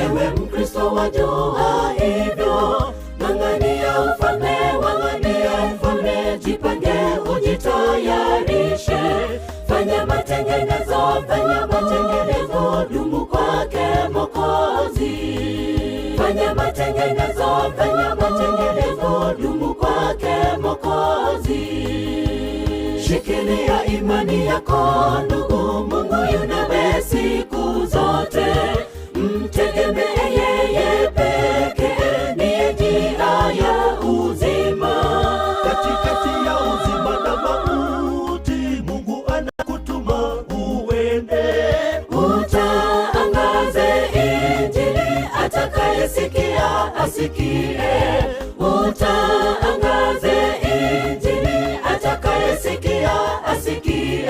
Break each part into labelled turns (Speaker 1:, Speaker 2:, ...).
Speaker 1: Ewe Mkristo wajua hivyo, ng'ang'ania ufalme, ng'ang'ania ufalme, jipange, ujitayarishe, fanya matengenezo, fanya matengenezo, dumu kwake Mwokozi. Fanya matengenezo, fanya matengenezo, dumu kwake Mwokozi. Shikilia imani yako ndugu, Mungu yu nawe siku zote, mtegemee yeye pekee, ndiye njia ya uzima.
Speaker 2: Katikati ya uzima na mauti, Mungu anakutuma uende.
Speaker 1: Utaangaze Injili, atakayesikia asikie. Utaangaze Injili, atakayesikia asikie.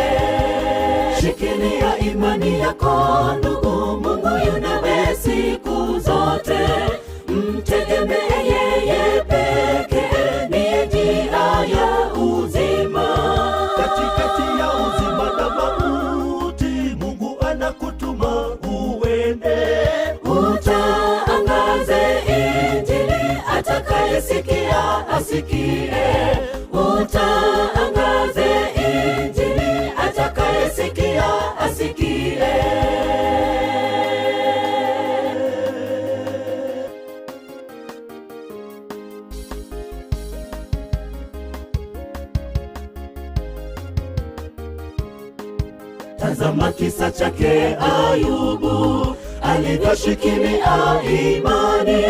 Speaker 1: Shikilia imani yako ndugu, Mungu yu nawe siku zote, mtegemee yeye pekee, ndiye njia ya uzima.
Speaker 2: Katikati ya uzima na mauti, Mungu anakutuma uende.
Speaker 1: Utaangaze Injili, atakayesikia asikie. Utaangaze Injili, atakayesikia asikie. Tazama kisa chake Ayubu, alivyoshikilia imani.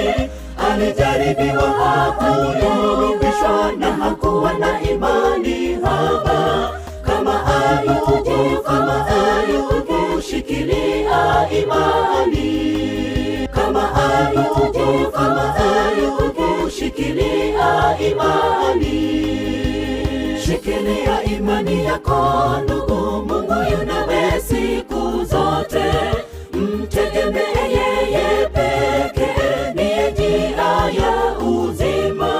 Speaker 1: Alijaribiwa, hakuyumbishwa na hakuwa na imani haba. Kama Ayubu, kama Ayubu, shikilia imani. Kama Ayubu, kama Ayubu, shikilia imani. Shikilia imani yako ndugu, Mungu yu nawe siku zote, mtegemee yeye pekee, ndiye njia ya uzima.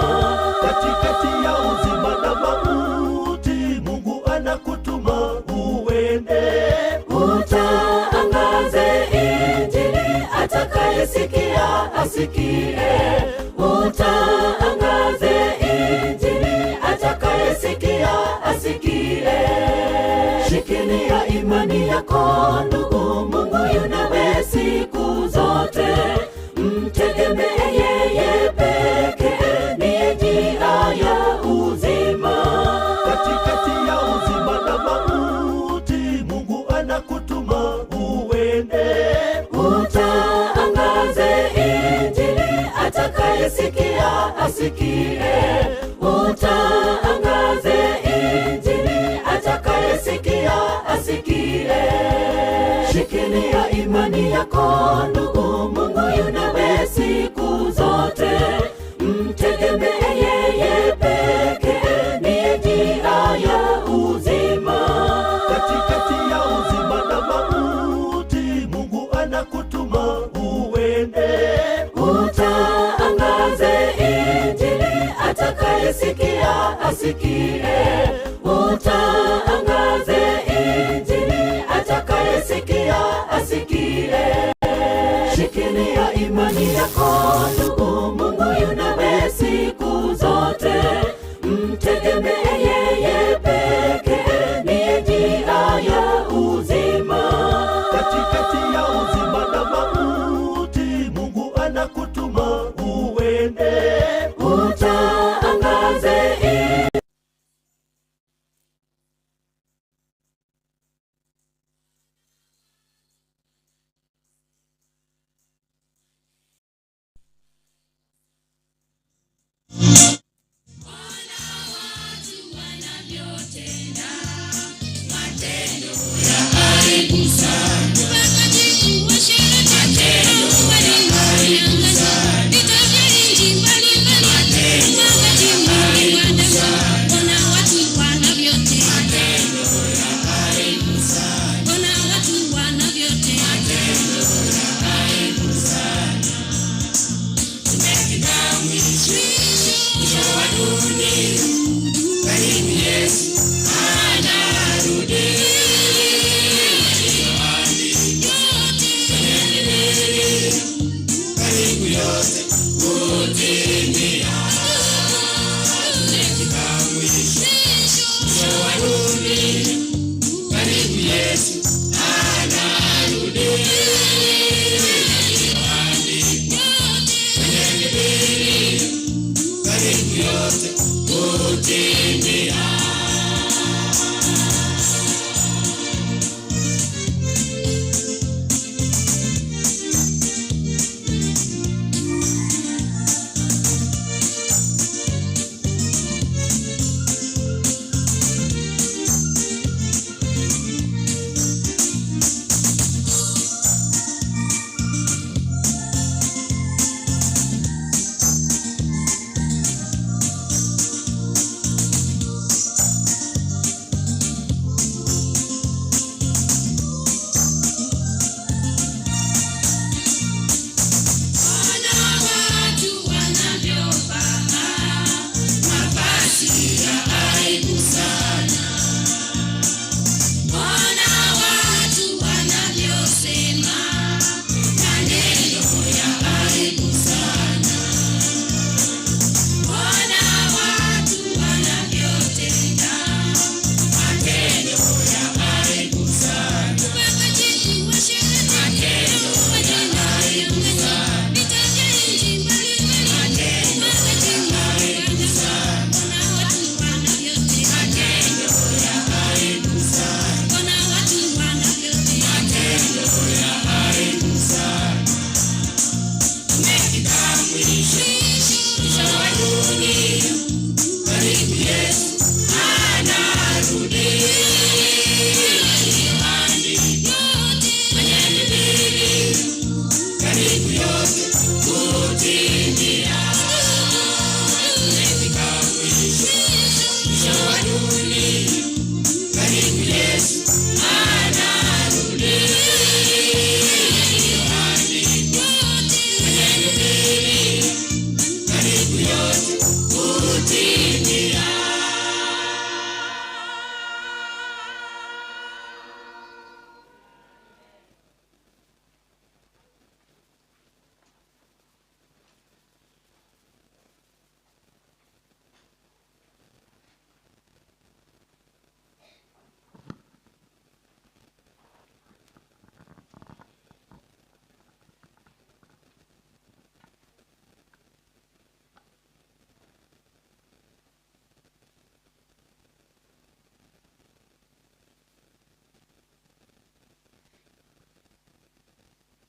Speaker 2: Katikati ya uzima na mauti, Mungu anakutuma uende.
Speaker 1: Utaangaze Injili, atakayesikia asikie. Utaangaze Injili, atakayesikia asikie. Shikilia imani yako ndugu, Mungu yu nawe siku zote, mtegemee yeye pekee, ndiye njia ya uzima.
Speaker 2: Katikati ya uzima na mauti, Mungu anakutuma uende.
Speaker 1: Utaangaze Injili, atakayesikia asikie. Utaangaze Injili, atakayesikia asikie. Shikilia imani yako ndugu, Mungu yu nawe siku zote, mtegemee yeye pekee, ndiye njia ya uzima.
Speaker 2: Katikati ya uzima na mauti, Mungu anakutuma uende.
Speaker 1: Utaangaze Injili, atakayesikia asikie. Utaangaze Injili, atakayesikia asikie. Shikilia imani yako ndugu, Mungu yu nawe siku zote, mtegemee yeye pekee, ndiye njia ya uzima.
Speaker 2: Katikati ya uzima na mauti, Mungu anakutuma uende.
Speaker 1: Utaangaze
Speaker 3: Thank you.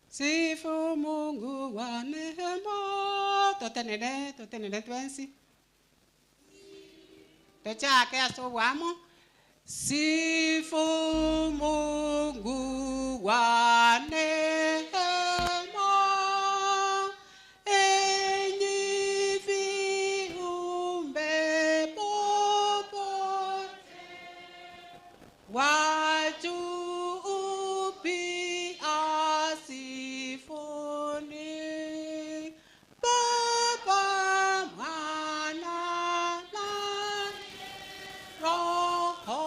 Speaker 3: Sifu Mungu wa neema. Totenene, totenene twensi. Tochake ase obwamo. Sifu Mungu wa neema. Enyi viumbe popote. Wa juu pia sifuni. Baba, Mwana na Roho.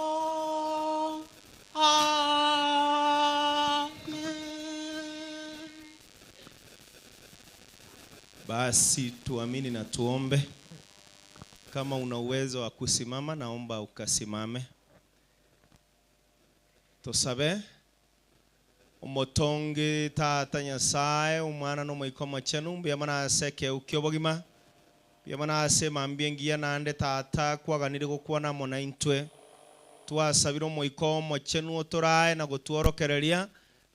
Speaker 3: Amen.
Speaker 4: Basi tuamini na tuombe. Kama una uwezo wa kusimama, naomba ukasimame. Tosabe omotongi tata Nyasaye omwana n'omoika omochenu mbuya mono ase ekeu kia obogima mbuya mono ase emambia engiya naende tata kwaganire gokwana amo na intwe twasabire omoika omochenu otorae na gotworokereria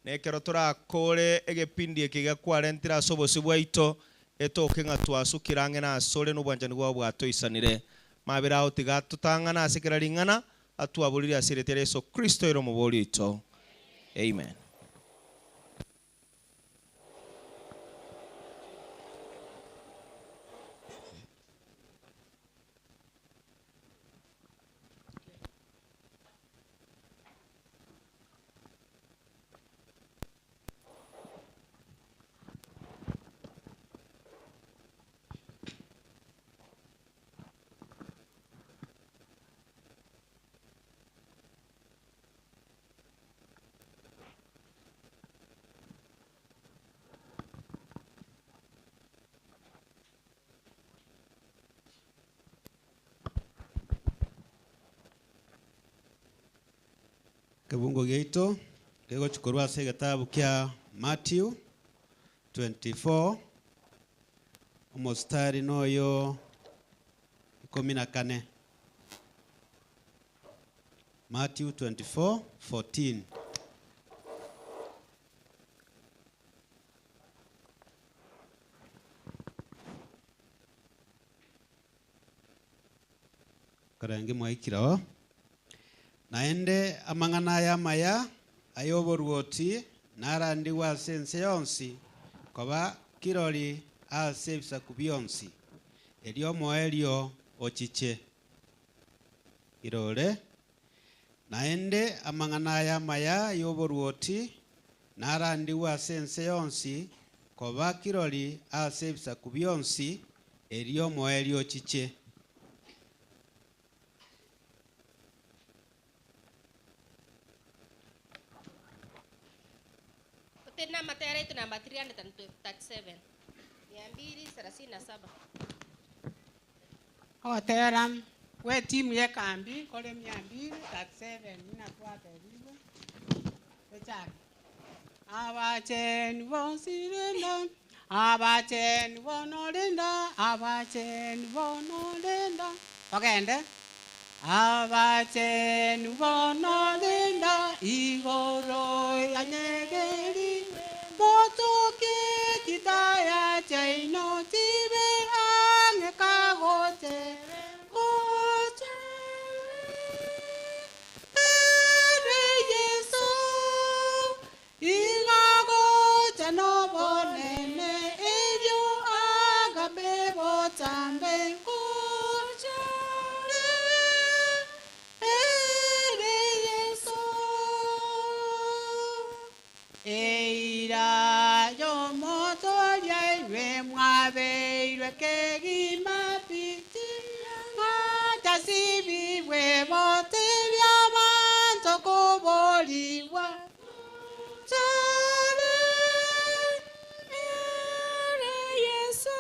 Speaker 4: na ekero torakore egepindi eke gekwarentire ase obosio bwaito etoke ng'a twasukire ang'e na asore na obwanchani bwao bwatoisanire mabere ao tiga totang'ana ase kera ring'ana atwaborire ase erieta ria Yeso Kristo ere omobori oito. Amen.
Speaker 5: Ekebungo giaito kegochia korwa ase egetabu kia Matthew 24, omositari noyo ikomi na kane. Matthew 24, 14. Karenge mwaikire oo. Naende amang'ana aya amaya ay'oboruoti narandigwe ase ense yonsi koba kirori ase ebisaku bionsi, erio omoerio ochiche. Irore, naende amang'ana aya amaya y'oboruoti narandigwe ase ense yonsi koba kirori ase ebisaku bionsi, erio omoerio ochiche.
Speaker 6: Totende amatera aito namba 337, mia mbili thelathini na saba.
Speaker 3: Ogotera gw'etimu y'ekambi kore mia mbili 37 buna twatebigwe tochake. Abachenu bonsi renda, abachenu bono renda, abachenu bono renda. Togende. Abachenu bono renda, igoro yanyegerigwe, motoke chitaya chiaino chibe ang'e kagotere gocha. Ere Yeso, iga gocha nobonene, erio agambe botambe gocha. Ere Yeso. Eira y'omotoria inwe mwabeirwe kegima pi, ng'achasibibwe bote abanto koborigwa. Chare, ere Yeso,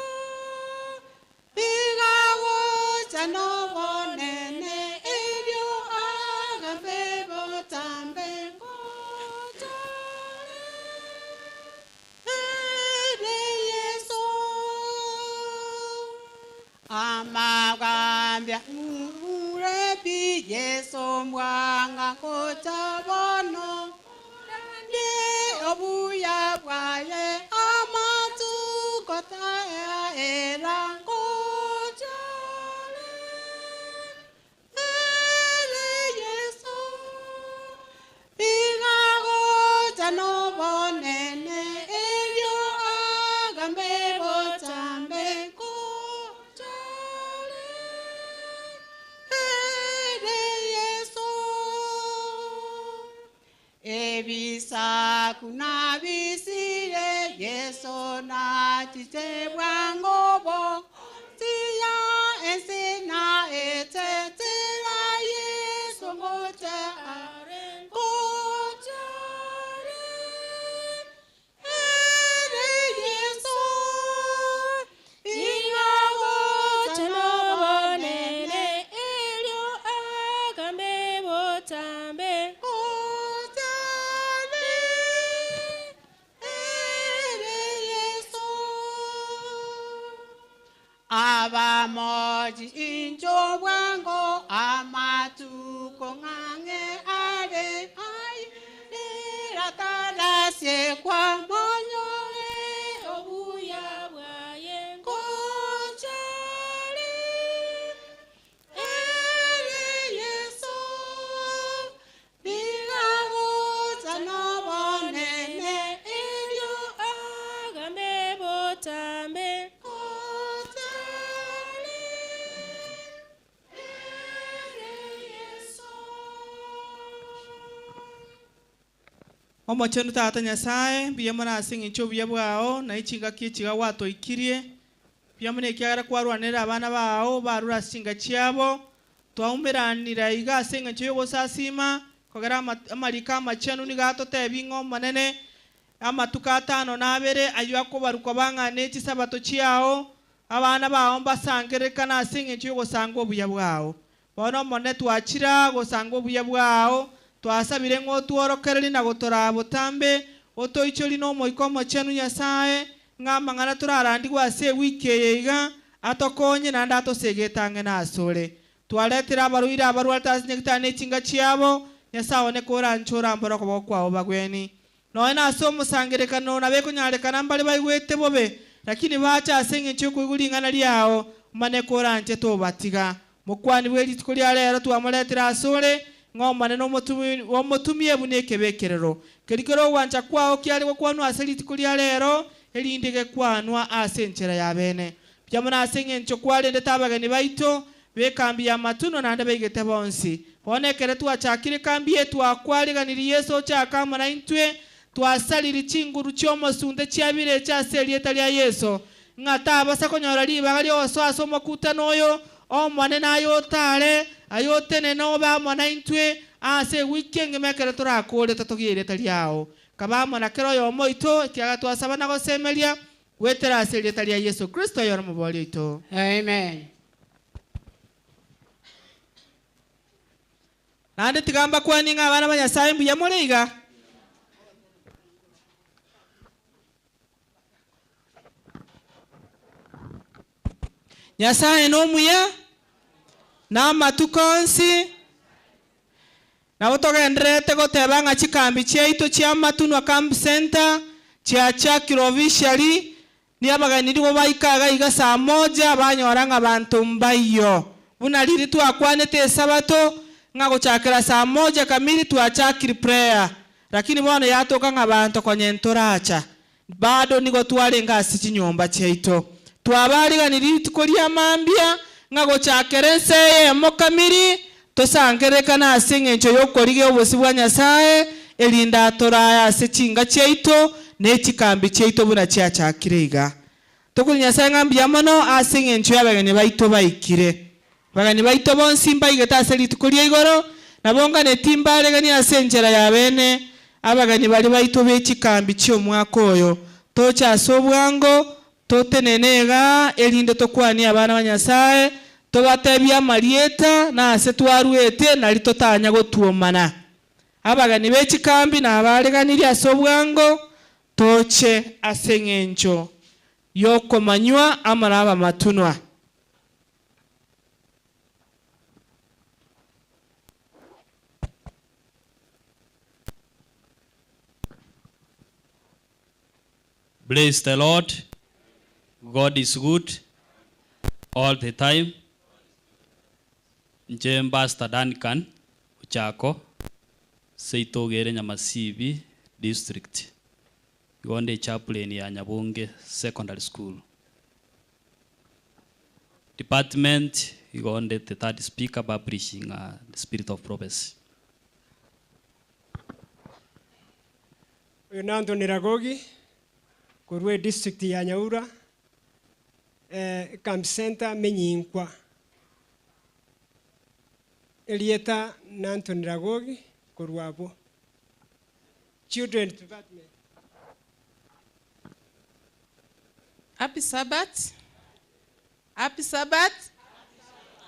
Speaker 3: iga gocha nobonene, erio agambe botambe gocha. Ere Yeso. Amagambia urebi Yeso mwanga gocha bono, ndi obuya bwaye amatuko taera gocha. Ere Yeso, iga gocha nobonene, erio agambe botambe gocha. Ere Yeso. Ebisaku nabisire Yeso nachiche bwango bo, tiya ense na etetera Yeso ngocha are gocha. Ere Yeso, iga gocha nobonene,
Speaker 6: erio agambe botambe
Speaker 3: gocha. Ere Yeso. Abamoji incho bwango amatuko ng'ang'e are ai riratarasie kwa monyore obuya
Speaker 6: bwaye
Speaker 3: gocha. Ere Yeso, iga gocha nobonene, erio
Speaker 6: agambe botambe
Speaker 3: gocha. Ere Yeso.
Speaker 7: Omochenu tata Nyasaye, mbuya mono ase eng'encho obuya bwao na echingaki echiga gwatoikirie. Mbuya mono ekiagera kwarwanera abana bao barure ase chinga chiabo. Twaumeranire iga ase eng'encho y'ogosasima, kogera amariko amachenu nigo atotebia ng'a Omonene amatuko atano na abere aywo akobarukwa bang'ana echisabato chiao, abana bao mbasangererekana ase eng'encho y'ogosanga obuya bwao. Bono Omonene twachira gosanga obuya bwao. Twasabire ng'a otworokererie na gotoraa botambe, otoichorie n'Omoika Omochenu Nyasae, ng'a amang'ana torarandigwe ase ewiki eye iga, atokonye naende atosegete ang'e nasore. Twaretire abarwaire abarwarete ase nyagitari ne chinga chiabo, Nyasae one koranche orambore okoboko kwao bagwenie. Nonya nase omosangererekano nabo ekonyarekana mbare baigwete bobe, lakini bache ase engencho y'okoigwa ring'ana riao, omanye koranche tobatiga. Mokwani bwe rituko ria rero twamoretire asore, ng'a Omonene omotumie buna ekebekerero. Keria kere ogwancha kwao kiare gokwanwa ase rituko ria rero, erinde gekwanwa ase enchera ya bene. Mbuya mono ase engencho kwarendete abageni baito b'ekambi y'amatunwa naende baigete bonsi. Bono ekero twachakire ekambi eye twakwariganirie Yeso ochake amo naintwe, twasaririe chinguru chi'omosunte chia birecha ase erieta ria Yeso, ng'a tabasa konyora ribaga ri'ogosoa ase omokutano oyo Omonene aye otare, aye otenene obe amo naintwe ase ewiki engima ekero torakore totogie erieta riao. Kaba amo na kera oyomo oito, ekiagera twasaba na gosemeria, goetera ase erieta ria Yeso Kristo oyore Omoboria oito.
Speaker 3: Amen.
Speaker 7: Naende tiga mbakwanie ng'a abana ba Nyasae mbuya more iga. Nyasae nomuya, na amatuko onsi. Nabo togendererete goteba ng'a chikambi chiaito chia Matunwa Camp Centre chiachakire officially, ni abageni nigo baika iga iga saa moja banyora ng'a banto mbaiyo. Buna riria twakwanete esabato ng'a gochakera saa moja kamili twachakire prayer, lakini bono yatoka ng'a banto konye ntoracha. Bado nigo twarenge ase chinyomba chiaito. Twabariganirie rituko ria mambia, ng'a gochakera ense eyemo kamiri, tosangererekane ase engencho y'okorigia obosio bwa Nyasae, erinde atorae ase chinka chiaito ne chikambi chiaito buna chiachakire iga. Tokoria Nyasae ng'a mbuya mono ase engencho y'abageni baito baikire. Abageni baito bonsi mbaigete ase rituko ria igoro, na bonganeti mbareganie ase enchera y'abeene abageni baria baito be chikambi chi'omwaka oyo. Toche ase obwango, totenene igaa, erinde tokwanie abana ba Nyasae, tobatebie amarieta na ase twaruete, nario totanya gotuomana. Abageni be chikambi nabareganirie ase obwango, toche ase engencho y'okomanywa amo nabamatunwa.
Speaker 8: Bless the Lord. God is good all the time. Inche Pastor Duncan Ochako, seito ogere Nyamasibi district. Igo nde chaplain ya Nyabonge Secondary School. Department igo nde the third speaker publishing the spirit of prophecy.
Speaker 9: Oyo na Anthony Ragogi korwa edistrict ya Nyaura, ecamp center Menyinkwa. Erieta na Anthony Ragogi korwa abwo. Children department.
Speaker 10: Happy Sabbath. Happy Sabbath.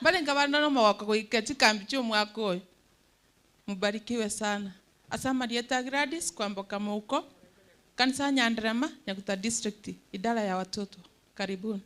Speaker 10: Mbarenge abande nomogoko goika chikambi chi'omwaka oyo. Mubarikiwe sana. Ase amarieta a Gladys Kwamboka Mouko, Kanisa ya Nyanderema, Nyaguta District, idara ya watoto. Karibuni.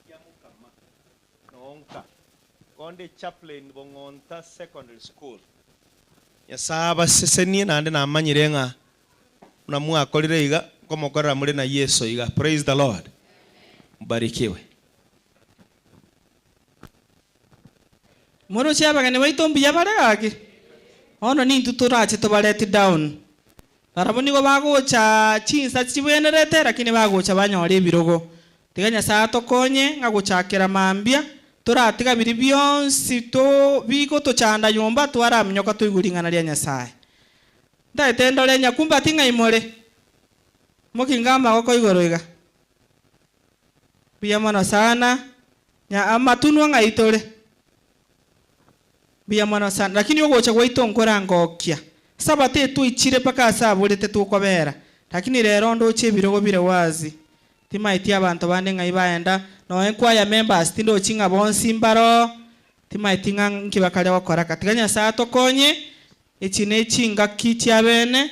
Speaker 4: Kiamokama nonka konde chaplain Bong'onta Secondary School. Nyasae abasesenie naende namanyire ng'a buna mwakorire iga nkomokorera more na Yeso iga. Praise the Lord. Mbarikiwe.
Speaker 7: Moroche abageni baito mbuya bare gaki? Bono nintwe torache tobareti down. Barabwo nigo bagocha chinsa chibwenerete lakini bagocha banyore ebirogo. Tiga Nyasae atokonye ng'a gochakera mambia toratiga biria bionsi to bigotochanda nyomba twaraminyoka toigwe ring'ana ria Nyasae. Ntaete ndore nyakumbati ng'ai more? Mokinge amagoko igoro iga. Mbuya mono sana. Nya amatunwa ng'ai tore? Mbuya mono sana. Lakini ogocha gwaito nkorangokia. Sabato etwaichire mpaka ase aborete tokobera. Lakini rero ndoche ebirogo bire wazi. Timaeti abanto bande ng'ai baenda. Noe nkwaya members tindochi ng'a bonsi mbaro. Timaeti ng'a nki bakare gokora ka. Tiga Nyasae atokonye. Echi ne chingaki chiabene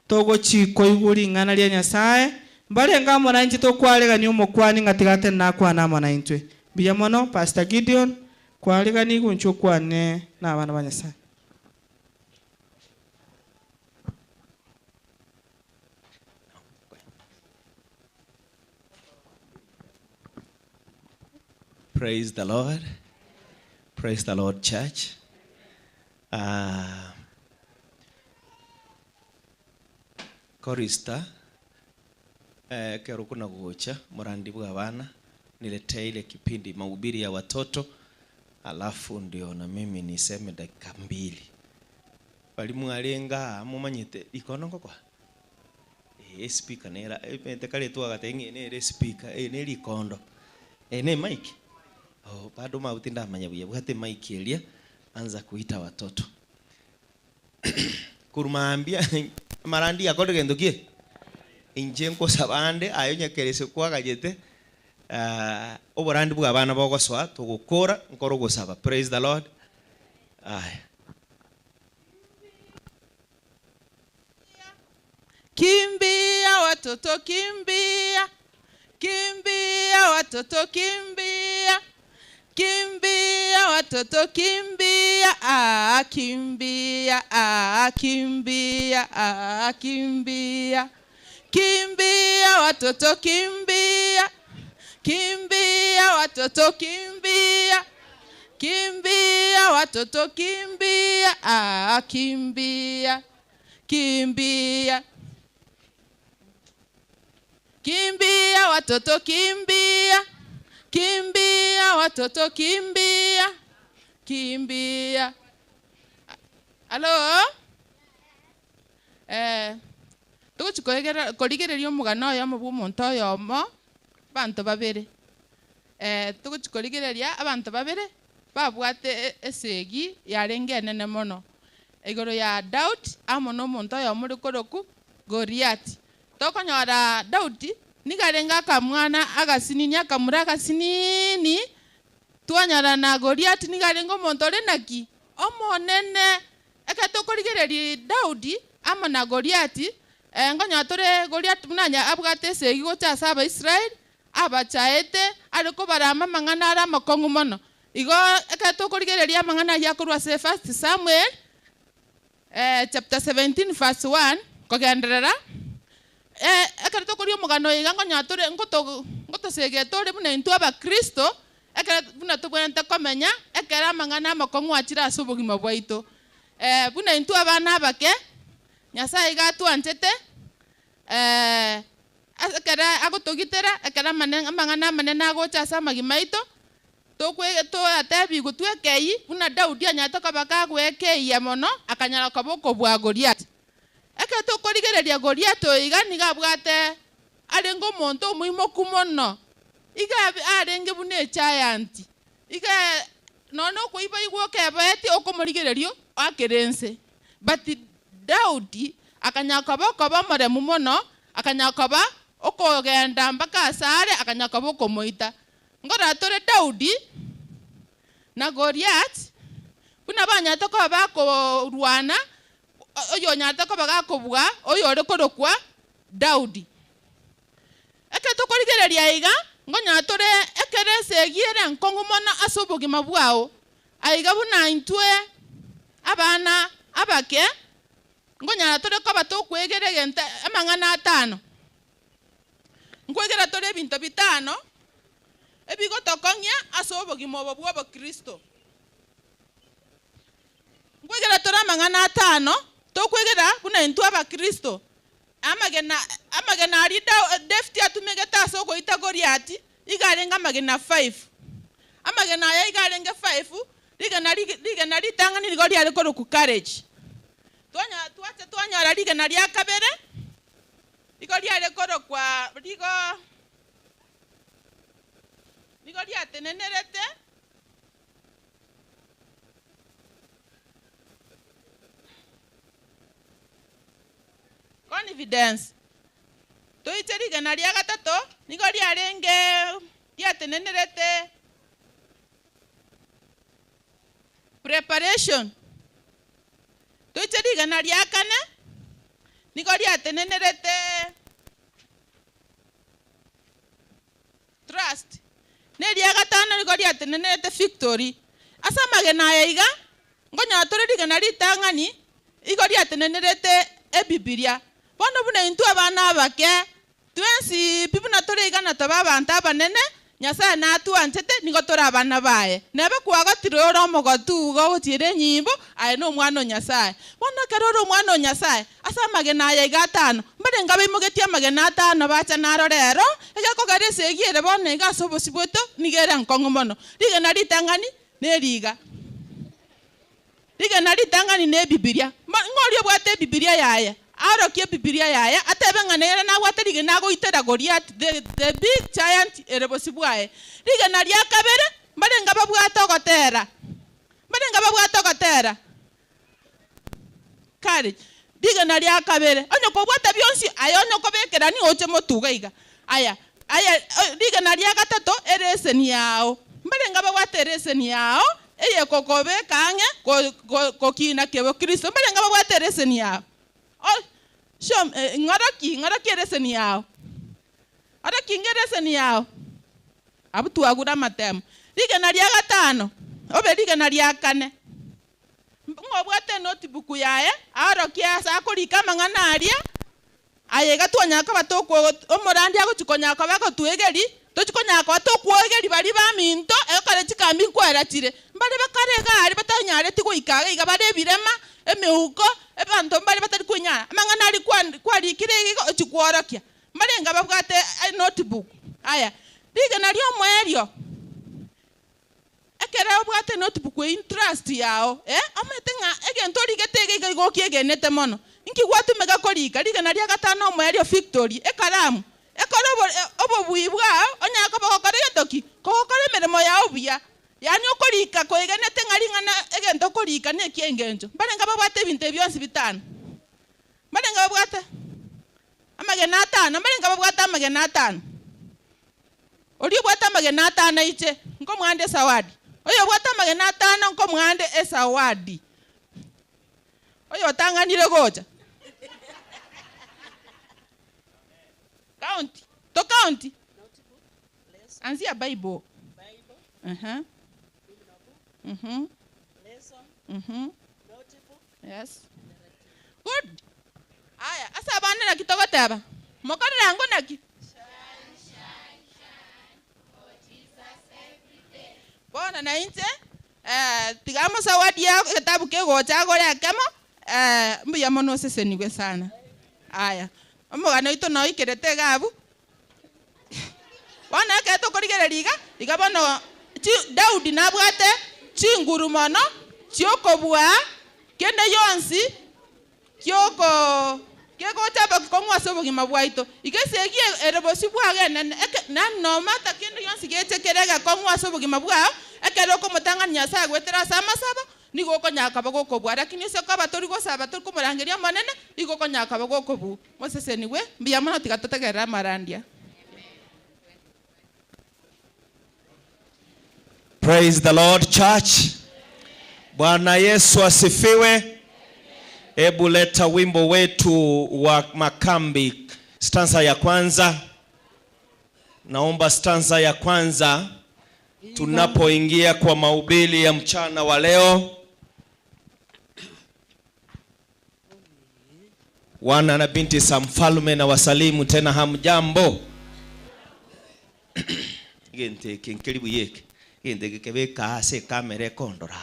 Speaker 7: togochi koigwa ring'ana ria Nyasae. Mbarenge amo nainche tokwaregania omokwani ng'a tiga atenene akwane amo naintwe. Mbuya mono Pastor Gideon kwareganigwe inche okwane nabana ba Nyasae.
Speaker 4: Praise the Lord. Praise the Lord church. Ah, Chorister, eh, ekero kuna gocha morandi bwa abana niletee ile kipindi mahubiri ya watoto alafu ndio na mimi niseme dakika mbili bari mwarenge aa momanyete rikono ngokwa Eh, espeaker nera emete kare twagate ng'a nere espeaker eh, ne rikondo eh, ne mic oh, bado mabuti ndamanya buya bwate mic eria anza kuita watoto korwa mambia amarandi akorire gento ki inche nkosaba ande aye onye kerese kwagachete ah, oborandi bwa abana bogosoa togokora nkore ogosaba praise the lord aya
Speaker 10: Kimbia watoto kimbia, kimbia watoto kimbia, kimbia watoto kimbia, ah, kimbia, ah, kimbia, ah, kimbia, kimbia watoto kimbia, kimbia watoto kimbia, kimbia watoto kimbia, ah, kimbia, kimbia. Kimbia watoto kimbia, kimbia watoto kimbia, kimbia. Alo? Eh, togochi koegera korigereria omogano oyomo bwa omonto oyomo, abanto babere. Eh, togochi korigereria abanto babere babwate e- esegi yarenge enene mono. Igoro ya Daudi amo na omonto oyomo ore korokwa Goliati. Tokonyora Daudi nigo arenge akamwana agasinini akamura agasinini, twanyora na Goliati nigo arenge omonto ore naki? Omonene. Ekero tokorigereria Daudi amo na Goliati, eh, nkonyora tore Goliati buna onye abwate esegi gocha ase Abaisraeli, abachaete, are kobarama amang'ana are amakong'u mono. Igo ekero tokorigereria amang'ana ayio akorwa ase First Samuel, eh, chapter 17 verse 1 kogenderera, eh, ekero tokoria omogano oyo iga nkonyora tore nkoto ngotosegeta ore buna intwe abakristo, ekero buna tobwenerete komenya ekero amang'ana amakong'u achire ase obogima bwaito. Eh, buna intwe abana abake, Nyasaye iga atwanchete, eh, ase ekero agotogitera, ekero amane amang'ana amanene agocha ase amagima aito, Tokwe toratebigwe twekeyie, buna Daudi anyarete koba kagwekeyia mono, akanyara koba okobua Goliati. Ekero tokorigereria Goliati oyo iga nigo abwate arenge omonto omoimoku mono, iga arenge buna egiant, iga nonya okoiboigwa okeboetie okomorigereria oakere ense. But Daudi akanyara koba okoba omoremu mono, akanyara koba okogenda mpaka asare, akanyara koba okomoita. Nkorora tore Daudi na Goliath buna banyarete koba bakorwana, oyonyarete koba gakobua oyore korokwa Daudi. Ekero tokorigereria iga, nkonyora tore ekero ase. Esegi ere enkong'u mono ase obogima bwao, aiga buna intwe abana abake nkonyara tore koba tokwegera egento amang'ana atano. Nkwegera tore ebinto bitano ebigotokong'ia ase obogima obo bw'obokristo. Nkwegera tore amang'ana atano tokwegera buna intwe abakristo. Amagena amagena aria David atumegete ase ogoita Goliati iga arenge amagena five. Amagena aya iga arenge five, rigena rigena ritang'ani nigo riare korokwa courage. Twanyora twacha twanyora rigena ria kabere, igo riare korokwa rigo nigo riatenenerete. Confidence. Toiche rigena ria gatato nigo riarenge riatenenerete preparation. Toiche rigena ria kane nigo riatenenerete Trust. Na eria gatano nigo riatenenerete victory. Ase amagena aya iga, nkonyora tore rigena ritang'ani igo riatenenerete Ebibilia. Bono buna intwe abana abake, twensi pi buna tore iga na tobe abanto abanene, Nyasae natwanchete, nigo tore abana baye. Nebe kwagotire ore omogotu iga ogochiera enyimbo, aye nomwana o Nyasae. Bono ekero ore omwana o Nyasae, Ase amagena aya iga atano, mbarenge abaimogetie amagena atano bacha naro rero, egekogera esegi ere bono iga ase obosio bwaito nigo ere enkong'u mono. Rigena ritang'ani neriga. Rigena ritang'ani n'Ebibilia. Ng'a oria obwate Ebibilia yaye, aorokie Ebibilia yaye, atebe ng'a nere nabwate rigena agoitera Goliath, the, the big giant ere bosio bwaye. Rigena ria kabere, mbarenge ababwate ogotera. Mbarenge ababwate ogotera. Courage. Rigena ria kabere, onye kobwata bionsi, aye onye okobekerania oche motuga iga. Aya, aya, rigena ria gatato, ereseni yao. Mbarenge ababwate ereseni yao, eyekokobeka ang'e ko- ko- gokina kebokristo. Mbarenge ababwate ereseni yao. O, show, ng'oroki, ng'oroki ereseni yao. Oroki ng'a ereseni yao. Abwo twagure amatemo. Rigena ria gatano, obe rigena ria kane. Ng'a obwate enotebook yaye, aorokie ase akorika amang'ana aria, aye iga twanyara koba tokwo omorandia agochia konyara koba agotwegeria, tochia konyara koba tokwoegeria baria baminto, ekero chikambi nkoera chire. Mbare bakare iga aria batanyareti goika iga iga bare ebirema, emeuko, abanto mbare batari kwenyara, amang'ana aria kwa kwarikire iga iga ochia kworokia. Mbarenge ababwate enotebook. Aya, rigena riomoerio. Ekero obwate notebook eyio trust yao eh, omanyete ng'a egento origete iga iga igo okiegenete mono. Inki gwatumeka korika? Rigena ria gatano omoerio victory, ekaramu. Ekore obo obobui bwao onyare koba ogokora egento ki? Kogokora emeremo yao buya. Yaani okorika koegenete ng'a ring'ana egento okorika na ekiengencho. Mbarenge babwate ebinto ebi bionsi bitano? Mbarenge babwate amagena atano? Mbarenge babwate amagena atano? Oria obwate amagena atano aiche, nkomoa nde esawadi. Oyobwate amagena atano, nkomoa nde esawadi. Oyotang'anire gocha. Count. To count. Anzia Bible. Uh-huh. Mhm. Mhm. Yes. Good. Aya, ase abana naki togoteba? Mokorere ango naki? Bono na inche eh, tiga mosawadie egetabu kegocha agore ekemo eh, mbuya mono osesenigwe sana. Aya, omogano oito noikerete iga abwo. Bono ekero tokorigereria iga, iga bono chi Daudi nabwate chinguru mono chi'okobua kende gionsi ki'oko kegocha bokong'u ase obogima bwaito. Iga esegi ere bosio bwao enene, eke nani nomata kende gionsi geche kere egekong'u ase obogima bwao, ekero okomotang'ani Nyasae goetera ase amasabo, nigo okonyara koba gokobua. Lakini ase koba tori gosaba tori komorangeria Omonene, nigo okonyara koba gokobua. Mosesenigwe, mbuya mono tiga totegerere amarandia.
Speaker 4: Praise the Lord church. Bwana Yesu asifiwe. Hebu leta wimbo wetu wa makambi, stanza ya kwanza. Naomba stanza ya kwanza. Tunapoingia kwa mahubiri ya mchana wa leo, wana na binti za mfalme na wasalimu tena, hamjambo? Egento eke nkeri buya eke, egento eke kebe eka ase ekamera ekondora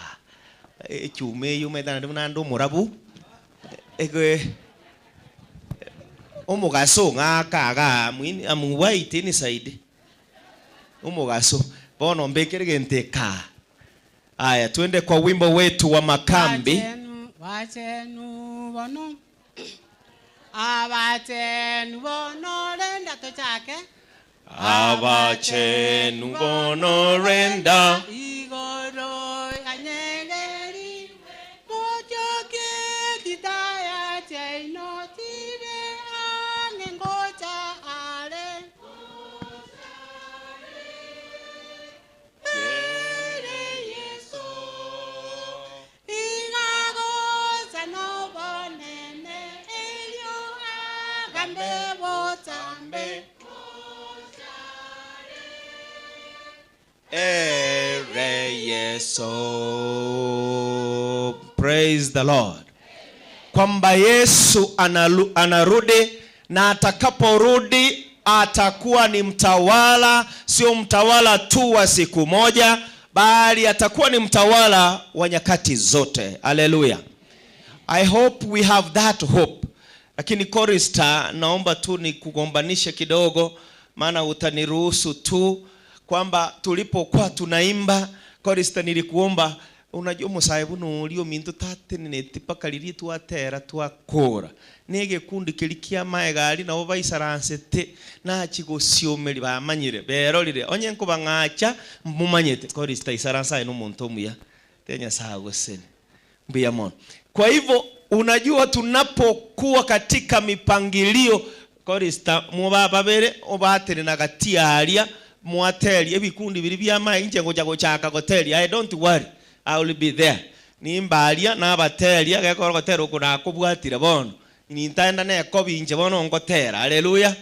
Speaker 4: echuma eywo omanyete naende buna ande omorabu, ege omogaso ong'aka igaa am white inside. Omogaso. Bono mbekere gento eka. Aya, twende kwa wimbo wetu wa makambi.
Speaker 3: Abachenu, bachenu bono, abachenu bono renda tochake.
Speaker 4: Abachenu bono renda.
Speaker 3: Igoro yanyegerigwe, mochoke chitaya chiaino chire ang'e ngocha are. Ere Yeso, iga agocha nobonene, erio agambe botambe.
Speaker 4: Ere Yeso. Praise the Lord. Kwamba Yesu analu, anarudi na atakaporudi atakuwa ni mtawala, sio mtawala tu wa siku moja, bali atakuwa ni mtawala wa nyakati zote. Haleluya. I hope we have that hope. Lakini chorister, naomba tu nikugombanishe kidogo, maana utaniruhusu tu kwamba tulipokuwa tunaimba chorister, nilikuomba unajua omosae buna oria ominto tateneneti mpaka riria twatera twakora na egekundi keria kia amaega aria nabo baisaransete nachia gosiomeria bamanyire berorire onye nkobang'acha momanyete chorister isaransa aye na omonto omuya tiga Nyasaye agosesenie mbuya mono. Kwa hivyo unajua tunapokuwa katika mipangilio chorister moba babere obatenena gati aria mwateria ebikundi biria bia amaega inche ngocha gochaka goteria aye don't worry I will be there nimbe aria nabateria gekogera ogotera oko nakobwatire bono nintaenda nekobi inche bono ngotera haleluya.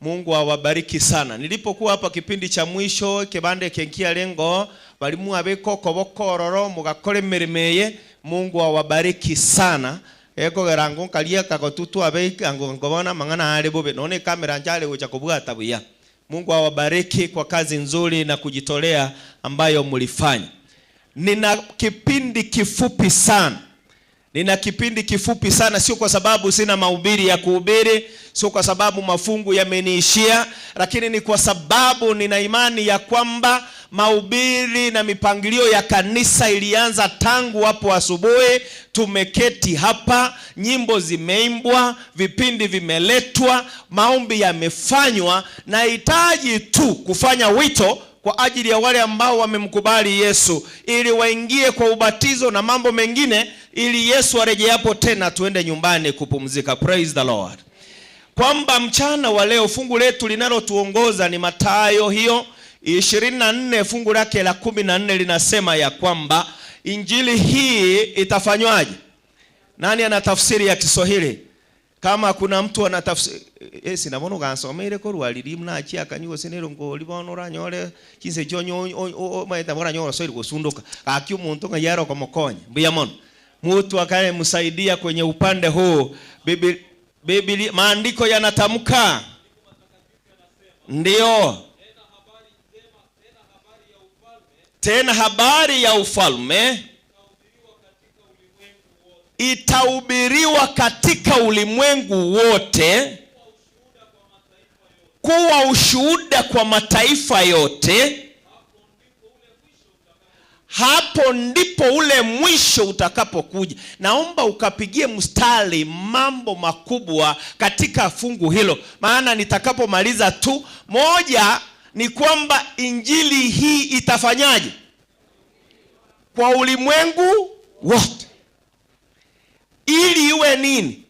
Speaker 4: Mungu awabariki sana. Nilipokuwa hapa kipindi cha mwisho ekebanda eke nkiarenge oo, baria mwabeka okoboko ororo mogakora emeremo eye, Mungu awabariki sana. Gekogera ango nkaria akagotu twabeika ango nkobona amang'ana are bobe, nonya ekamera nchare gocha kobwata buya. Mungu awabariki kwa kazi nzuri na kujitolea ambayo mlifanya. Nina kipindi kifupi sana. Nina kipindi kifupi sana, sio kwa sababu sina mahubiri ya kuhubiri, sio kwa sababu mafungu yameniishia, lakini ni kwa sababu nina imani ya kwamba mahubiri na mipangilio ya kanisa ilianza tangu hapo asubuhi. Tumeketi hapa, nyimbo zimeimbwa, vipindi vimeletwa, maombi yamefanywa. Nahitaji tu kufanya wito kwa ajili ya wale ambao wamemkubali Yesu ili waingie kwa ubatizo na mambo mengine, ili Yesu arejeapo tena tuende nyumbani kupumzika. Praise the Lord. Kwamba mchana wa leo fungu letu linalotuongoza ni Mathayo hiyo 24 fungu lake la 14 linasema ya kwamba injili hii itafanywaje? Nani ana tafsiri ya Kiswahili? Kama kuna mtu ana tafsiri eh, sina bono gansomeire korwa riria buna achia akanywa gose nero ngori bono oranyore chinsa echio onye omanyete nabo oranyore osoire gosundoka. Gaki omonto ng'ai are okomokonya. Mbuya mono. Mutu akayemsaidia kwenye upande huu. Bibi, Biblia, maandiko yanatamka ndio tena habari ya ufalme itahubiriwa katika ulimwengu wote kuwa ushuhuda kwa mataifa yote, hapo ndipo ule mwisho utakapokuja. Naomba ukapigie mstari mambo makubwa katika fungu hilo, maana nitakapomaliza tu, moja ni kwamba injili hii itafanyaje kwa ulimwengu wote, ili iwe nini?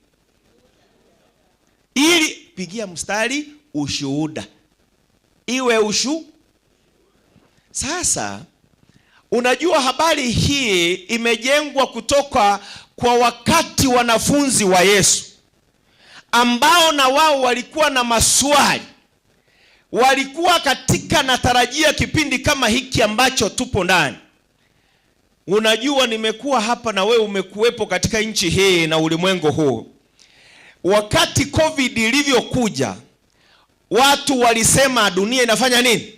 Speaker 4: Ili pigia mstari ushuhuda, iwe ushu. Sasa unajua habari hii imejengwa kutoka kwa wakati wanafunzi wa Yesu ambao na wao walikuwa na maswali. Walikuwa katika natarajia kipindi kama hiki ambacho tupo ndani. Unajua, nimekuwa hapa na wewe umekuwepo katika nchi hii na ulimwengu huu. Wakati COVID ilivyokuja, watu walisema dunia inafanya nini?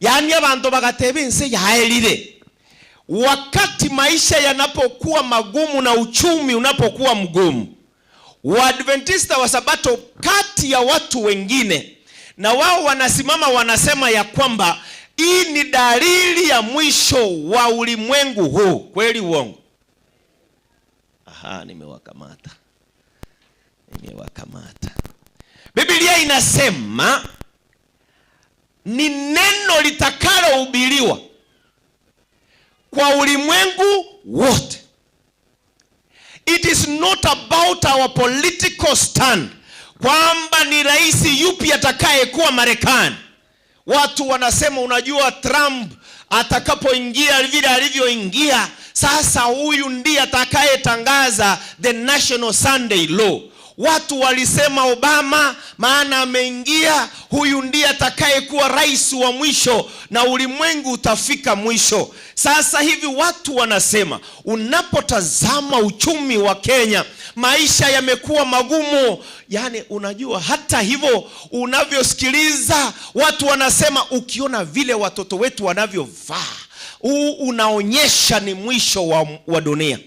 Speaker 4: Yaani abantu bagateba ense yaerire. Wakati maisha yanapokuwa magumu na uchumi unapokuwa mgumu, Waadventista wa Sabato kati ya watu wengine na wao wanasimama wanasema ya kwamba hii ni dalili ya mwisho wa ulimwengu huu. Kweli uongo? Aha, nimewakamata, nimewakamata. Biblia inasema ni neno litakalohubiriwa kwa ulimwengu wote. It is not about our political stand, kwamba ni rais yupi atakayekuwa Marekani. Watu wanasema unajua, Trump atakapoingia vile alivyoingia sasa, huyu ndiye atakayetangaza the National Sunday Law. Watu walisema Obama, maana ameingia, huyu ndiye atakayekuwa rais wa mwisho na ulimwengu utafika mwisho. Sasa hivi watu wanasema, unapotazama uchumi wa Kenya, maisha yamekuwa magumu. Yaani, unajua hata hivyo unavyosikiliza watu wanasema, ukiona vile watoto wetu wanavyovaa, huu unaonyesha ni mwisho wa dunia.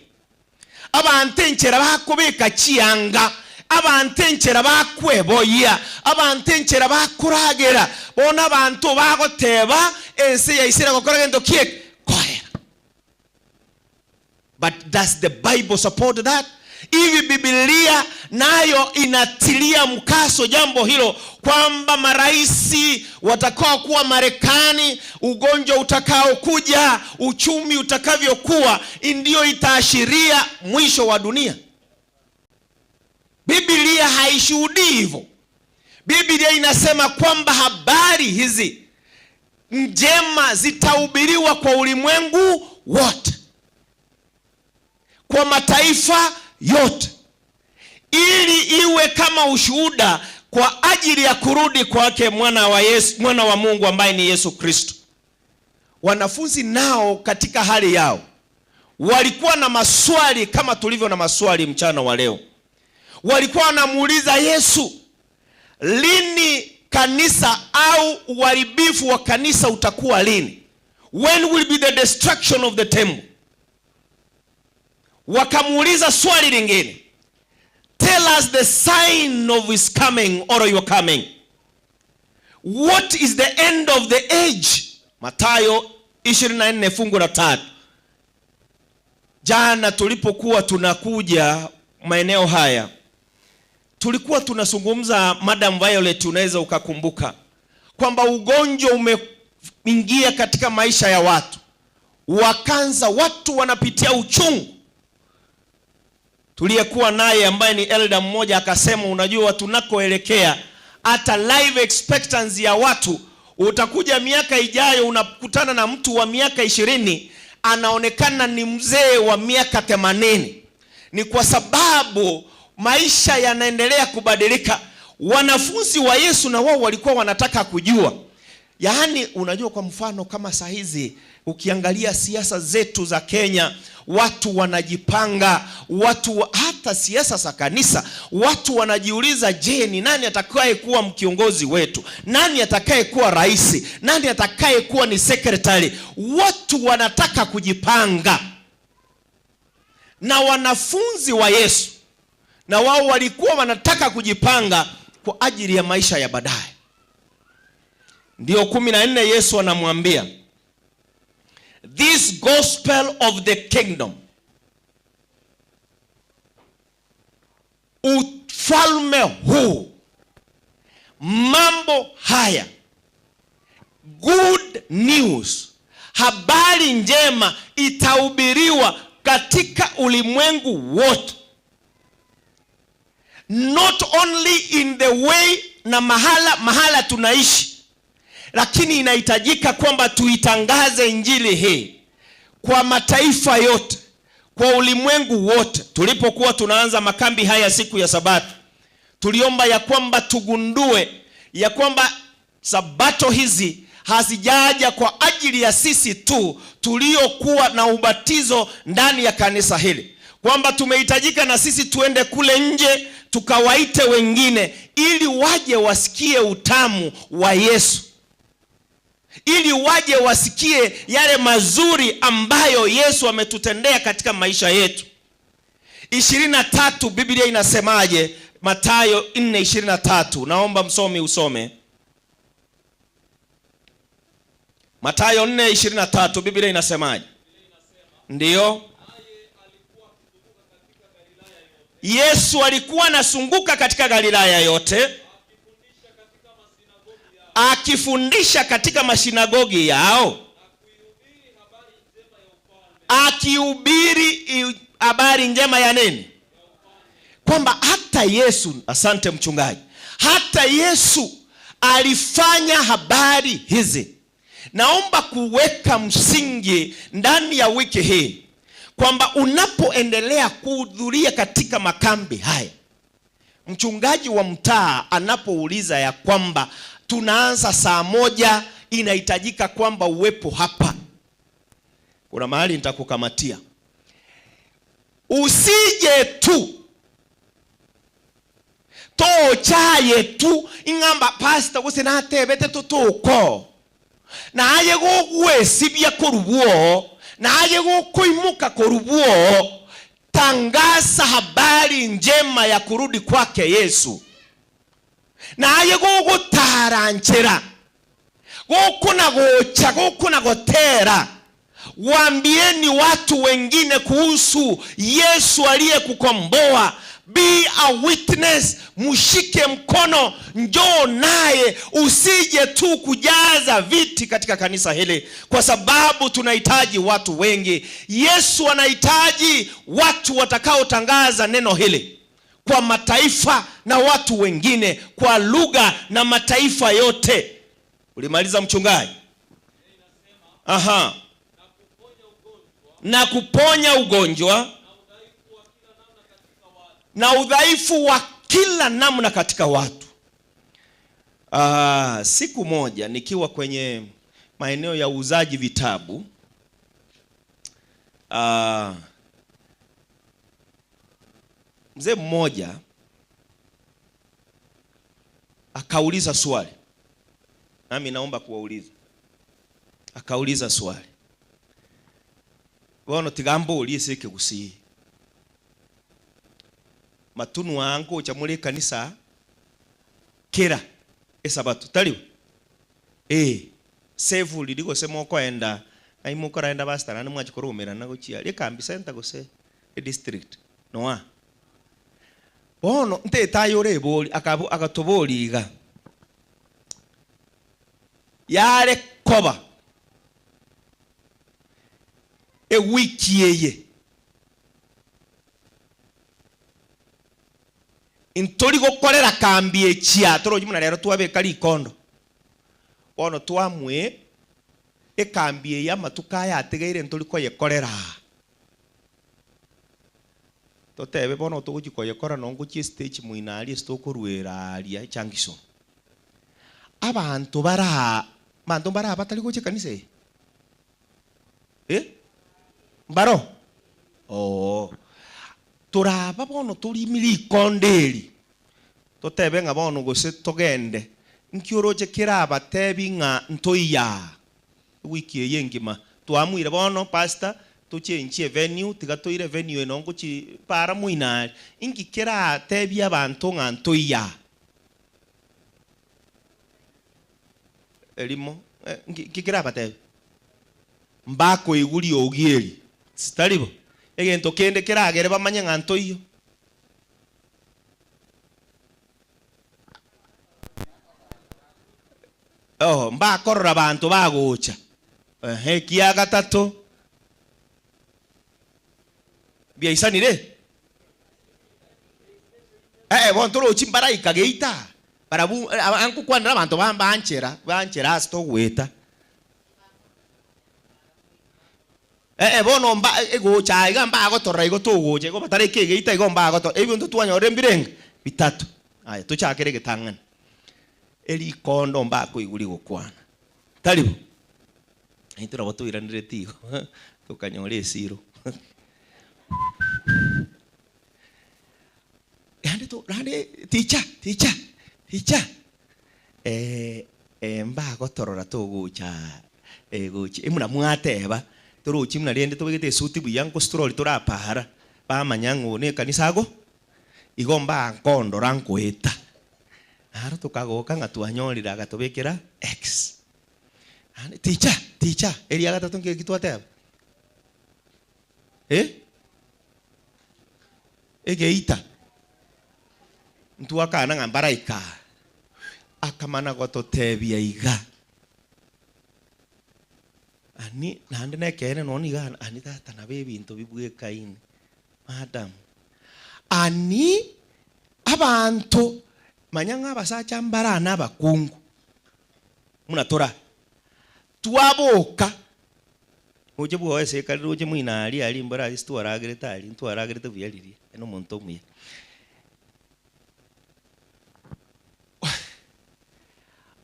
Speaker 4: Abantu enchera bakubika chianga, abantu enchera bakweboyia, abantu enchera bakuragera, bona abantu bagoteba ense yaisira gokora gento kieke kohera. But does the Bible support that? Hivi Biblia nayo inatilia mkaso jambo hilo kwamba maraisi watakao kuwa Marekani, ugonjwa utakaokuja, uchumi utakavyokuwa, ndio itaashiria mwisho wa dunia? Biblia haishuhudii hivyo. Biblia inasema kwamba habari hizi njema zitahubiriwa kwa ulimwengu wote, kwa mataifa yote, ili iwe kama ushuhuda kwa ajili ya kurudi kwake mwana wa Yesu, mwana wa Mungu ambaye ni Yesu Kristo. Wanafunzi nao katika hali yao walikuwa na maswali kama tulivyo na maswali mchana wa leo. Walikuwa wanamuuliza Yesu, lini kanisa au uharibifu wa kanisa utakuwa lini? When will be the destruction of the temple? Wakamuuliza swali lingine, tell us the sign of his coming or your coming. What is the end of the age? Mathayo 24 fungu la 3. Jana tulipokuwa tunakuja maeneo haya, tulikuwa tunazungumza, Madam Violet, unaweza ukakumbuka kwamba ugonjwa umeingia katika maisha ya watu, wakaanza watu wanapitia uchungu. Tuliyekuwa naye ambaye ni elder mmoja akasema, unajua tunakoelekea hata life expectancy ya watu, utakuja miaka ijayo unakutana na mtu wa miaka 20 anaonekana ni mzee wa miaka 80. Ni kwa sababu maisha yanaendelea kubadilika. Wanafunzi wa Yesu na wao walikuwa wanataka kujua. Yaani, unajua kwa mfano kama saa hizi ukiangalia siasa zetu za Kenya, watu wanajipanga, hata siasa za kanisa, watu wanajiuliza, je, ni nani atakaye kuwa mkiongozi wetu? Nani atakaye kuwa rais? Nani atakaye kuwa ni secretary? Watu wanataka kujipanga. Na wanafunzi wa Yesu na wao walikuwa wanataka kujipanga kwa ajili ya maisha ya baadaye. Ndio 14 Yesu anamwambia, this gospel of the kingdom, ufalme huu, mambo haya, good news, habari njema itahubiriwa katika ulimwengu wote. Not only in the way na mahala tunaishi, lakini inahitajika kwamba tuitangaze injili hii kwa mataifa yote, kwa ulimwengu wote. Tulipokuwa tunaanza makambi haya siku ya Sabato, tuliomba ya kwamba tugundue Ya kwamba sabato hizi hazijaja kwa ajili ya sisi tu tuliokuwa na ubatizo ndani ya kanisa hili, kwamba tumehitajika na sisi tuende kule nje tukawaite wengine ili waje wasikie utamu wa Yesu, ili waje wasikie yale mazuri ambayo Yesu ametutendea katika maisha yetu. 23 Biblia inasemaje? Mathayo 4:23. Naomba msomi usome Mathayo 4:23. Biblia inasemaje? Ndiyo, Yesu alikuwa anasunguka katika Galilaya yote akifundisha katika masinagogi yao, akihubiri habari njema ya nini? Kwamba hata Yesu, asante mchungaji, hata Yesu alifanya habari hizi. Naomba kuweka msingi ndani ya wiki hii kwamba unapoendelea kuhudhuria katika makambi haya, mchungaji wa mtaa anapouliza ya kwamba tunaanza saa moja, inahitajika kwamba uwepo hapa, kuna mahali nitakukamatia. Usije tu tochaye tu ing'amba pastor gose natebete tutuko naye gogwesibia korubuo naye gokoimuka korubuo. Tangaza habari njema ya kurudi kwake Yesu naye gogotaranchera gokuna gocha gokuna gotera. Waambieni watu wengine kuhusu Yesu aliyekukomboa. Be a witness, mshike mkono, njoo naye, usije tu kujaza viti katika kanisa hili, kwa sababu tunahitaji watu wengi. Yesu anahitaji watu watakaotangaza neno hili kwa mataifa na watu wengine, kwa lugha na mataifa yote. Ulimaliza mchungaji? Aha. Na kuponya ugonjwa na udhaifu wa kila namna katika watu. Siku moja nikiwa kwenye maeneo ya uuzaji vitabu, mzee mmoja akauliza swali, nami naomba kuwauliza. Akauliza swali, bono tigamburie ase ekegusii matunu angu cha muri kanisa kira esabato tariwe save riri gose mokoenda ng'ai mokoraenda pastor naende mwachi korumerana gochia aria ekambi center gose edistrict noa bono ntete aye ore ebori akabo agatoboria iga yare koba ewiki eye Ntori gokorera kambi echia torochi buna rero twabeka rikondo. Bono twamwe ekambi eye amatuko aya atigeire ntori koyekorera aa. Totebe bono togochi koyekora nonye ngochia estage moino aria ase tokoruera aria ejunction. Abanto bare aa, abanto mbare aa batari gocha ekanisa eye? Eh? Mbaro? Oo. Toraba bono torimi rikondo eri, totebe ng'a bono gose togende, nki oroche kerabatebi ng'a ntoiyo aa ewiki eye engima. Twamuire bono pastor, tochenchie evenue, tiga toire evenue eye nonye ngochi para moino aria. Inki keratebie abanto ng'a ntoiyo aa? Erimo, nki nki kerabatebie? Mbakoigwa riogi eri, tari bo? Egento kende keragere bamanye ng'a ntoiyo. Oh, mbakorora abanto bagocha. Ehe, ekia gatato, mbiaisanire? Eh, bono torochi mbaraika geita aa, barabwo nkokwanera abanto ba banchera, banchera ase togoeta. Ee, bono mba egocha aiga mbagotorora igo togocha igo batareka egeita igo mbagotorora. Ebinto twanyorire mbirenge? Bitato. Aya, tochakere egetang'ani.
Speaker 11: Erikondo mbakoigwa rigokwana. Tari bo? Naintwe nabo toiranereti igo, tokanyora esiro. Naende to naende ticha, ticha, ticha, eh, mbagotorora togocha gochia buna mwateba, torochi buna rende tobegete esuti buya nkostroli torapara, bamanya ng'a oyo na ekanisa ago, igo mbankondora nkoeta. Naro tokagoka ng'a twanyorire agatobekera X. Naende ticha, ticha, eria gatato nkereki twateba? Eh? Egeita. Ntwakana ng'a mbaraika aa. Akamana gototebia iga, Ani naende nekeene nonya niga ani tata nabo ebinto bibwekaine. Madam, Ani abanto manya ng'a abasacha mbare aa nabakungu buna tora twaboka roche bwoye ase ekari roche moino aria aria mbore aria sitwaragerete aria ntwaragerete buya riria aye nomonto omuya.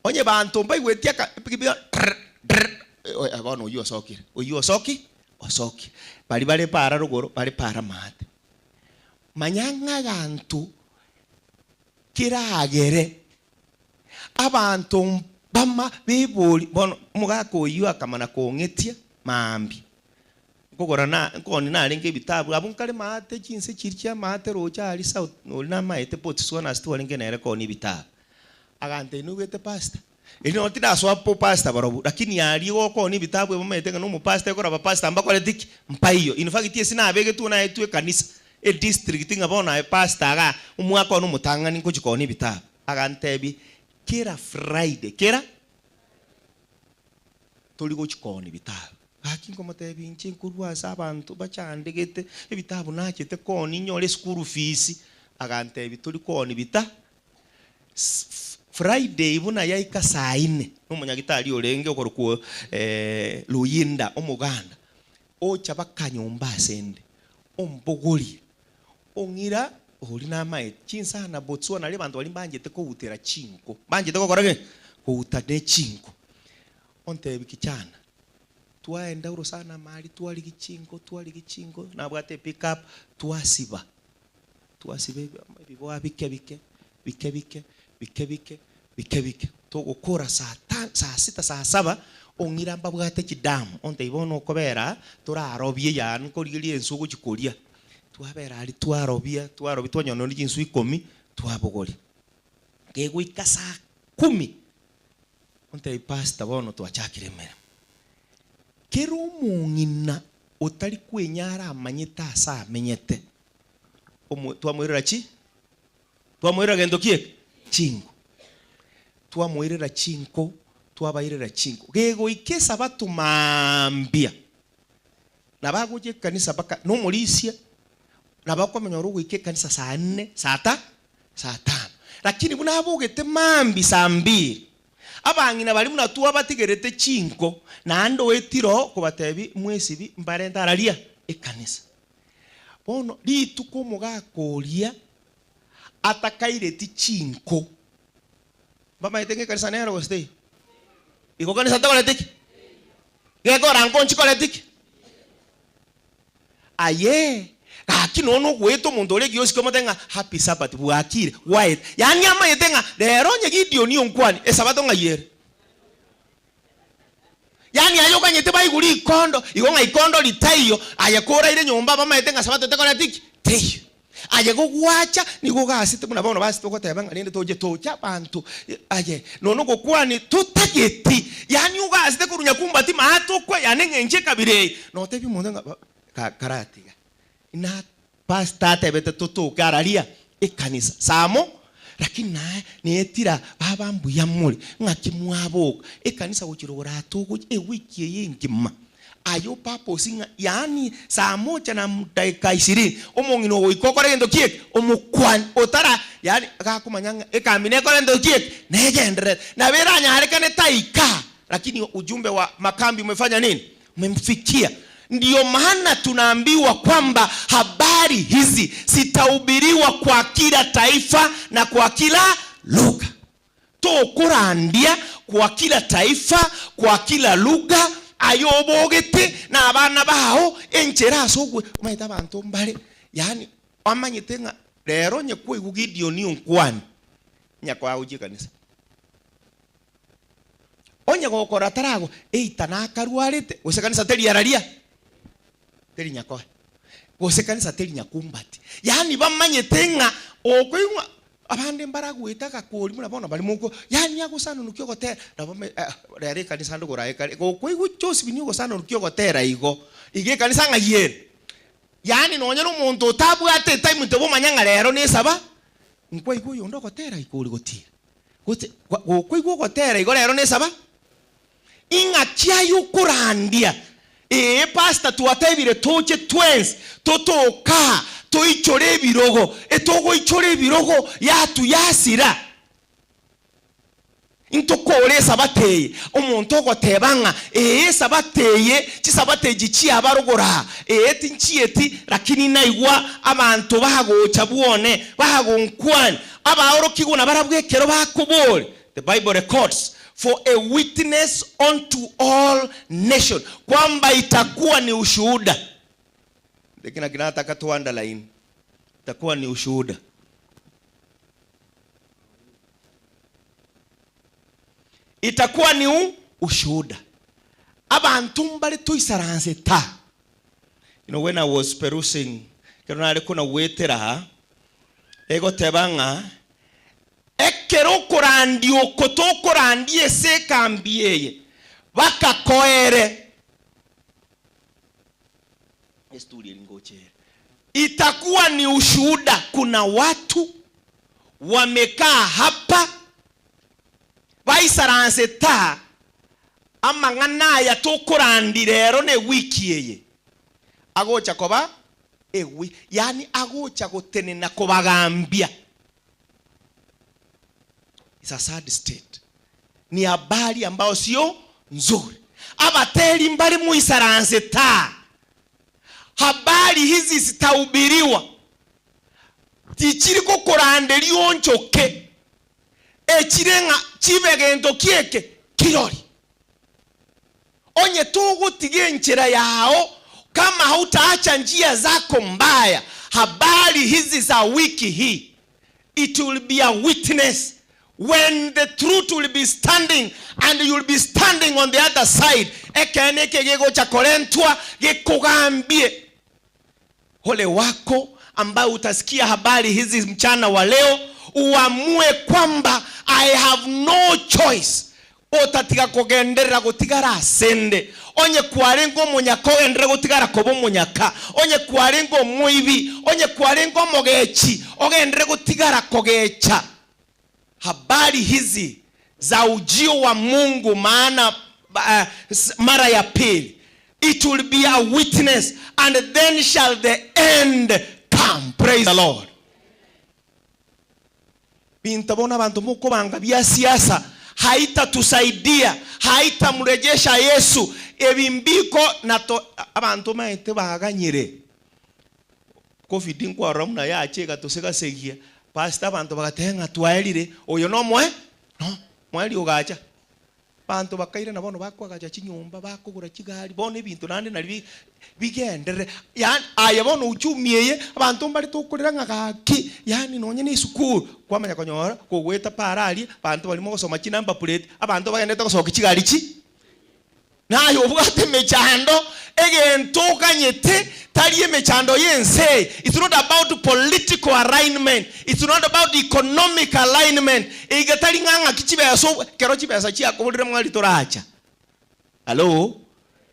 Speaker 11: Onye banto mbaigweti aka epikipiki rr rr eh bono oyio osokire, oyio osoki osokire. Baria bare para rogoro bare para maate. Manya ng'a aganto keragere abanto mbama bebori bono omogaka oyio akamana kong'etia maambia. Nkogora na nkoonia narenge ebitabu abwo nkare maate chinse chiria chia maate roche aria south oria namaete Botswana ase twarenge nere koonia ebitabu. Agantebia noigwete pastor? Erio nonye tindasoa bopastor barobwo lakini aria gokoonia ebitabu ebi omanyete ng'a nomopastor ekero abapastor mbakoreti ki? Mpaiyo. In fact ase nabegetwe naetwe ekanisa edistrict ng'a bono aye pastor igaa omwaka one omotang'ani nkochia koonia ebitabu. Agantebia kera Friday kera tori gochia koonia ebitabu. Gaki nkomotebia inche nkorwa ase abanto bachandegete, ebitabu nachete koonia inyore eschool fees, agantebia tori koonia bita Friday buna yaika saa ine, nomonyagitari orenge okorokwa Luyinda omoganda, ocha baka nyomba asende, ombogorie, ong'ira oria namaete chinsana Botswana aria abanto baria mbanchete koutera chinko, mbanchete gokora ki? Kouta ne chinko. Ontebia kichana, twaenda orosana amo aria twarigia chinko, twarigia chinko, nabwate epick up, twasiba, twasiba ebiboa bike bike, bike bike, bike bike, bike bike, togokora saa ta saa sita, saa saba, ong'ira mbabwate chidamu, ontebia bono okobera aa, torarobie yaani nkorigereria enswe ogochia koria, twabera aria twarobia, twarobia twanyora nonye chinswe ikomi, twabogoria. Kegoika saa kumi. Ontebie pastor bono twachakire emeremo. Kera omong'ina otari kwenyara amanyete ase amenyete, omo twamoirera chi? Twamoirera gento ki eke? Chinko. Twamoirera chinko, twabairera chinko. Gegoika esabato maambia, nabo agocha ekanisa mpaka nomorisia, nabo akomenya ore ogoika ekanisa saa nne, saa ta. Saa tano. Lakini buna abogete mambia saa mbiri, abang'ina baria buna twabatigerete chinko, naende oetire oo kobatebia mwesibi mbarente araria ekanisa. Bono rituko omogaka oria atakaireti chinko, mbamaete ng'a ekanisa nero gose teiyo? Igo kanisa ntokoreti ki? Gekora nko nchikoreti ki? Ayee, gaki nonya ogoeta omonto ore egiosi omotebi ng'a happy sabbath, bwakire, gwaeta. Yaani amanyete ng'a rero onye Gideoni onkwani, esabato ng'ai ere? Yaani aye okanyete baigwe rikondo, igo ng'a ikondo ritaiyo, aye koraire nyomba bamaete ng'a sabato tekoreti ki? Teiyo. Aye gogwacha nigo ogasete buna bono basete ogoteba ng'a rende toche toche abanto, aye nonya ogokwani totageti, yaani ogasete korwa nyakumbati maate okwe, yaani eng'encho ekabira eye, notebie omonto ng'a ba karatiga. Ina pastor atebete totoke araria ekanisa saa mo lakini naye netira baba mbuya more ng'aki mwaboka ekanisa gochia rogoro aa togochia ewiki eye engima. Aye opapose ng'a yaani saa moja na dakika ishirini omong'ina ogoika okore gento ki eke? Omokwani otara yaani gakomanya ng'a ekambi nekore gento ki eke? Negenderere. Nabo eranyarekane taika lakini ujumbe wa makambi umefanya nini? Umemfikia. Ndiyo maana tunaambiwa kwamba habari hizi zitahubiriwa kwa kila taifa na kwa kila lugha. Tokorandia kwa kila taifa, kwa kila lugha, aye obogete na abana bao enchera ase ogwe. Omanyete abanto mbare, yaani bamanyete ng'a rero onye kwaigwa Gideoni onkwane, onye koagochia ekanisa. Onye gokora tarago, eita nakarwarete, gose kanisa teri araria, teri nyakoe, gose kanisa teri nyakumbati. Yaani bamanyete ng'a okoigwa abande mbaragwete agakori buna bono bari moko, yaani agosanonokia ogotera nabo me eh, rero ekanisa ande okorae kare, gokoigwa Josephine ogosanonokia ogotera igo, iga ekanisa ng'ai ere? Yaani nonye na omonto otabwate etime tobomanya ng'a rero nesaba, nkwaigwa oyonde ogotera igo ore gotira. Gose gokoigwa ogotera igo rero nesaba, ing'aki aye okorandia? Ee, pastor twatebire toche twensi totoke aa toichore ebirogo, etogoichora ebirogo yatu yasira. Intokore esabato eye, omonto ogoteba ng'a ee esabato eye, chisabato echi chiabarogoro aa, ee tinchieti lakini naigwa abanto bagocha bwone bagonkwania, Abaorokigwa nabarabwo ekero bakoboria, The Bible records, for a witness unto all nations, kwamba itakuwa ni ushuhuda. Lakini naki nataka to underline, itakuwa ni ushuhuda. Itakuwa ni u ushuhuda. Abanto mbare toisaranse ta. You know, when I was perusing, ekero nare kona goetera aa, egoteba ng'a ekero okorandia oko tokorandia ase ekambi eye, bakakoere esturi eri ngocha ere, itakuwa ni ushuhuda. Kuna watu wamekaa hapa Baisaranse taa amang'ana aya tokorandi rero na ewiki eye, agocha koba ewi, yaani agocha gotenena kobagambia. It's a sad state. Ni habari ambayo sio nzuri. Abateri mbare moisaranse taa, habari hizi zitahubiriwa, tichiri gokoranderia onchoke. Echire ng'a chibe gento ki'eke kirori. Onye togotiga enchera yao, kama hautaacha njia zako mbaya, habari hizi za wiki hii, it will be a witness when the truth will be standing and you will be standing on the other side. Ekeene eke gegocha korentwa gekogambie. Ole wako ambaye utasikia habari hizi mchana wa leo, uamue kwamba I have no choice otatiga kogenderera gotigara asende. Onye kwarenge omonyaka ogenderere gotigara koba omonyaka, onye kwarenge omoibi, onye kwarenge omogechi ogenderere gotigara kogecha. Habari hizi za ujio wa Mungu maana mara ya pili it will be a witness and then shall the end come. Praise the Lord. Binto bono abanto mokobanga bia siasa haitatusaidia, haitamrejesha Yesu. Ebi mbiko na to abanto maete baganyire Covid nkwarora buna yacha egatosegasegia, pastor abanto bagateba ng'a twaerire, oyo nomoe no moerio ogacha. Abanto bakairana bono bakoagacha chinyomba, bakogora chigari, bono ebinto naende nari bi bigenderere. Yaani aye bono uchumi eye, abanto mbare tokorera ng'a gaki, yaani nonye na esukuru, kwamanya konyora kogoeta para aria, abanto baria mogosoma chinumber plate, abanto bagenderete gosokia chigari chi. Naye obwate emechando, egento oganyete tari emechando y'ense eye. It's not about political alignment, it's not about economic alignment. Iga tari ng'a ng'aki chibesa obwa, ekero chibesa chiakoborire mwari toracha. Hallo?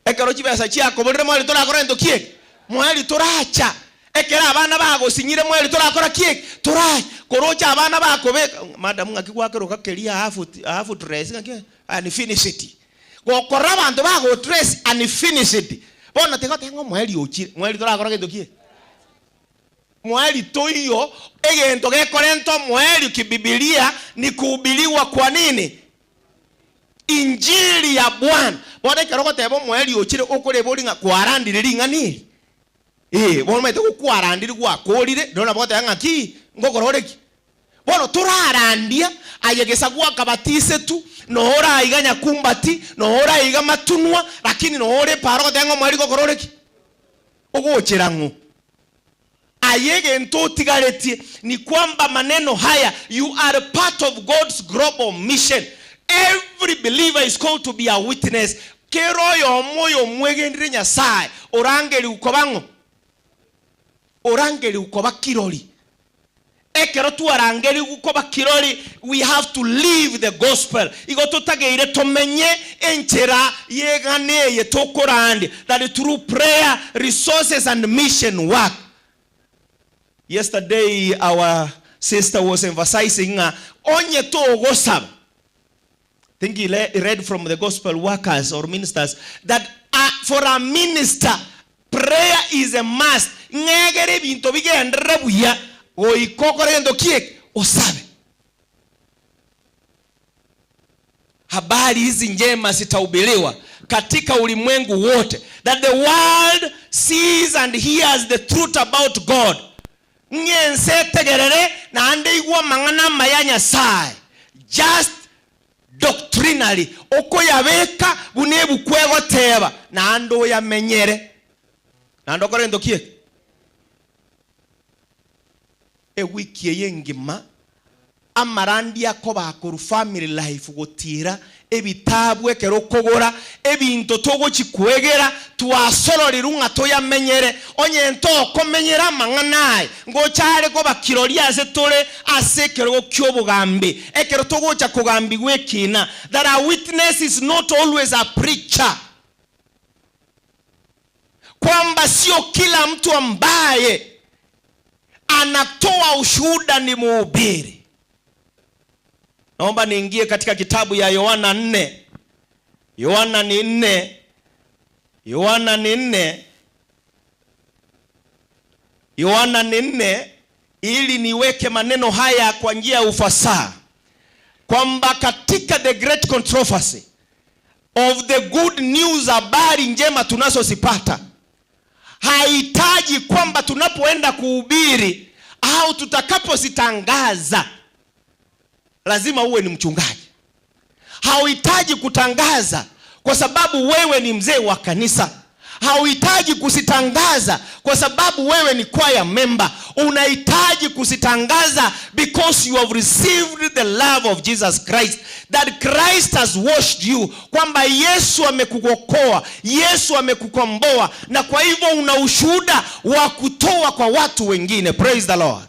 Speaker 11: Ekero chibesa chiakoborire mwari torakora gento ki eke? Mwari toracha. Ekero abana bagosinyire mweri torakora ki eke? Toracha. Koroche abana bakobeka, madam ng'aki gwakeroka keria half, half dress ng'aki unfinished. Gokora abanto bagotrace unfinished. Bono tiga goteba ng'a omoerio ochire. Moerio torakora gento ki? Moerio toiyo, egento gekorenta omoerio kibibilia ni kuhubiriwa kwa nini? Injili ya Bwana. Bono ekero ogoteba omoerio ochire okorebori ng'a kwarandire ring'ana eri. Ee, bono omanyete gokwarandire gwakorire, rirorio nabo ogoteba ng'a ki? Ngokora ore ki? Bono torarandia aye gesaku akabatisetu, noo oraiga nyakumbati, noo oraiga matunwa, lakini noo ore epaara ogoteba ng'a omweri gokora ore ki? Ogochera ng'o? Aye egento otigaretie ni kwamba maneno haya, you are part of God's global mission. Every believer is called to be a witness. Kera oyomo oyomwegenire Nyasaye orangerigwe koba ng'o? Orangerigwe koba kirori. Ekero twarangerigwe koba kirori, we have to live the gospel. Igo totageire tomenye enchera y'egana eye tokorandia, that through prayer, resources and mission work. Yesterday our sister was emphasizing ng'a onye togosaba, think he read from the gospel workers or ministers that for a minister prayer is a must ng'egere ebinto bigenderere buya goika okore gento ki eke osabe. Habari hizi njema zitahubiriwa katika ulimwengu wote that the world sees and hears the truth about God ng'e ense etegerere naende igwe amang'ana amaya a Nyasae just doctrinally, okoyabeka buna ebuku egoteba, naende oyamenyere, naende okore gento ki eke? Ewiki eye engima amarandia akoba akorwa family life gotira ebitabu ekero okogora ebinto togochi kwegera twasororirwe ng'a toyamenyere onye ntokomenyera amang'ana aya ngocha are koba kirori ase tore ase ekerogo ki'obogambi ekero togocha kogambigwa ekina that a witness is not always a preacher kwamba sio kila mtu ambaye anatoa ushuhuda ni mhubiri. Naomba niingie katika kitabu ya Yohana 4. Yohana ni 4. Yohana ni 4. Yohana ni 4 ili niweke maneno haya kwa njia ya ufasaha kwamba katika the great controversy of the good news, habari njema tunazozipata hahitaji kwamba tunapoenda kuhubiri au tutakapozitangaza lazima uwe ni mchungaji. Hauhitaji kutangaza kwa sababu wewe ni mzee wa kanisa. Hauhitaji kuzitangaza kwa sababu wewe ni choir member. Unahitaji kuzitangaza because you have received the love of Jesus Christ, that Christ has washed you, kwamba Yesu amekuokoa, Yesu amekukomboa, na kwa hivyo una ushuhuda wa kutoa kwa watu wengine. Praise the Lord.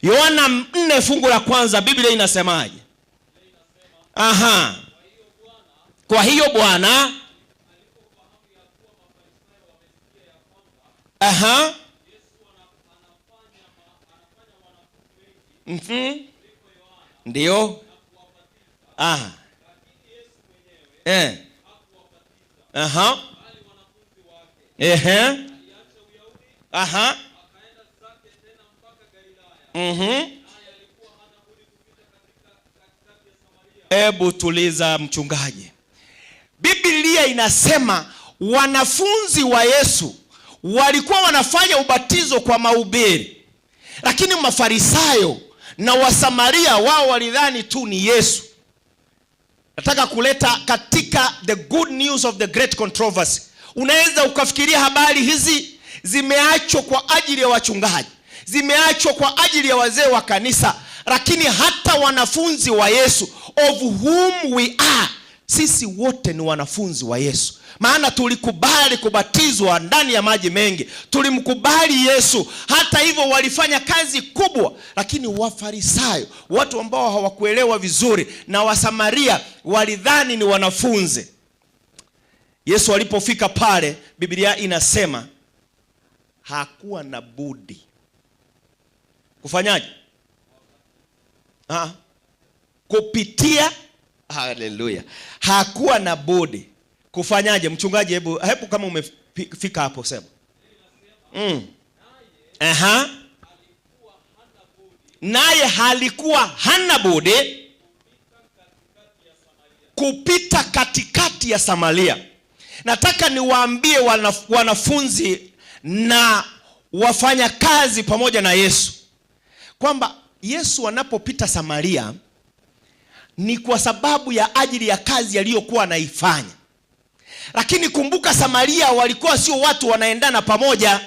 Speaker 11: Yohana 4 fungu la kwanza, Biblia inasemaje? Aha. Kwa hiyo Bwana, aha, Ndio. Aha. Aha. Ehe. Aha. Ebu tuliza mchungaji. Biblia inasema wanafunzi wa Yesu walikuwa wanafanya ubatizo kwa mahubiri, lakini Mafarisayo na Wasamaria wao walidhani tu ni Yesu. Nataka kuleta katika the good news of the great controversy. Unaweza ukafikiria habari hizi zimeachwa kwa ajili ya wachungaji, zimeachwa kwa ajili ya wazee wa kanisa, lakini hata wanafunzi wa Yesu, of whom we are, sisi wote ni wanafunzi wa Yesu. Maana tulikubali kubatizwa ndani ya maji mengi, tulimkubali Yesu. Hata hivyo walifanya kazi kubwa, lakini Wafarisayo, watu ambao hawakuelewa vizuri, na Wasamaria walidhani ni wanafunzi. Yesu alipofika pale, Biblia inasema hakuwa na budi kufanyaje? Kupitia, haleluya. Hakuwa na budi kufanyaje? Mchungaji, hebu kama umefika hapo sema. Aha. Naye halikuwa hana budi kupita katikati ya Samaria. Nataka niwaambie wanafunzi na wafanyakazi pamoja na Yesu kwamba Yesu anapopita Samaria ni kwa sababu ya ajili ya kazi aliyokuwa anaifanya. Lakini kumbuka, Samaria walikuwa sio watu wanaendana pamoja,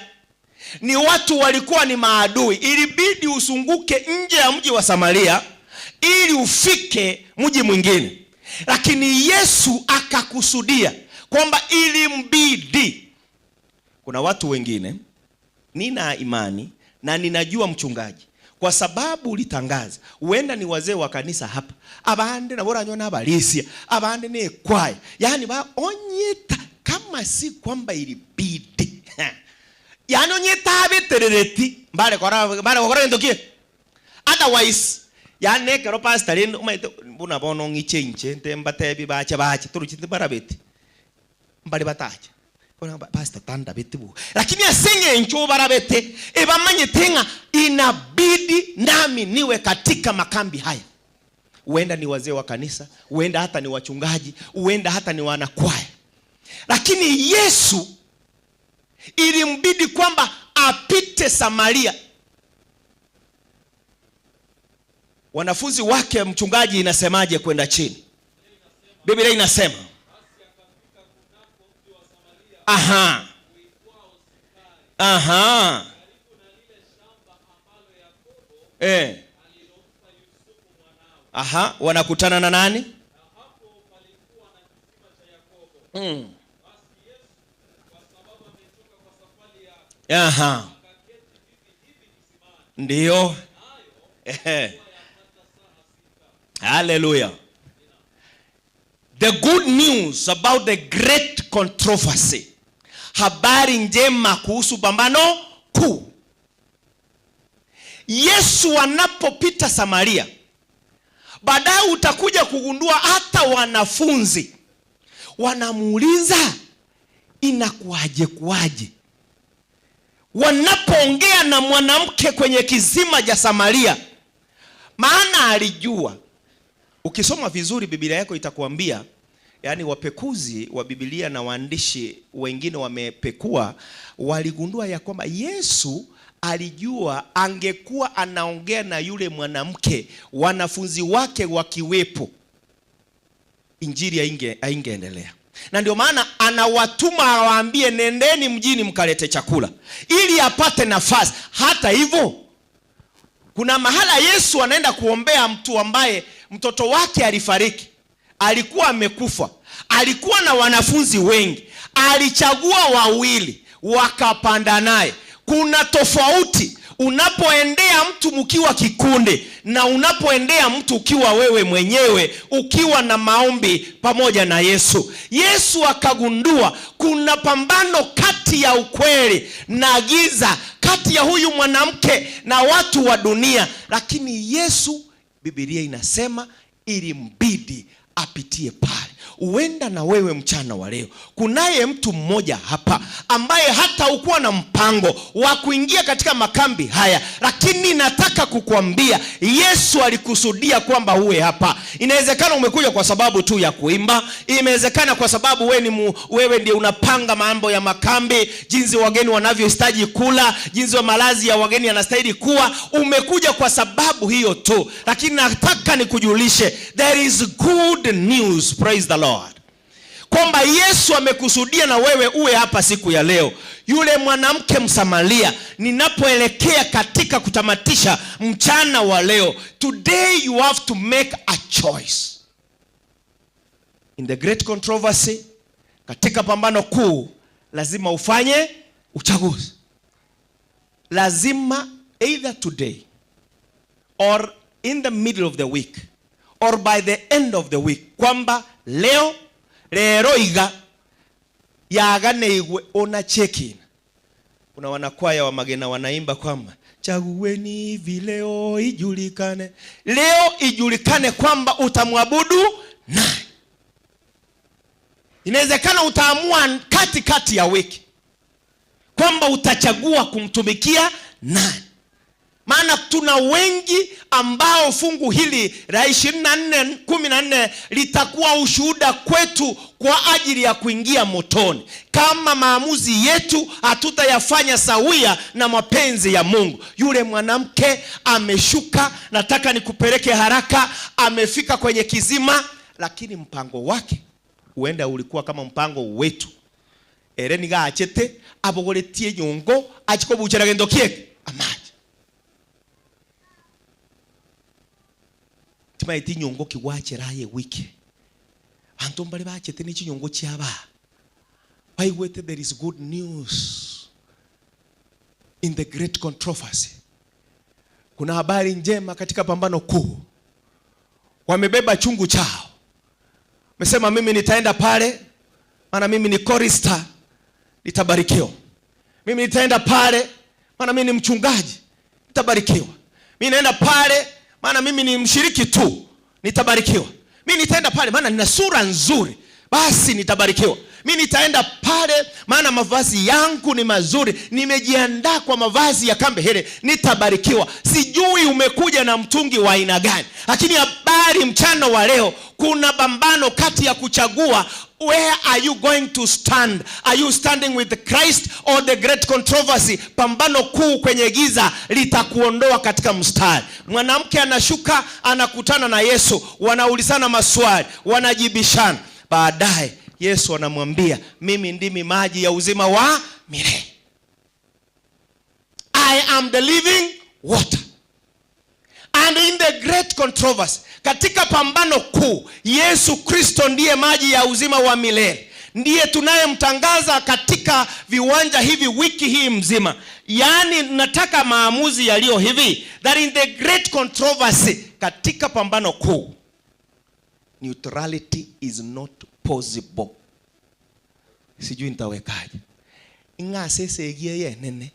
Speaker 11: ni watu walikuwa ni maadui. Ilibidi usunguke nje ya mji wa Samaria ili ufike mji mwingine, lakini Yesu akakusudia kwamba ilimbidi. Kuna watu wengine, nina imani na ninajua mchungaji kwa sababu ulitangaza, huenda ni wazee wa kanisa hapa abande nabo oranywa nabarisia abande nekwaya, yani baonyeta kama si kwamba ilibidi yani onyeta abeterereti mbare kora mbare gokora gento ki otherwise yani ekero pastor rende omanyete buna bono ng'iche inche nte mbatebi bache bache torochi timbarabeti mbare batache Bono pastor tandabeti bo lakini ase eng'encho obarabete ebamanyete ng'a inabidi nami niwe katika makambi haya. Huenda ni wazee wa kanisa, huenda hata ni wachungaji, huenda hata ni wanakwaya. Lakini Yesu ilimbidi kwamba apite Samaria. Wanafunzi wake, mchungaji, inasemaje kwenda chini? Biblia inasema aha, aha, eh, aha, wanakutana na nani? Aha, ndiyo. Ehe. Hallelujah. The good news about the great controversy. Habari njema kuhusu pambano kuu. Yesu anapopita Samaria, baadaye utakuja kugundua hata wanafunzi wanamuuliza inakuwaje kuwaje? Wanapoongea na mwanamke kwenye kisima cha Samaria, maana alijua. Ukisoma vizuri Biblia yako itakuambia, yani wapekuzi wa Biblia na waandishi wengine wamepekua, waligundua ya kwamba Yesu alijua angekuwa anaongea na yule mwanamke, wanafunzi wake wakiwepo, injili haingeendelea. Na ndio maana anawatuma awaambie, nendeni mjini mkalete chakula ili apate nafasi. Hata hivyo, kuna mahala Yesu anaenda kuombea mtu ambaye mtoto wake alifariki, alikuwa amekufa, alikuwa na wanafunzi wengi, alichagua wawili wakapanda naye. Kuna tofauti unapoendea mtu mkiwa kikundi na unapoendea mtu ukiwa wewe mwenyewe, ukiwa na maombi pamoja na Yesu. Yesu akagundua kuna pambano kati ya ukweli na giza, kati ya huyu mwanamke na watu wa dunia, lakini Yesu, Biblia inasema ilimbidi apitie pale. Huenda na wewe mchana wa leo kunaye mtu mmoja hapa ambaye hata hukuwa na mpango wa kuingia katika makambi haya, lakini nataka kukuambia Yesu alikusudia kwamba uwe hapa. Inawezekana umekuja kwa sababu tu ya kuimba, inawezekana kwa sababu wewe ni mu, wewe ndiye unapanga mambo ya makambi, jinsi wageni wanavyohitaji kula, jinsi wa malazi ya wageni yanastahili kuwa. Umekuja kwa sababu hiyo tu, lakini nataka nikujulishe there is good news, praise the Lord, kwamba Yesu amekusudia na wewe uwe hapa siku ya leo. Yule mwanamke Msamaria, ninapoelekea katika kutamatisha mchana wa leo, today you have to make a choice in the great controversy. Katika pambano kuu lazima ufanye uchaguzi, lazima either today or in the middle of the week or by the end of the week, kwamba leo lero iga yaganeigwe ona check-in. Kuna wanakwaya wa Magena wanaimba kwamba chagueni hivi leo ijulikane, leo ijulikane kwamba utamwabudu nani. Inawezekana utaamua katikati ya wiki kwamba utachagua kumtumikia nani. Maana tuna wengi ambao fungu hili la 24:14 litakuwa ushuhuda kwetu kwa ajili ya kuingia motoni, kama maamuzi yetu hatutayafanya sawia na mapenzi ya Mungu. Yule mwanamke ameshuka, nataka nikupeleke haraka, amefika kwenye kizima, lakini mpango wake huenda ulikuwa kama mpango wetu. Ere niga achete abogoretie nyongo achikobuchera gento kieke amache. Timaeti nyongo kigwachera aye wiki. Banto mbare bachete ne chinyongo chiaba. Baigwete there is good news in the great controversy. Kuna habari njema katika pambano kuu. Wamebeba chungu chao. Wamesema mimi nitaenda pale, maana mimi ni chorister, nitabarikiwa. Mimi nitaenda pale, maana mimi ni mchungaji, nitabarikiwa. Mimi naenda pale, maana mimi ni mshiriki tu, nitabarikiwa. Mimi nitaenda pale, maana nina sura nzuri, basi nitabarikiwa. Mimi nitaenda pale, maana mavazi yangu ni mazuri, nimejiandaa kwa mavazi ya kambi hili, nitabarikiwa. Sijui umekuja na mtungi wa aina gani, lakini habari mchana wa leo, kuna pambano kati ya kuchagua. Where are you going to stand? Are you standing with Christ or the great controversy? Pambano kuu kwenye giza litakuondoa katika mstari. Mwanamke anashuka, anakutana na Yesu, wanaulizana maswali, wanajibishana. Baadaye Yesu anamwambia, mimi ndimi maji ya uzima wa milele. I am the living water. And in the great controversy, katika pambano kuu, Yesu Kristo ndiye maji ya uzima wa milele. Ndiye tunayemtangaza katika viwanja hivi wiki hii mzima. Yaani nataka maamuzi yaliyo hivi, that in the great controversy, katika pambano kuu, neutrality is not possible. Sijui nitawekaje. Ing'ase egie yenene.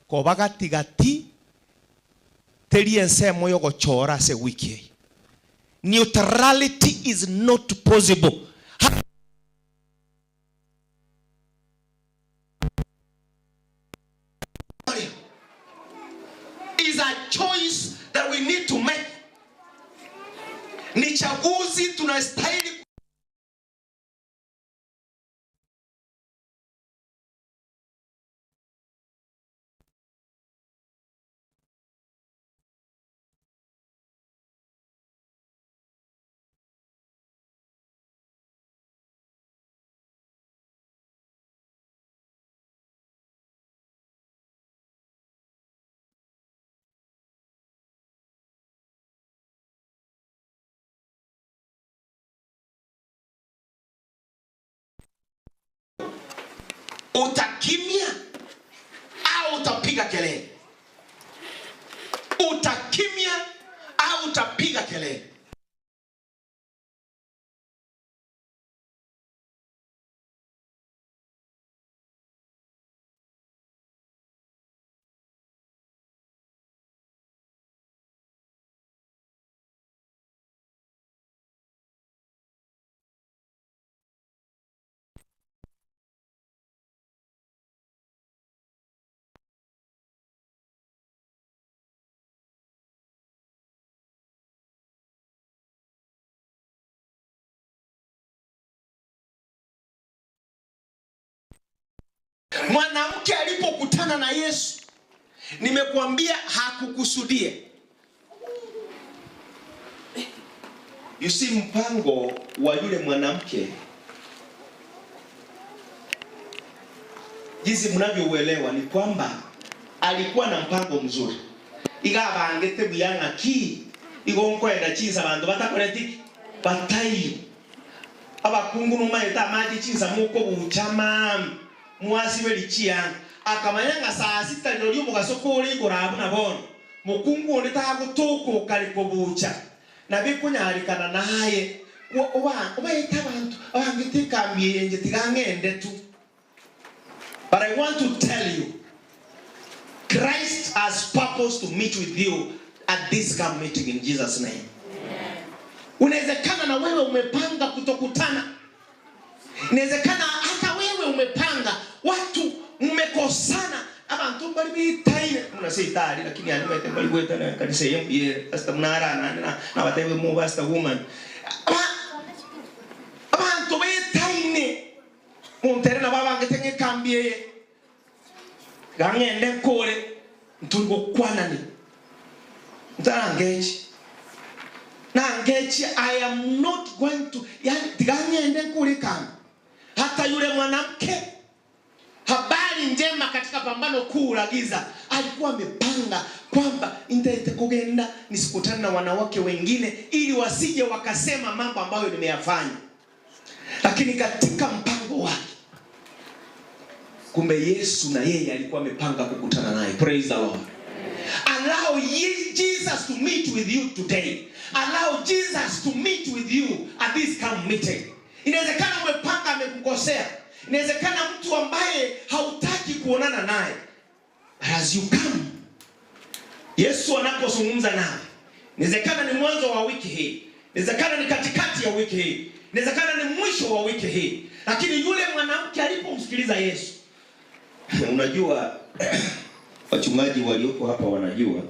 Speaker 11: Koba gatigati teri ensemo yogochora ase wiki eye. Neutrality is not possible. Is a choice that we need to make. Ni chaguzi tunastahili Utakimya au utapiga kelele? Utakimya au utapiga kelele? Mwanamke alipokutana na Yesu, nimekuambia hakukusudia. You see, mpango wa yule mwanamke jinsi mnavyouelewa ni kwamba alikuwa na mpango mzuri. Igabangete buyanga ki igonkwenda chinsa bantu batakoretiki batayo abakungu numaeta amaji chinsa muko buchama mwasi welichia akamanya nga saa sita lino mugaso kuri igoro na bono mukungu onde tagutukuka rikubucha na bikunyarikana naye ubaita abantu abangite kambi yenje tigang'ende tu. But I want to tell you, Christ has purpose to meet with you at this camp meeting in Jesus name. Unawezekana na wewe umepanga kutokutana. Inawezekana hata wewe umepanga watu mmekosana, abantu bali bitaine. Mnasema seito aria lakini aria nimaete mbarigwete na ekanisa eye mbuya ere. Pastor buna ara naende na nabatebi mo pastor woman. Aba abanto betaine, omonto ere nabo abangete ng'a ekambi eye, iga ng'ende nkore, ntori gokwanani. Ntarangechi. Nangechi I am not going to, yaani tiga ng'ende nkore ekambi. Hata yule mwanamke Habari njema katika pambano kuu la giza, alikuwa amepanga kwamba nitaete kugenda nisikutane na wanawake wengine ili wasije wakasema mambo ambayo nimeyafanya. Lakini katika mpango wake, kumbe Yesu na yeye alikuwa amepanga kukutana naye. Praise the Lord. Allow Jesus to meet with you today. Allow Jesus to meet with you at this camp meeting. Inawezekana umepanga amekukosea. Inawezekana mtu ambaye hautaki kuonana naye. But as you come, Yesu anapozungumza nawe, inawezekana ni mwanzo wa wiki hii, inawezekana ni katikati ya wiki hii, inawezekana ni mwisho wa wiki hii, lakini yule mwanamke alipomsikiliza Yesu, unajua wachungaji walioko hapa wanajua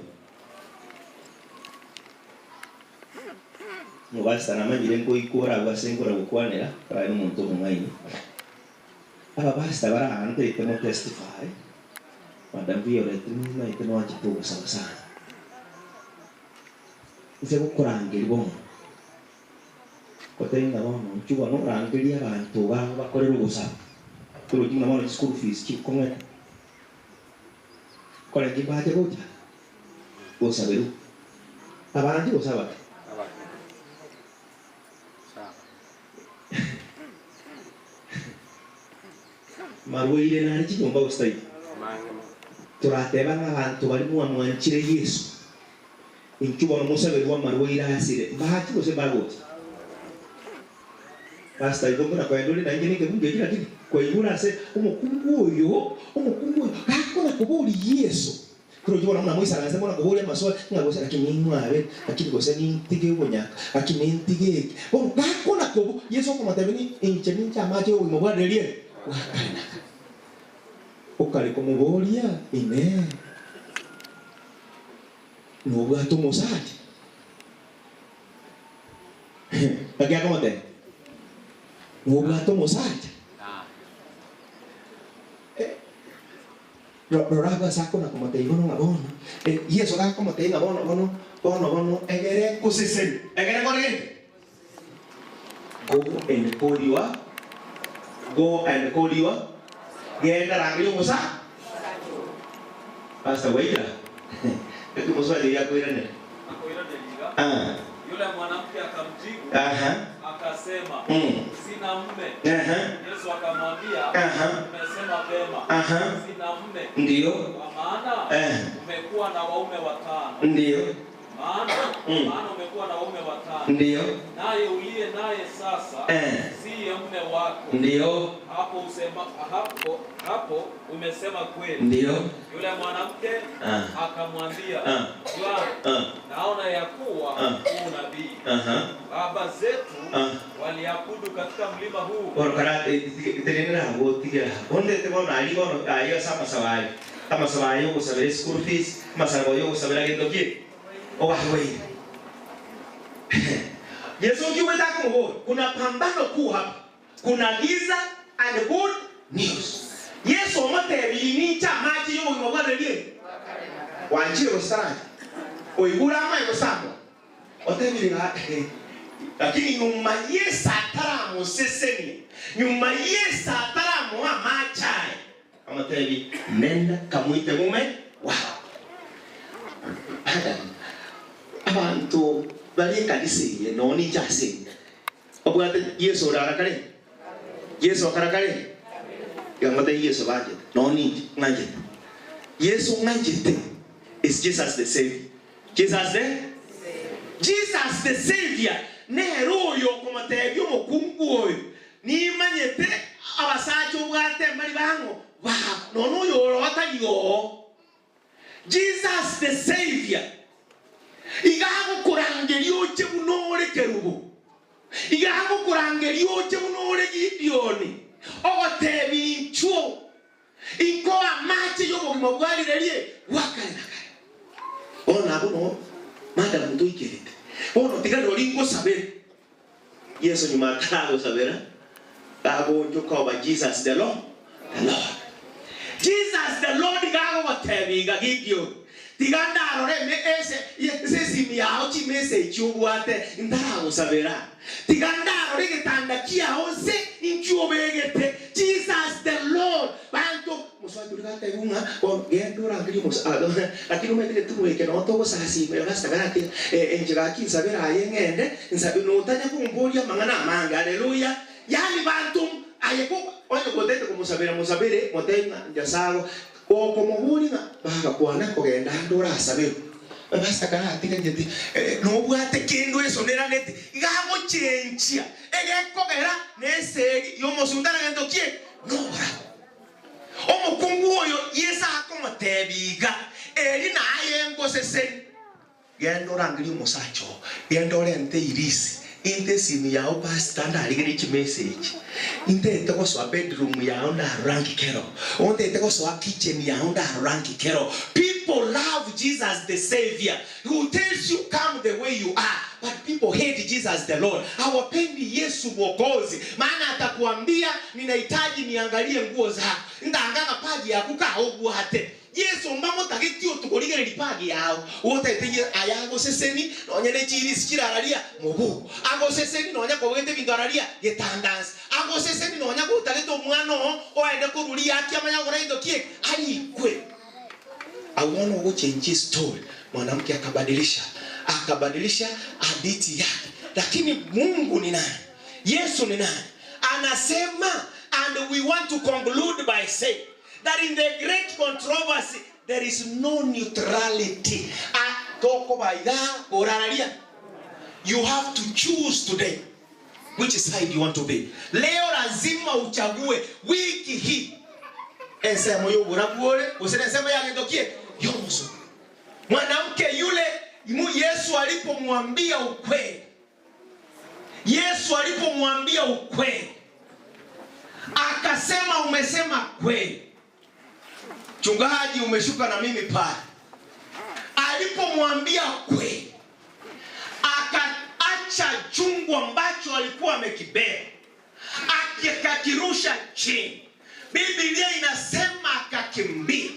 Speaker 11: Mobasa namanyire nkoikora agwo ase nkora gokwanera, karabe nomonto omong'aini. Abapastor bare aa ntaete mo testify, Madam Violet nimaete noanchete ogosaba sana. Inse gokorangeria bono, gotebia ng'a bono inchuo bono orangerie abanto iga bakorere ogosaba, torochi buna bono chischool fees chikong'ete. Kore inche mbache gocha gosaberwa, abanche gose abake? Marwaire nare chinyomba gose taibo? Torateba ng'a abanto baria mwamwanchire Yeso, inchuo bono mosaberwe amarwaire asire, mbache gose mbagocha? Pastor igo mbuna koenda ore nainche nekebungo eki lakini kwaigure ase omokungu oyo omokungu oyo gakona koboria Yeso kero ochi bono buna moisaranse mona koboria amaswali ng'a gose lakini ning'wabe lakini gose nintige obonyaka lakini nintige eki bono gakona kobo Yeso okomotebia ni inche ninche amache y'obogima bwa riria bwa kare na kare okare komoboria inee nobwate omosacha. Naki akomotebia, Nobwate omosacha? Eh, ro- rora abwo ase akona komotebia bono ng'a bono, eh, Yeso gakomotebia ng'a bono bono bono bono egere nkoseseni, egere nkore gento? Go and call your, go and call your, genda rangeria omosa Pastor Waira, naki omosubati oyio akoiranera?
Speaker 12: Akoiraneria iga,
Speaker 11: Ah.
Speaker 12: Yule mwanamke akamjibu,
Speaker 11: Aha.
Speaker 12: akasema,
Speaker 11: Mm.
Speaker 12: Sina mume.
Speaker 11: Aha.
Speaker 12: Yesu akamwambia,
Speaker 11: Aha.
Speaker 12: Umesema vema,
Speaker 11: Aha.
Speaker 12: sina mume.
Speaker 11: Ndiyo.
Speaker 12: Kwa maana
Speaker 11: Eh.
Speaker 12: umekuwa na waume watano.
Speaker 11: Ndiyo.
Speaker 12: Maana
Speaker 11: Mm.
Speaker 12: maana umekuwa na waume watano.
Speaker 11: Ndiyo.
Speaker 12: Naye uliye naye sasa
Speaker 11: Eh.
Speaker 12: siye mume wako.
Speaker 11: Ndiyo.
Speaker 12: Hapo usema hapo hapo umesema kweli.
Speaker 11: Ndiyo.
Speaker 12: Yule mwanamke
Speaker 11: Ah.
Speaker 12: akamwambia,
Speaker 11: Ah.
Speaker 12: Bwana,
Speaker 11: Ah.
Speaker 12: naona ya kuwa
Speaker 11: Ah.
Speaker 12: u nabii.
Speaker 11: Aha.
Speaker 12: Baba zetu
Speaker 11: Ah.
Speaker 12: waliabudu katika mlima huu.
Speaker 11: Bono kara tenenera abwo tigera abwo. Ondete bono aria bono ayio ase amasabo aye. Amasabo aya ogosabera eschool fees, amasabo aya ogosabera gento ki? Obarwaire. Yeso nki omanyete akomoboria? Kuna pambano kuu hapa. Kuna giza and good news. Yeso omotebirie ninche amache y'obogima bwa riria Gwanchire gose tarancha? Oigure amaye gose tamoa? Otebire ng'a lakini nyuma Yeso ataramosesenia, nyuma Yeso ataramoa amache aya, Amotebie, Nenda kamoite mume wao. Madam, abanto bare ekanisa eye nonya ninche ase ende, babwate Yeso ore ara kare? Yeso akara kare? Iga ngotebie Yeso banchete, nonya ninche ng'anchete. Yeso ng'anchete is Jesus the Savior. Jesus the Jesus the Savior nere oyo okomotebia omokungu oyo, Nimanyete abasacha obwate mbari bang'o bao, nonya oyo ore oo tari oo. Jesus the Savior iga agokorangeria oche buna ore kerubo, iga agokorangeria oche buna ore Gideoni, ogotebia inchuo, inkoe amache y'obogima bwa rirerie bwa kare na kare. Bono abwo noo madam toikerete. Bono tiga rirorio ngosabere. Yeso nyuma ataragosabera, gagoonchoka oba Jesus the Lord, the Lord. Jesus the Lord gagogotebia iga, Gideon, tiga ndarore eme ese ase esimi yao chimessage obwate ntaragosabera. Tiga ndarore egetanda kiao nse inki obegete. Jesus the Lord. Banto, mosubati oria gatebiwa ng'a bono genda orangerie omosa ah lakini omanyete egetumo eke noo togosasima pastor gaki inche gaki nsabere aye ng'ende nsabe notanya komboria amang'ana amange haleluya yaani banto aye ko onye gotagete komosabera mosabere motebie ng'a nyasae gokomoboria ng'a baba kwana kogenda ande orasaberwe pastor karatiga inche ti nobwate kende oesoneraneti iga agochenchia egekogera nesegi yomosunte na gento ki? Noborabu. Omokungu oyo Yeso akomotebia iga, Eri naye ngoseseni. Genda orangerie omosacha oo, genda orente irisi, inte esimi yao pastor ndarigererie chimessage, intete gosoa bedroom yao ndarora nki kero, ontete gosoa kitchen yao ndarora nki kero. People love Jesus the saviour who tells you come the way you are but people hate Jesus the Lord. Hawapendi Yesu mwokozi maana atakuambia ninahitaji niangalie nguo zako, ntangaga pagi yaku ka obwate. Yeso mbamotageti otokorigereria pagi yao, otagete ye aya agoseseni nonya ne chirisi chirararia mobuko, agoseseni nonya kobogete ebinto araria getandansi, agoseseni nonya gotagete omwana oo oende korwa riaki amanye gokora gento ki eke arikwe. Agwo bono ogochenjia estory, mwanamke akabadilisha akabadilisha hadithi yake, lakini Mungu ni nani? Yesu ni nani? Anasema and we want to conclude by saying that in the great controversy there is no neutrality. A tokoba iga orararia. You have to choose today which side you want to be. Leo lazima uchague wiki hii ensemo y'oborabu ore gose nensemo ya gento ki y'omosunte. Mwanamke yule mu Yesu alipomwambia ukweli Yesu alipomwambia ukweli akasema, umesema kweli. Mchungaji, umeshuka na mimi pale. Alipomwambia kweli, akaacha chungu ambacho alikuwa amekibeba akakirusha chini. Biblia inasema akakimbia.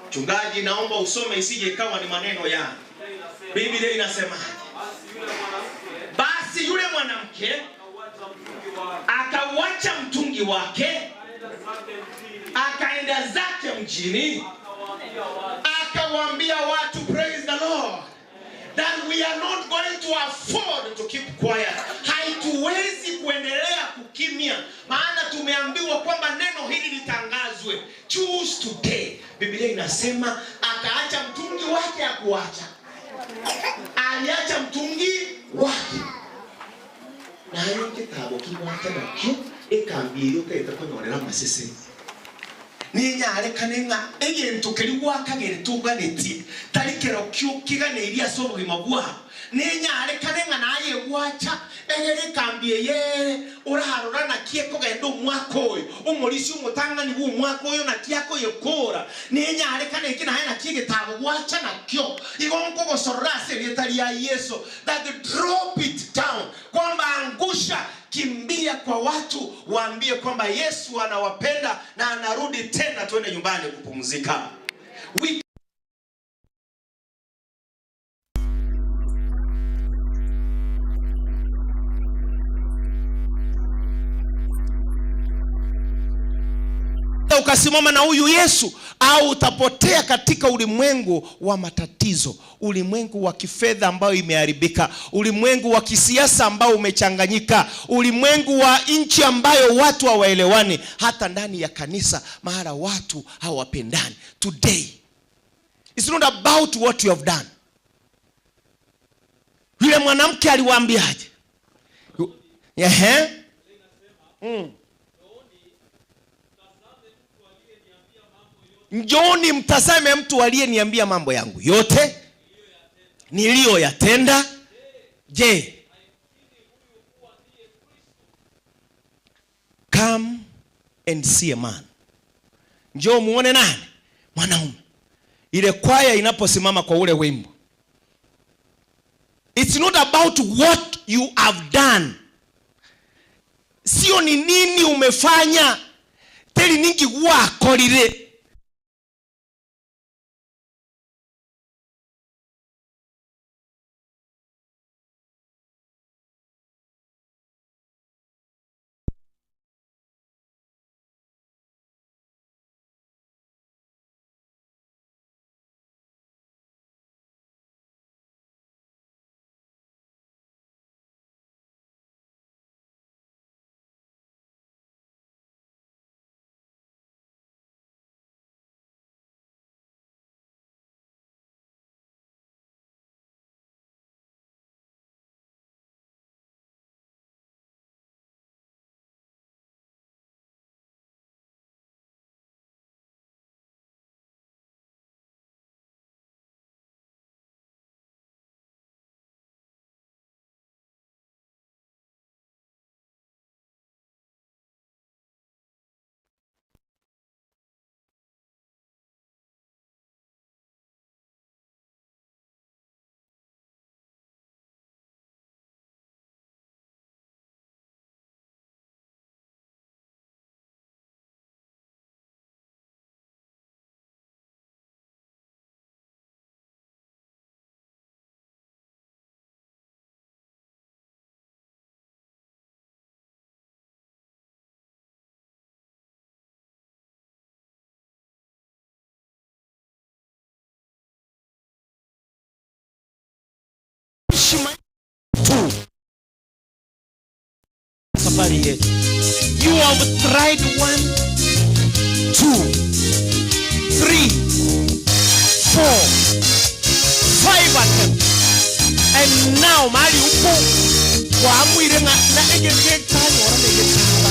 Speaker 11: Mchungaji, naomba usome isije ikawa ni maneno yangu. Biblia inasemaje? Basi yule mwanamke akauacha mtungi wake akaenda zake mjini akawaambia watu, praise the Lord that we are not going to afford to keep quiet. Haituwezi kuendelea kukimya, maana tumeambiwa kwamba neno hili litangazwe. Choose today. Biblia inasema akaacha mtungi wake, akuacha aliacha mtungi wake naye eketabo kibwate nakio ekambi eria otagete konyorera amaseseni Ninyarekane ng'a egento keria gwakagerete oganetie tari kerokio keganeirie ase obogima bwao. Ninyarekane ng'a naye gwacha egere ekambi eye ere, orarora naki ekogenda omwaka oyo, omorisia omotang'ani bw'omwaka oyo naki akoyekoora. Ninyarekane eki naye naki egetabo gwacha nakio. Igo nkogosorora ase erieta ria Yeso, that drop it down, kwamba angusha Kimbia kwa watu waambie kwamba Yesu anawapenda na anarudi tena, twende nyumbani kupumzika. We ukasimama na huyu Yesu au utapotea katika ulimwengu wa matatizo, ulimwengu wa kifedha ambayo imeharibika, ulimwengu wa kisiasa ambao umechanganyika, ulimwengu wa nchi ambayo watu hawaelewani, hata ndani ya kanisa mara watu hawapendani. Today it's not about what you have done. Yule mwanamke aliwaambiaje? Ehe. Njooni mtazame mtu aliyeniambia mambo yangu yote niliyoyatenda. Je, come and see a man. Njoo muone nani? Mwanaume. Ile kwaya inaposimama kwa ule wimbo It's not about what you have done. Sio ni nini umefanya, teri ninki gwakorire. Tu safari yetu. You have tried one, two, three, four, five attempts. And now mahali upo kwaamwire ng'a na egetanyora na egetaba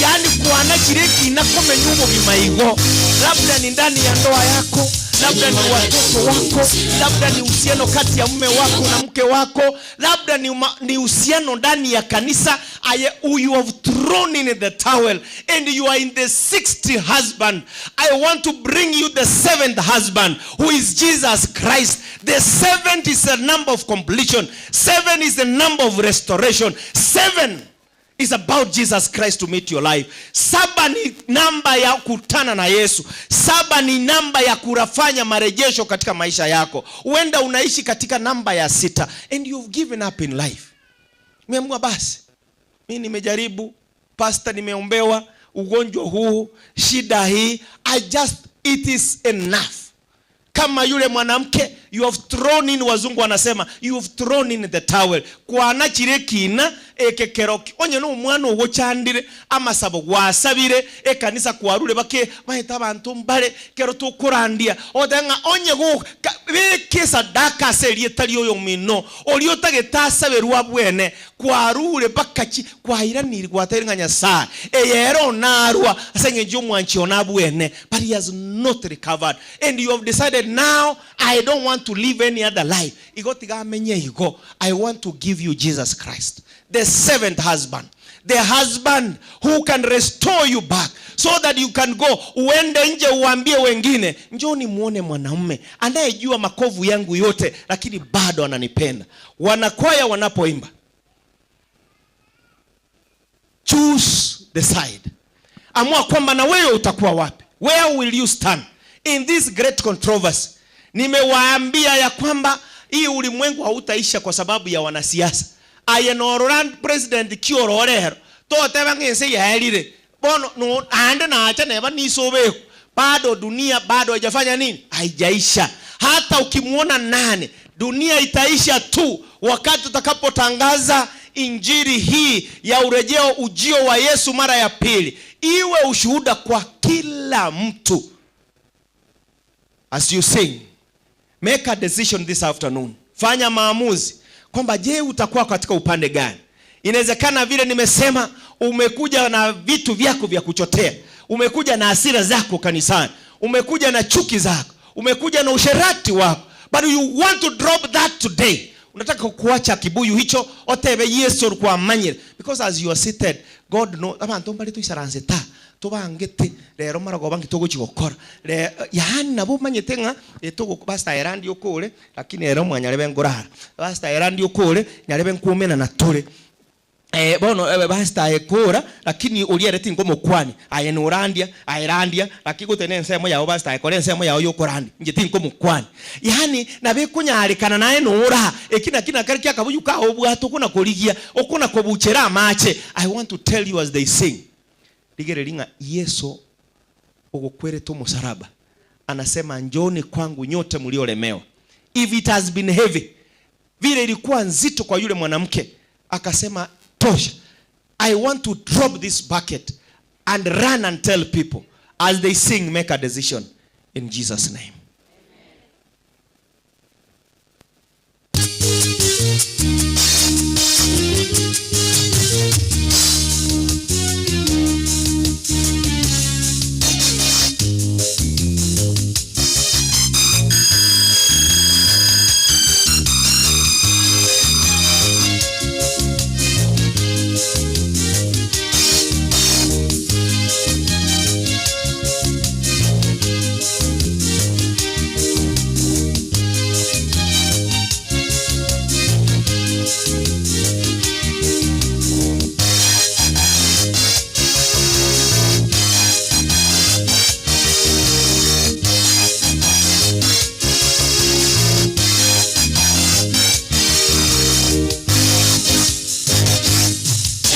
Speaker 11: yaani kwana chire kina komenya obogima igo labda ni ndani ya ndoa yako labda ni watoto wako labda ni uhusiano kati ya mume wako na mke wako labda ni, uma, ni uhusiano ndani ya kanisa I, you have thrown in the towel and you are in the sixth husband i want to bring you the seventh husband who is jesus christ the seventh is a number of completion seven is the number of restoration seven is about Jesus Christ to meet your life. Saba ni namba ya kutana na Yesu. Saba ni namba ya kurafanya marejesho katika maisha yako. Huenda unaishi katika namba ya sita and you've given up in life. Umeamua basi, mi nimejaribu, pastor, nimeombewa ugonjwa huu, shida hii, I just it is enough kama yule mwanamke you have thrown in wazungu wanasema you have thrown in the towel kwana chire kina ekekeroki onye no omwana ogochandire amasabo gwasabire ekanisa kwarure bake baete abanto mbare kero tokorandia ogotebi ng'a onye go beka esadaka ase erieta ria oyomino oria otagete asaberwe abwene Kwarure mpaka chi kwairaniri gwateire ng'a Nyasae eye ere onarwa ase eng'encho y'omwanchi one abwene but he has not recovered and you have decided now I don't want to live any other life igo tiga amenye igo I want to give you Jesus Christ the seventh husband the husband who can restore you back so that you can go uende nje uambie wengine njoni muone mwanaume anayejua makovu yangu yote lakini bado ananipenda wanakwaya wanapoimba choose the side amua kwamba na wewe utakuwa wapi where will you stand in this great controversy nimewaambia ya kwamba hii ulimwengu hautaisha kwa sababu ya wanasiasa aye norora president ki ororero toteba ng'a ense yaerire bono no ande nacha neba nisobekwa bado dunia bado haijafanya nini haijaisha hata ukimwona nani dunia itaisha tu wakati utakapotangaza injili hii ya urejeo ujio wa Yesu mara ya pili iwe ushuhuda kwa kila mtu. As you sing, make a decision this afternoon. Fanya maamuzi kwamba je, utakuwa katika upande gani? Inawezekana vile nimesema, umekuja na vitu vyako vya kuchotea, umekuja na hasira zako kanisani, umekuja na chuki zako, umekuja na usherati wako, but you want to drop that today. Unataka kuacha kibuyu hicho otebe Yesu kwamanyire, because as you are seated God know abantu mbali tuisaranse ta. Tobangete rero marogoba nki togochi gokora. Re yaani nabo omanyete ng'a etogo pastor erandi okore lakini ere omwanyarebe nkorara. Pastor erandi okore nyarebe nkomenana tore. Eh, bono pastor aye kora lakini oria ere tinkomokwania. Aye norandia, aye randia, lakini gotari na ensemo yao pastor aye kora ensemo yao yokorandia, inche tinkomokwania. Yaani nabo ekonyarekana naye nora, eki naki nakare kiakabuyu kao obwate okona korigia, okona kobuchera amache. I want to tell you as they sing, rigereria ng'a Yeso ogokwerete omosaraba, anasema njooni kwangu nyote mliolemewa. If it has been heavy, vile ilikuwa nzito kwa yule mwanamke, akasema tosha, I want to drop this bucket and run and tell people. As they sing, make a decision in Jesus name.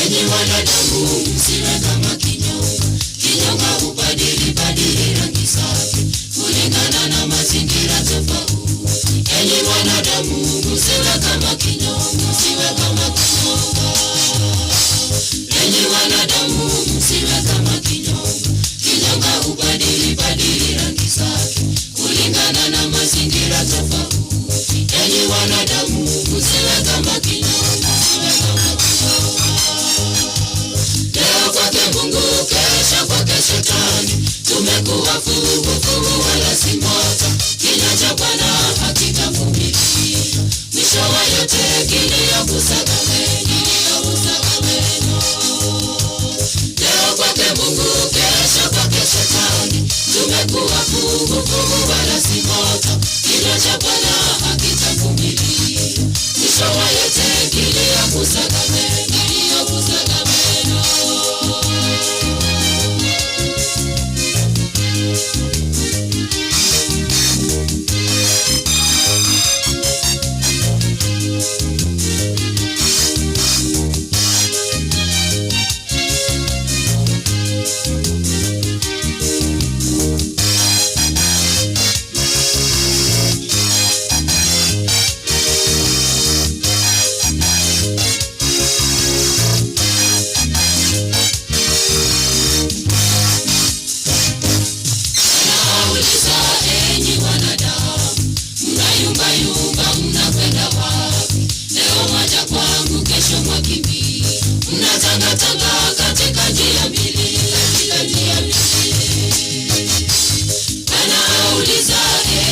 Speaker 1: Enyi wanadamu, msiwe kama kinyonga. Kinyonga hubadili badili rangi zake kulingana na mazingira tofauti. Enyi wanadamu, msiwe kama kinyonga, msiwe kama kinyonga. Enyi wanadamu, msiwe kama kinyonga. Kinyonga hubadili badili rangi zake kulingana na mazingira tofauti. Enyi wanadamu, msiwe kama kinyonga, msiwe kama kinyonga. Leo kwake Mungu, kesho kwake Shetani. Tumekuwa fugufugu wala si moto. Kinywa cha Bwana hakitavumilia. Mwisho wa yote kilio kusaga meno, kilio kusaga meno. Leo kwake Mungu, kesho kwake Shetani. Tumekuwa fugufugu wala si moto. Kinywa cha Bwana hakitavumilia. Mwisho wa yote kilio kusaga meno, kilio kusaga meno. Nauliza enyi wanadamu, mnayumbayumba mnakwenda wapi? Leo mwaja kwangu, kesho mwakimbia. Mnatangatanga katika njia mbili, katika njia mbili. Anauliza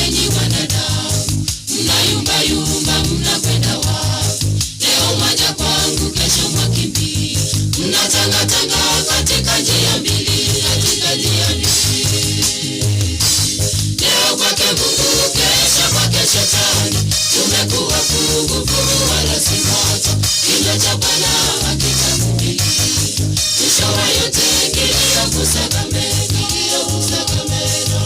Speaker 1: enyi wanadamu, mnayumbayumba mnakwenda wapi? Leo mwaja kwangu, kesho mwakimbia. Mnatangatanga katika njia mbili, katika njia mbili. Leo kwake Mungu, kesho kwake Shetani. Tumekuwa fugufugu wala si moto. Kinywa cha Bwana hakitavumilia. Mwisho wa yote kilio kusaga meno, kilio kusaga meno.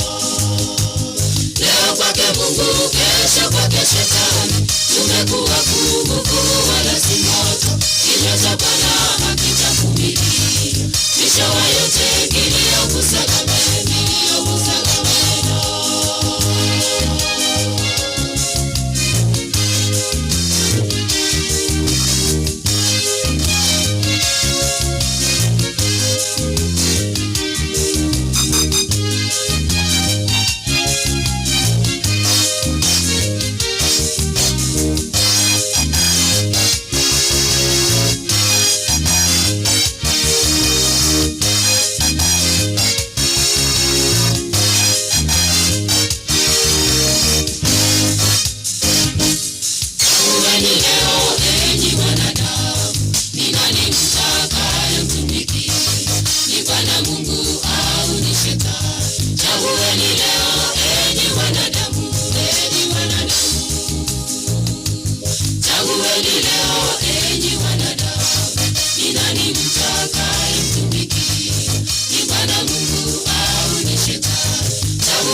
Speaker 1: Leo kwake Mungu, kesho kwake Shetani. Tumekuwa fugufugu wala si moto. Kinywa cha Bwana hakitavumilia. Mwisho wa yote kilio kusaga meno, kilio kusaga meno.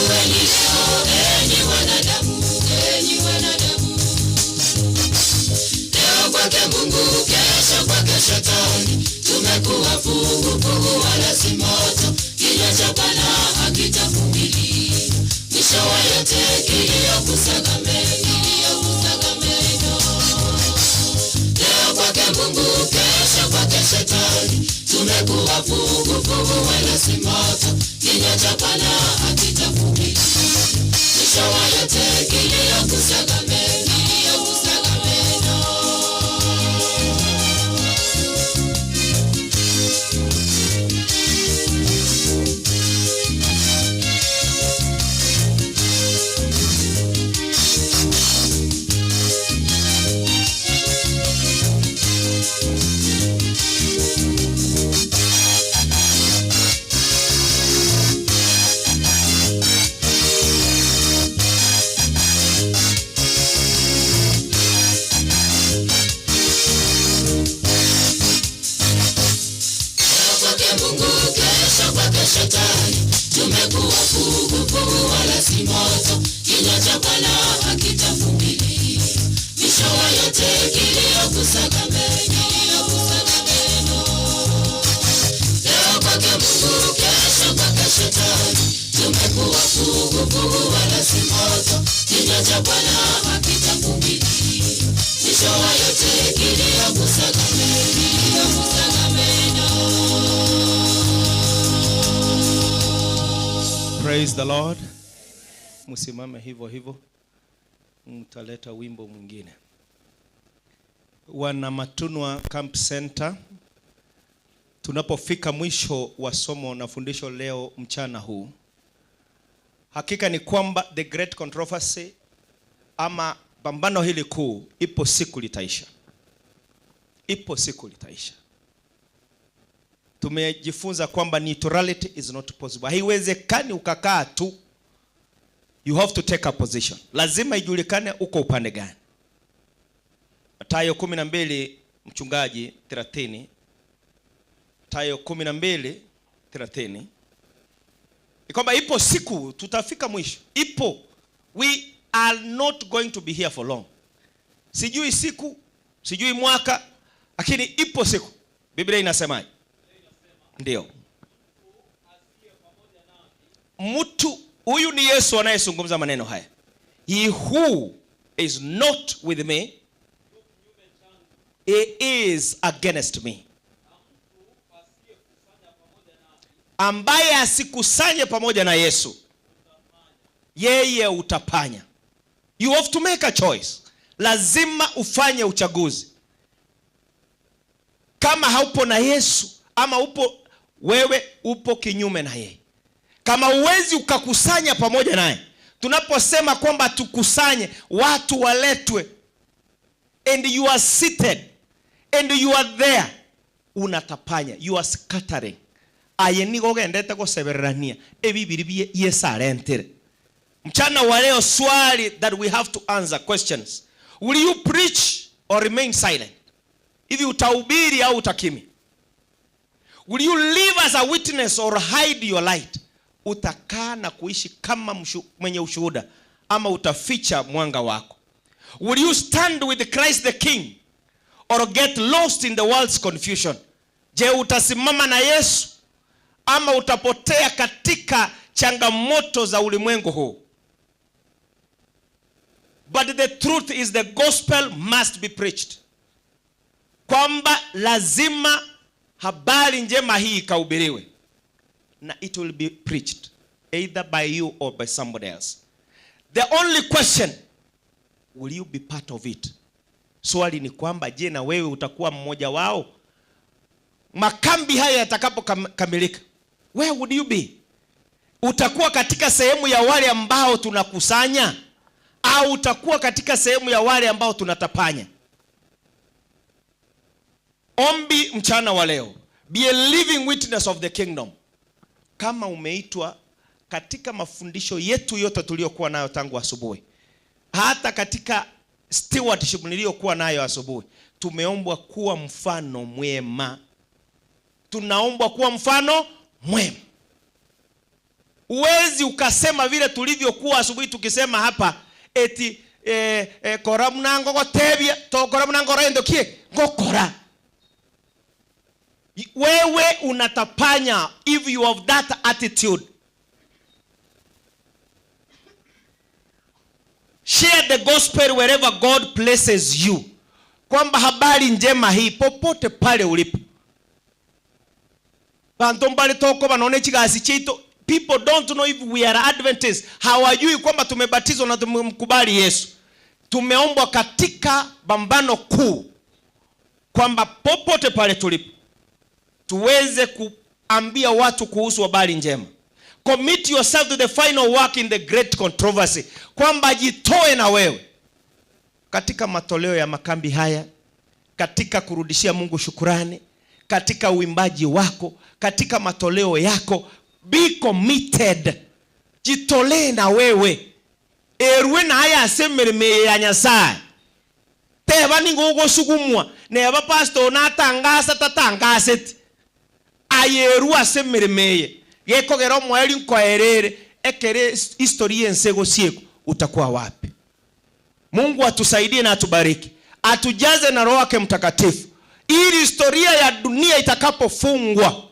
Speaker 1: Chagueni leo enyi wanadamu, enyi wanadamu. Leo kwake Mungu, kesho kwake Shetani. Tumekuwa vuguvugu wala si moto. Kinywa cha Bwana hakitavumilia. Mwisho wa yote kilio kusaga meno, kilio kusaga meno. Leo kwake Mungu, kesho kwake Shetani. Tumekuwa vuguvugu wala si moto. Kinywa cha Bwana hakitavumilia. Mwisho wa yote kilio kusaga meno, kilio kusaga meno. Leo kwake Mungu, kesho kwake Shetani. Tumekuwa vuguvugu wala si moto. Kinywa cha Bwana hakitavumilia. Mwisho wa yote kilio kusaga meno, kilio kusaga meno. Leo kwake Mungu, kesho kwake Shetani. Tumekuwa vuguvugu wala si moto. Kinywa cha Bwana hakitavumilia. Mwisho wa yote kilio kusaga meno, kilio kusaga meno.
Speaker 4: Praise the Lord. Msimame hivyo hivyo, mtaleta wimbo mwingine. Wana Matunwa Camp Center, tunapofika mwisho wa somo na fundisho leo mchana huu, hakika ni kwamba the great controversy ama pambano hili kuu, ipo siku litaisha, ipo siku litaisha. Tumejifunza kwamba neutrality is not possible. Haiwezekani ukakaa tu, you have to take a position. Lazima ijulikane uko upande gani. Mathayo 12 mchungaji 30. Mathayo 12 30. Ni kwamba ipo siku tutafika mwisho. Ipo. We are not going to be here for long. Sijui siku, sijui mwaka, lakini ipo siku. Biblia inasemaje? Ndio. Mtu huyu ni Yesu anayezungumza maneno haya. He who is not with me, he is against me. Ambaye asikusanye pamoja na Yesu, yeye utapanya. You have to make a choice. Lazima ufanye uchaguzi. Kama haupo na Yesu ama upo wewe, upo kinyume na yeye. Kama huwezi ukakusanya pamoja naye, tunaposema kwamba tukusanye watu waletwe, and you are seated and you are there, unatapanya, you are scattering. Aye nigo ogendete gosebererania ebibiri bie Yesu arentere. Mchana wa leo, swali that we have to answer questions. Will you preach or remain silent? Hivi utahubiri au utakimya? Will you live as a witness or hide your light? Utakaa na kuishi kama mwenye ushuhuda ama utaficha mwanga wako? Will you stand with Christ the King or get lost in the world's confusion? Je, utasimama na Yesu ama utapotea katika changamoto za ulimwengu huu? But the truth is the gospel must be preached. Kwamba lazima habari njema hii ikahubiriwe. Na it will be preached either by you or by somebody else. The only question, will you be part of it? Swali ni kwamba je, na wewe utakuwa mmoja wao? Makambi haya yatakapokamilika, where would you be? Utakuwa katika sehemu ya wale ambao tunakusanya au utakuwa katika sehemu ya wale ambao tunatapanya? Ombi mchana wa leo, be a living witness of the kingdom. Kama umeitwa katika mafundisho yetu yote tuliyokuwa nayo tangu asubuhi, hata katika stewardship niliyokuwa nayo asubuhi, tumeombwa kuwa mfano mwema. Tunaombwa kuwa mfano mwema.
Speaker 11: Huwezi ukasema vile tulivyokuwa asubuhi tukisema hapa eti eh, eh, kora buna ngogotebia tokora buna nkora gento ki ngokora. Wewe unatapanya if you have that attitude. Share the gospel wherever God places you, kwamba habari njema hii popote pale ulipo. Banto mbare tokoba nonya ne chigasi chiaito, people don't know if we are Adventists, hawajui kwamba tumebatizwa na tumemkubali Yesu. Tumeombwa katika pambano kuu kwamba popote pale tulipo tuweze kuambia watu kuhusu habari njema. Commit yourself to the final work in the great controversy, kwamba jitoe na wewe katika matoleo ya makambi haya, katika kurudishia Mungu shukurani, katika uimbaji wako, katika matoleo yako. Be committed, jitolee na wewe erwe naye ase emeremo eye ya Nyasaye. Teba nigo ogosukumwa neba pastor natangasa tatangaseti, aye erwe ase emeremo eye gekogera omoerio nkoerere ekere history y'ense egosiekwa utakuwa wapi? Mungu atusaidie na atubariki, atujaze na Roho wake Mtakatifu, ili historia ya dunia itakapofungwa,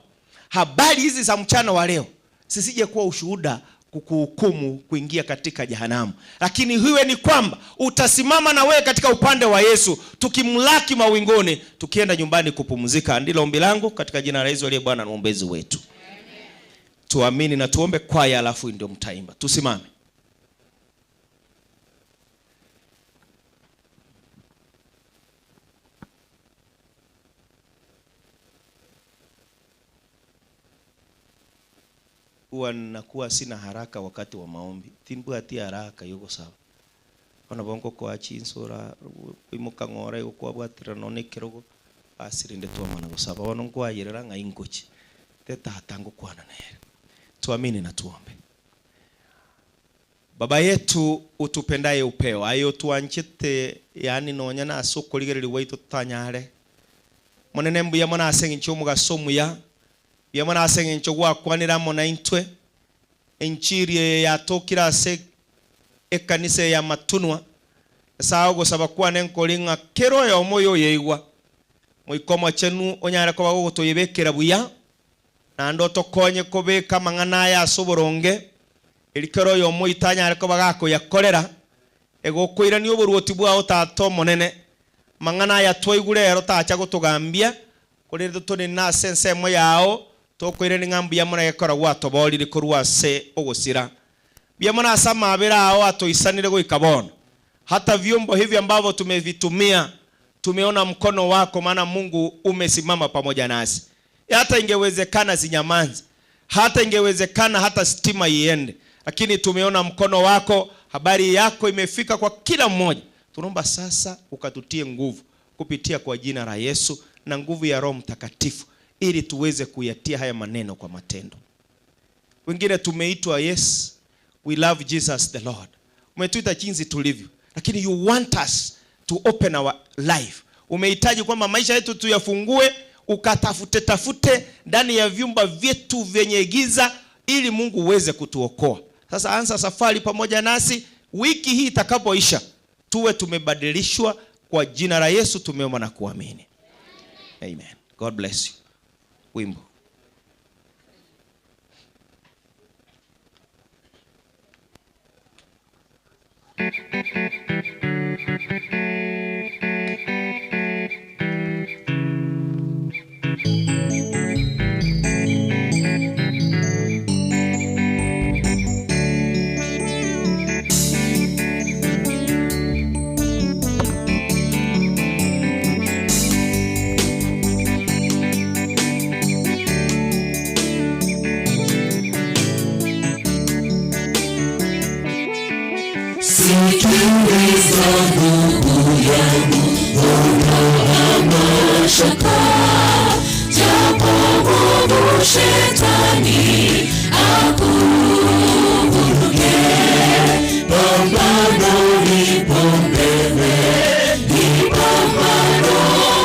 Speaker 11: habari hizi za mchana wa leo zisije kuwa ushuhuda kukuhukumu kuingia katika jehanamu, lakini iwe ni kwamba utasimama na wewe katika upande wa Yesu, tukimlaki mawinguni, tukienda nyumbani kupumzika. Ndilo ombi langu katika jina la Yesu aliye Bwana na mwombezi wetu. Tuamini na tuombe kwaya, alafu ndio mtaimba. Tusimame. Huwa nakuwa sina haraka wakati wa maombi. Timbwati haraka yuko sawa. Ona bongo kwa chinsura kwimuka ng'ora yuko kwabwatira none kirogo asirinde twamana gusaba ono nkwayerera ng'a ingochi tetata ngokwana nere. Tuamini na tuombe. Baba yetu utupendaye upeo ayo tuanchete yani nonya na asokorigereri waito tutanyare monene mbuya mona ase eng'encho omogaso omuya mbuya mono ase eng'encho gwakwanera amo na intwe enchiri eye yatokire ase ekanisa eye ya matunwa. Nyasae ogosaba kwane nkori ng'a kera oyomo oyo oyeigwa Moika Omochenu onyare koba gogotoyebekera buya, naende otokonye kobeka amang'ana aya ase oboronge, erio kera oyomo oito anyare koba gakoyakorera, egokoirania oboruoti bwao Tata Omonene. Amang'ana aya twaigure ero tacha gotogambia, korende totenene ase ensemo yao, tokoirania ng'a mbuya mono egekora gwatoboorire korwa ase ogosira. Mbuya mono ase amaabera ao atoisanire goika bono. Hata vyombo hivi ambavyo tumevitumia, tumeona mkono wako, maana Mungu umesimama pamoja nasi. Hata ingewezekana zinyamanze, hata ingewezekana hata stima iende, lakini tumeona mkono wako, habari yako imefika kwa kila mmoja. Tunaomba sasa ukatutie nguvu kupitia kwa jina la Yesu na nguvu ya Roho Mtakatifu, ili tuweze kuyatia haya maneno kwa matendo. Wengine tumeitwa, yes, we love Jesus the Lord. Umetuita jinsi tulivyo, lakini you want us to open our life. Umehitaji kwamba maisha yetu tuyafungue, ukatafute tafute ndani ya vyumba vyetu vyenye giza ili Mungu uweze kutuokoa. Sasa anza safari pamoja nasi, wiki hii itakapoisha tuwe tumebadilishwa kwa jina la Yesu tumeomba na kuamini. Amen. God bless you. Wimbo.
Speaker 1: Sikiliza ndugu yangu, ondoa mashaka, japo mwovu shetani akuvuruge, pambano lipo mbele, ni pambano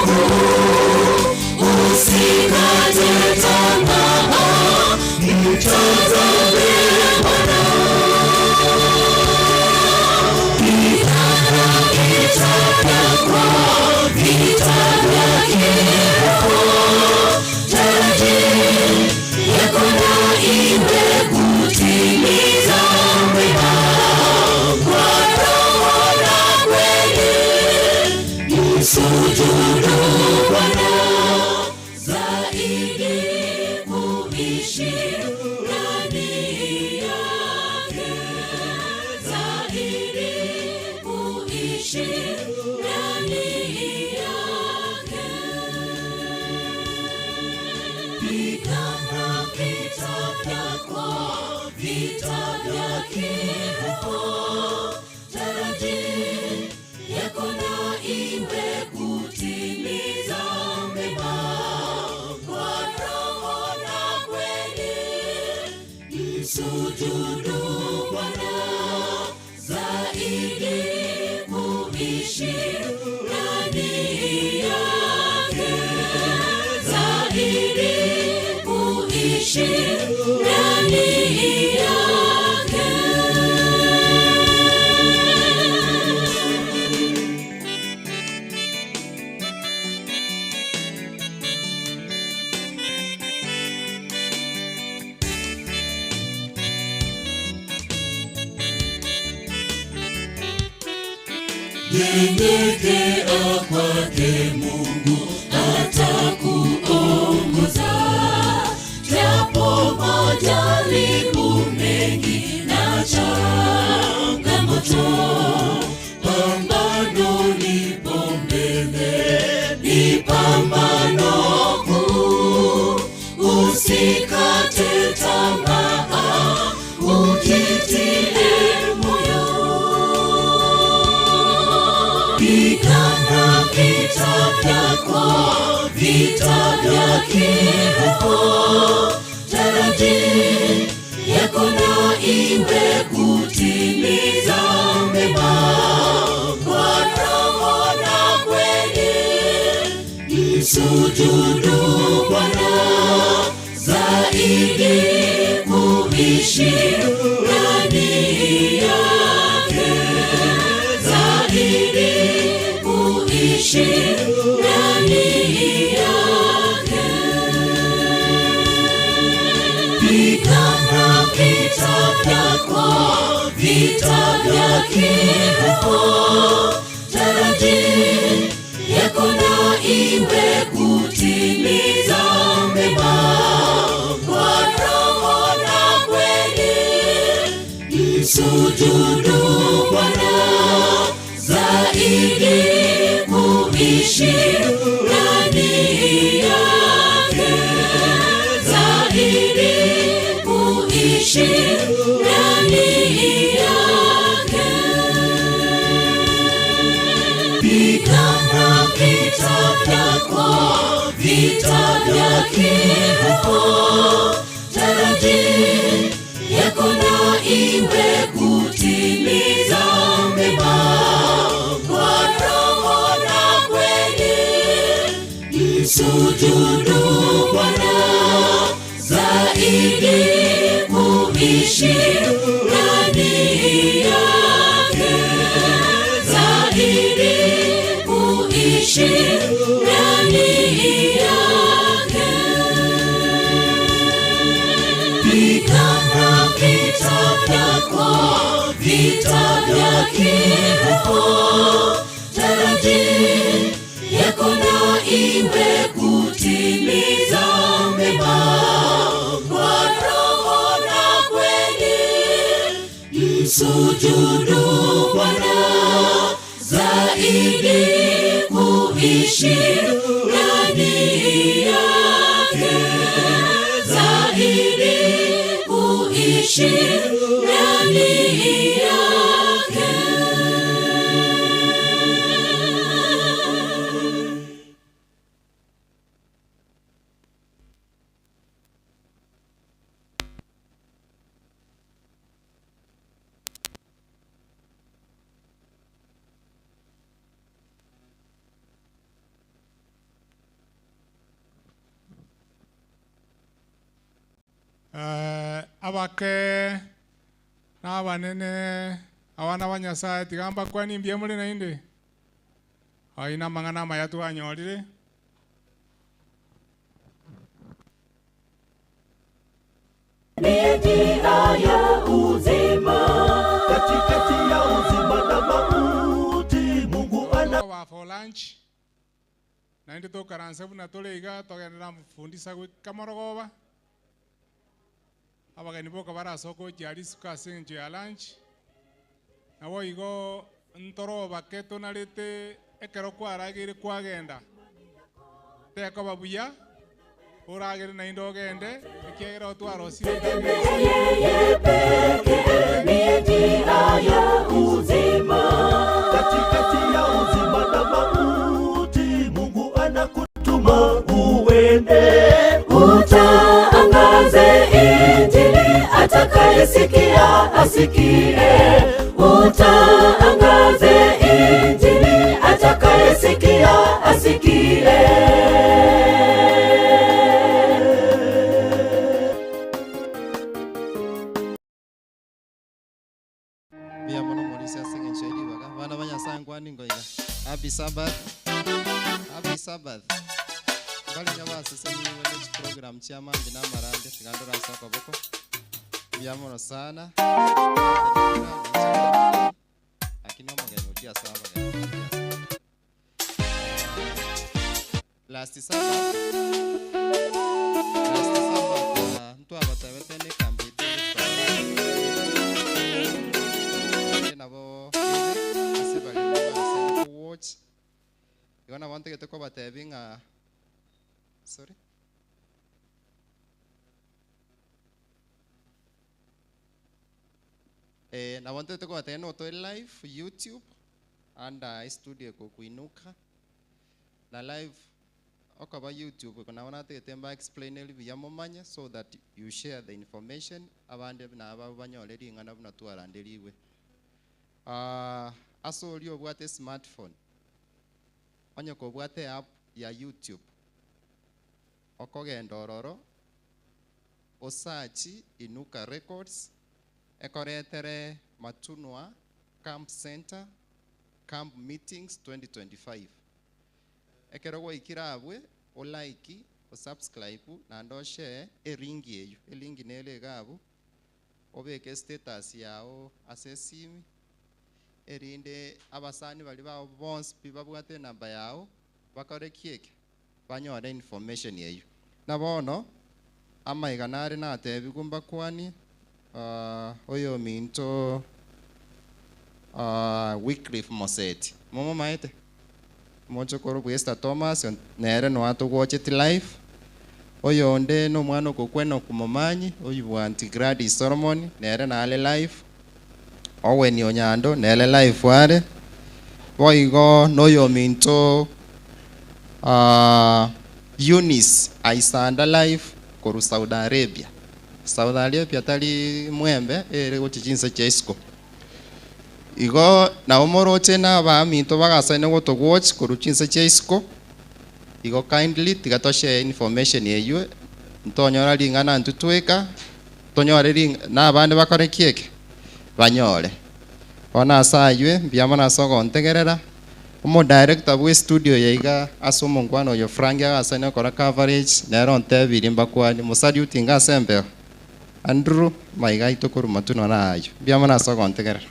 Speaker 1: kuu, usikate tamaa, mtazame kuishi ndani yake. Pigana vita vyako, vita vya kiroho. Taraji yako na iwe kutimiza mema kwa roho na kweli. Msujudu Bwana zaidi kuishi ndani yake, zaidi kuishi ndani yake. Nyenyekea kwake Mungu atakuongoza, japo majaribu mengi na changamoto, pambano lipo mbele, ni pambano kuu. Usikate tamaa, ujitie moyo. Pigana vita vyako, vita vya kiroho. Taraji yako na iwe kutimiza mema kwa roho na kweli. Msujudu Bwana zaidi kuishi ndani yake, zaidi kuishi ndani yake. Pigana vita vyako, vita vya kiroho. Taraji yako na iwe kutimiza mema kwa roho na kweli. Msujudu Bwana zaidi kuishi ndani yake, zaidi kuishi ndani yake. Pigana vita vyako, vita vya kiroho. Taraji yako na iwe kutimiza mema kwa roho na kweli. Msujudu Bwana zaidi kuishi ndani yake, zaidi kuishi ndani yake. Pigana vita vyako, vita vya kiroho. Taraji yako na iwe kutimiza mema kwa roho na kweli. Msujudu Bwana zaidi kuishi ndani yake, zaidi kuishi ndani yake.
Speaker 13: Abake n'abanene abana ba Nyasaye tigamba kwani mbie muri nainde aina mang'ana amaya twanyorire.
Speaker 2: Ni njia ya uzima, katikati ya uzima na mauti, Mungu ana
Speaker 13: Wa for lunch nainde tokaranse buna tore iga togenera mfundisa gwika morogoba abageni boka barasoka gochia risuko ase eng'encho ya lunch nabo igo. Ntorobake tonarete ekero kwarageire kwagenda, tekoba buya oragere naende ogende, ekiagera otwarosirie endagera
Speaker 2: Katikati ya uzima na mauti, Mungu anakutuma uende.
Speaker 1: Utangaze Injili, atakayesikia asikie. Utangaze Injili, atakayesikia asikie.
Speaker 14: Mbuya mono Morisi ase eng'encho ye ribaga. Abana ba Nyasae nkwani ngoiga. Happy Sabbath. Happy Sabbath. Mbarenge basesenigwe ne chiprogram chia mambia na amarande tiga ndore ase okoboko. Mbuya mono sana. Lakini omogeni oria ase abageni. Oria ase abageni. Last Sabbath, last Sabbath ah, ntwabatebete ne ekambi yaito egochia nabo ere ase baria bagasene kowatch. Igo nabo ntagete kobatebia ng'a sorry. Eh, nabo ntagete kobatebia notore live YouTube under estudio ekokuinuka na live okoba YouTube iko nabo natagete mba explaineri buya momanye so that you share the information abande nabo banyore ring'ana buna twaranderigwe. Ah, ase oria obwate smartphone onye kobwate app ya YouTube okogenda ororo osearch Inuka Records ekoretere Matunwa Camp Center Camp Meetings 2025. Ekero gwaikire abwe, o like, o subscribe naende o share elink eywo. Elink nere iga abwo, obeke status yao ase esimi, erinde abasani baria bao bonsi pi babwate enamba yao, bakore ki eke? Banyore information eywo. Na bono, amaiga nare natebigwe mbakwanie, oyominto Wycliffe Moseti, momomaete? Omochokoro bwa Esther Thomas, nere noatogwocheti live. Oyonde nomwana okokwa Enock Momanyi, oywo bwa Aunty Gladys Solomon, nere nare live. Owen Onyando, nere live are. Boigo noyominto Eunice Aisanda live korwa Saudi Arabia. Saudi Arabia tari mwembe, ere gochia chinse chia isiko. Igo nabo moroche na abaminto bagasaine gotogwoch korwa chinse chia isiko, igo kindly tiga toshare information eywo, ntonyora ring'ana intwe tweka, tonyore ring na abande bakore ki eke? Banyore. Bono ase aywe, mbuya mono ase ogontegerera, omodirector bwe estudio eye iga ase omongwana oyo Frank agasaine gokora coverage, nere ontebirie mbakwanie, mosalute inga ase embeo. Andrew, maiga aito korwa matunwa na ayio. Mbuya mono ase ogontegerera.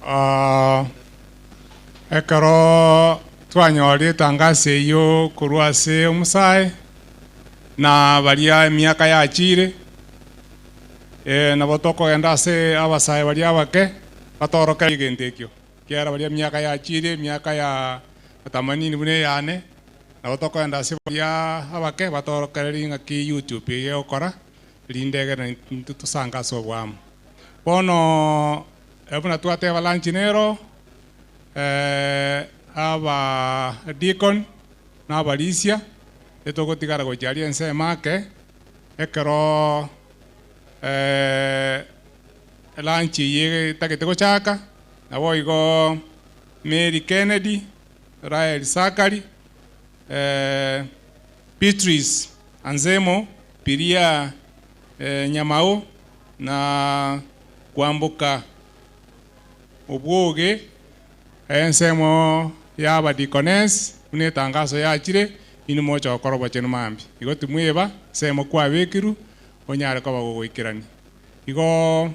Speaker 13: Ah, ekero twanyorire etangaso eyio korwa ase omosae, na baria emiaka yachiire, eh, nabo tokogenda ase abasae baria abake, batorokererie egento ekio. Ekiagera baria emiaka yachiire, emiaka ya themanini buna eyane, Nabo tokoenda ase baria abake batorokererie ng'aki YouTube eye egokora, rinde egere intwe tosange ase oboamo. Bono buna twateba lunch nero, aba deacon na abarisia etogotigara gochia aria ensemo ake, ekero lunch eye etagete gochaka, naboigo Mary Kennedy, Rael Sakari, Beatrice Anzemo, Piria Nyamao, na kwamboka obwoge ensemo y'abadikonesi buna etangaso yachire, inwe moche gokora obochenu mambia. Igo timweba ensemo kwabekirwe onyare koba gogoikerania. Igo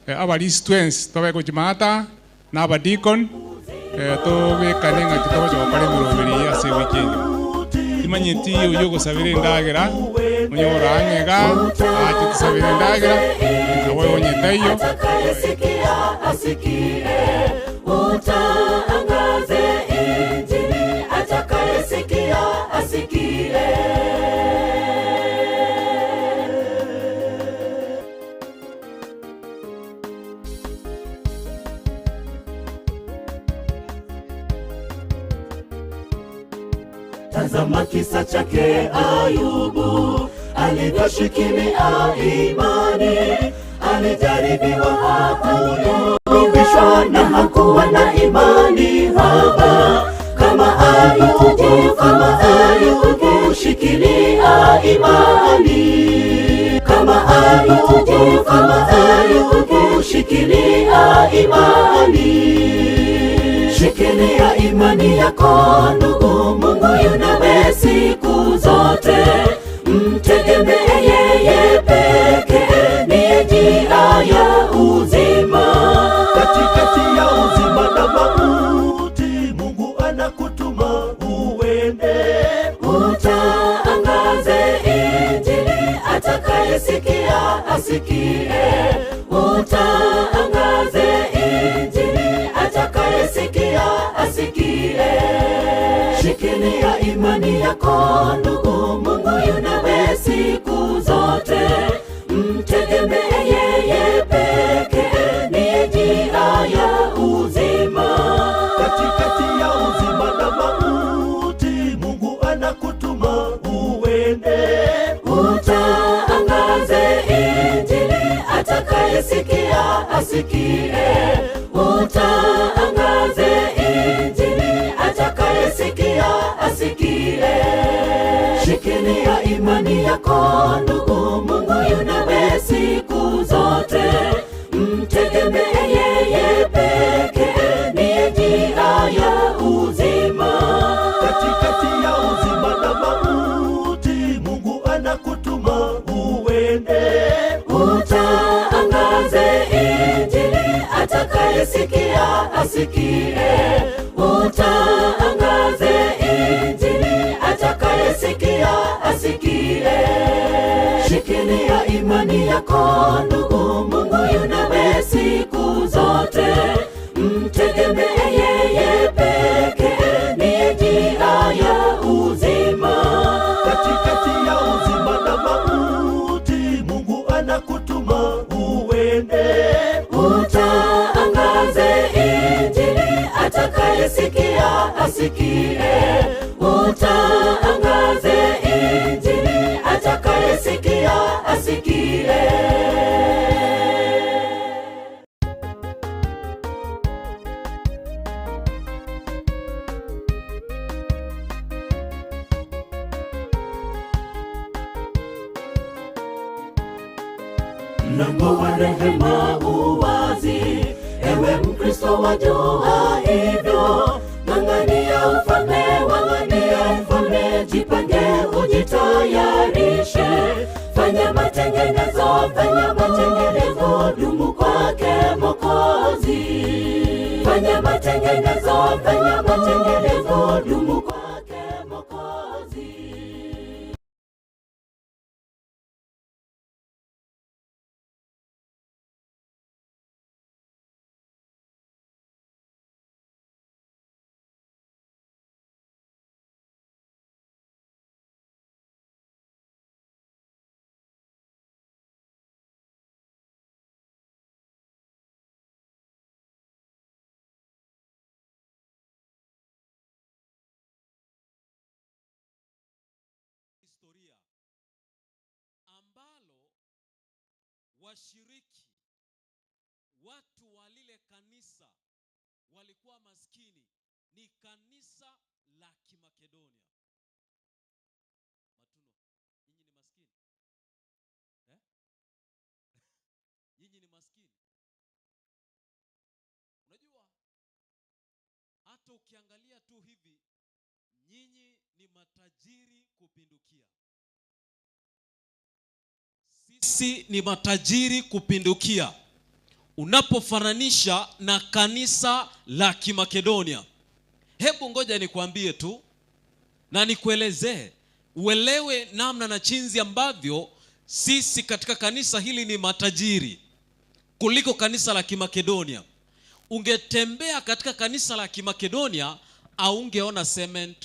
Speaker 13: abarisi twensi tobe gochia maata na abadikoni, tobekane ng'aki togocha gokora emeroberi eye ase ewiki engima. Timanyeti oyio ogosabera endagera, onye ore ang'e iga, ache tosabere endagera, nabo onye. Taiyo.
Speaker 1: Atakayesikia asikie, utangaze Injili. Atakayesikia asikie. Tazama kisa chake Ayubu, alivyoshikilia imani. Alijaribiwa hakuyumbishwa, na hakuwa na imani haba. Kama Ayubu, kama Ayubu, shikilia imani. Kama Ayubu, kama Ayubu, shikilia imani. Shikilia imani yako ndugu, Mungu yu nawe siku zote. Mtegemee yeye pekee, ndiye njia ya uzima.
Speaker 2: Katikati ya uzima na mauti, Mungu anakutuma uende.
Speaker 1: Utangaze Injili, atakayesikia asikie. Utangaze Injili, atakayesikia asikie. Shikilia imani yako ndugu, Mungu yu nawe siku zote. Mtegemee yeye pekee, ndiye njia ya uzima.
Speaker 2: Katikati ya uzima na mauti, Mungu anakutuma uende.
Speaker 1: Utangaze Injili, atakayesikia asikie. Utangaze Injili, atakayesikia asikie. Shikilia imani yako ndugu, Mungu yu nawe siku zote. Mtegemee yeye pekee, ndiye njia ya uzima.
Speaker 2: Katikati ya uzima na mauti, Mungu anakutuma uende.
Speaker 1: Utangaze Injili, atakayesikia asikie. Utangaze Injili, atakayesikia asikie. Shikilia imani yako ndugu, Mungu yu nawe siku zote. Mtegemee yeye pekee, ndiye njia ya uzima.
Speaker 2: Katikati ya uzima na mauti, Mungu anakutuma uende.
Speaker 1: Utangaze Injili, atakayesikia asikie. Utangaze Injili, atakayesikia asikie. Mlango wa rehema uwazi, ewe Mkristo wajua hivyo. Ng'ang'ania ufalme, ng'ang'ania ufalme, jipange ujitayarishe. Fanya matengenezo, fanya matengenezo, dumu kwake Mwokozi. Fanya matengenezo, fanya matengenezo, dumu kwake Mwokozi.
Speaker 12: Historia ambalo washiriki watu wa lile kanisa walikuwa maskini ni kanisa la Kimakedonia. Matuno, nyinyi ni maskini eh? Nyinyi ni maskini. Unajua, hata ukiangalia tu hivi, nyinyi ni matajiri kupindukia. Sisi ni matajiri kupindukia unapofananisha na kanisa la Kimakedonia. Hebu ngoja nikwambie tu na nikuelezee uelewe namna na chinzi ambavyo sisi katika kanisa hili ni matajiri. kuliko kanisa la Kimakedonia. Ungetembea katika kanisa la Kimakedonia, haungeona cement,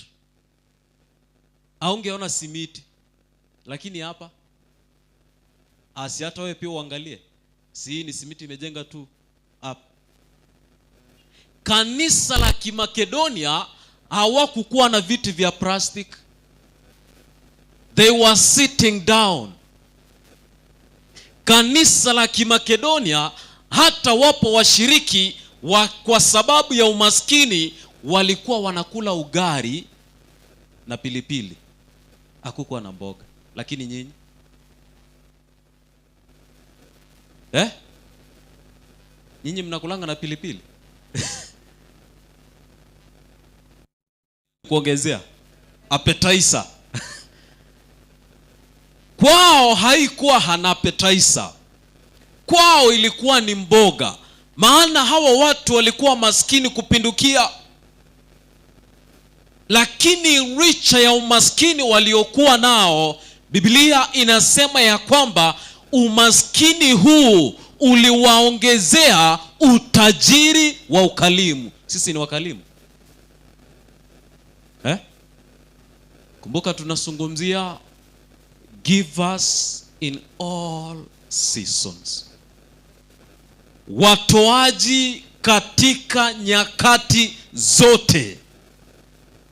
Speaker 12: haungeona simiti, lakini hapa asi hata wewe pia uangalie, si hii ni simiti imejenga tu hapa. Kanisa la Kimakedonia hawakukuwa na viti vya plastic, they were sitting down. Kanisa la Kimakedonia hata wapo washiriki wa, kwa sababu ya umaskini walikuwa wanakula ugali na pilipili, hakukuwa na mboga. Lakini nyinyi eh? Nyinyi mnakulanga na pilipili kuongezea appetizer kwao haikuwa hana appetizer, kwao ilikuwa ni mboga, maana hawa watu walikuwa maskini kupindukia. Lakini licha ya umaskini waliokuwa nao, Biblia inasema ya kwamba umaskini huu uliwaongezea utajiri wa ukalimu. Sisi ni wakalimu eh? Kumbuka tunazungumzia give us in all seasons, watoaji katika nyakati zote,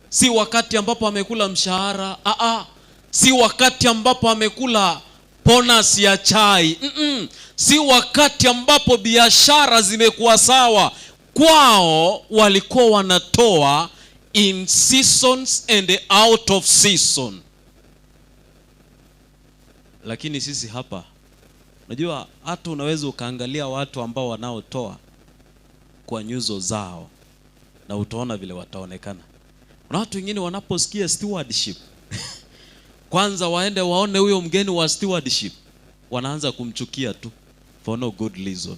Speaker 12: si wakati ambapo amekula mshahara aa, si wakati ambapo amekula bonus ya chai Mm-mm. Si wakati ambapo biashara zimekuwa sawa. Kwao walikuwa wanatoa in seasons and out of season. Lakini sisi hapa, unajua hata unaweza ukaangalia watu ambao wanaotoa kwa nyuso zao na utaona vile wataonekana. Kuna watu wengine wanaposikia stewardship kwanza waende waone huyo mgeni wa stewardship, wanaanza kumchukia tu for no good reason,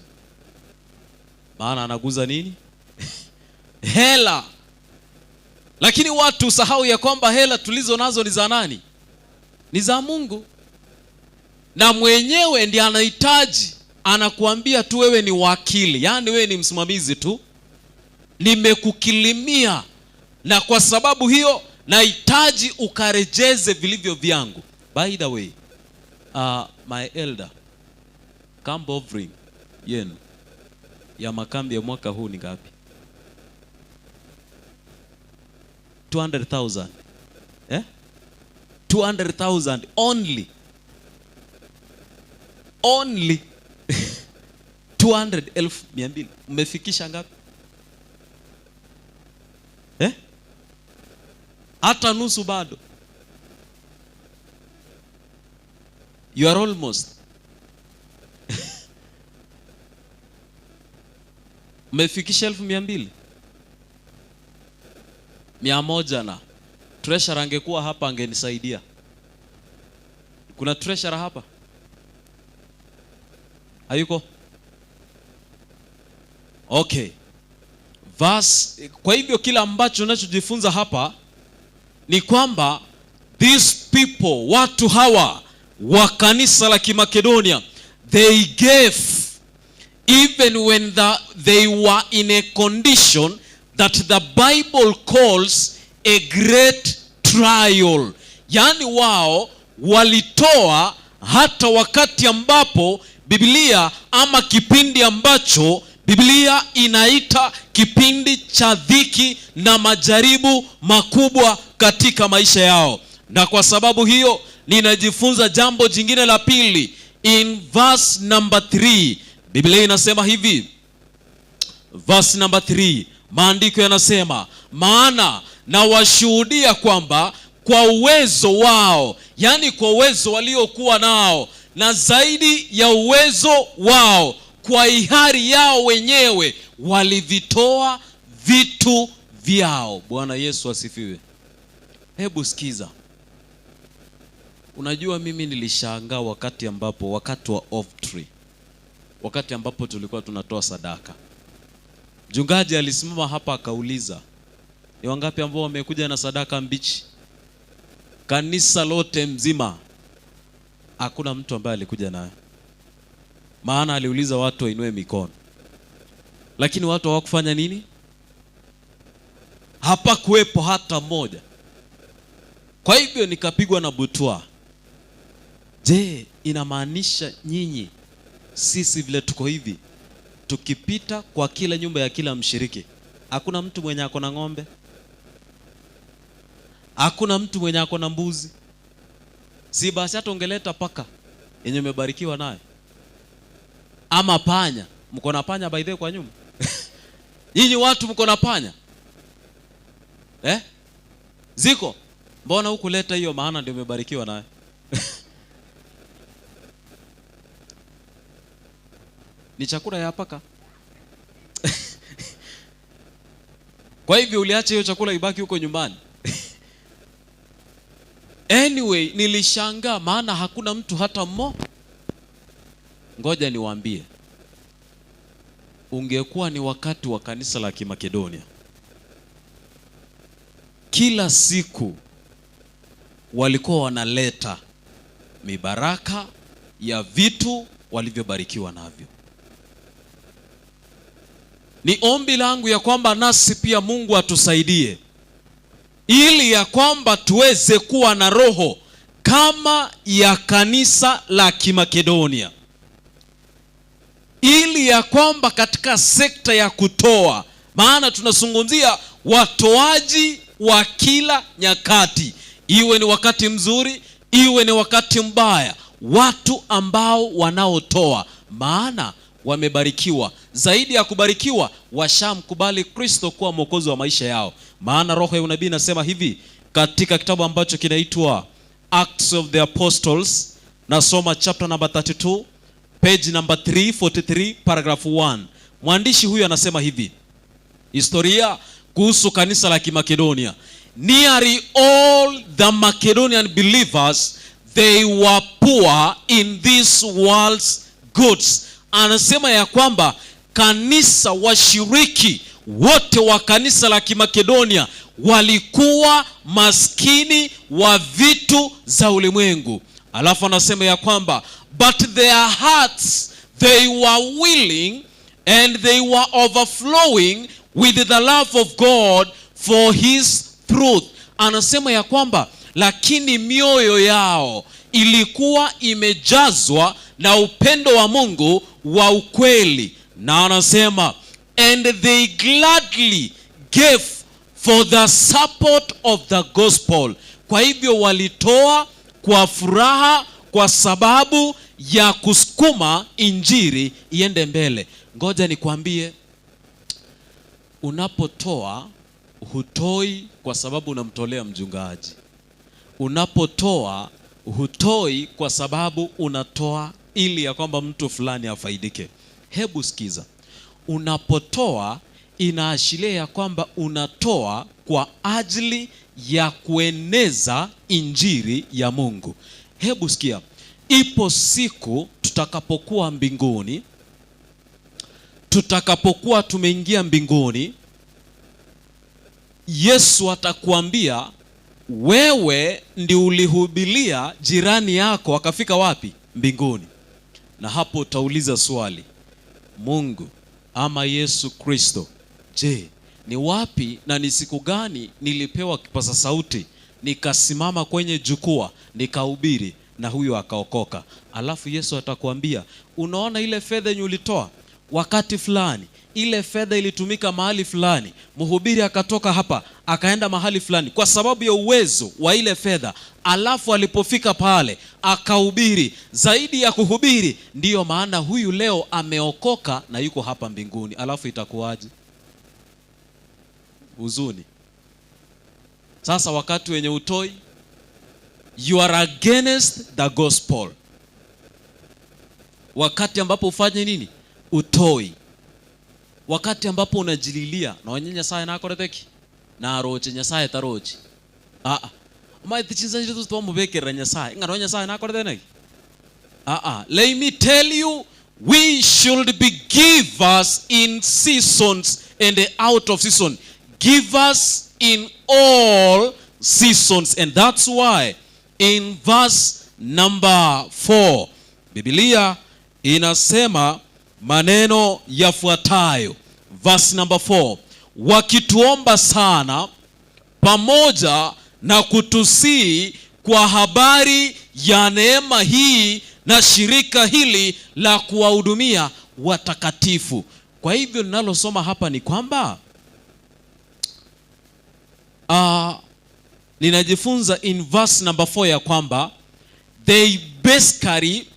Speaker 12: maana anaguza nini? Hela. Lakini watu usahau ya kwamba hela tulizo nazo ni za nani? Ni za Mungu, na mwenyewe ndiye anahitaji. Anakuambia tu wewe ni wakili, yaani wewe ni msimamizi tu, nimekukilimia na kwa sababu hiyo nahitaji ukarejeze vilivyo vyangu. By the way, my elder, camp offering yenu ya makambi ya mwaka huu ni ngapi? 200,000. Eh? 200,000 only. Only 200,200. Mmefikisha ngapi? Eh? Hata nusu bado. You are almost. Mmefikisha 200,000? 100 na. Treasurer angekuwa hapa angenisaidia. Kuna treasurer hapa? Hayuko? Okay. Verse, kwa hivyo kila ambacho unachojifunza hapa ni kwamba these people, watu hawa wa kanisa la Kimakedonia, they gave even when they were in a condition that the Bible calls a great trial. Yaani wao walitoa hata wakati ambapo Biblia ama kipindi ambacho Biblia inaita kipindi cha dhiki na majaribu makubwa katika maisha yao. Na kwa sababu hiyo ninajifunza jambo jingine la pili. In verse number 3, Biblia inasema hivi. Verse number 3, maandiko yanasema, maana nawashuhudia kwamba kwa uwezo wao, yani kwa uwezo waliokuwa nao, na zaidi ya uwezo wao, kwa hiari yao wenyewe walivitoa vitu vyao. Bwana Yesu asifiwe. Hebu sikiza. Unajua mimi nilishangaa wakati ambapo, wakati wa offtree, wakati ambapo tulikuwa tunatoa sadaka, mchungaji alisimama hapa akauliza, ni wangapi ambao wamekuja na sadaka mbichi? Kanisa lote mzima hakuna mtu ambaye alikuja nayo. Maana aliuliza watu wainue mikono, lakini watu hawakufanya nini? Hapakuwepo hata mmoja. Kwa hivyo nikapigwa na butwa. Je, inamaanisha nyinyi, sisi vile tuko hivi, tukipita kwa kila nyumba ya kila mshiriki, hakuna mtu mwenye ako na ng'ombe, hakuna mtu mwenye ako na mbuzi? Si basi hata ungeleta paka yenye umebarikiwa nayo ama panya. Mko na panya by the way kwa nyumba? Nyinyi watu mko na panya eh? Ziko? Mbona hukuleta hiyo? Maana ndio umebarikiwa nayo. Ni chakula ya paka. Kwa hivyo uliacha hiyo chakula ibaki huko nyumbani. Anyway, nilishangaa maana hakuna mtu hata mmoja. Ngoja niwaambie, ungekuwa ni wakati wa kanisa la Kimakedonia, kila siku walikuwa wanaleta mibaraka ya vitu walivyobarikiwa navyo. Ni ombi langu ya kwamba nasi pia Mungu atusaidie ili ya kwamba tuweze kuwa na roho kama ya kanisa la Kimakedonia, ili ya kwamba katika sekta ya kutoa, maana tunazungumzia watoaji wa kila nyakati, iwe ni wakati mzuri, iwe ni wakati mbaya, watu ambao wanaotoa, maana wamebarikiwa. Zaidi ya kubarikiwa, washamkubali Kristo kuwa mwokozi wa maisha yao. Maana roho ya unabii inasema hivi katika kitabu ambacho kinaitwa Acts of the Apostles, nasoma chapter number 32 page number 343 paragraph 1. Mwandishi huyu anasema hivi, historia kuhusu kanisa la Kimakedonia. Nearly all the Macedonian believers, they were poor in this world's goods. Anasema ya kwamba kanisa, washiriki wote wa kanisa la Kimakedonia walikuwa maskini wa vitu za ulimwengu. Alafu anasema ya kwamba but their hearts they were willing and they were overflowing with the love of God for his truth. Anasema ya kwamba lakini mioyo yao ilikuwa imejazwa na upendo wa Mungu wa ukweli. Na anasema and they gladly gave for the support of the gospel. Kwa hivyo walitoa kwa furaha kwa sababu ya kusukuma injili iende mbele. Ngoja nikwambie, unapotoa hutoi kwa sababu unamtolea mchungaji. Unapotoa hutoi kwa sababu unatoa ili ya kwamba mtu fulani afaidike. Hebu sikiza, unapotoa inaashiria ya kwamba unatoa kwa ajili ya kueneza injili ya Mungu. Hebu sikia, ipo siku tutakapokuwa mbinguni, tutakapokuwa tumeingia mbinguni, Yesu atakuambia wewe ndi ulihubilia jirani yako akafika wapi? Mbinguni. Na hapo utauliza swali, Mungu ama Yesu Kristo, je, ni wapi na ni siku gani nilipewa kipaza sauti nikasimama kwenye jukwaa nikahubiri na huyo akaokoka? Alafu Yesu atakwambia, unaona ile fedha yenye ulitoa wakati fulani, ile fedha ilitumika mahali fulani, mhubiri akatoka hapa akaenda mahali fulani kwa sababu ya uwezo wa ile fedha, alafu alipofika pale akahubiri. Zaidi ya kuhubiri, ndiyo maana huyu leo ameokoka na yuko hapa mbinguni. Alafu itakuwaje? Huzuni. Sasa wakati wenye utoi, you are against the gospel. Wakati ambapo ufanye nini? Utoi. Wakati ambapo unajililia nonye Nyasaye nakoreteki naroche Nyasaye taroche. Maiti chinsanjire tu twamubekerera Nyasaye ng'a nonye Nyasaye nakorete neki. Let me tell you, we should be givers in seasons and out of season. Givers in all seasons. And that's why in verse number 4, Biblia Inasema maneno yafuatayo, verse number 4, wakituomba sana pamoja na kutusii kwa habari ya neema hii na shirika hili la kuwahudumia watakatifu. Kwa hivyo ninalosoma hapa ni kwamba ninajifunza in verse number 4 ya kwamba they basically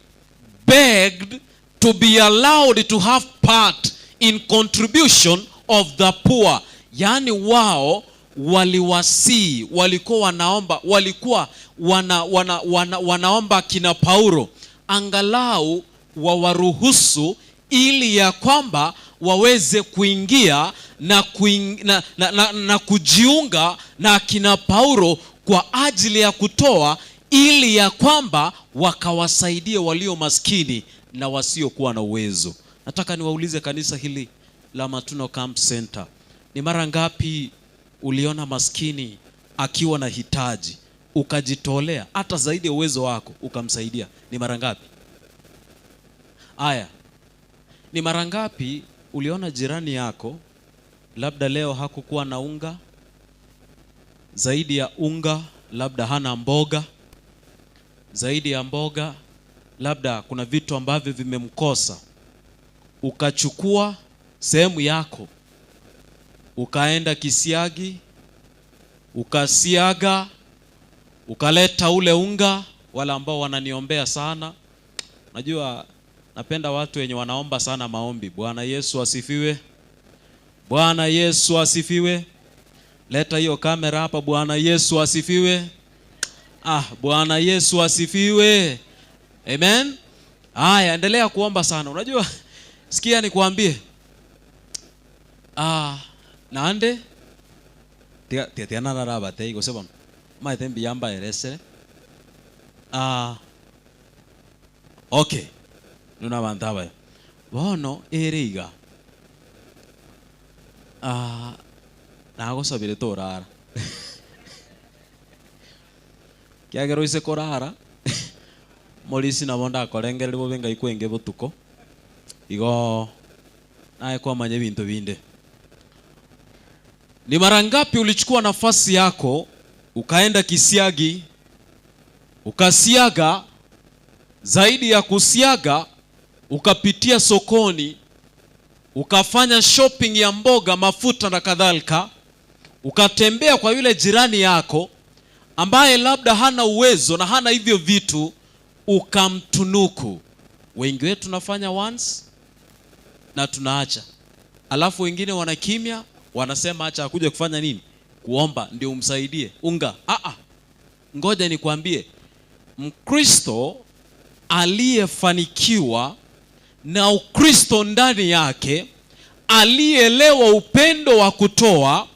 Speaker 12: begged to be allowed to have part in contribution of the poor. Yaani wao waliwasii, walikuwa wanaomba, walikuwa wana, wana, wana, wanaomba kina Paulo angalau wawaruhusu ili ya kwamba waweze kuingia na, kuing, na, na, na, na kujiunga na kina Paulo kwa ajili ya kutoa ili ya kwamba wakawasaidie walio maskini na wasiokuwa na uwezo. Nataka niwaulize kanisa hili la Matuno Camp Center, ni mara ngapi uliona maskini akiwa na hitaji ukajitolea hata zaidi ya uwezo wako ukamsaidia? Ni mara ngapi? Aya, ni mara ngapi uliona jirani yako labda leo hakukuwa na unga, zaidi ya unga labda hana mboga, zaidi ya mboga labda kuna vitu ambavyo vimemkosa, ukachukua sehemu yako ukaenda kisiagi ukasiaga ukaleta ule unga? Wale ambao wananiombea sana, najua napenda watu wenye wanaomba sana maombi. Bwana Yesu asifiwe. Bwana Yesu asifiwe. Leta hiyo kamera hapa. Bwana Yesu asifiwe. Ah, Bwana Yesu asifiwe. Amen. Haya, endelea kuomba sana. Unajua, sikia nikuambie. Ah, nande tia tia tia nararaba te igose bono. Maete mbiyamba eresere. Ah. Okay. Nuna bantu abaya. Bono ere iga. Ah, nagosabire torara. Kiagera oise korara morisi nabo ndakorengereri bobe ngai kwenge botuko igo naye kwamanya ebinto binde. Ni mara ngapi ulichukua nafasi yako ukaenda kisiagi ukasiaga, zaidi ya kusiaga ukapitia sokoni ukafanya shopping ya mboga, mafuta na kadhalika, ukatembea kwa yule jirani yako ambaye labda hana uwezo na hana hivyo vitu, ukamtunuku. Wengi wetu tunafanya once na tunaacha, alafu wengine wanakimya, wanasema acha akuje kufanya nini? Kuomba ndio umsaidie unga. Ah, ngoja nikwambie, Mkristo aliyefanikiwa na Ukristo ndani yake, aliyeelewa upendo wa kutoa,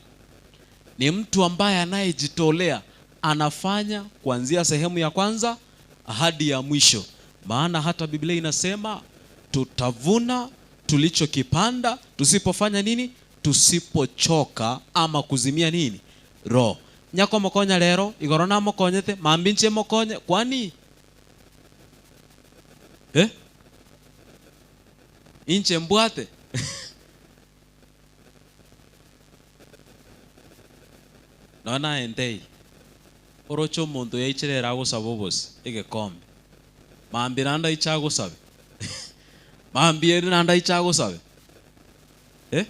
Speaker 12: ni mtu ambaye anayejitolea, anafanya kuanzia sehemu ya kwanza hadi ya mwisho. Maana hata Biblia inasema tutavuna tulichokipanda tusipofanya nini? Tusipochoka ama kuzimia nini? Roho. Nyako mokonya lero, igoro namokonyete, mambi nche mokonye, kwani? Eh? Inche mbwate. Nona entei. Oroche omonto yaicherera agosaba obosi egekombe. Mambi nanda iche agosabe. Mambi eri nanda iche agosabe. Eh?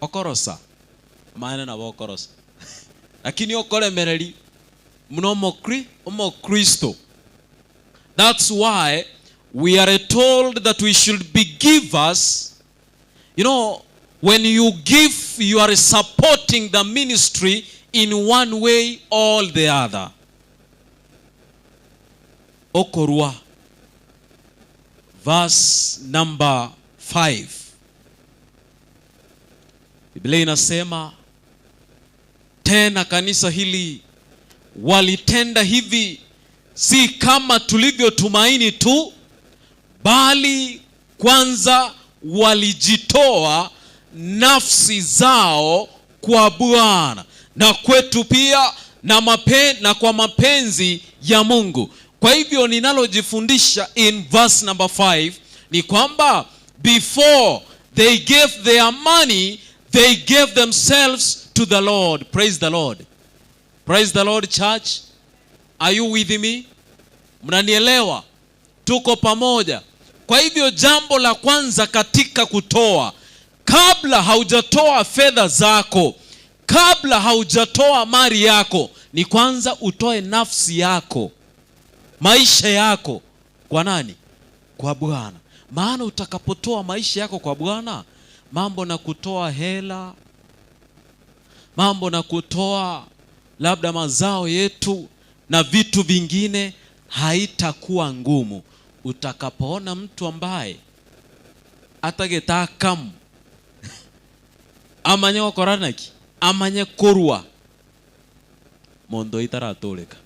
Speaker 12: Okorosa. Maana nabo okorosa. Lakini okoremereri muno omokristo. That's why we are told that we should be givers. You know, when you give, you are supporting the ministry in one way or the other. Okorwa, verse number 5. Biblia inasema tena kanisa hili walitenda hivi si kama tulivyotumaini tu, bali kwanza walijitoa nafsi zao kwa Bwana na kwetu pia, na kwa mapenzi ya Mungu. Kwa hivyo ninalojifundisha in verse number 5 ni kwamba before they gave their money they gave themselves to the Lord. Praise the Lord. Praise the Lord church. Are you with me? Mnanielewa? Tuko pamoja. Kwa hivyo jambo la kwanza katika kutoa, kabla haujatoa fedha zako, kabla haujatoa mali yako, ni kwanza utoe nafsi yako, maisha yako kwa nani? Kwa Bwana. Maana utakapotoa maisha yako kwa Bwana, mambo na kutoa hela, mambo na kutoa labda mazao yetu na vitu vingine haitakuwa ngumu. Utakapoona mtu ambaye atagetakamu amanye gokora naki, amanye korwa monto itaratoreka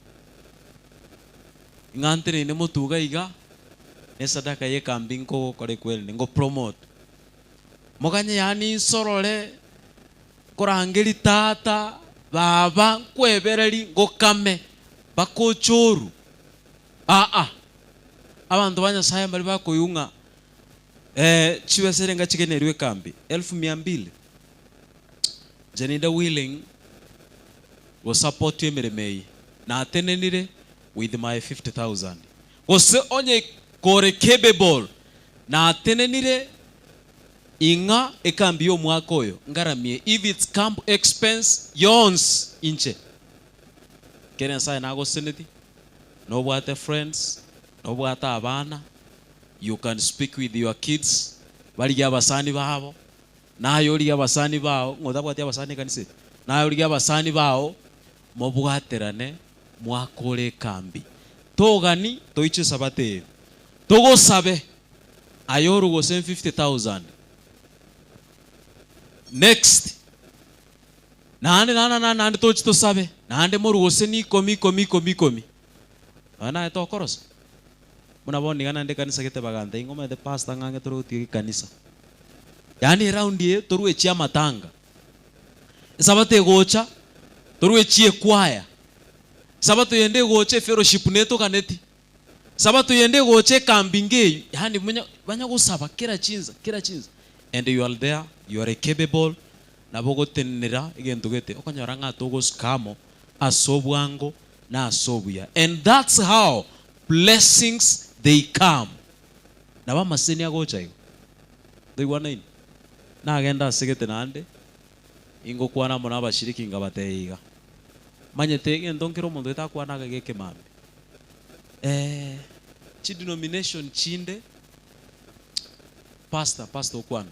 Speaker 12: ng'a nteneine motuga iga nesadaka yekambi nkogokora ekweri ngo promote moganye yaani nsorore nkorangeri tata baba nkwebereri ngokame mpaka ochoru aa abanto ba Nyasaye mbari bakoyung'a eh, chibesa erenga chigenerwe ekambi elfu mia mbili inche ninde willing gosupport emeremo eye natenenire with my 50,000 gose onye kore capable natenenire ing'a ekambi ya omwaka oyo ngaramie if it's camp expense yonsi inche kere Nyasaye nagoseneti nobwate friends nobwate abana you can speak with your kids barigie abasani babo naye origie abasani bao ng'a otabwati abasani ekanisa eye naye origie abasani bao mobwaterane mwakore ekambi togani toiche esabato eye togosabe aye orwe gose 50,000 next Naende naende naende naende toche tosabe, naende morwe gose ni ikomi ikomi ikomi ikomi. Nonya naye tokorosa. Buna bono iga naende ekanisa gete bagantebia ng'a omanyete pastor ng'a ang'e tore gotiga ekanisa. Yaani eround eye torwechie amatanga. Esabato egocha, torwechie ekwaya. Esabato yende egocha efellowship netoganeti. Sabato yende egocha ekambi ngeyio, yaani banya banya gosaba kera chinsa kera chinsa and you are there, you are capable, nabo ogotenenera egento gete okonyora ng'a togosuka amo ase obwango na ase obuya and that's how blessings they come. Nabo amaseseni agocha igo. Ntoigwanaini? Nagenda ase gete naende, ingokwana amo na abashiriki nkabatebia iga, manyete egento nkere omonto gete akwane ake gekemambia. Eeh chidenomination chinde pastor pastor okwana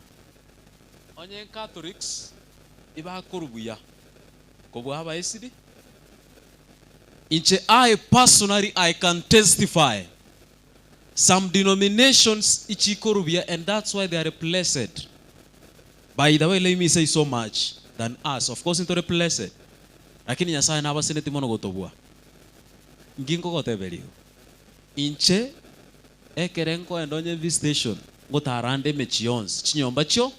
Speaker 12: onye catholics ibakorwa buya kobua abaesidi inche I personally I can testify some denominations ichikorwa buya and that's why they are blessed by the way let me say so much than us of course ntore blessed lakini Nyasaye nabaseneti mono gotobua. Inki nkogoteberia igo? Inche ekere nkoenda onye visitation ngotara ande emechie yonsi, chinyomba chio.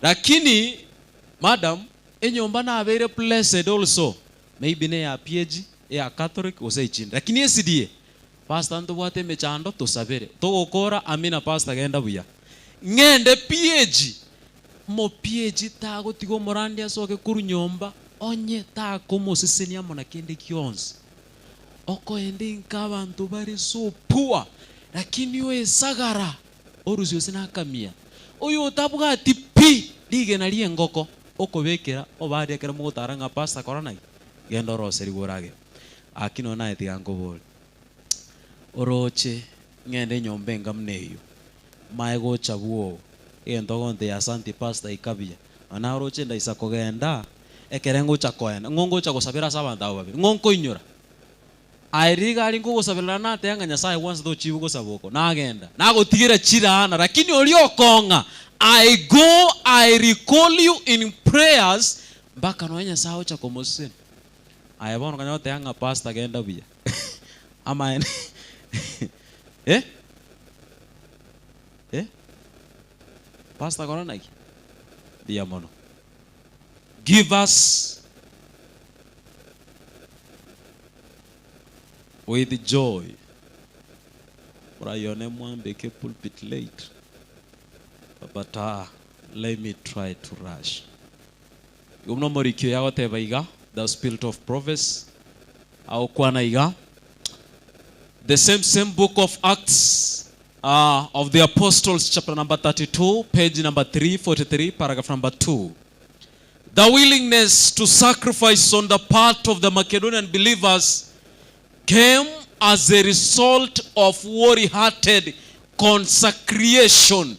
Speaker 12: Lakini madam, enyomba nabeire blessed also, maybe ne ya PAG, eya Catholic gose echinde. Lakini SDA, pastor ntobwate emechando tosabere. Togokora amina pastor genda buya. Ng'ende PAG, Omo PAG tagotiga omorandi asoke korwa nyomba onye takomosesenia amo na kende gionsi. Okoenda inka abanto bare so poor lakini oesagara orusia gose nakamia. Oyo otabwati pi rigena riengoko okobekera obaria ekero mogotara ng'a pastor kora naki? Genda oroserigwe oragere. Aki nonya naye tiga nkobore. Oroche ng'ende enyomba enga buna eyio. Mae gocha bwogo. Egento ogontebia asanti pastor ika buya. Nonya naye oroche ndaisa kogenda, ekere ngocha koenda, ng'o ngocha gosabera ase abanto aba babere? Ng'o nkoinyora? Aye riria iga aria nkogosabera naende nateba ng'a Nyasaye gwansa tochibu gosaba oko, nagenda, nagotigera chiraana, lakini oria okong'a, I go, I recall you in prayers, mpaka nonya Nyasaye ocha komosesenia. Aye bono konya goteba ng'a pastor genda buya. Amaene. Eh? Eh? Pastor kora naki? Mbuya mono. Give us. With joy. Morayone mwambeke pulpit late. But ah, let me try to rush. Igo buna omoriki oyo agoteba iga, the spirit of prophecy, agokwana iga, the same same book of Acts uh, of the Apostles chapter number 32, page number 343, paragraph number 2. The willingness to sacrifice on the part of the Macedonian believers came as a result of worry-hearted consecration.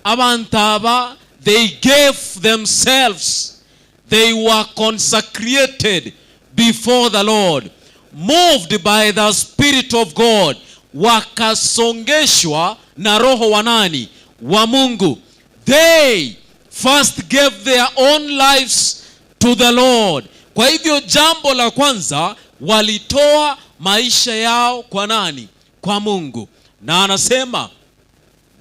Speaker 12: Abanto aba they gave themselves, they were consecrated before the Lord, moved by the Spirit of God, wakasongeshwa na Roho wa nani? Wa Mungu. They first gave their own lives to the Lord. Kwa hivyo jambo la kwanza walitoa maisha yao kwa nani? Kwa Mungu. Na anasema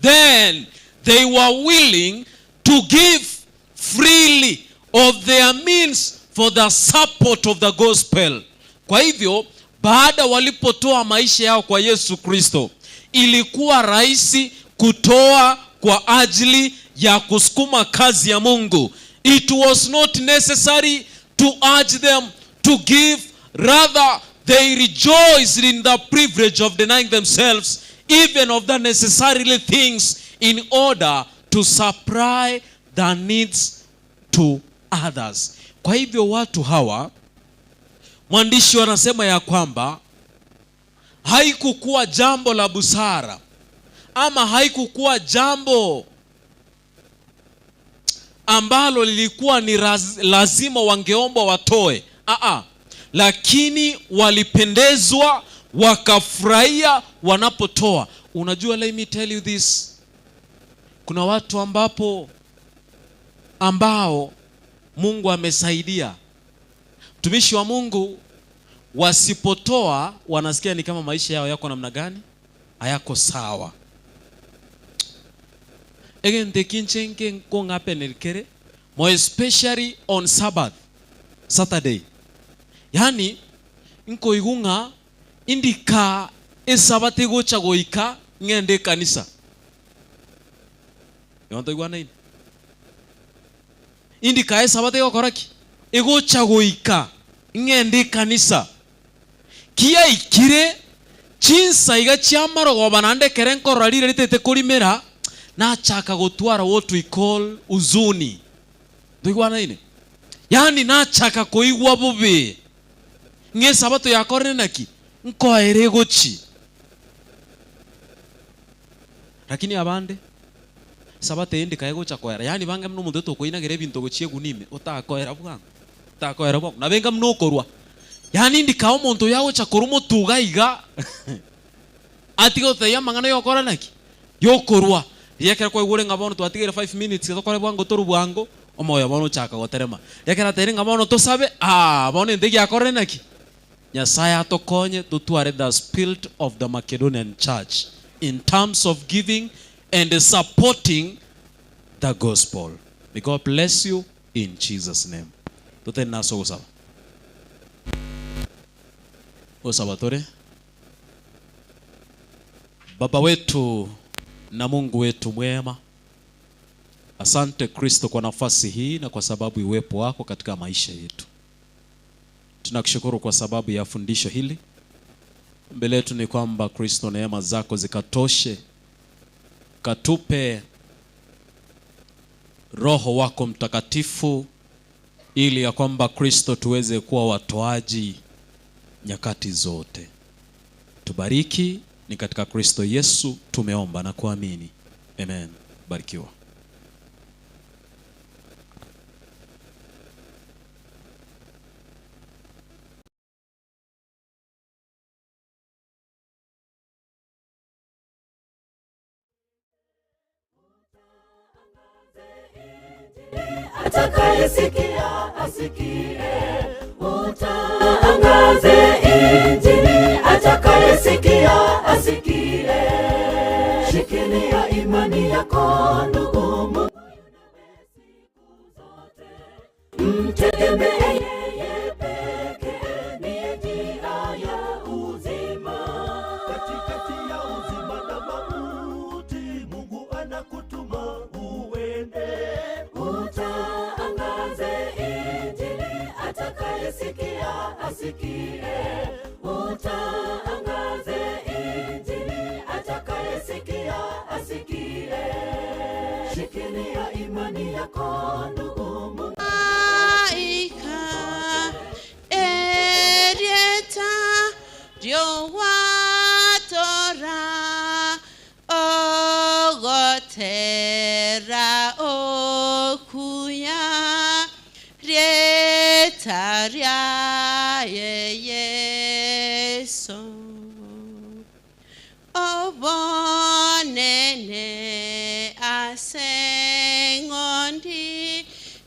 Speaker 12: then they were willing to give freely of their means for the support of the gospel. Kwa hivyo baada walipotoa maisha yao kwa Yesu Kristo, ilikuwa rahisi kutoa kwa ajili ya kusukuma kazi ya Mungu. It was not necessary to urge them to give, rather they rejoiced in the privilege of denying themselves even of the necessary things in order to supply the needs to others. Kwa hivyo watu hawa, mwandishi anasema ya kwamba haikukuwa jambo la busara ama haikukuwa jambo ambalo lilikuwa ni lazima wangeombwa watoe. Aa, lakini walipendezwa wakafurahia wanapotoa. Unajua, let me tell you this, kuna watu ambapo ambao Mungu amesaidia mtumishi wa Mungu, wasipotoa wanasikia ni kama maisha yao yako namna gani, hayako sawa. Egento ekinche nke nkong'apenerkere more especially on Sabbath Saturday, yani nkoigwa ng'a indika esabato egocha goika ng'ende ekanisa. Igo ntoigwanaine? Indika esabato egokora ki? Egocha goika ng'ende ekanisa. Kiaikire chinsa iga chiamarogoba naende ekere nkorora rire ritete korimera, nachaka gotwara what we call huzuni. Ntoigwanaine? Yaani nachaka koigwa bobe ng'a esabato yakorire naki? Nkoera egochi. Lakini abande, esabato eye ndikaye gocha koera, yaani bange buna omonto otokoinagera ebinto gochia egunia ime, otakoera bwango, otakoera bwango, nabo enga buna okorwa. Yaani ndikae omonto oyo agocha korwa motuga iga, atige gototebia amang'ana yokora naki? Yokorwa. Riria ekero kwaigure ng'a bono twatigaire five minutes tokore bwango torwe bwango, omoyo bono ochaka goterema. Riria ekero atebirie ng'a bono tosabe, aah bono ente egiakorire naki? Nyasaye atokonye totware the spirit of the Macedonian church in terms of giving and supporting the gospel. May God bless you in Jesus name. Totenene ase ogosaba. Gosaba tore. Baba wetu na Mungu wetu mwema, asante Kristo kwa nafasi hii na kwa sababu iwepo wako katika maisha yetu. Tunakushukuru kwa sababu ya fundisho hili. Mbele yetu ni kwamba Kristo, neema zako zikatoshe, katupe Roho wako Mtakatifu ili ya kwamba Kristo tuweze kuwa watoaji nyakati zote. Tubariki, ni katika Kristo Yesu tumeomba na kuamini. Amen. Barikiwa.
Speaker 1: Atakayesikia asikie, utangaze Injili. Atakayesikia asikie. Shikilia imani yako ndugu, Mungu mtegemee yeye pekee, ndiye njia ya uzima. asikie. Utangaze Injili, atakayesikia asikie. Shikilia imani yako ndugu, Mungu
Speaker 3: Malaika erieta riowatora ogotera okuya rieta riaye Yesu obonene aseng'ondi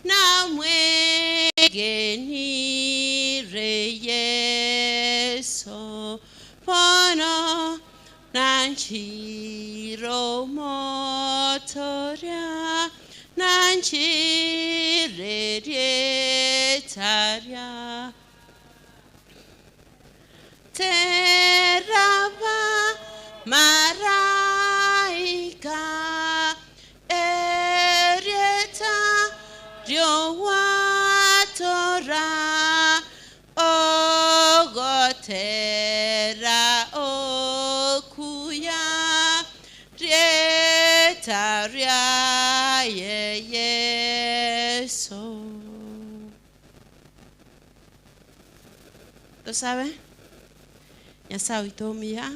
Speaker 3: namwegenire Yesu bono nanchiro motoria nanchire rietaria teraba maraika erieta riowatora ogotera okuya rieta riaye Yesu. ¿Tú sabes? Nyasaye oito omuya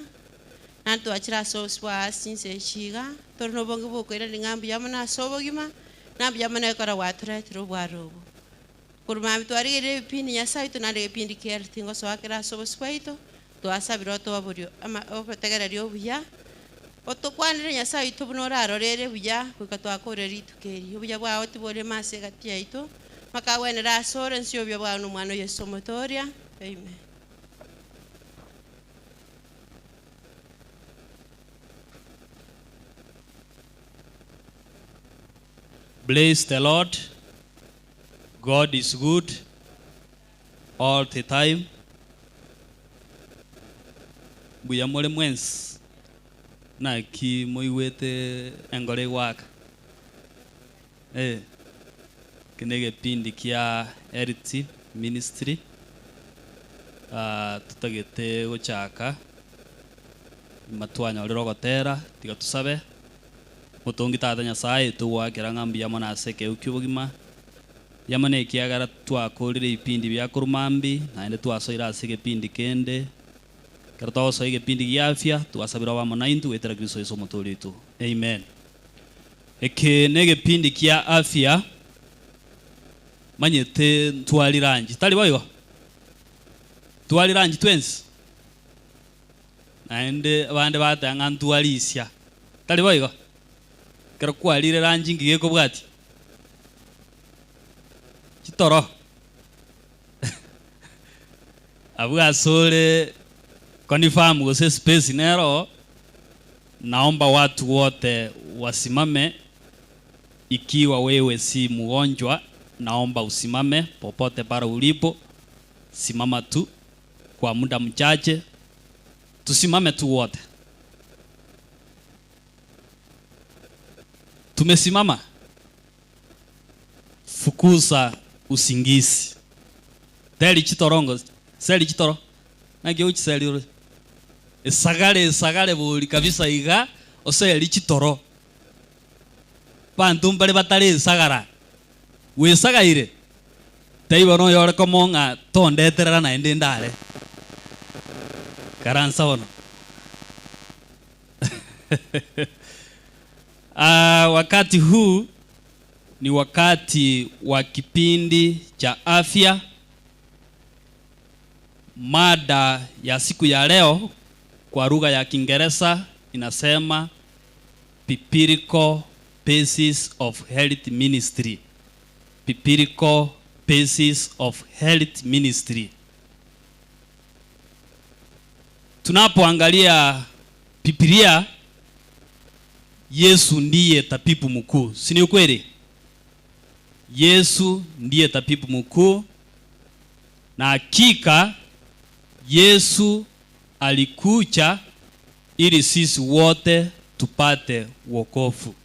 Speaker 3: nantwachira ase obosibwa ase chinsa echiga tore na obonge bwokoira ng'a mbuya mono ase obogima na mbuya mono ekero gwatoretire obware obo korwa mambia twarigereire ebipindi nyasaye oito naende egepindi kiaye tingosoa kere ase obosio bwaito twasabire otobaborio ama obotegereria obuya otokwanere nyasaye oito buna orarorere buya goika twakorire rituko eri obuya bwao tiborema ase egati yaito makagwenera ase ore nsi obuya bwao na omwana o Yeso omotoria amen.
Speaker 8: Bless the Lord. God is good all the time. Mbuya more mwensi. Naki moigwete engoro egoaka. Eh. Eke ne egepindi kia Health Ministry. Ah, totagete gochaka nyuma twanyorire ogotera tiga tosabe. Motongi Tata Nyasaye, togoakera ng'a mbuya mono ase ekegwe ki'obogima, mbuya mono ekiagera twakorire ebipindi bia korwa mambia, naende twasoire ase egepindi kende. Ekero togosoa egepindi gia afya, twasabire obe amo naintwe goetera Kristo Yeso Omotoori oito. Amen. Eke negepindi kia afya, manyete ntwari rangi, tari boigo? Ntwari rangi twensi? Naende abande bateba ng'a ntwarisia. Tari boigo? Ekero kwarire rangi inki gekobwatia? Chitoro. Abwo asore confirm gose space nero, naomba watu wote wasimame, ikiwa wewe si mgonjwa, naomba usimame popote pale ulipo, simama tu kwa muda mchache, tusimame tu wote. Tumesimama. Fukuza usingizi. Teri chitorongo, seri chitoro. Naki ochiseri ore? Esagare esagare bori kabisa iga oseri chitoro. Banto mbare batare esagara. Gwesagaire? Taibo noyore komo ng'a tondeterera naende ndare. Ikaransa bono. Ah, wakati huu ni wakati wa kipindi cha afya. Mada ya siku ya leo kwa lugha ya Kiingereza inasema Biblical Basis of Health Ministry. Biblical Basis of Health Ministry. Tunapoangalia Biblia, Yesu ndiye tabibu mkuu, si ni ukweli? Yesu ndiye tabibu mkuu, na hakika Yesu alikuja ili sisi wote tupate wokovu.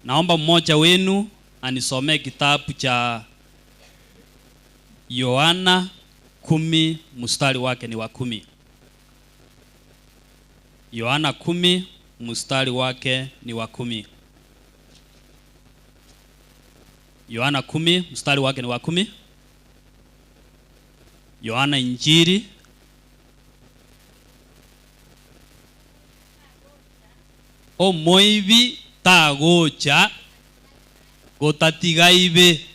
Speaker 8: Naomba mmoja wenu anisomee kitabu cha Yohana kumi mstari wake ni wa kumi. Yohana kumi mstari wake ni wa kumi. Yohana kumi mstari wake ni wa kumi. Yohana Injili omoibi tagocha gotatiga ibe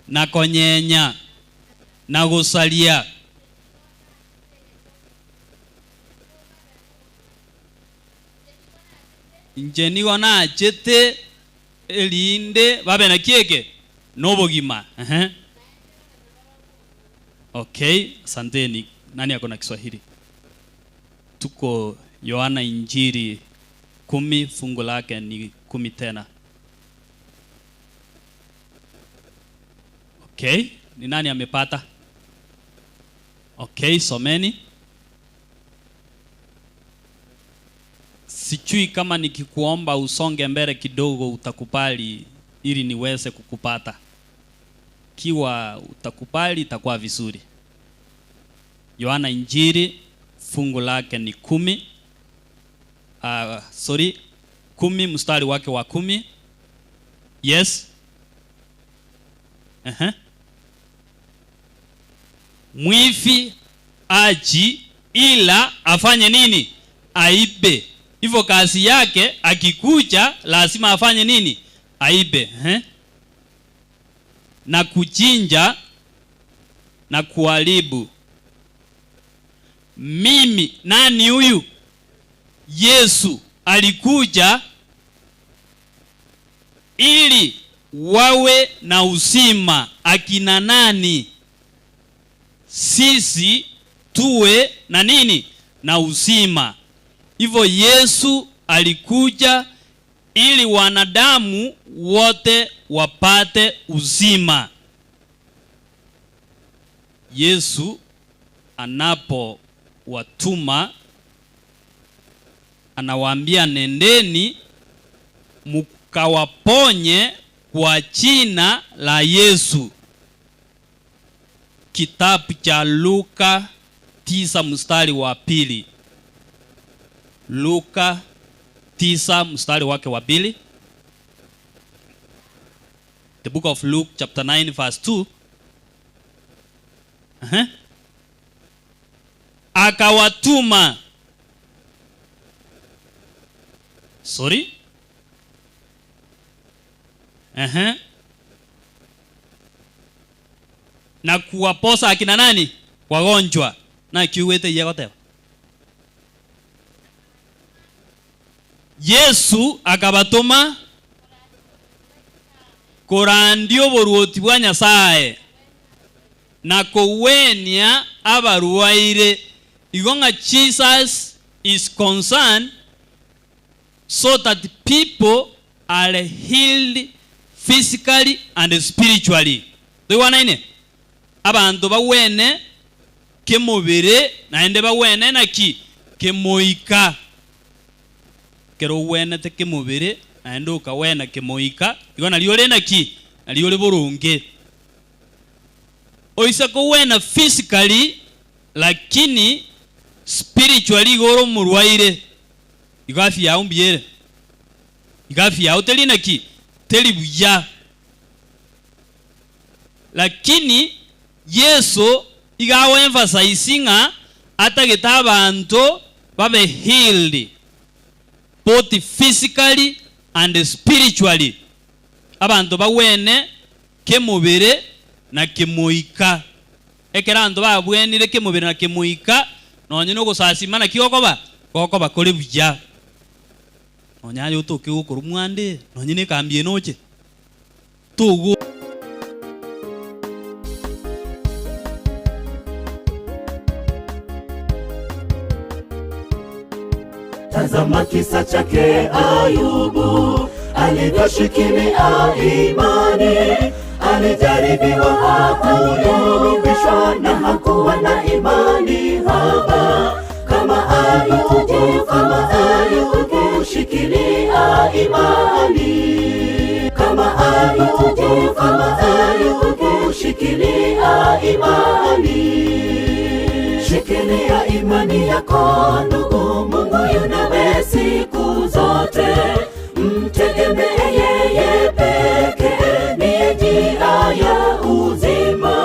Speaker 8: na konyenya na gosaria inche nigo nachete erinde babe na kieke nobogima. Ehe. Okay, asanteni. Nani ako na Kiswahili? Tuko Yohana Injili kumi fungu lake ni kumi tena. Okay, ni nani amepata? Okay, someni. Sijui kama nikikuomba usonge mbele kidogo utakubali ili niweze kukupata. Kiwa utakubali itakuwa vizuri. Yohana Injili fungu lake ni kumi. Sorry, kumi mstari wake wa kumi. Yes. Uh-huh. Mwivi aji ila afanye nini? Aibe. Hivyo kazi yake akikuja lazima afanye nini? Aibe. Eh? Na kuchinja na kuharibu. Mimi nani huyu? Yesu alikuja ili wawe na uzima. Akina nani? Sisi tuwe na nini? Na uzima. Hivyo Yesu alikuja ili wanadamu wote wapate uzima. Yesu anapowatuma anawaambia nendeni mkawaponye kwa jina la Yesu. Kitabu cha Luka 9 mstari wa pili. Luka 9 mstari wake wa pili. The book of Luke chapter 9 verse 2. Uh-huh. Akawatuma. Sorry? Uh-huh. Na kuwaposa akina nani? Wagonjwa. Na kiwete yegoteba. Yesu akabatuma korandia oboruoti bwa Nyasaye na kowenia abarwaire. Igo ng'a Jesus is concerned so that people are healed physically and spiritually. Toigwanaine? Abanto bagwene kemobere naende bagwene naki kemoika. Kero ogwenete kemobere naende okawena kemoika igo nari ore naki nari ore boronge. Oise kowena physically lakini spiritually igo ore omorwaire igo afya yao mbuya ere igo afya yao teri naki teri buya. Lakini Yesu iga agoemphasize ng'a atagete abanto babe healed both physically and spiritually. Abanto bagwene kemobere na kemoika. Ekero abanto babwenire kemobere na kemoika nonye na ogosasima naki gokoba? Gokoba kore buya. Nonye aye otoke gokorwa mwande nonye na ekambi eye noche togo.
Speaker 2: Tazama kisa chake Ayubu alivyoshikilia imani. Alijaribiwa hakuyumbishwa na hakuwa na imani haba. Kama Ayubu, kama Ayubu, shikilia imani. Kama Ayubu, kama Ayubu, shikilia imani. Shikilia imani yako ndugu, Mungu yu nawe siku zote. Mtegemee yeye pekee, ndiye njia ya uzima.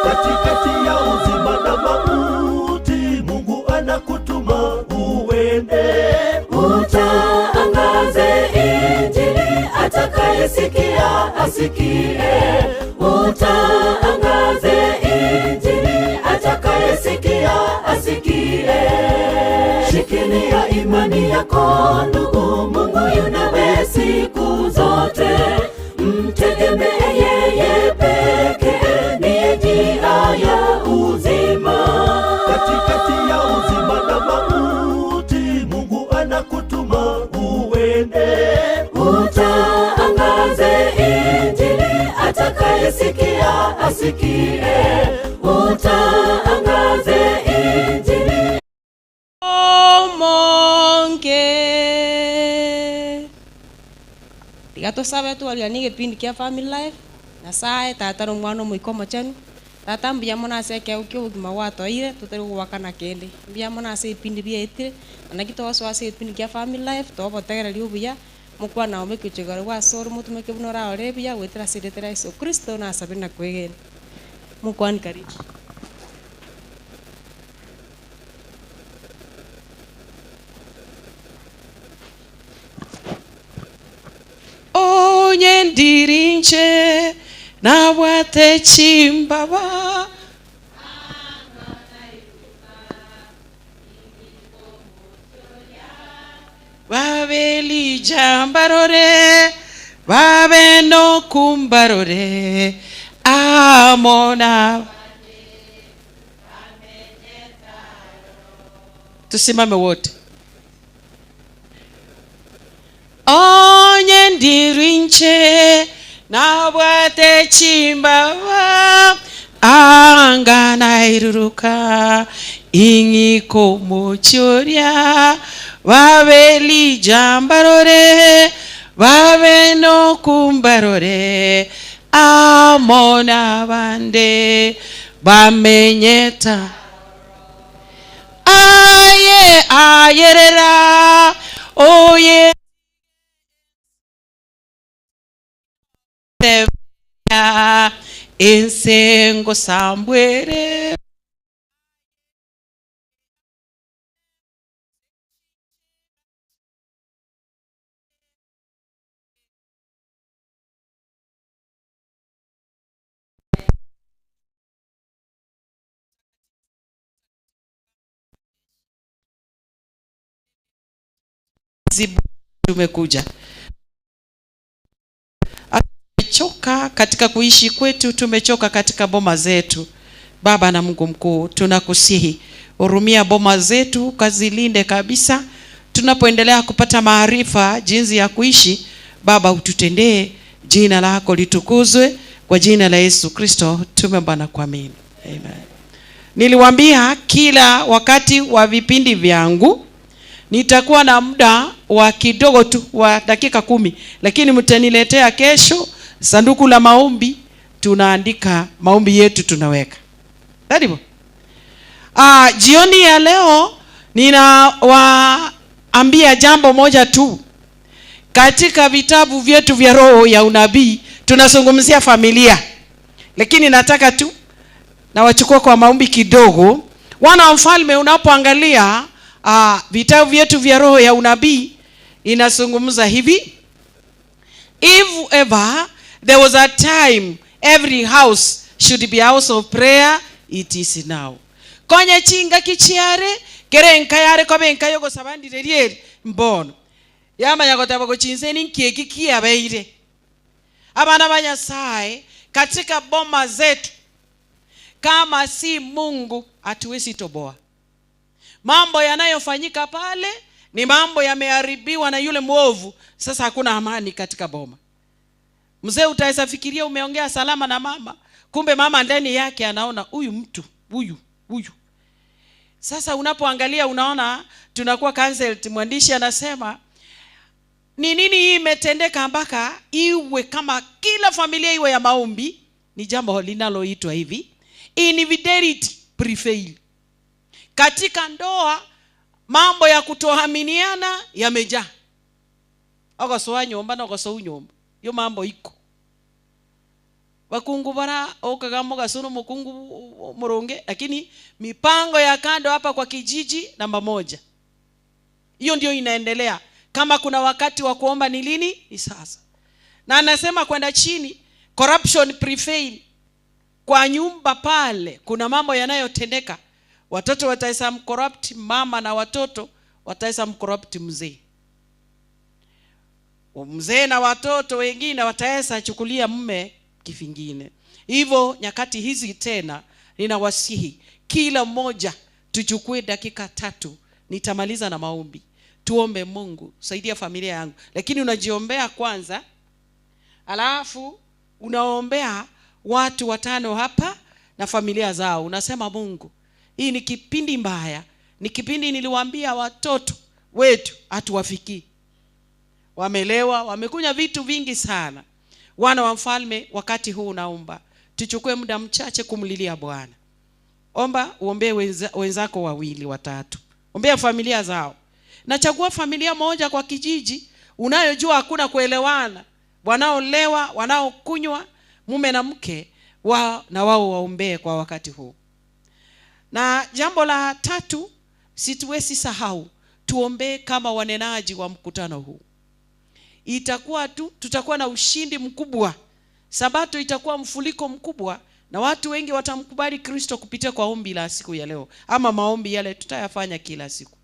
Speaker 15: Katikati ya uzima na mauti, Mungu anakutuma uende.
Speaker 2: Utaangaze Injili, atakayesikia asikie. Utaangaze Injili, atakayesikia asikie. Shikilia imani yako ndugu, Mungu yu nawe siku zote. Mtegemee yeye pekee, ndiye njia ya uzima.
Speaker 15: Katikati ya uzima na mauti, Mungu anakutuma uende.
Speaker 2: Utaangaze Injili, atakayesikia asikie. Utaangaze Injili.
Speaker 3: Omonge. Tiga tosabe twarianie egepindi kia family life, Nyasaye tata na omwana omoika omochenu, tata mbuya mono ase ekego kia obogima gwatoire totari gogoakana kende. Mbuya mono ase ebipindi biaetire, na naki togosoa ase egepindi kia family life, togobotegereria obuya, mokwana ome ekecho igoro ase ore motumeke buna orarore buya goetera ase erieta ria Yeso Kristo nasabire na kwegena. Mokwani karibu.
Speaker 10: Onye ndiri inche nabwate chimbaba. Babe Elija mbarore, babe Enoku mbarore, amo na Tusimame wote. Onye ndiri inche nabwate chimbaba, anga nairuruka ing'iko mochioria, babe Elija mbarore, babe Enoku mbarore, amo nabande bamenyeta. Aye, ayerera, oye. Ensengo sambwere. Tumekuja tumechoka katika kuishi kwetu, tumechoka katika boma zetu. Baba na Mungu mkuu, tunakusihi hurumia boma zetu, kazilinde kabisa. Tunapoendelea kupata maarifa jinsi ya kuishi, Baba ututendee, jina lako litukuzwe. Kwa jina la Yesu Kristo tumeomba na kuamini, amen. Niliwaambia kila wakati wa vipindi vyangu nitakuwa na muda wa kidogo tu wa dakika 10, lakini mtaniletea kesho sanduku la maombi, tunaandika maombi yetu tunaweka. Karibu. Jioni ya leo ninawaambia jambo moja tu. Katika vitabu vyetu vya roho ya unabii tunazungumzia familia, lakini nataka tu nawachukua kwa maombi kidogo. Wana wa mfalme, unapoangalia vitabu vyetu vya roho ya unabii inazungumza hivi: if ever there was a time every house should be a house of prayer, it is now. Konye chinga kichiare kere nkayare kobe nkayogo sabandire rieri mbono yamanya gotaba gochinse ninki kiabeire. Abana ba Nyasaye katika boma zetu, kama si Mungu hatuwezi toboa. Mambo yanayofanyika pale ni mambo yameharibiwa na yule mwovu. Sasa hakuna amani katika boma. Mzee utaweza fikiria umeongea salama na mama, kumbe mama ndani yake anaona huyu mtu huyu huyu. Sasa unapoangalia unaona tunakuwa cancelled. Mwandishi anasema ni nini hii imetendeka mpaka iwe kama kila familia iwe ya maombi? Ni jambo linaloitwa hivi, infidelity prevail.
Speaker 16: Katika ndoa mambo ya kutoaminiana yamejaa. Ogosoa nyomba na ogosou nyomba, hiyo mambo iko. Bakungu bara okagamba ogasona omokungu omoronge, lakini mipango ya kando hapa kwa kijiji namba moja. Hiyo ndio inaendelea. Kama kuna wakati wa kuomba ni lini? Ni sasa. Na anasema kwenda chini, corruption prevail. Kwa nyumba pale kuna mambo yanayotendeka. Watoto wataweza mcorrupt mama na watoto wataweza mcorrupt mzee. Mzee na watoto wengine wataweza chukulia mume kivingine. Hivyo nyakati hizi tena ninawasihi kila mmoja tuchukue dakika 3. Nitamaliza na maombi. Tuombe Mungu, saidia familia yangu. Lakini unajiombea kwanza, alafu unaombea watu 5 hapa na familia zao. Unasema Mungu, hii ni kipindi mbaya. Ni kipindi niliwaambia watoto wetu hatuwafikii. Wamelewa, wamekunywa vitu vingi sana. Wana wa mfalme, wakati huu naomba tuchukue muda mchache kumlilia Bwana. Omba, uombee wenzako 2 3. Ombea familia zao. Nachagua familia moja kwa kijiji unayojua hakuna kuelewana, wanaolewa, wanaokunywa, mume na mke wao, na wao waombee kwa wakati huu. Na jambo la 3, situwezi sahau, tuombee kama wanenaji wa mkutano huu. Tutakuwa na ushindi mkubwa. Sabato itakuwa mfuliko mkubwa na watu wengi watamkubali Kristo kupitia kwa ombi la siku ya leo, ama maombi yale tutayafanya kila siku.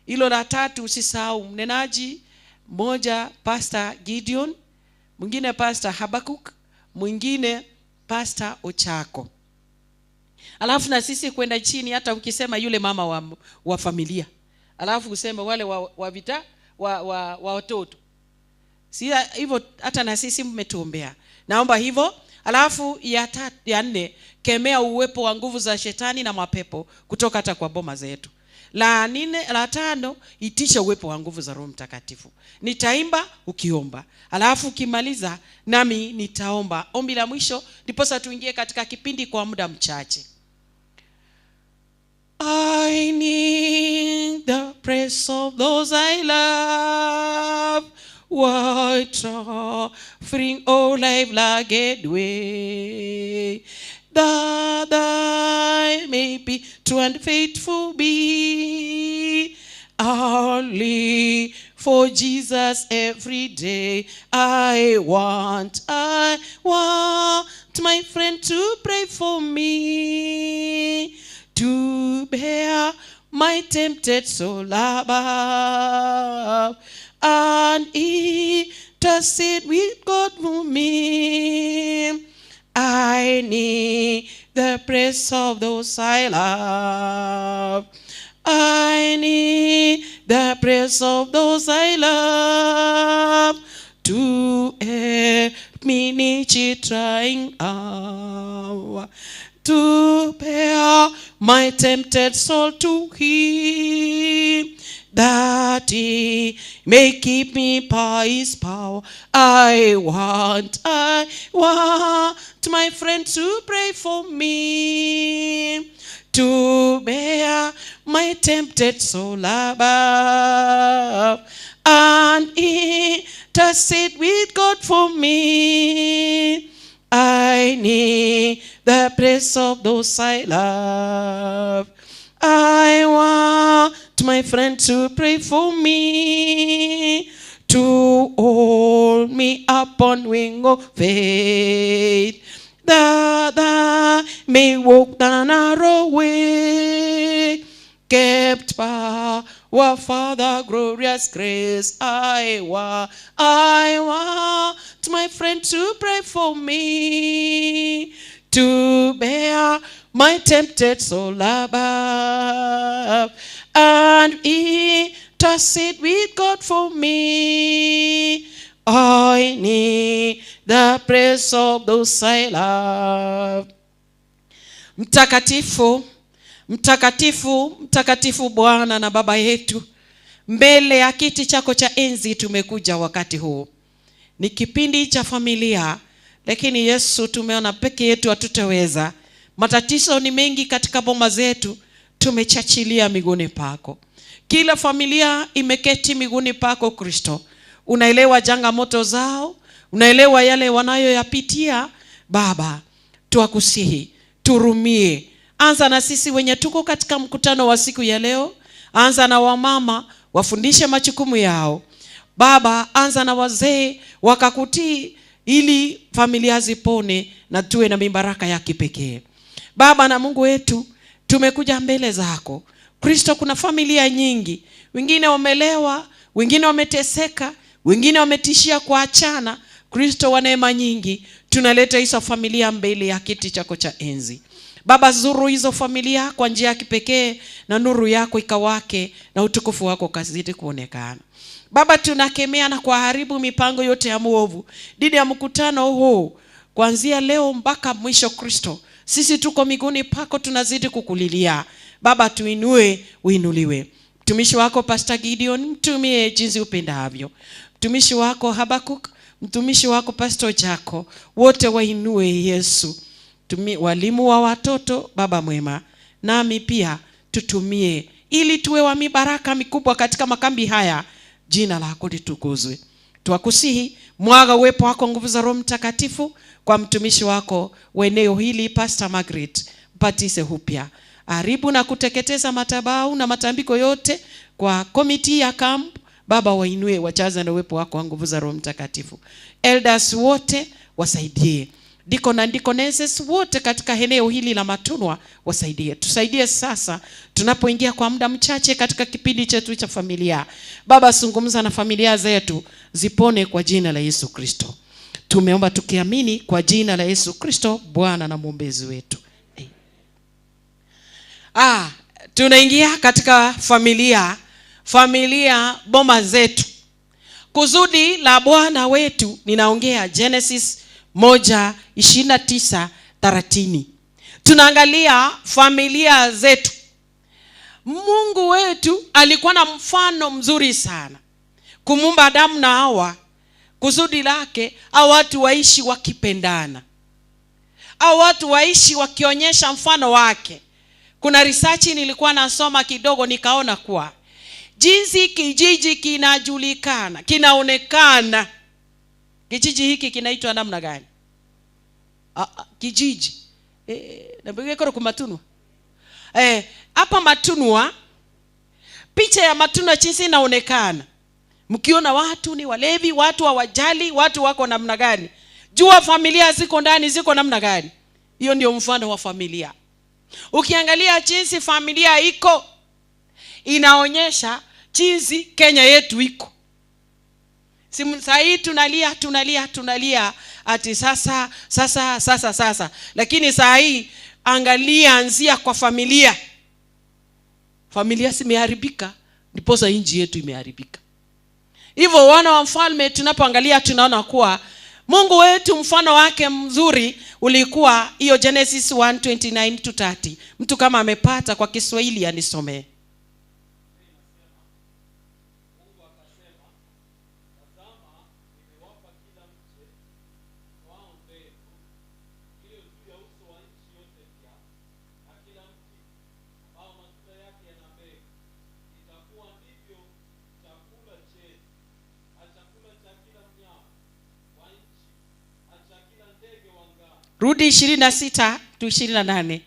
Speaker 16: Hilo la 3 usisahau, mnenaji mmoja Pastor Gideon, mwingine Pastor Habakuk, mwingine Pastor Ochako. Alafu na sisi kwenda chini, hata ukisema yule mama wa familia, alafu useme wale wa vita, wa watoto. Si hivyo, hata na sisi mmetuombea. Naomba hivyo. Alafu ya 4, kemea uwepo wa nguvu za shetani na mapepo kutoka hata kwa boma zetu. La nne, la 5, itisha uwepo wa nguvu za Roho Mtakatifu. Nitaimba ukiomba. Alafu ukimaliza nami nitaomba ombi la mwisho, ndiposa tuingie katika kipindi kwa muda mchache. I need the praise of those I love, while suffering all life lagged way, that I may be true and faithful be. I'll live for Jesus every day. I want my friend to pray for me, to bear my tempted soul above, and intercede with God for me. I need the praise of those I love. I need the praise of those I love, to help me in each trying hour, to bear my tempted soul to him, that he may keep me by his power. I want my friend to pray for me, to bear my tempted soul above, and intercede with God for me. I need the praise of those I love. I want my friend to pray for me, to hold me upon wing of faith, that I may walk the narrow way, kept by our Father glorious grace. I want my friend to pray for me, to bear my tempted soul above, and intercede with God for me. I need the praise of those I love. Mtakatifu, mtakatifu, mtakatifu Bwana na Baba yetu, mbele ya kiti chako cha enzi tumekuja wakati huu. Ni kipindi cha familia, lakini Yesu tumeona peke yetu hatutaweza. Matatizo ni mengi katika boma zetu. tumechachilia miguuni pako. Kila familia imeketi miguuni pako Kristo. Unaelewa changamoto zao, unaelewa yale wanayoyapitia. Baba, twakusihi turumie. Anza na sisi wenye tuko katika mkutano wa siku ya leo. Anza na wamama, wafundishe majukumu yao. Baba, anza na wazee wakakutii, ili familia zipone na tuwe na mibaraka ya kipekee. Baba na Mungu wetu, tumekuja mbele zako Kristo. Kuna familia nyingi, wengine wamelewa, wengine wameteseka, wengine wametishia kuachana. Kristo wa neema nyingi, tunaleta hizo familia mbele ya kiti chako cha enzi. Baba, zuru hizo familia kwa njia ya kipekee, na nuru yako ikawake na utukufu wako ukazidi kuonekana. Baba, tunakemea na kuharibu mipango yote ya mwovu dhidi ya mkutano huu kuanzia leo mpaka mwisho. Kristo, sisi tuko miguuni pako, tunazidi kukulilia Baba, tuinue, uinuliwe. Mtumishi wako Pastor Gideon, mtumie jinsi upendavyo. Mtumishi wako Habakuk, mtumishi wako Pastor Jako, wote wainue Yesu. Tumi, walimu wa watoto, Baba mwema, nami pia tutumie ili tuwe wa mibaraka mikubwa katika makambi haya. Jina lako litukuzwe. Twakusihi mwaga uwepo wako, nguvu za Roho Mtakatifu kwa mtumishi wako wa eneo hili Pastor Margaret, mpatise upya, haribu na kuteketeza madhabahu na matambiko yote kwa komiti ya camp. Baba, wainue, wachaze na uwepo wako wa nguvu za Roho Mtakatifu. Elders wote wasaidie, diko na deaconesses wote katika eneo hili la Matunwa wasaidie. Tusaidie sasa tunapoingia kwa muda mchache katika kipindi chetu cha familia. Baba, zungumza na familia zetu zipone kwa jina la Yesu Kristo. Tumeomba tukiamini kwa jina la Yesu Kristo, Bwana na mwombezi wetu. Ah, tunaingia katika familia, familia boma zetu. Kusudi la Bwana wetu, ninaongea Genesis 1:29-30. Tunaangalia familia zetu. Mungu wetu alikuwa na mfano mzuri sana kumuumba Adamu na Hawa. Kusudi lake hao watu waishi wakipendana, hao watu waishi wakionyesha mfano wake. Kuna research nilikuwa nasoma kidogo, nikaona kuwa jinsi kijiji kinajulikana, kinaonekana. Kijiji hiki kinaitwa namna gani? Kijiji nabigekoro kumatunwa hapa Matunwa, picha ya Matunwa jinsi inaonekana, mkiona watu ni walevi, watu hawajali, watu wako namna gani, jua familia ziko ndani ziko namna gani. Hiyo ndio mfano wa familia. Ukiangalia jinsi familia iko, inaonyesha jinsi Kenya yetu iko. Saa hii tunalia, tunalia, tunalia ati sasa, sasa, sasa, sasa. Lakini saa hii angalia, anzia kwa familia. Familia zimeharibika, ndiposa nchi yetu imeharibika. Hivyo wana wa mfalme tunapoangalia tunaona kuwa Mungu wetu mfano wake mzuri ulikuwa hiyo Genesis 1:29-30. Mtu kama amepata kwa Kiswahili anisomee. Rudi 26 tu 28.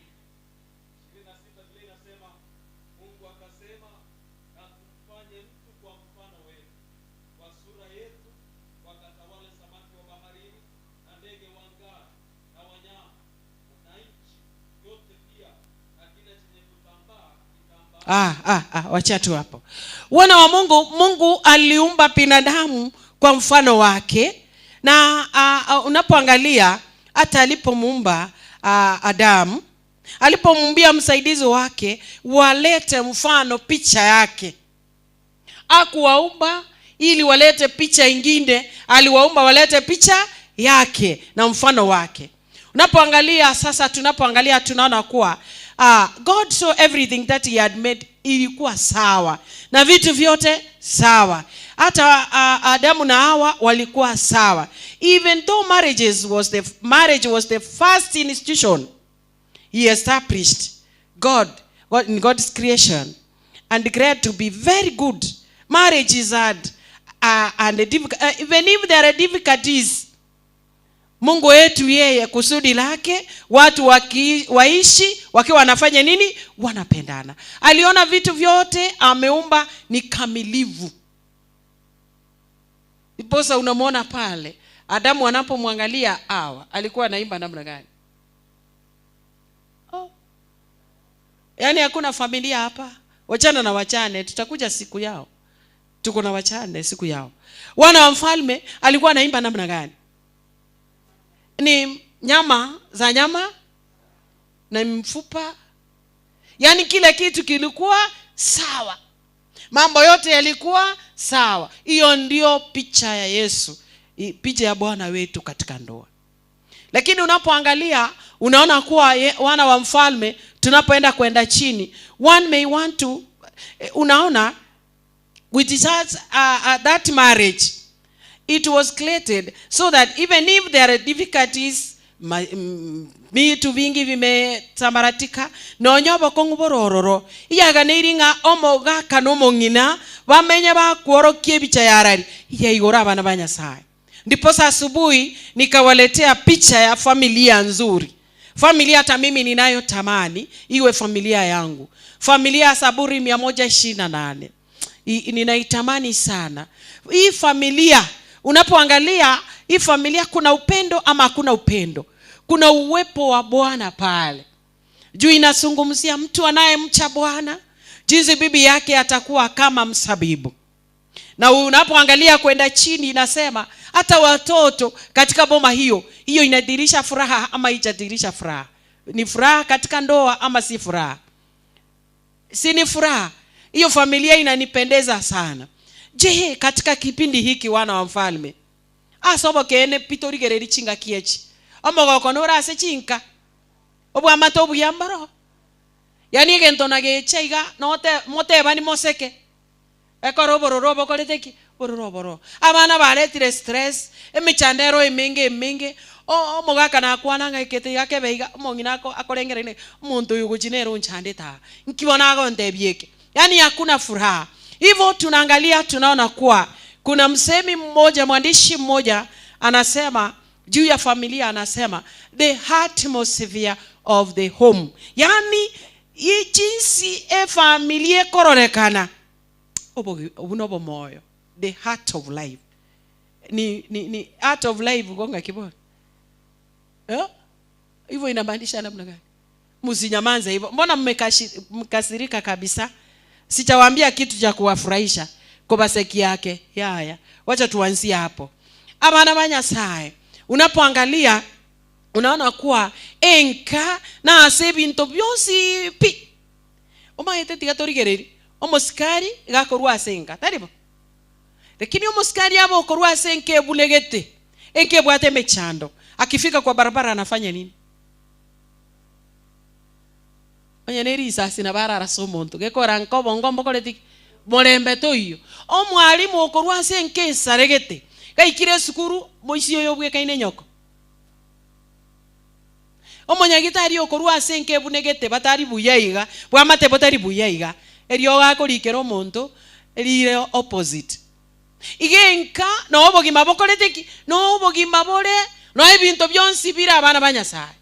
Speaker 16: Wacha tu hapo. Wana wa Mungu, Mungu aliumba binadamu kwa mfano wake, na unapoangalia hata alipomuumba Adamu, alipomuumbia msaidizi wake walete mfano picha yake. Hakuwaumba ili walete picha ingine, aliwaumba walete picha yake na mfano wake. Unapoangalia sasa, tunapoangalia tunaona kuwa God saw everything that he had made ilikuwa sawa, na vitu vyote sawa. Hata Adamu na Hawa walikuwa sawa. Even though marriage was the first institution he established, God God, in God's creation and declared to be very good. Marriage is hard and difficult. Even if there are difficulties, Mungu wetu yeye kusudi lake watu waki, waishi wakiwa wanafanya nini? Wanapendana. Aliona vitu vyote ameumba ni kamilivu. Ndiposa unamwona pale Adamu anapomwangalia Hawa alikuwa anaimba namna gani? Oh. Yaani hakuna familia hapa, wachana na wachane, tutakuja siku yao. Tuko na wachane siku yao. Wana wa mfalme alikuwa anaimba namna gani? Ni nyama za nyama na mfupa, yaani kila kitu kilikuwa sawa, mambo yote yalikuwa sawa. Hiyo ndio picha ya Yesu, picha ya Bwana wetu katika ndoa. Lakini unapoangalia unaona kuwa wana wa mfalme, tunapoenda kwenda chini, one may want to, unaona with just, that marriage it was created so that even if there are difficulties, vitu vingi vimesambaratika nonya obokong'u borororo iyaganeirie ng'a omogaka na omong'ina bamenye bakworokia ebicha yarari iyaigoro abana ba Nyasaye. Ndiposa asubuhi nikawaletea picha ya familia nzuri, familia hata mimi ninayotamani iwe familia yangu, familia ya Zaburi 128. Ninaitamani sana hii familia. Unapoangalia hii familia, kuna upendo ama hakuna upendo? Kuna uwepo wa Bwana pale juu. Inazungumzia mtu anayemcha Bwana, jinsi bibi yake atakuwa kama msabibu. Na unapoangalia kwenda chini, inasema hata watoto katika boma hiyo hiyo, inadhihirisha furaha ama haijadhihirisha furaha? Ni furaha katika ndoa ama si furaha? Si ni furaha? Hiyo familia inanipendeza sana. Je, katika kipindi hiki wana wa mfalme asobo kene pitorigereri chinga kiechi omogoko norase chinka obwamate obuyambaro, yani egento na gecha iga note moteba ni moseke ekoro obororo obokorete ki bororo oboro abana baretire stress emichandero emenge emenge omogaka nakwana ng'aikete iga kebe iga omong'ina akorengerene omonto oyo gochi nere onchandete aa nkibona agontebia eke, yani hakuna furaha. Hivyo tunaangalia tunaona kuwa kuna msemi mmoja, mwandishi mmoja anasema juu ya familia, anasema the atmosphere of the home, yani i jinsi e familia ekororekana obuno moyo, the heart of life ni heart of life gonga kibona eh? Hivyo inamaanisha namna gani? Msinyamanze hivyo, mbona mmekasirika kabisa? Sijawaambia kitu cha kuwafurahisha kobaseki yake yaya, wacha tuanzie hapo. Abana ba Nyasaye, unapoangalia unaona kuwa enka na ase binto byosi pi omaete tiga torigereri omosikari gakorwa ase enka taribo, lakini omosikari abo okorwa ase enka ebulegete enka ebwate emechando, akifika kwa barabara anafanya nini? Onye ne risasi na barara ase omonto gekora nkobongo mbokoreti morembe toiyo. Omwalimu okorwa ase enka esaregete gaikire esukuru moisi oyo obwekaine nyoko. Omonyagitari okorwa ase enka ebunegete batari buya iga bwamate botari buya iga erio gakorikera omonto erire opposite. Iga enka no obogima bokorete ki no obogima bore no ebinto bionsi bire abana ba Nyasaye.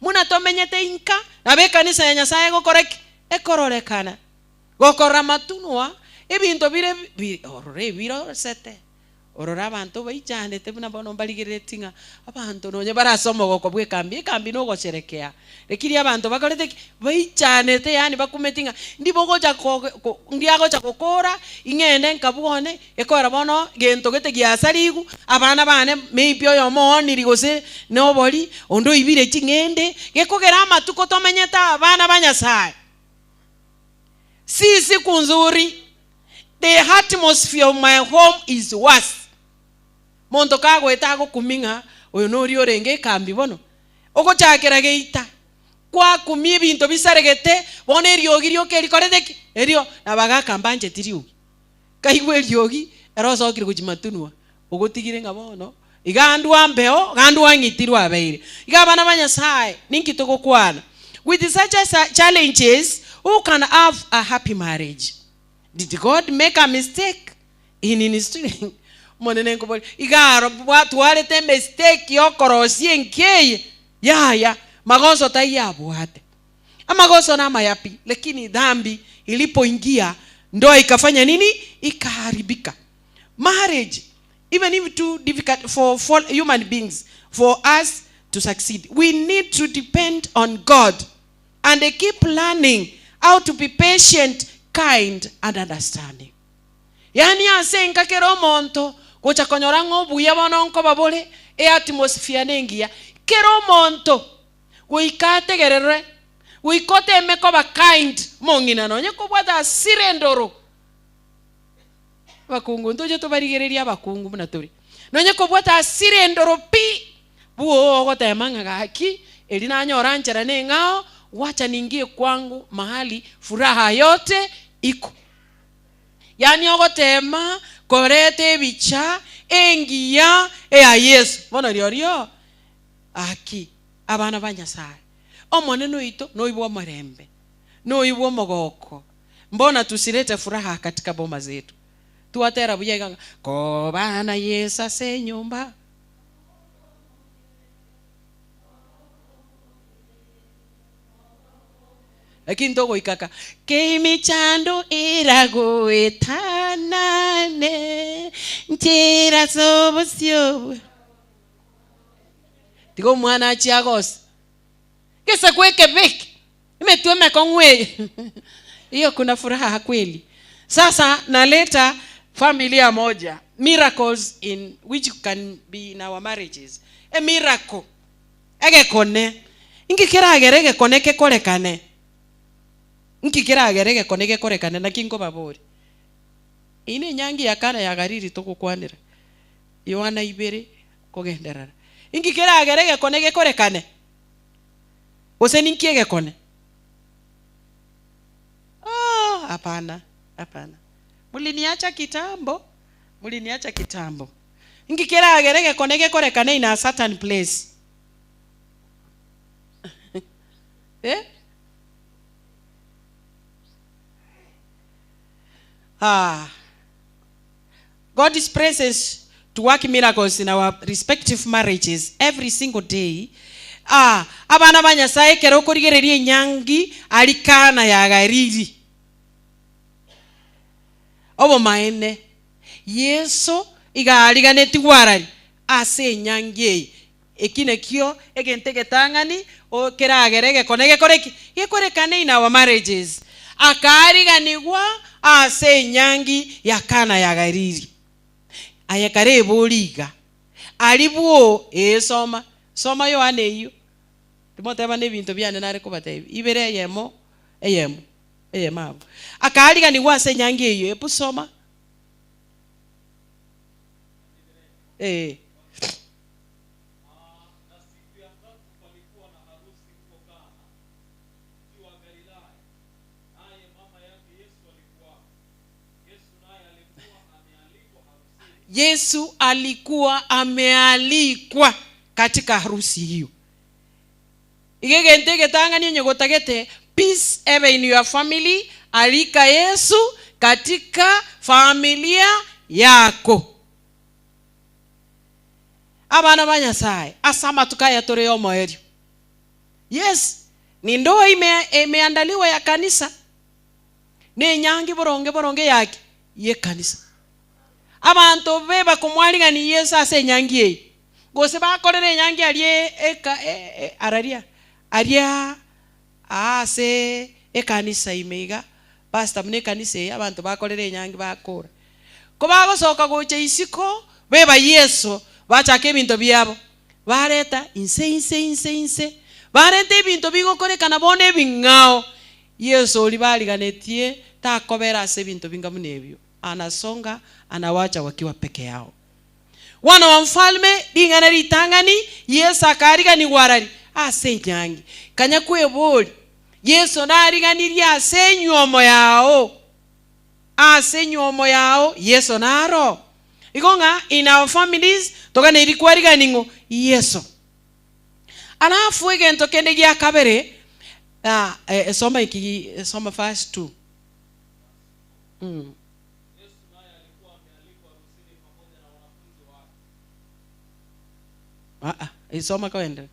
Speaker 16: Muna tomenyete inka nabe ekanisa ya Nyasaye egokora ki ekororekana gokora matunwa ebinto bire orore ebirosete orore abanto baichanete buna bono mbarigerereti ng'a abanto nonye barase omogoko bwa ekambi ekambi nogosherekea lakini abanto bakorete ki baichanete yaani bakumeti ng'a ndibogocha ndiagocha gokora ing'ende nkabwone ekora bono gento gete giasarigu abana bane maybe oyomo ooniri gose nobori onde oibire ching'ende gekogera amatuko tomenyete abana ba Nyasaye. Si siku nzuri, the atmosphere of my home is worse. Monto kagoeta agokumi ng'a oyo nori orenge ekambi bono ogochakera geita kwakumia ebinto bisaregete bono eriogi rioka erikorete ki erio nabagaka mbancheti riogi kaigwa eriogi ero osokire gochimatunwa ogotigire ng'a bono iga andwa mbeo gandwa ng'itirwe abeire. Iga abana ba Nyasaye ninki togokwana? With such a challenges, who can have a happy marriage? Did God make a mistake in instilling? Omonene nkoboria, iga aro bwatwarete emistake yokorosia enki eye? Yaya, magoso taiyo abwate. Amagoso namaya pi, lakini dhambi ilipoingia ndoa ikafanya nini? Ikaharibika. Marriage, even if too difficult for, for human beings, for us to succeed, we need to depend on God and keep learning how to be patient, kind, and understanding. Yaani ase enka kera omonto gocha konyora ng'a obuya bono nkoba bore, eatmosphere nengiya, kera omonto goika ategererwe, goika oteme koba kind, omong'ina nonye kobwate hasira endoro. Abakungu ntoche tobarigererie abakungu buna tore. Nonye kobwate hasira endoro pi, bwoo ogotema ng'a gaki, eri nanyora nchera neng'ao, wacha ningie kwangu mahali furaha yote iko. Yaani ogotema koreta ebicha engiya eya Yeso. Bono rirorio Gaki, abana ba Nyasae, Omonene oito noibwe omorembe, noibwe omogoko. Mbona tusirete furaha katika boma zetu? Twatera buya iga ng'a, Koba na Yeso ase enyomba. Lakini togoika ka, K'emichando eragoetanane, nchera ase obosio bwa. Tiga omwana achie agose. Gesaku ekebe eke, emetwe emekong'u eye. Hiyo kuna furaha kweli. Sasa naleta familia moja, miracles in which can be in our marriages. A miracle. Egekone. Inki keragere egekone kekorekane? Inki keragere egekone gekorekane? Naki nkobaboria. Eyio nenyangi ya Kana ya Galili togokwanera. Yohana ibere kogenderera. Inki keragere egekone gekorekane? Gose ninki egekone? Oh, hapana, hapana. Muliniacha kitambo, muliniacha kitambo. Inki keragere egekone gekorekane in a certain place? Eh? Ah. God's presence to work miracles in our respective marriages every single day. Ah, abana ba Nyasaye ekero okorigereria enyangi aria Kana ya Galili. Obomaene, Yeso iga ariganetigwe arari ase enyangi eye. Eki nakio egento egetang'ani o keragere egekone gekore ki? Gekorekane in our marriages. Akaariganigwa ase enyangi ya Kana ya Galili. Aye kare ebori iga, Aria bwoo, ee soma, soma Yohana eyio. Timoteba nebinto biane nare kobatebia, ibere eyemo, eyemo, eyemo abwo. Akaariganigwa ase enyangi eyio, ebu soma. Ee. Yesu alikuwa amealikwa katika harusi hiyo. Iga egento egetang'ani onye gotagete peace ebe in your family, alika Yesu katika familia yako. Abana ba Nyasae, ase amatuko aya tore y'omoerio. Yes, nindoa ime imeandaliwa ya kanisa, nenyangi boronge boronge yaki? Y'ekanisa. Abanto be bakomwarigania Yeso ase enyangi eye, gose bakorera enyangi aria eka araria aria aase ekanisa ime iga, pastor buna ekanisa eye abanto bakorera enyangi bakora. Kobagosoka gocha isiko, beba Yeso, bachaka ebinto biabo, bareta inse inse inse inse, bareta ebinto bigokorekana bono ebing'ao. Yeso oria bariganetie takobera ase ebinto binga buna ebio, anasonga anawacha wakiwa peke yao. Wana wa mfalme, ring'ana ritang'ani, Yeso akariganigwa arari? Ase enyangi. Kanya kweboria, Yeso nariganirie ase enyuomo yao? Ase enyuomo yao Yeso naro. Igo ng'a in our families toganeiri kwarigani ng'o? Yeso. Alafu egento kende gia kabere, Ah, eh, soma iki, soma verse 2. Ah, ah, isoma kaende.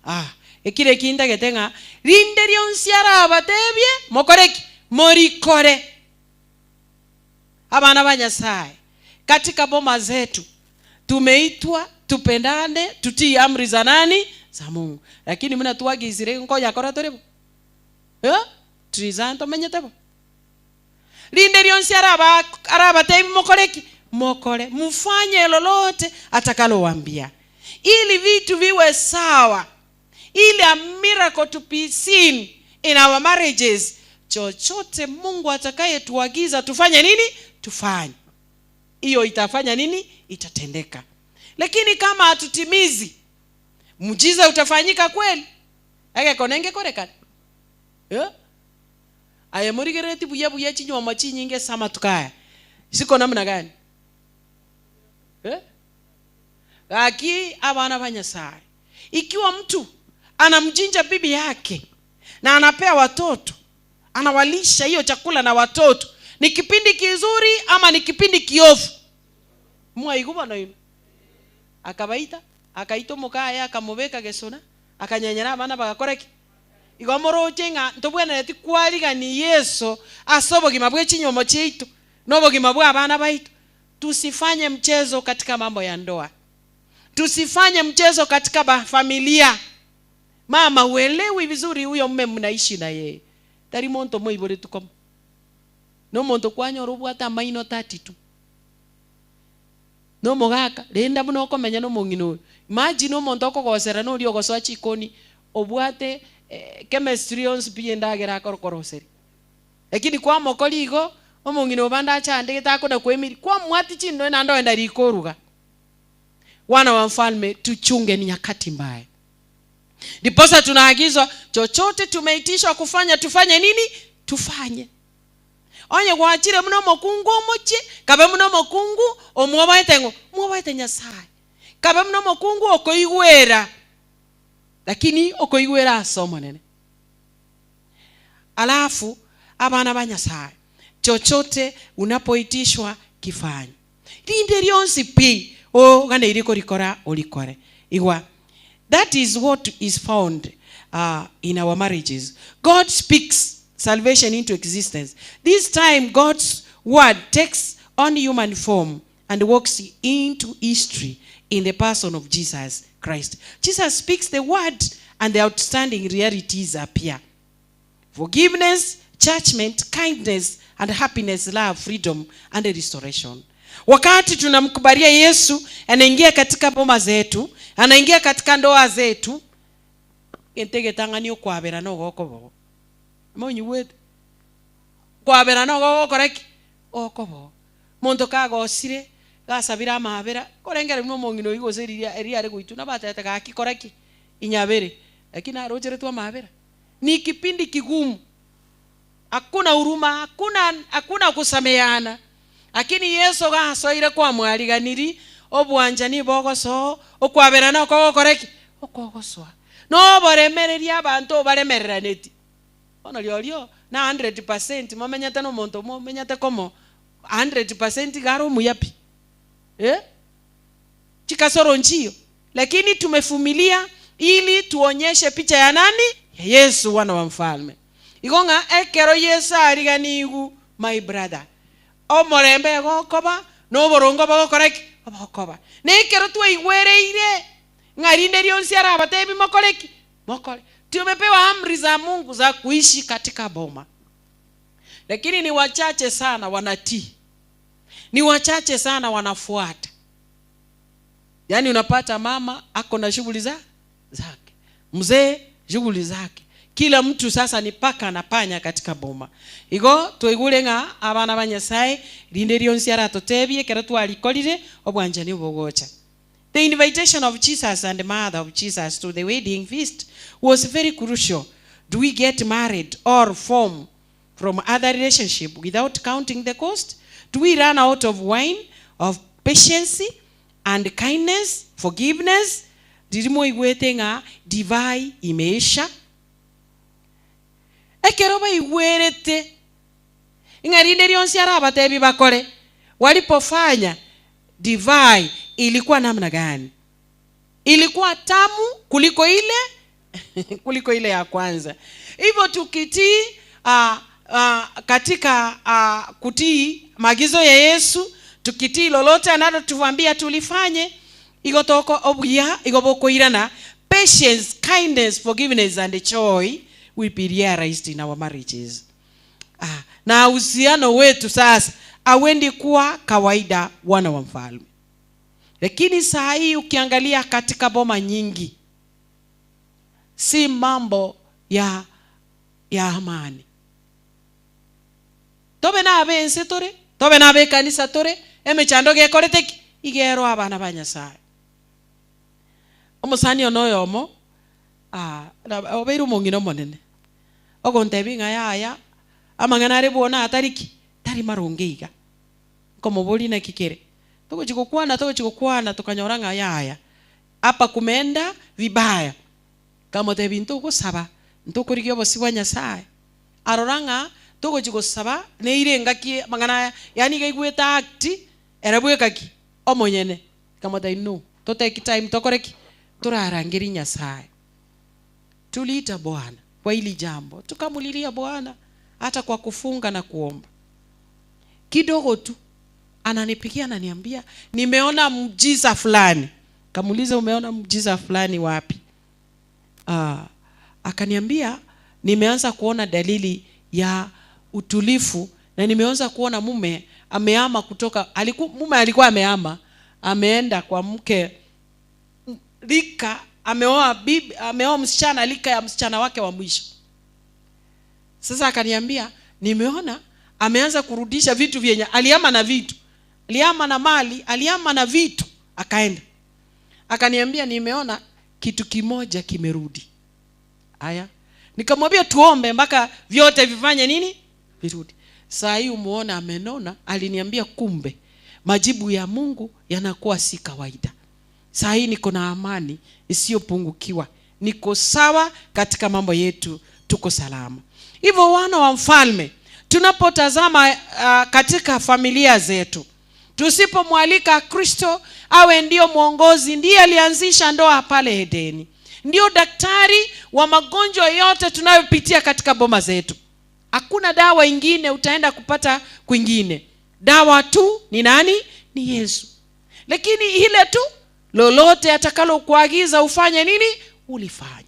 Speaker 16: Ah, ekire kindagete ng'a rinde rionsi arabatebie mokoreki morikore. Abana ba Nyasaye, katika boma zetu tumeitwa tupendane, tutii amri za nani? Za Mungu. Lakini muna twagizire nkoyakora tore bo, eh? Turizana tomenyete bo rinde rionsi araba arabatebi mokoreki mokore, mfanye lolote atakalowambia, ili vitu viwe sawa, ili a miracle to be seen in our marriages. Chochote Mungu atakayetuagiza tufanye nini? Tufanye. Hiyo itafanya nini? Itatendeka. Lakini kama hatutimizi, mjiza utafanyika kweli? Egekonenge korekana, eh? Aye morigereti buya buya chinyoma chinyinge sama tukaya siko namna gani, eh? Gaki abana ba Nyasaye, ikiwa mtu anamjinja bibi yake na anapea watoto, anawalisha hiyo chakula na watoto, ni kipindi kizuri ama ni kipindi kiovu? Mwaiguba ino akabaita akaita omokaya akamobeka gesona akanyenyera abana bagakoreki igo moroche ng'a ntobwenereti kwarigani Yesu ase obogima bwa chinyomo chiaitu na obogima bwa abana baitu. Tusifanye mchezo katika mambo ya ndoa, tusifanye mchezo katika familia. Mama, uelewi vizuri huyo mme mnaishi na yeye tari monto moibore tukomo no monto kwanyora obwate amaino 32 no mogaka renda muno okomenya no mong'ina oyo. Imagine omonto okogosera nori ogosoa chikoni obwate chemistry yonsi pi endagera akorokoroseri, lakini kwamokori igo omong'ina obande achandegete akona kwemiri kwamwati chindo naende oenda riko. Wana wa mfalme, tuchunge, ni nyakati mbaya. Ndiposa tunaagizwa chochote tumeitishwa kufanya tufanye nini? Tufanye. Onye gwachire muno omokungu omochie kabe muno omokungu omwoboete ng'o mwoboete Nyasaye, kabe muno omokungu okoigwera, lakini okoigwera ase omonene. Alafu abana ba Nyasaye, chochote unapoitishwa kifanye, rinde rionsi pi oganeire korikora orikore. Igwa, that is what is found in our marriages. God speaks salvation into existence. This time God's word takes on human form and walks into history in the person of Jesus Christ. Jesus speaks the word and the outstanding realities appear. Forgiveness, judgment, kindness and happiness, love, freedom and restoration. Wakati tunamkubalia Yesu, anaingia katika boma zetu, anaingia katika ndoa zetu. Entegetang'ani okwabera nogokobo monyigwete kwabera nogogokora ki okobo monto kagosire gasabire amabera korengere buna omong'ina oywo gose riria eria are goitwa nabatete gaki kora ki inyabere, lakini arocheretwe amabera. Ni kipindi kigumu, hakuna huruma, hakuna kusameana, lakini Yesu gasoire kwamwariganiri obwanchani bogoso okwabera nokogokora ki okogosoa noboremereria abanto obaremereraneti bono riorio na 100% momenyete na omonto momenyete komo 100% garo omuya pi, eh? Chikasoro nchio, lakini tumevumilia ili tuonyeshe picha ya nani? Ya Yesu, wana wa mfalme. Igo ng'a ekero Yesu ariganigu, my brother, omorembe egokoba noborongo bogokora ki bogokoba na ekero twaigwereire ng'a rinde rionsi arabatebi mokore ki mokore. Tumepewa amri za Mungu za kuishi katika boma, lakini ni wachache sana wanatii, ni wachache sana wanafuata. Yaani unapata mama ako na shughuli za zake, mzee shughuli zake, Kila mtu sasa ni paka na panya katika boma. Igo twaigure ng'a abana ba Nyasaye rinde rionsi aratotebie ekero twarikorire obwanchani obogocha. The invitation of Jesus and mother of Jesus to the wedding feast was very crucial. Do we get married or form from other relationship without counting the cost? Do we run out of wine, of patience and kindness, forgiveness? Riria mwaigwete ng'a divai imeisha? Ekero baigwerete ng'a rinde rionsi arabatebie bakore, walipofanya divai ilikuwa namna gani? Ilikuwa tamu kuliko ile kuliko ile ya kwanza. Hivyo tukitii katika kutii maagizo ya Yesu, tukitii lolote analotuambia tulifanye, igotoko obuya igo bokoirana, patience, kindness, forgiveness and joy will be realized in our marriages. Na uhusiano wetu sasa hawendi kuwa kawaida wana wa mfalme. Lakini saa hii ukiangalia katika boma nyingi si mambo ya amani. Tobe na abense tore, tobe na abe kanisa tore, emechando gekorete ki? Igero abana ba Nyasaye. Omosani ono oyomo, obeire omong'ina omonene. Ogontebi ng'a yaya, amang'ana are bwona atariki, tari maronge iga. Nkomobori naki kere. Togochi gokwana, togochi gokwana, tokanyora ng'a yaya. Apa kumeenda vibaya. Kamotebi ntogosaba, ntokorigia obosi bwa Nyasaye. Arora ng'a togochi gosaba neire engaki amang'ana aya, yaani iga aigwete act, ere bwekaki omonyene. Kamotebi no, to take time tokore ki? Torarangerie Nyasaye. Tuliita Bwana kwa hili jambo, tukamulilia Bwana hata kwa kufunga na kuomba. Kidogo tu ananipigia ananiambia nimeona mjiza fulani. Kamuuliza umeona mjiza fulani wapi? Akaniambia nimeanza kuona dalili ya utulifu na nimeanza kuona mume amehama kutoka, mume alikuwa amehama, ameenda kwa mke lika, ameoa bibi, ameoa msichana lika ya msichana wake wa mwisho. Sasa akaniambia nimeona ameanza kurudisha vitu vyenye alihama na vitu, alihama na mali, alihama na vitu akaenda. Akaniambia nimeona kitu kimoja kimerudi. Haya, nikamwambia tuombe mpaka vyote vifanye nini? Virudi. Saa hii umuona amenona, aliniambia kumbe majibu ya Mungu yanakuwa si kawaida. Saa hii niko na amani isiyopungukiwa. Niko sawa katika mambo yetu, tuko salama. Hivyo wana wa mfalme, tunapotazama katika familia zetu, tusipomwalika Kristo awe ndio mwongozi, ndiye alianzisha ndoa pale Edeni, ndio daktari wa magonjwa yote tunayopitia katika boma zetu. Hakuna dawa ingine utaenda kupata kwingine. Dawa tu ni nani? Ni Yesu. Lakini ile tu lolote atakalokuagiza ufanye nini? Ulifanye.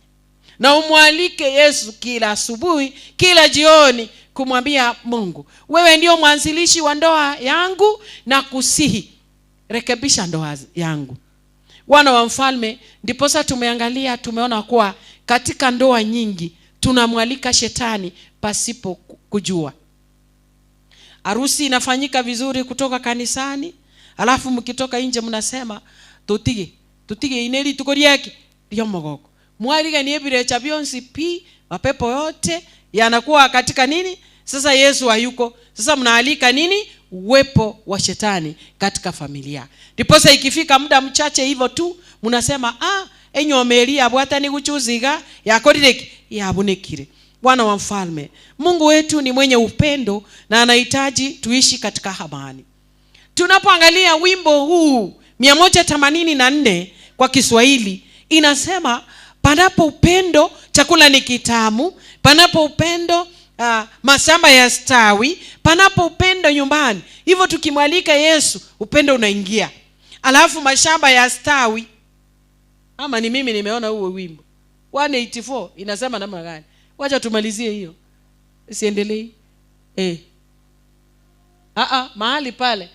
Speaker 16: Na umwalike Yesu kila asubuhi, kila jioni, kumwambia Mungu, wewe ndio mwanzilishi wa ndoa yangu na kusihi, rekebisha ndoa yangu. Wana wa mfalme, ndiposa tumeangalia, tumeona kuwa katika ndoa nyingi tunamwalika shetani pasipo kujua. Harusi inafanyika vizuri kutoka kanisani, alafu mkitoka nje mnasema tutige, tutige ineli tuko yake ndio mogoko. Mwalika ni ebirecha bionsi pi, mapepo yote yanakuwa katika nini? Sasa Yesu hayuko. Sasa mnaalika nini? Uwepo wa shetani katika familia. Ndiposa ikifika muda mchache hivyo tu mnasema enyo melia bwata ni kuchuziga yakorireki yabunekire. Bwana wa mfalme, Mungu wetu ni mwenye upendo na anahitaji tuishi katika amani. Tunapoangalia wimbo huu 184 kwa Kiswahili inasema panapo upendo chakula ni kitamu, panapo upendo mashamba yastawi, panapo upendo nyumbani. Hivyo tukimwalika Yesu upendo unaingia, alafu mashamba yastawi. Ama ni mimi nimeona huo wimbo 184 inasema namna gani? Wacha tumalizie hiyo, siendelei. Mahali pale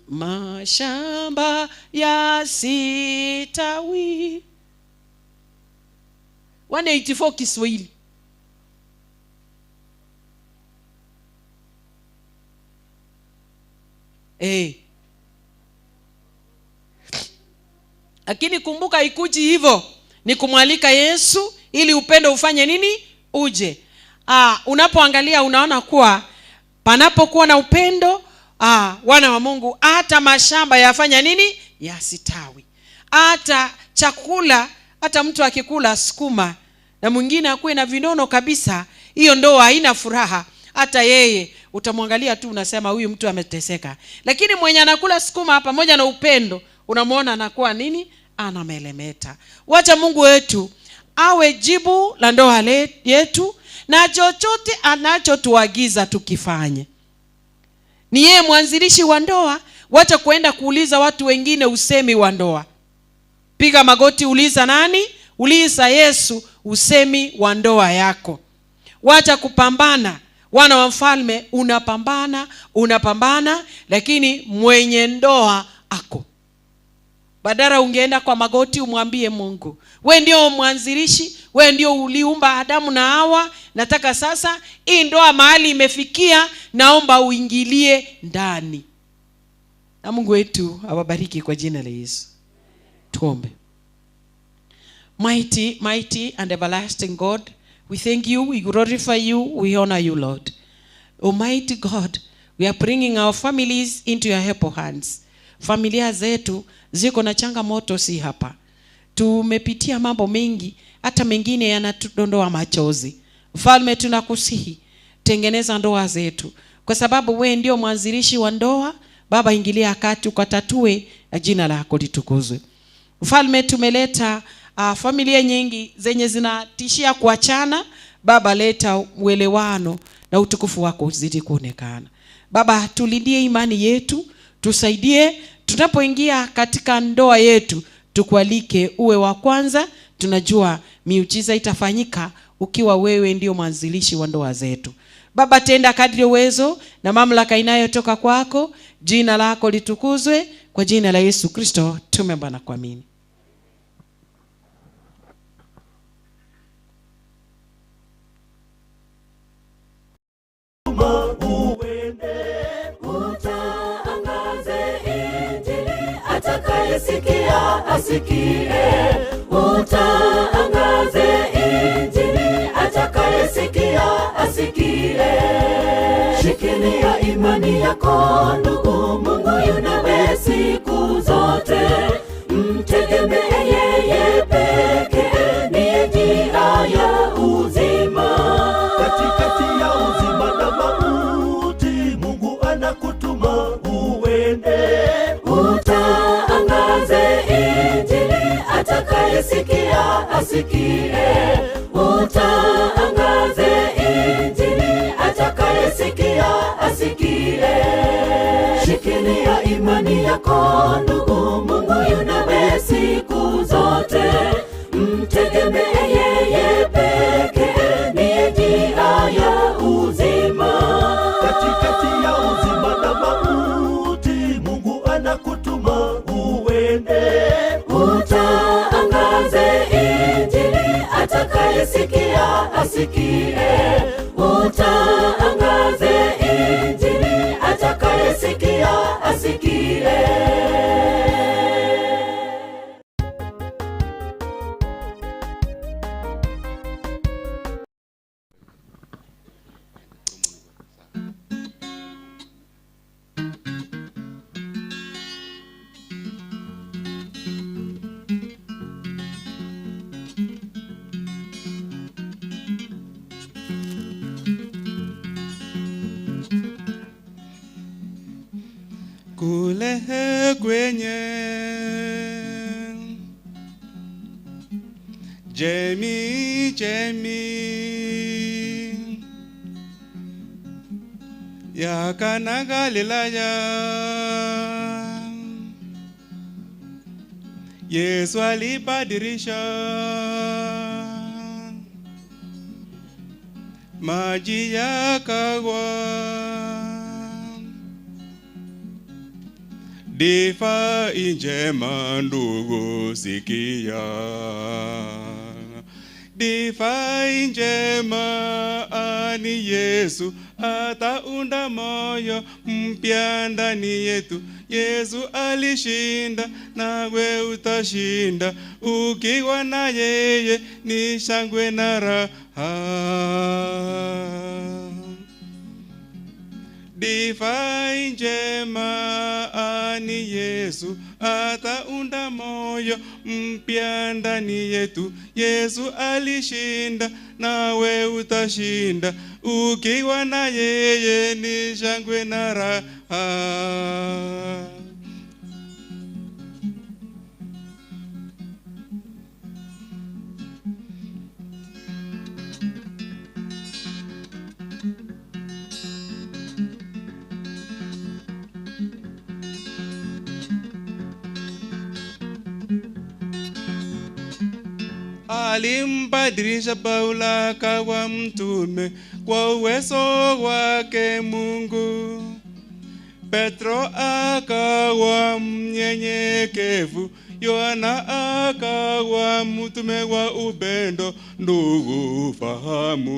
Speaker 16: mashamba yasitawi. 184 Kiswahili. Eh. Lakini kumbuka ikuji hivyo, ni kumwalika Yesu ili upendo ufanye nini? Uje. Ah, unapoangalia unaona kuwa panapokuwa na upendo ah, wana wa Mungu hata mashamba yafanya nini? Yasitawi. Hata chakula, hata mtu akikula sukuma na mwingine akuwe na vinono kabisa, hiyo ndoa haina furaha. Hata yeye utamwangalia tu unasema huyu mtu ameteseka. Lakini mwenye anakula sukuma pamoja na upendo, unamwona anakuwa nini? Anamelemeta. Wacha Mungu wetu awe jibu la ndoa yetu, na chochote anachotuagiza tukifanye. Ni yeye mwanzilishi wa ndoa. Wacha kuenda kuuliza watu wengine usemi wa ndoa. Piga magoti, uliza nani? Uliza Yesu usemi wa ndoa yako. Wacha kupambana. Wana wa mfalme, unapambana, unapambana, lakini mwenye ndoa ako. Badala ungeenda kwa magoti umwambie Mungu, we ndio mwanzilishi, we ndio uliumba Adamu na Hawa, nataka sasa hii ndoa mahali imefikia, naomba uingilie ndani. Na Mungu wetu awabariki kwa jina la Yesu. Tuombe. Mighty, mighty and everlasting God, we thank you, we glorify you, we honor you, Lord. Almighty God, we are bringing our families into your helpful hands. Familia zetu ziko na changamoto, si hapa. Tumepitia mambo mengi, hata mengine yanatudondoa machozi. Mfalme, tunakusihi, tengeneza ndoa zetu, kwa sababu we ndio mwanzilishi wa ndoa. Baba, ingilia kati ukatatue, na jina lako litukuzwe. Mfalme, tumeleta familia nyingi zenye zinatishia kuachana. Baba, leta uelewano na utukufu wako uzidi kuonekana. Baba, tulindie imani yetu, tusaidie tunapoingia katika ndoa yetu, tukualike uwe wa kwanza. Tunajua miujiza itafanyika ukiwa wewe ndio mwanzilishi wa ndoa zetu. Baba, tenda kadri uwezo na mamlaka inayotoka kwako. Jina lako litukuzwe, kwa jina la Yesu Kristo tumeomba na kuamini.
Speaker 2: Utangaze Injili, atakayesikia asikie. Utangaze Injili, atakayesikia asikie. Shikilia imani yako ndugu, Mungu yu nawe siku zote. Mtegemee yeye pekee, ndiye njia ya uzima.
Speaker 15: Katikati ya uzima na mauti, Mungu anakutuma uende.
Speaker 2: Utangaze Injili, atakayesikia asikie. Utangaze Injili, atakayesikia asikie. Shikilia imani yako ndugu, Mungu yu nawe siku zote. Mtegemee yeye pekee, ndiye njia ya uzima.
Speaker 15: Katikati ya uzima na mauti, Mungu anakutuma uende.
Speaker 2: Utangaze Injili, atakayesikia asikie. Utangaze Injili, atakayesikia asikie.
Speaker 13: Kule kwenye Jemi Jemi ya Kana Galilaya, Yesu alibadilisha maji yakawa divai njema, ndugu sikia, Divai njema ni Yesu, ataunda moyo mpya ndani yetu. Yesu alishinda, nawe utashinda, ukiwa na yeye ni shangwe na raha. Divai njema ni Yesu, ataunda moyo mpya ndani yetu. Yesu alishinda, nawe utashinda, ukiwa na yeye ni shangwe na raha. Alimbadilisha Paulo akawa mtume kwa uwezo wake Mungu. Petro akawa mnyenyekevu, Yohana akawa mtume wa upendo. Ndugu, fahamu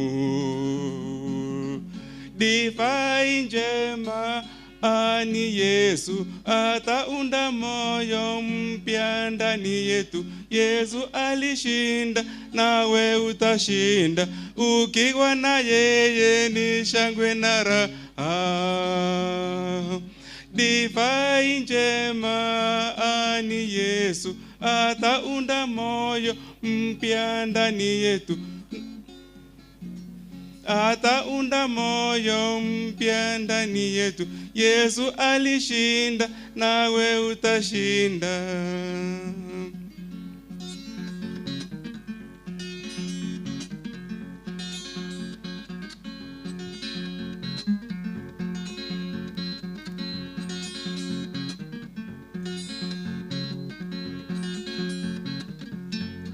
Speaker 13: divai njema ani Yesu ataunda moyo mpya ndani yetu. Yesu alishinda, nawe utashinda, ukiwa na yeye ni shangwe na raha. Divai njema ani Yesu ataunda moyo mpya ndani yetu ataunda moyo mpya ndani yetu. Yesu alishinda, nawe utashinda.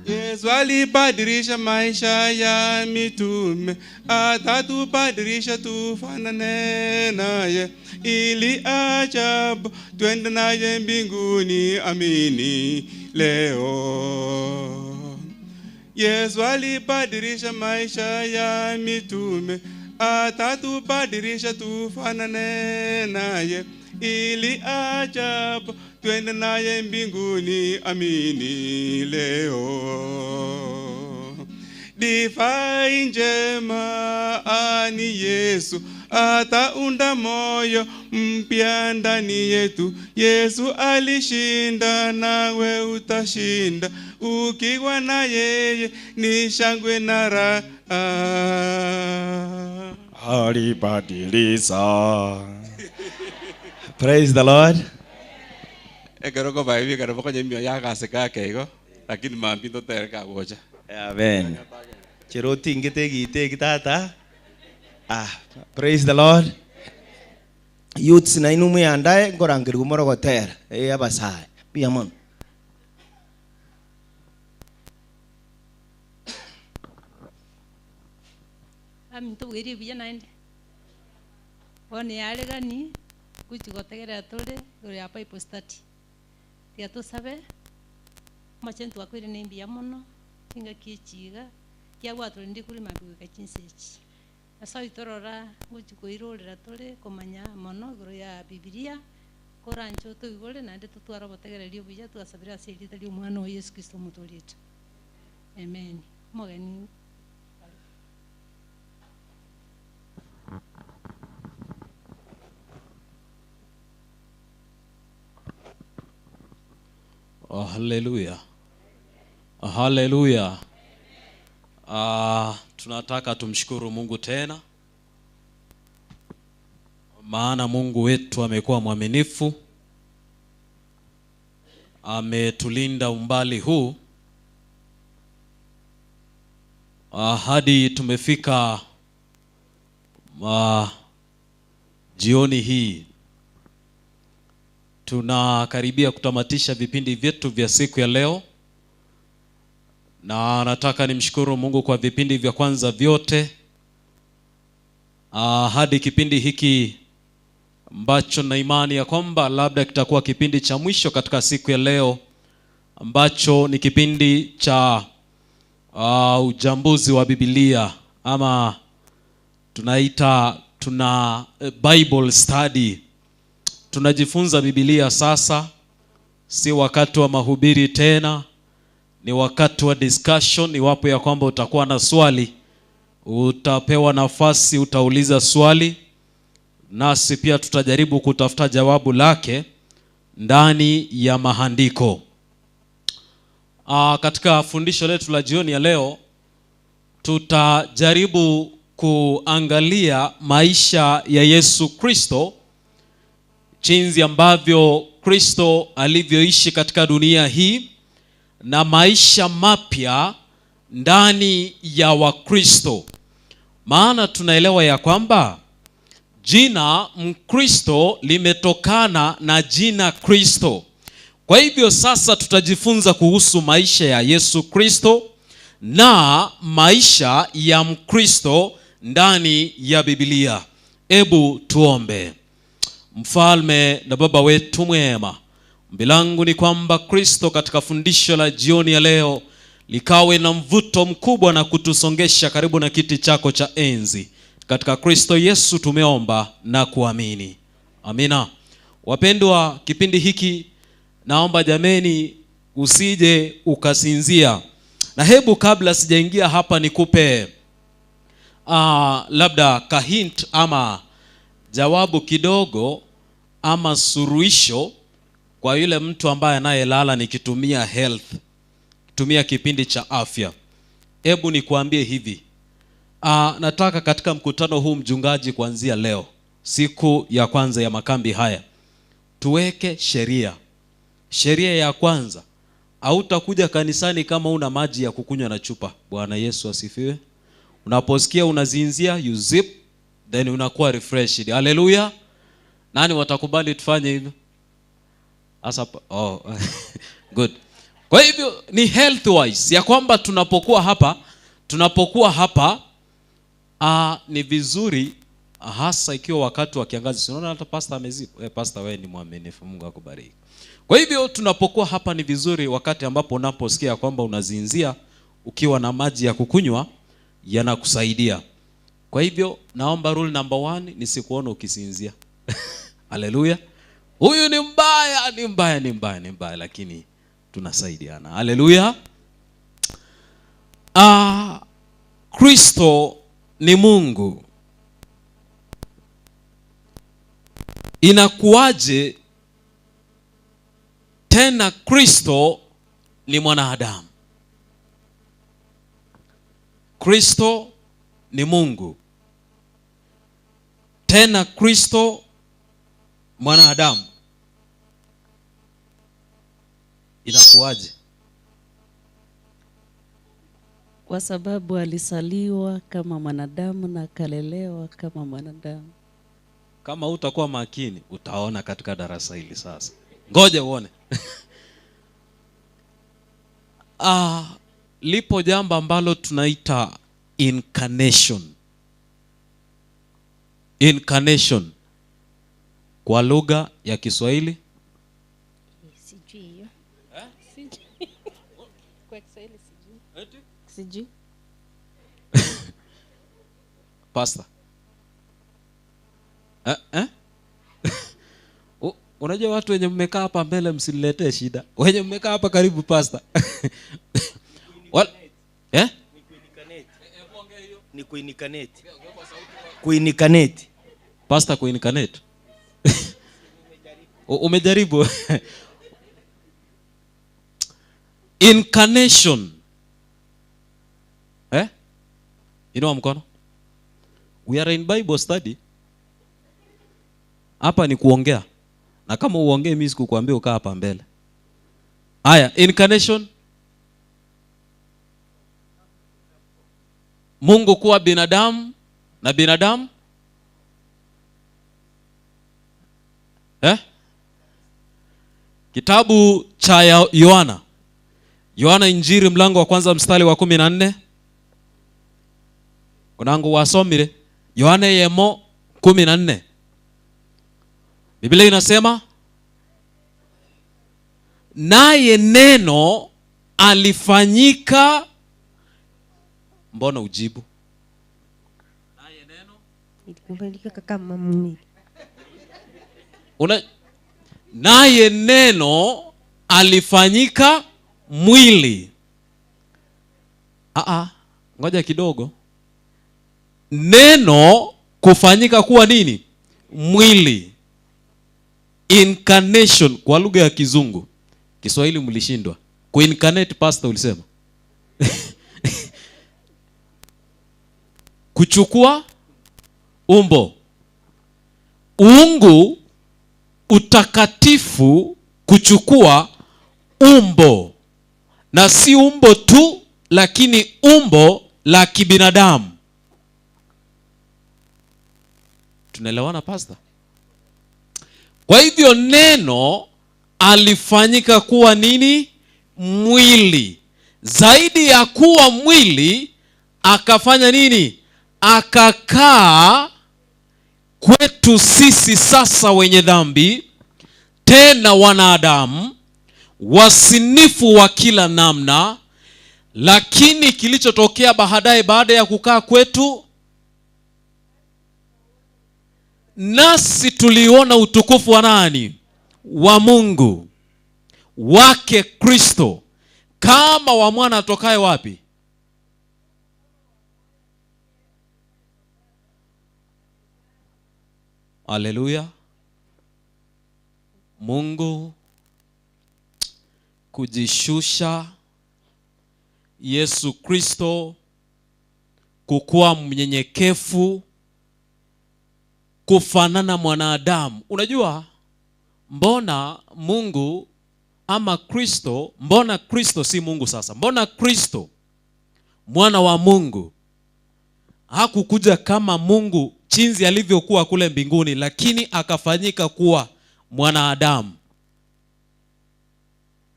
Speaker 13: Yesu alibadilisha maisha ya mitume, atatubadilisha tufanane naye, ili ajabu twende naye mbinguni. Amini leo. Yesu alibadilisha maisha ya mitume, atatubadilisha tufanane naye, ili ajabu twende naye mbinguni. Amini leo. Divai njema ani Yesu ataunda moyo mpya ndani yetu. Yesu alishinda, nawe utashinda, ukiwa na yeye ni shangwe na raha.
Speaker 17: Alibadilisha. Praise the Lord.
Speaker 18: Ekero kobaibia kero bokonye emioyo yagaseka ake igo, lakini mambia totere kagocha.
Speaker 11: Amen. Cheroti ngete gite gitata. Ah, praise the Lord. Youths na inu muyandae nkorangeri kumorogotera. Eh abasae. Buya mono.
Speaker 19: Aminto bwerie buya naende bono yaregani gochi gotegerera tore igoro ya bible study tiga tosabe omachenu twakoire na embuya mono chingaki echi iga kiagwatorendie korwa mambia goika chinsa echi ase aywo torora ngochi koirorera tore komanya mono igoro ya bibilia koranche otoigore naende totware obotegereria obuya twasabire ase erieta ria omwana oyo yesu kristo omotoria amen. Omogeni.
Speaker 12: Oh, haleluya. Haleluya. Tunataka tumshukuru Mungu tena, maana Mungu wetu amekuwa mwaminifu, ametulinda umbali huu hadi tumefika jioni hii. Tunakaribia kutamatisha vipindi vyetu vya siku ya leo, na nataka nimshukuru Mungu kwa vipindi vya kwanza vyote hadi kipindi hiki ambacho na imani ya kwamba labda kitakuwa kipindi cha mwisho katika siku ya leo, ambacho ni kipindi cha uh, ujambuzi wa Biblia ama tunaita tuna eh, Bible study. Tunajifunza Biblia sasa, si wakati wa mahubiri tena, ni wakati wa discussion. Iwapo ya kwamba utakuwa na swali, utapewa nafasi, utauliza swali, nasi pia tutajaribu kutafuta jawabu lake ndani ya maandiko. Ah, katika fundisho letu la jioni ya leo tutajaribu kuangalia maisha ya Yesu Kristo, jinsi ambavyo Kristo alivyoishi katika dunia hii na maisha mapya ndani ya Wakristo. Maana tunaelewa ya kwamba jina Mkristo limetokana na jina Kristo. Kwa hivyo sasa tutajifunza kuhusu maisha ya Yesu Kristo na maisha ya Mkristo ndani ya Biblia. Ebu tuombe. Mfalme na Baba wetu mwema, ombi langu ni kwamba Kristo katika fundisho la jioni ya leo likawe na mvuto mkubwa na kutusongesha karibu na kiti chako cha enzi. Katika Kristo Yesu tumeomba na kuamini, amina. Wapendwa, kipindi hiki naomba jameni, usije ukasinzia. Na hebu kabla sijaingia hapa nikupe labda kahint ama jawabu kidogo ama suruhisho kwa yule mtu ambaye anayelala nikitumia health, tumia kipindi cha afya. Hebu nikuambie hivi. Nataka katika mkutano huu mchungaji, kuanzia leo, siku ya kwanza ya makambi haya, tuweke sheria. Sheria ya kwanza, hautakuja kanisani kama una maji ya kukunywa na chupa. Bwana Yesu asifiwe. Unaposikia unazinzia, you zip, then unakuwa refreshed. Haleluya. Nani watakubali tufanye hivyo? Asa, oh. Good. Kwa hivyo ni health wise ya kwamba tunapokuwa hapa, tunapokuwa hapa ni vizuri hasa ikiwa wakati wa kiangazi. Si unaona hata pastor amezipa. Pastor wewe ni mwaminifu, Mungu akubariki. Kwa hivyo tunapokuwa hapa ni vizuri wakati ambapo unaposikia kwamba unazinzia ukiwa na maji ya kukunywa yanakusaidia. Kwa hivyo naomba rule number 1, nisikuone ukisinzia. Haleluya. Huyu ni mbaya, ni mbaya, ni mbaya, ni mbaya, lakini tunasaidiana. Haleluya. Kristo ni Mungu. Inakuwaje tena Kristo ni mwanadamu? Kristo ni Mungu, tena Kristo mwanadamu. Inakuwaje?
Speaker 17: Kwa sababu alisaliwa kama mwanadamu na akalelewa kama mwanadamu.
Speaker 12: Kama utakuwa makini utaona katika darasa hili sasa. Ngoja uone. Lipo jambo ambalo tunaita incarnation. Incarnation kwa lugha ya Kiswahili?
Speaker 6: Sijui hiyo.
Speaker 12: Eh?
Speaker 6: Sijui. Kwa Kiswahili sijui.
Speaker 12: Eti?
Speaker 6: Sijui.
Speaker 12: Pastor. Unajua watu wenye mmekaa hapa mbele msiniletee shida. Wenye mmekaa hapa karibu pastor. Wal-?
Speaker 11: Ni kuinikaneti. Kuinikaneti.
Speaker 12: Pastor, kuinikaneti. Umejaribu. Incarnation. Inua mkono. We are in Bible study. Hapa ni kuongea. Na kama uongee mimi sikukwambia ukaa hapa mbele. Haya, incarnation. Mungu kuwa binadamu na binadamu. Kitabu cha Yohana. Yohana Injili mlango wa kwanza mstari wa 14. Kunangu wasomire. Yohana yemo 14. Biblia inasema naye neno alifanyika Mbona ujibu?
Speaker 20: Ilikubalika kama mwili.
Speaker 12: Una, naye neno alifanyika mwili. Aa, ngoja kidogo. Neno kufanyika kuwa nini? Mwili. Incarnation kwa lugha ya Kizungu. Kiswahili mlishindwa. Kuincarnate pastor ulisema. Kuchukua umbo. Uungu utakatifu kuchukua umbo, na si umbo tu, lakini umbo la kibinadamu. Tunaelewana pastor? Kwa hivyo neno alifanyika kuwa nini? Mwili. Zaidi ya kuwa mwili, akafanya nini? Akakaa kwetu sisi sasa wenye dhambi, tena wanadamu wasinifu wa kila namna. Lakini kilichotokea baadaye, baada ya kukaa kwetu, nasi tuliona utukufu wa nani? Wa Mungu wake Kristo, kama wa mwana atokaye wapi? Haleluya. Mungu kujishusha, Yesu Kristo kukuwa mnyenyekevu, kufanana mwanadamu. Unajua mbona Mungu ama Kristo, mbona Kristo si Mungu sasa? Mbona Kristo mwana wa Mungu hakukuja kama Mungu chinzi alivyokuwa kule mbinguni, lakini akafanyika kuwa mwanadamu?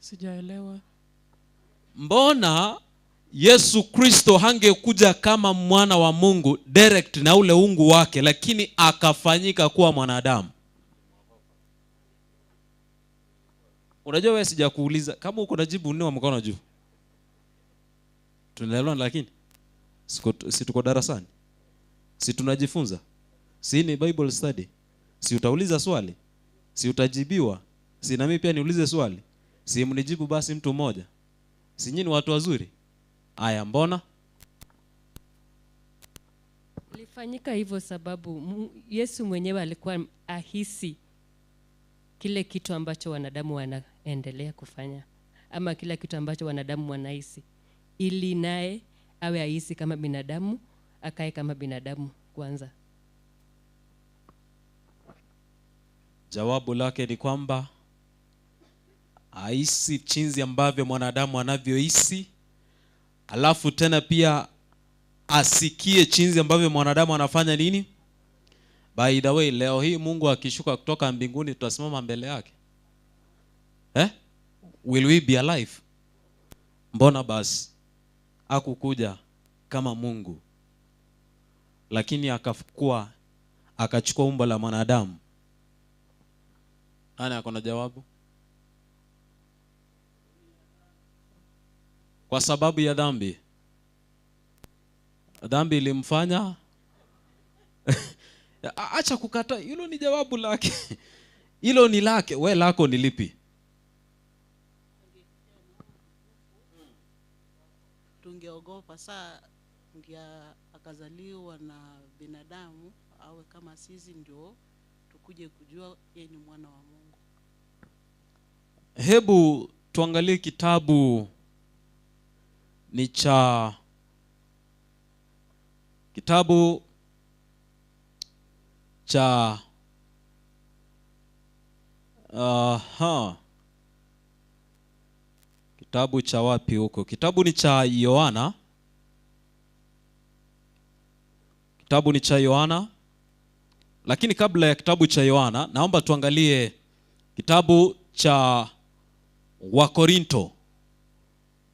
Speaker 21: Sijaelewa.
Speaker 12: Mbona Yesu Kristo hangekuja kama mwana wa Mungu direct na ule ungu wake, lakini akafanyika kuwa mwanadamu? Unajua wewe, sijakuuliza kama uko na jibu, nne wa mkono juu. Tunaelewana? Lakini si tuko darasani, si tunajifunza, si ni Bible study, si utauliza swali, si utajibiwa, si na mimi pia niulize swali, si mnijibu basi mtu mmoja, si nyinyi ni watu wazuri? Aya, mbona
Speaker 22: Ilifanyika hivyo sababu Yesu mwenyewe alikuwa ahisi kile kitu ambacho wanadamu wanaendelea kufanya, ama kila kitu ambacho wanadamu wanahisi, ili naye awe ahisi kama binadamu, akae kama binadamu kwanza.
Speaker 12: Jawabu lake ni kwamba ahisi chinzi ambavyo mwanadamu anavyohisi, alafu tena pia asikie chinzi ambavyo mwanadamu anafanya nini. By the way, leo hii Mungu akishuka kutoka mbinguni tutasimama mbele yake? Will we be alive? Mbona basi hakukuja kama Mungu, lakini akachukua umbo la mwanadamu? Nani ako na jawabu? Kwa sababu ya dhambi. Dhambi ilimfanya acha kukataa. Hilo ni jawabu lake. Hilo ni lake. We lako ni lipi?
Speaker 23: Tungeogopa saa ndia akazaliwa na binadamu awe kama sisi, ndio tukuje kujua yeye ni mwana wa Mungu.
Speaker 12: Hebu tuangalie kitabu ni cha kitabu cha aha, kitabu cha wapi huko? Kitabu ni cha Yohana. Kitabu ni cha Yohana. Lakini kabla ya kitabu cha Yohana, naomba tuangalie kitabu cha Wakorinto.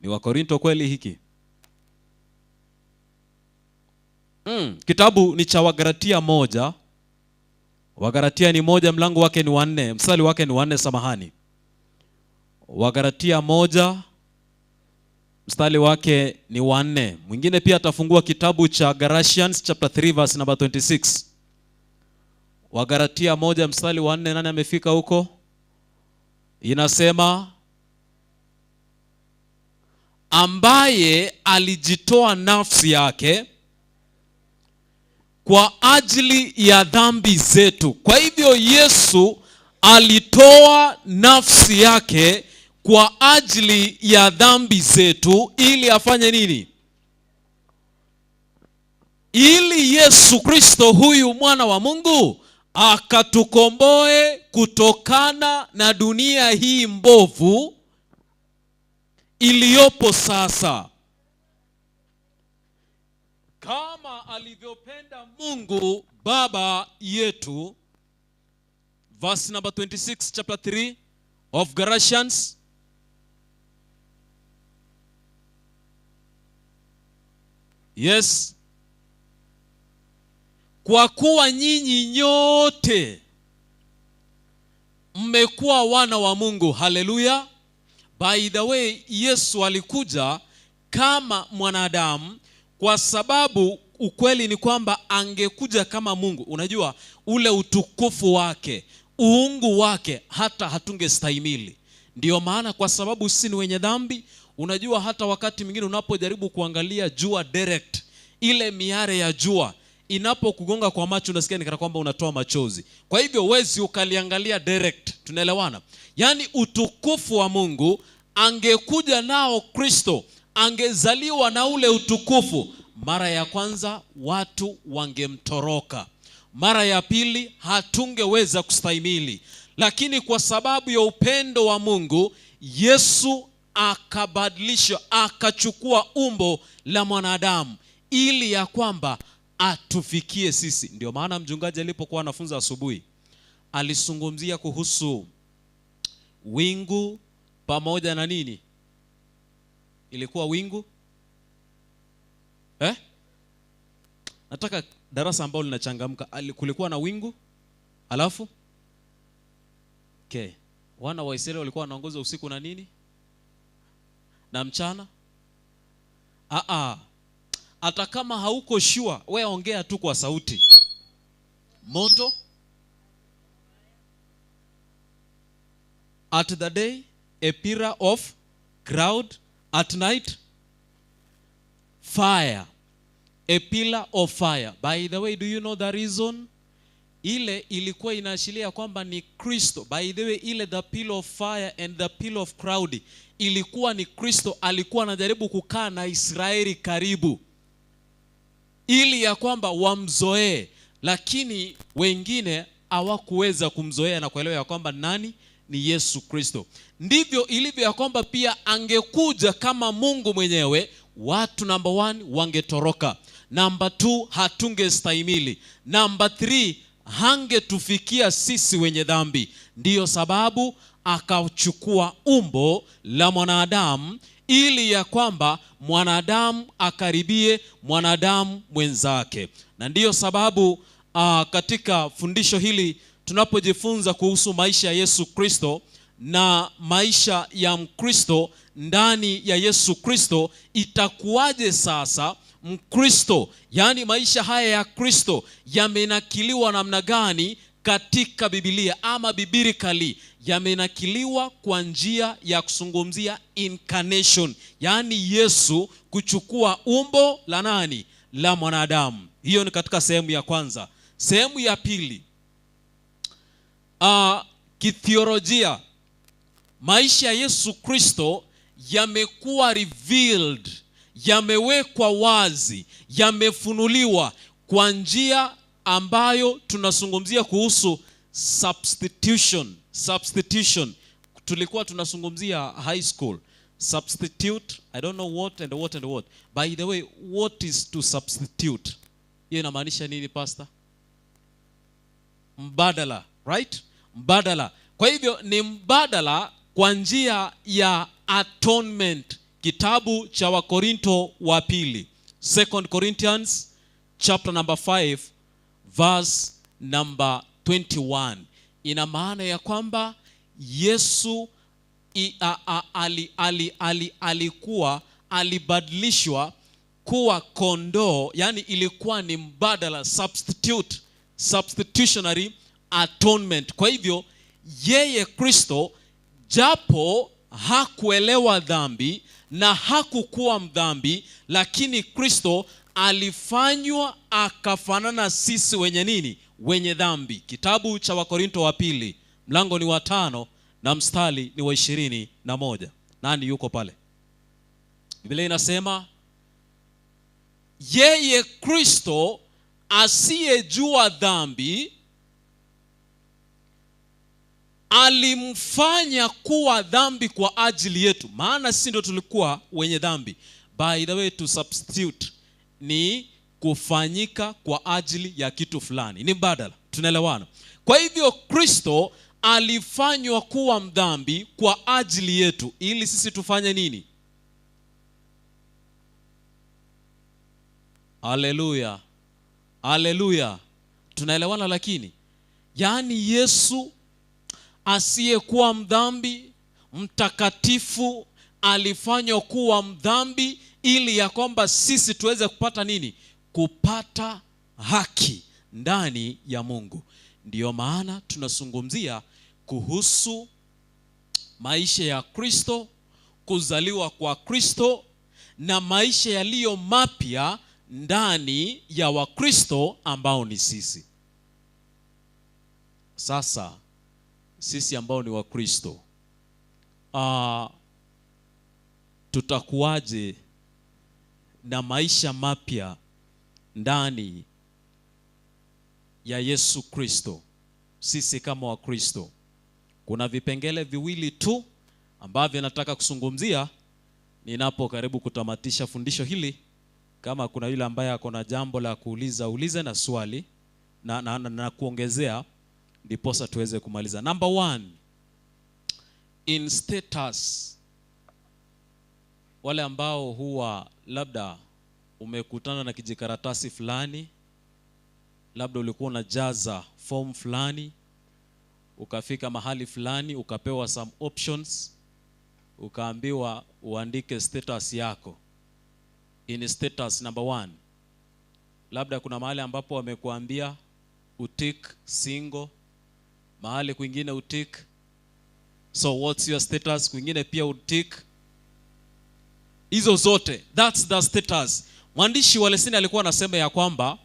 Speaker 12: Ni Wakorinto kweli hiki? Kitabu ni cha Wagalatia 1. Wagalatia ni 1, mlango wake ni wa 4, mstari wake ni wa 4, samahani. Wagalatia 1 Mstari wake ni wa nne. Mwingine pia atafungua kitabu cha Galatians chapter 3 verse number 26. Wagalatia 1 mstari wa 4, nani amefika huko? Inasema ambaye alijitoa nafsi yake kwa ajili ya dhambi zetu. Kwa hivyo Yesu alitoa nafsi yake kwa ajili ya dhambi zetu ili afanye nini? Ili Yesu Kristo huyu mwana wa Mungu akatukomboe kutokana na dunia hii mbovu iliyopo sasa. Kama alivyopenda Mungu Baba yetu. Verse number 26 chapter 3 of Galatians. Yes. Kwa kuwa nyinyi nyote mmekuwa wana wa Mungu. Haleluya. By the way, Yesu alikuja kama mwanadamu kwa sababu ukweli ni kwamba angekuja kama Mungu. Unajua ule utukufu wake, uungu wake hata hatungestahimili. Ndio maana kwa sababu sisi ni wenye dhambi, unajua hata wakati mwingine unapojaribu kuangalia jua direct, ile miale ya jua inapokugonga kwa macho unasikia ni kana kwamba unatoa machozi. Kwa hivyo huwezi ukaliangalia direct. Tunaelewana? Yaani utukufu wa Mungu angekuja nao Kristo, angezaliwa na ule utukufu. Mara ya kwanza watu wangemtoroka. Mara ya pili hatungeweza kustahimili. Lakini kwa sababu ya upendo wa Mungu, Yesu akabadilishwa, akachukua umbo la mwanadamu ili ya kwamba atufikie sisi. Ndio maana mchungaji alipokuwa anafunza asubuhi alizungumzia kuhusu wingu pamoja na nini? Ilikuwa wingu? Nataka darasa ambalo linachangamka. Kulikuwa na wingu? Alafu? Okay. Wana wa Israeli walikuwa wanaongozwa usiku na nini? Na mchana? Hata kama hauko sure, we ongea tu kwa sauti. Moto at the day, a pillar of cloud, at night fire, a pillar of fire. By the way, do you know the reason? Ile ilikuwa inaashiria kwamba ni Kristo. By the way, ile the pillar of fire and the pillar of cloud ilikuwa ni Kristo, alikuwa anajaribu kukaa na Israeli karibu ili ya kwamba wamzoee, lakini wengine hawakuweza kumzoea na kuelewa ya kwamba nani ni Yesu Kristo. Ndivyo ilivyo ya kwamba pia angekuja kama Mungu mwenyewe, watu number 1 wangetoroka, number 2 hatungestahimili, number 3 hangetufikia sisi wenye dhambi. Ndiyo sababu akachukua umbo la mwanadamu ili ya kwamba mwanadamu akaribie mwanadamu mwenzake. Na ndiyo sababu katika fundisho hili tunapojifunza kuhusu maisha ya Yesu Kristo na maisha ya Mkristo ndani ya Yesu Kristo, itakuwaje sasa Mkristo, yani maisha haya ya Kristo yamenakiliwa namna gani katika Biblia ama biblically yamenakiliwa kwa njia ya kuzungumzia incarnation, yani Yesu kuchukua umbo la nani? La mwanadamu. Hiyo ni katika sehemu ya kwanza. Sehemu ya pili, kithiolojia, maisha ya Yesu Kristo yamekuwa revealed, yamewekwa wazi, yamefunuliwa kwa njia ambayo tunazungumzia kuhusu substitution. Substitution tulikuwa tunazungumzia high school. Substitute, I don't know what and what and what. By the way, what is to substitute? Hiyo inamaanisha nini, pastor? Mbadala, right? Mbadala. Kwa hivyo ni mbadala kwa njia ya atonement. Kitabu cha Wakorinto wa pili, 2 Corinthians chapter number 5 verse number 21. Ina maana ya kwamba Yesu alikuwa alibadilishwa kuwa kondoo, yani ilikuwa ni mbadala, substitute, substitutionary atonement. Kwa hivyo yeye Kristo japo hakuelewa dhambi na hakukuwa mdhambi, lakini Kristo alifanywa akafanana sisi wenye nini? Wenye dhambi. Kitabu cha Wakorinto wa pili mlango ni wa 5 na mstari ni wa 21. Nani yuko pale? Biblia inasema yeye Kristo asiyejua dhambi alimfanya kuwa dhambi kwa ajili yetu, maana sisi ndio tulikuwa wenye dhambi. By the way, to substitute ni kufanyika kwa ajili ya kitu fulani, ni mbadala. Tunaelewana? Kwa hivyo Kristo alifanywa kuwa mdhambi kwa ajili yetu ili sisi tufanye nini? Haleluya, haleluya. Tunaelewana? Lakini yaani Yesu asiyekuwa mdhambi, mtakatifu, alifanywa kuwa mdhambi ili ya kwamba sisi tuweze kupata nini? Kupata haki ndani ya Mungu. Ndiyo maana tunazungumzia kuhusu maisha ya Kristo, kuzaliwa kwa Kristo na maisha yaliyo mapya ndani ya Wakristo ambao ni sisi. Sasa sisi ambao ni Wakristo, tutakuwaje na maisha mapya ndani ya Yesu Kristo? Sisi kama Wakristo, kuna vipengele viwili tu ambavyo nataka kuzungumzia ninapo karibu kutamatisha fundisho hili. Kama kuna yule ambaye ako na jambo la kuuliza, ulize na swali na kuongezea, ndiposa tuweze kumaliza. Number 1, in status. Wale ambao huwa labda umekutana na kijikaratasi fulani, labda ulikuwa unajaza form fulani, ukafika mahali fulani ukapewa some options, ukaambiwa uandike status yako. In status number 1, labda kuna mahali ambapo wamekuambia utik single, mahali kwingine utik so what's your status, kwingine pia utik. Hizo zote, that's the status. Mwandishi wa leseni alikuwa anasema ya kwamba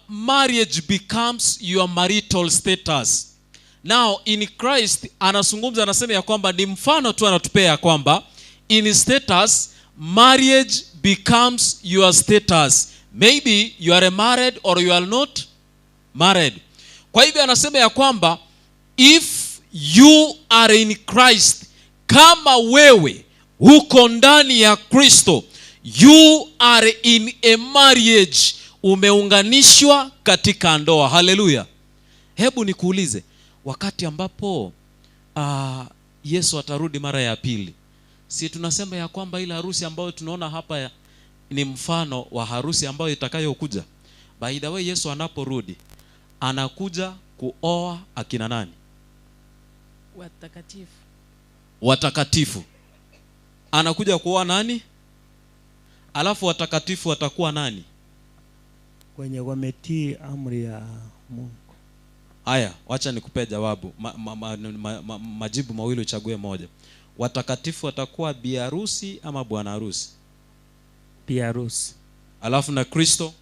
Speaker 12: marriage becomes your marital status. Now in Christ anazungumza, anasema ya kwamba ni mfano tu anatupea ya kwamba in status marriage becomes your status. Maybe you are married or you are not married. Kwa hivyo anasema ya kwamba if you are in Christ, kama wewe uko ndani ya Kristo, you are in a marriage, umeunganishwa katika ndoa. Haleluya. Hebu nikuulize, wakati ambapo Yesu atarudi mara ya pili, si tunasema ya kwamba ile harusi ambayo tunaona hapa ni mfano wa harusi ambayo itakayokuja? By the way, Yesu anaporudi anakuja kuoa akina nani?
Speaker 10: Watakatifu.
Speaker 12: Watakatifu. Anakuja kuoa nani? Alafu watakatifu watakuwa nani?
Speaker 5: Wenye wametii amri ya Mungu.
Speaker 12: Haya, wacha nikupe jawabu. Majibu mawili uchague moja. Watakatifu watakuwa bi harusi ama bwana harusi?
Speaker 5: Bi harusi.
Speaker 12: Alafu na Kristo?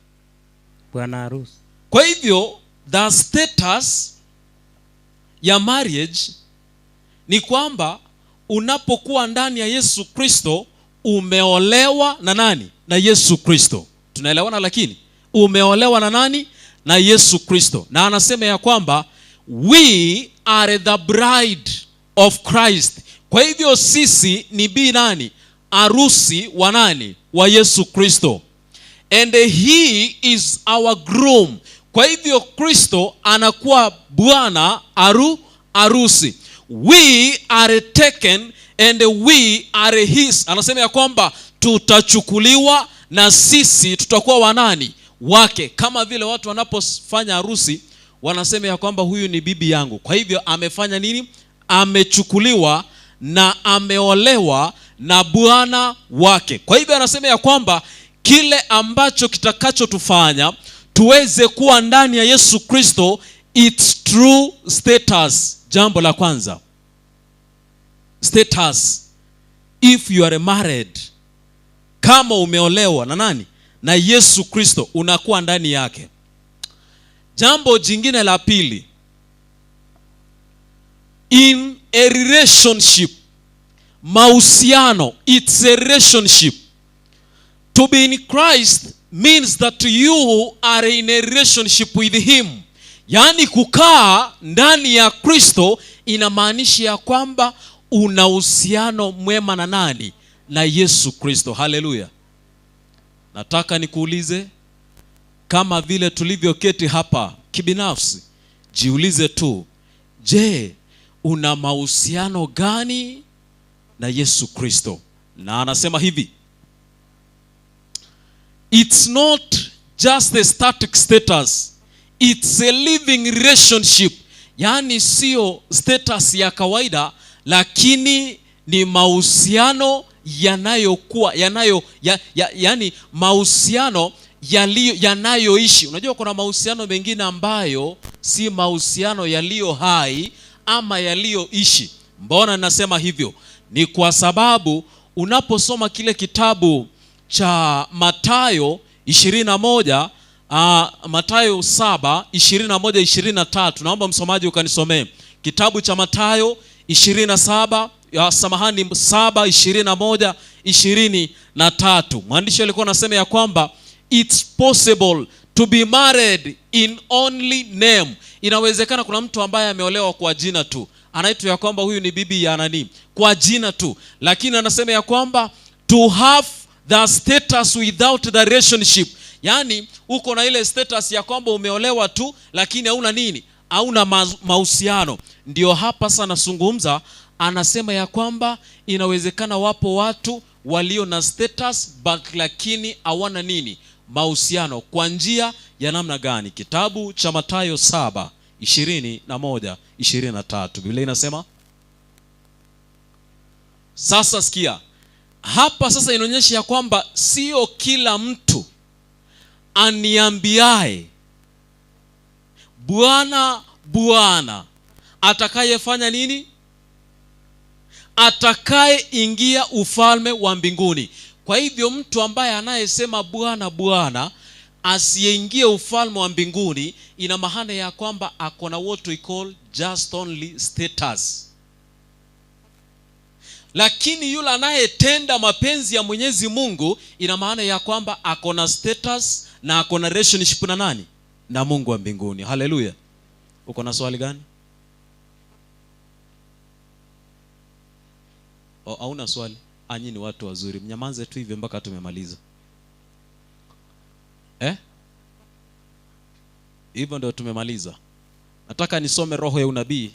Speaker 5: Bwana harusi.
Speaker 12: Kwa hivyo the status ya marriage ni kwamba unapokuwa ndani ya Yesu Kristo umeolewa na nani? Na Yesu Kristo. Tunaelewana? Lakini umeolewa na nani? Na Yesu Kristo. Na anasema ya kwamba we are the bride of Christ. Kwa hivyo sisi ni bi nani? Harusi wa nani? Wa Yesu Kristo. And he is our groom. Kwa hivyo Kristo anakuwa bwana harusi. We are taken and we are his. Anasema ya kwamba tutachukuliwa na sisi tutakuwa wa nani? Wake. Kama vile watu wanapofanya harusi wanasema ya kwamba huyu ni bibi yangu. Kwa hivyo amefanya nini? Amechukuliwa na ameolewa na bwana wake. Kwa hivyo anasema ya kwamba kile ambacho kitakachotufanya tuweze kuwa ndani ya Yesu Kristo, its true status. Jambo la kwanza, status. If you are married, kama umeolewa na nani? Na Yesu Kristo, unakuwa ndani yake. Jambo jingine la pili, in a relationship, mahusiano, it's a relationship. To be in Christ means that you are in a relationship with him. Yaani kukaa ndani ya Kristo inamaanisha ya kwamba una uhusiano mwema na nani? Na Yesu Kristo. Haleluya. Nataka nikuulize, kama vile tulivyoketi hapa kibinafsi, jiulize tu, je, una mahusiano gani na Yesu Kristo? Na anasema hivi, it's not just a static status, it's a living relationship. Yaani sio status ya kawaida, lakini ni mahusiano yanayokuwa, yanayo, ya, ya, yaani mahusiano yaliyo, yanayoishi. Unajua kuna mahusiano mengine ambayo si mahusiano yaliyo hai ama yaliyoishi. Mbona nasema hivyo? Ni kwa sababu unaposoma kile kitabu cha Mathayo 21, Mathayo 7, 21, 23. Naomba msomaji ukanisomee. Kitabu cha Mathayo 27, ya, samahani, 7, 21, 23. Mwandishi alikuwa anasema ya kwamba it's possible to be married in only name. Inawezekana kuna mtu ambaye ameolewa kwa jina tu, anaitwa ya kwamba huyu ni bibi ya nani, kwa jina tu, lakini anasema ya kwamba to have the status without the relationship. Yaani uko na ile status ya kwamba umeolewa tu, lakini hauna nini? Hauna mahusiano. Ndio hapa sasa nazungumza, anasema ya kwamba inawezekana wapo watu walio na status but lakini hawana nini? Mahusiano. Kwa njia ya namna gani? Kitabu cha Mathayo 7, 21, 23. Biblia inasema, sasa sikia. Hapa sasa inaonyesha ya kwamba sio kila mtu aniambiaye Bwana, Bwana atakayefanya nini? Atakayeingia ufalme wa mbinguni. Kwa hivyo mtu ambaye anayesema Bwana, Bwana asiyeingie ufalme wa mbinguni, ina maana ya kwamba ako na what we call just only status. Lakini yule anayetenda mapenzi ya Mwenyezi Mungu, ina maana ya kwamba ako na status na ako na relationship na nani? Na Mungu wa mbinguni. Haleluya. Uko na swali gani? Oh, hauna swali? Anyi ni watu wazuri. Mnyamanze tu hivyo mpaka tumemaliza. Hivyo ndio tumemaliza. Nataka nisome roho ya unabii.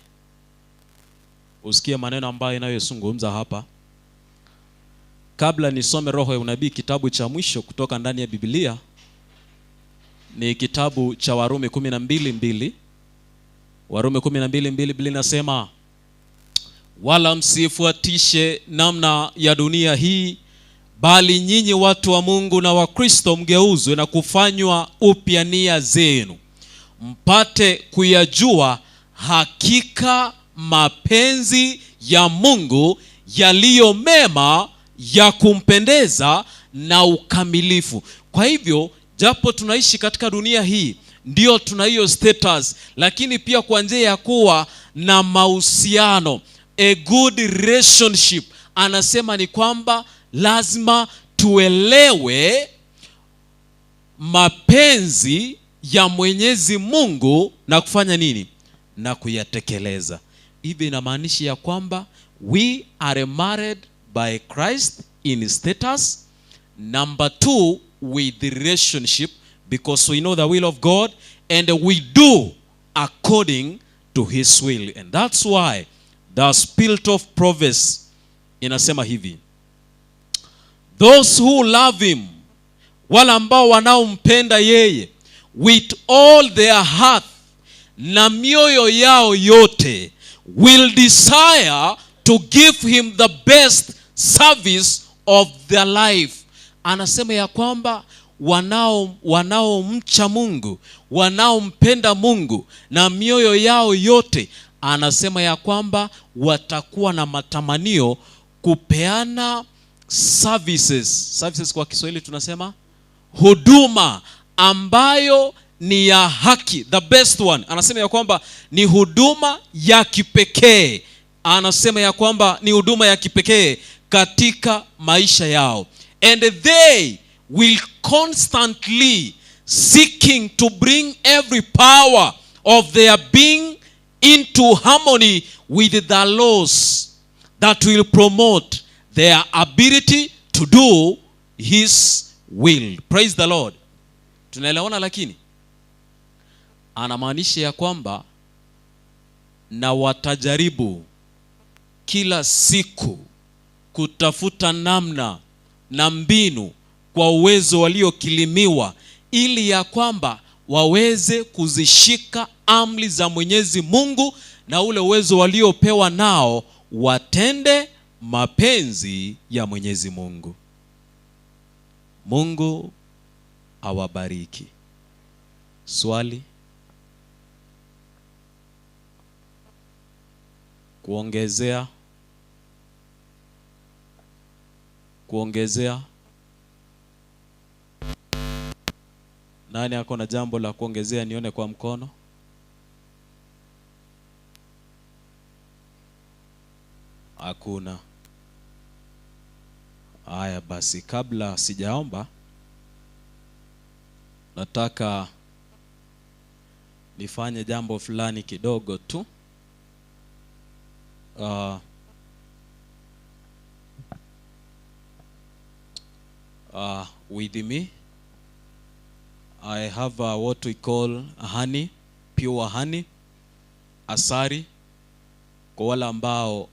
Speaker 12: Usikie maneno ambayo inayozungumza hapa. Kabla nisome roho ya unabii, kitabu cha mwisho kutoka ndani ya Biblia ni kitabu cha Warumi 12:2. Warumi 12:2, Biblia inasema, wala msifuatishe namna ya dunia hii, bali nyinyi watu wa Mungu na wa Kristo mgeuzwe na kufanywa upya nia zenu, mpate kuyajua hakika mapenzi ya Mungu yaliyo mema, ya kumpendeza na ukamilifu. Kwa hivyo japo tunaishi katika dunia hii, ndio tuna hiyo status, lakini pia kwa njia ya kuwa na mahusiano, a good relationship, anasema ni kwamba lazima tuelewe mapenzi ya Mwenyezi Mungu na kufanya nini? Na kuyatekeleza. Hivi inamaanisha ya kwamba we are married by Christ in status. Number 2, with the relationship, because we know the will of God and we do according to his will. And that's why the spirit of prophecy inasema hivi, those who love him, wale ambao wanaompenda yeye, with all their heart, na mioyo yao yote, will desire to give him the best service of their life. Anasema ya kwamba wanao wanaomcha Mungu, wanaompenda Mungu na mioyo yao yote, anasema ya kwamba watakuwa na matamanio kupeana services. Services kwa Kiswahili tunasema huduma ambayo ni ya haki, the best one. Anasema ya kwamba ni huduma ya kipekee, anasema ya kwamba ni huduma ya kipekee katika maisha yao, and they will constantly seeking to bring every power of their being into harmony with the laws that will promote their ability to do his will. Praise the Lord. Tunaelewana? Lakini anamaanisha ya kwamba na watajaribu kila siku kutafuta namna na mbinu kwa uwezo waliokilimiwa, ili ya kwamba waweze kuzishika amri za Mwenyezi Mungu na ule uwezo waliopewa nao watende mapenzi ya Mwenyezi Mungu. Mungu awabariki. Swali? Kuongezea? Kuongezea? Nani ako na jambo la kuongezea? Nione kwa mkono. Hakuna. Haya basi, kabla sijaomba, nataka nifanye jambo fulani kidogo tu. With me I have what we call honey, pure honey, asari. Kwa wale ambao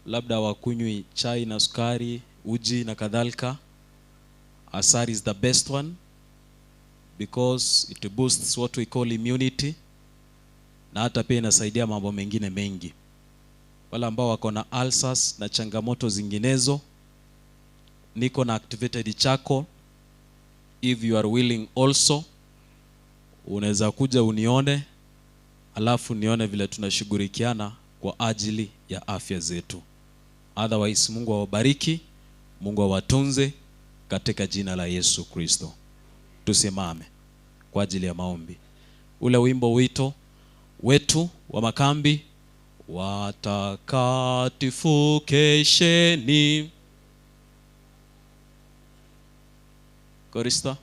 Speaker 12: labda wakunywi chai na sukari, uji na kadhalika, asari is the best one because it boosts what we call immunity, na hata pia inasaidia mambo mengine mengi. Wale ambao wako na ulcers na changamoto zinginezo, niko na activated charcoal. If you are willing also, unaweza kuja unione, alafu nione vile tunashughulikiana kwa ajili ya afya zetu. Otherwise, Mungu awabariki, Mungu awatunze katika jina la Yesu Kristo. Tusimame kwa ajili ya maombi. Ule wimbo wito wetu wa makambi, watakatifu kesheni. Korista.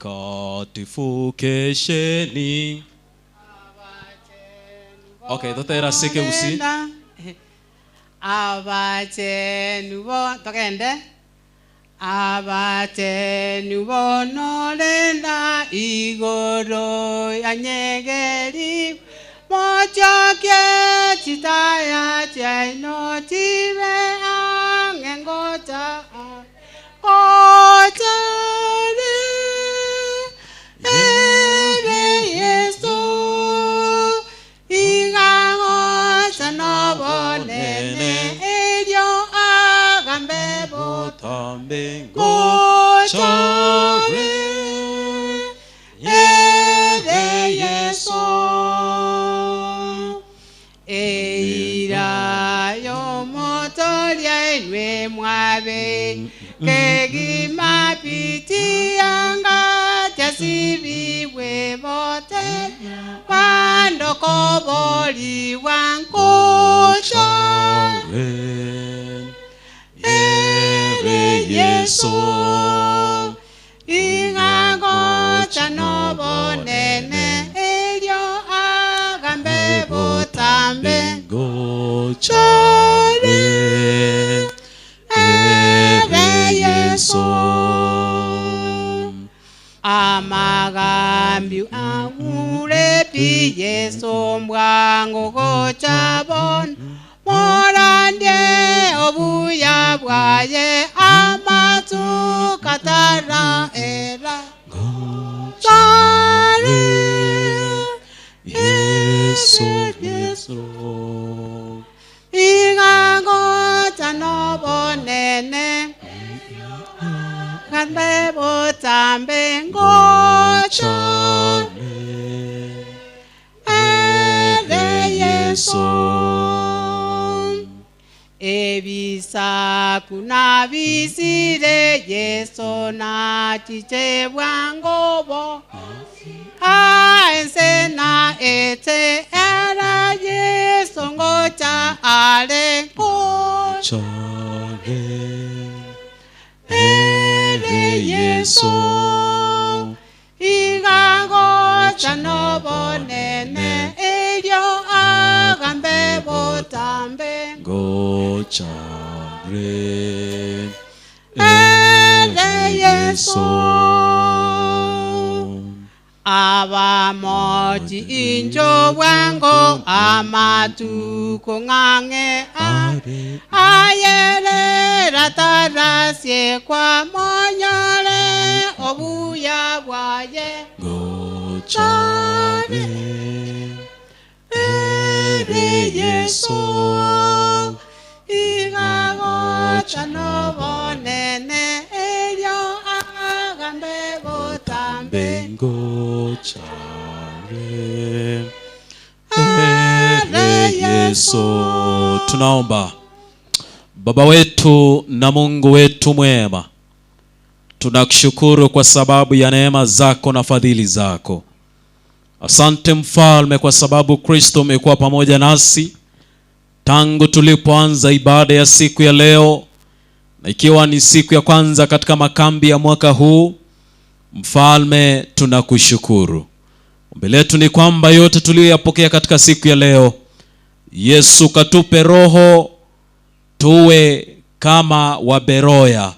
Speaker 12: Watakatifu kesheni. Okay, totera seke usi.
Speaker 7: Abachenu bo tokende. Abachenu bonorenda igoro yanyegeri mochokie chitaya chaino chibe ang'e ngocha gochare ere Yesu igagocha nobonene erio agambe
Speaker 12: botambe
Speaker 7: gochare ere Yesu eira yomotoria enwe mwabe kegima pitianga chasibiwe bote bandokoboliwa nkocha
Speaker 12: ere Yesu
Speaker 7: ingagocha nobonene erio agambe botambe
Speaker 12: gochare ere Yesu
Speaker 7: amagambi agurepi Yesu mbwangu gocha bona morandie obuya bwaye amatuko Gambe botambe ngocha Ere Yeso Ebisaku na bisire Yeso nachiche bwango bo Aense na ete era Yeso ngocha are ngocha Ere Yeso Igangocha nobonene Erio agambe botambe
Speaker 12: Ngochare
Speaker 7: Ere Yeso Abamochi injo bwango amatuko ng'ang'e ayerera tarasie kwa monyore obuya bwaye
Speaker 12: Ngochare
Speaker 7: Ere Yeso igagocha nobonene erio agambe botambe
Speaker 12: Ngochare Ere Yesu. Tunaomba. Baba wetu na Mungu wetu mwema, tunakushukuru kwa sababu ya neema zako na fadhili zako. Asante Mfalme, kwa sababu Kristo umekuwa pamoja nasi tangu tulipoanza ibada ya siku ya leo, na ikiwa ni siku ya kwanza katika makambi ya mwaka huu. Mfalme, tunakushukuru. Ombi letu ni kwamba yote tuliyoyapokea katika siku ya leo, Yesu katupe roho tuwe kama Waberoya,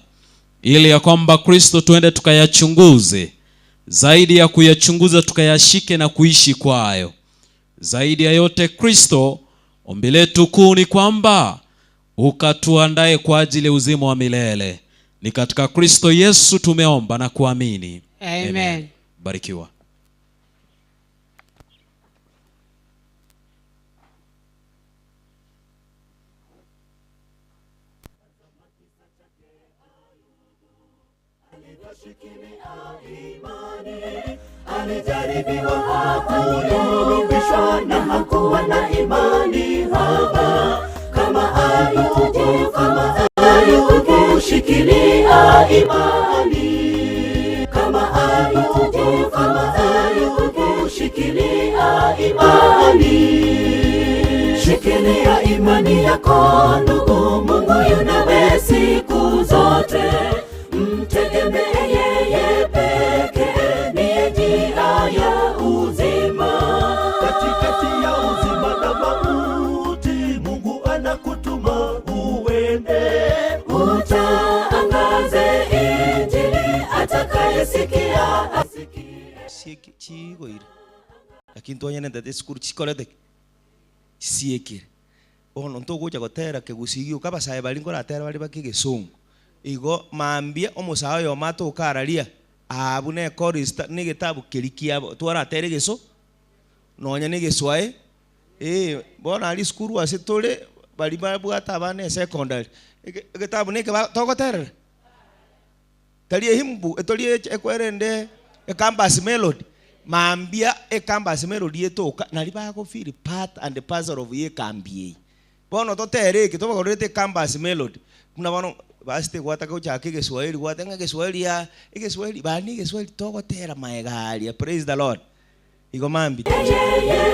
Speaker 12: ili ya kwamba Kristo tuende tukayachunguze, zaidi ya kuyachunguza tukayashike na kuishi kwayo. Zaidi ya yote Kristo, ombi letu kuu ni kwamba ukatuandae kwa ajili ya uzima wa milele. Ni katika Kristo Yesu tumeomba na kuamini.
Speaker 7: Amen.
Speaker 12: Barikiwa.
Speaker 15: Alijaribiwa hakuyumbishwa na hakuwa na imani haba kama Ayubu, kama Ayubu, shikilia imani kama Ayubu, kama Ayubu, shikilia imani, shikilia imani yako ndugu, Mungu yu nawe siku zote, mtegemee yeye pekee, ndiye njia ya uzima.
Speaker 4: Katikati ya uzima na mauti, Mungu anakutuma uende.
Speaker 15: Utangaze Injili, atakayesikia asikie.
Speaker 11: Chigoire lakini twanyenete esukuru chikorete chisiekire bono ntogocha gotera kegusigio kabasae bari nkoratera bari bake egesungu igo mambia omosae oyomo atokararia abu na ekorista na egetabu keri kiabo twaratera egeso nonya na egeswae eh, bono aria esukuru ase tore bari babwate abana esecondary egetabu neke togoterera tari ehimbu etori ekwerende ecampus melody mambia ecampus melody etoka nari bagofeel part and parcel of ekambi eye bono totere eke tobakorerete ecampus melody buna bono basite gwataka gochaka egeswahili gwate ng'a egeswahili ya egeswahili bani egeswahili togotera maega aria praise the lord igo mambi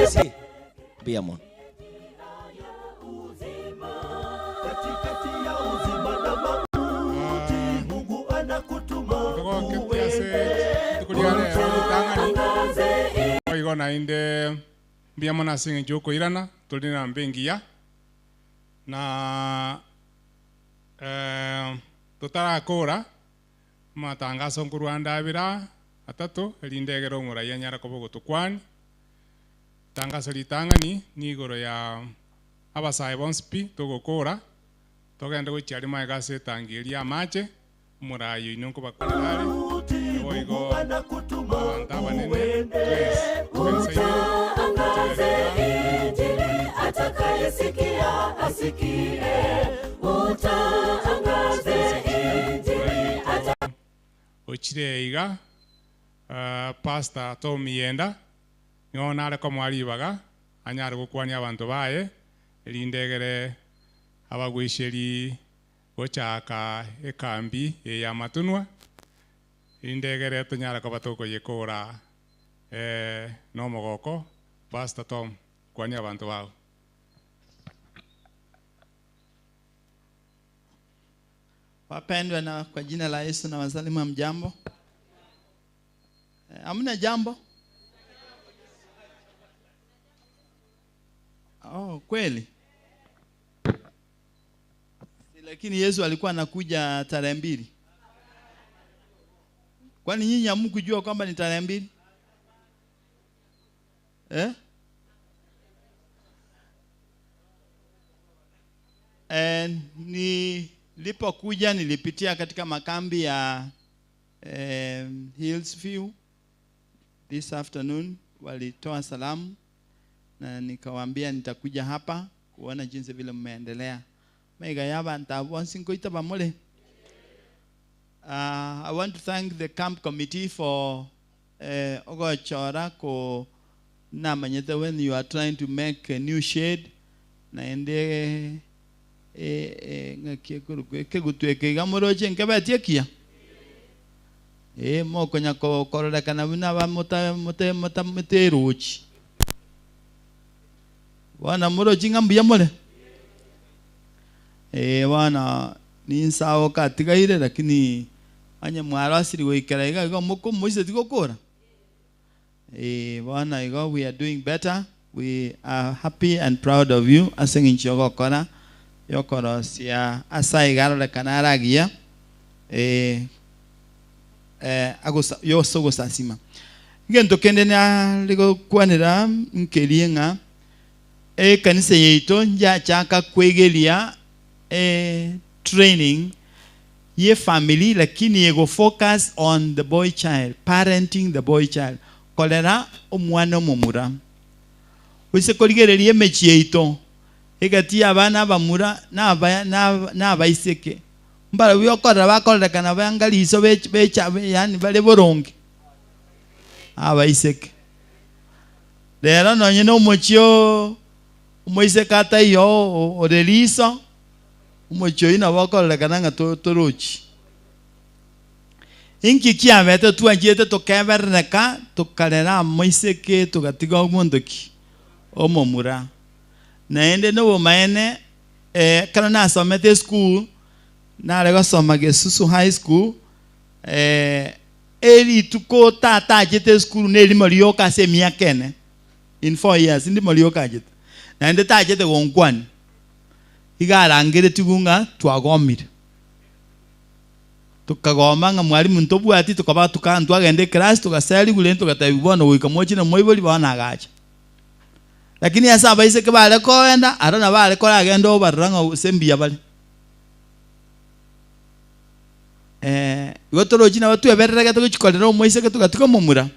Speaker 11: Si, mbuya mono
Speaker 4: Mungu anakutuma
Speaker 13: Oigo nainde mbuya mono ase eng'encho yokoirana tore na mbe engiya na totarakora amatangaso nkorwa ndabera atatu erinde egere omorai anyare koba ogotokwani itangaso ritang'ani ni igoro ya abasae bonsi pi togokora togende gochia rimo aye ase etangi eria amache omorai oino nkobakwanera are nabo igo abanto abanene twensi twensi
Speaker 15: Utangaze Injili, atakayesikia asikie. Utangaze Injili,
Speaker 13: Oichire iga, Pastor Tom Yenda, nigo nare komoa ribaga anyare gokwania abanto baye, erinde egere abagoicheri gochaka ekambi eye y'amatunwa, erinde egere tonyare koba tokoyekora nomogoko. Pastor Tom, kwania abanto bao.
Speaker 9: Wapendwa, na kwa jina la Yesu na wasalimu, hamjambo? Hamna jambo? Oh, kweli? Lakini Yesu alikuwa anakuja tarehe 2. Kwani nyinyi hamkujua kwamba ni tarehe 2? Nilipokuja nilipitia katika makambi ya Hillsview this afternoon, walitoa salamu na nikawaambia nitakuja hapa kuona jinsi vile mmeendelea. Maiga yaba ntabwa sinkoita bamole. I want to thank the camp committee for ogochora ko namanyete when you are trying to make a new shade naende ng'aki moroche nkebetie kia mokonya kororekana buna ba muta muta muta muterochi bwana morochi ng'a mbuya more bwana ninsawo katigaire lakini anya mwaro asiri goikera iga igo moko moise tigokora bwana igo we are doing better, we are happy and proud of you ase ng'incho yogokora yokorosia asa igarorekana aragia yosogosasima ngento kende narigokwanera nkerie ng'a ekanisa yaito njachaka kwegeria training ye family, lakini yego focus on the boy child, parenting the boy child, kolera omwana omomura wise korigereria emechi yaito egati abana abamura n'abaiseke mbara byokorera bakorerekana bangaliso becha yani bale boronge abaiseke rero nonye n'omochio omoiseke ataiyo oreriso omochio oyi nabo okorerekana ng'a torochi inki kiabete twanchiete tokeberereka tokarera amoiseke togatiga omonto ki omomura naende nobomaene ekero nasomete eschool nare gosoma Gesusu High School erituko tata achete eschool nerimo rioka ase emiaka ene in 4 years ndimo rioka achete naende tachete gonkwani iga arangeretigwe ng'a twagomire tukagoma ng'a mwalimu ntobwati tukaba twagenda eclass tugaseri gure tugatebi bono goika mochine moibori bono agacha lakini ase abaiseke bare koenda aro na bare koragenda obarora ng'a ase mbuya bare igo torochi nabo twebererege togochikorera omoiseke togatiga omomura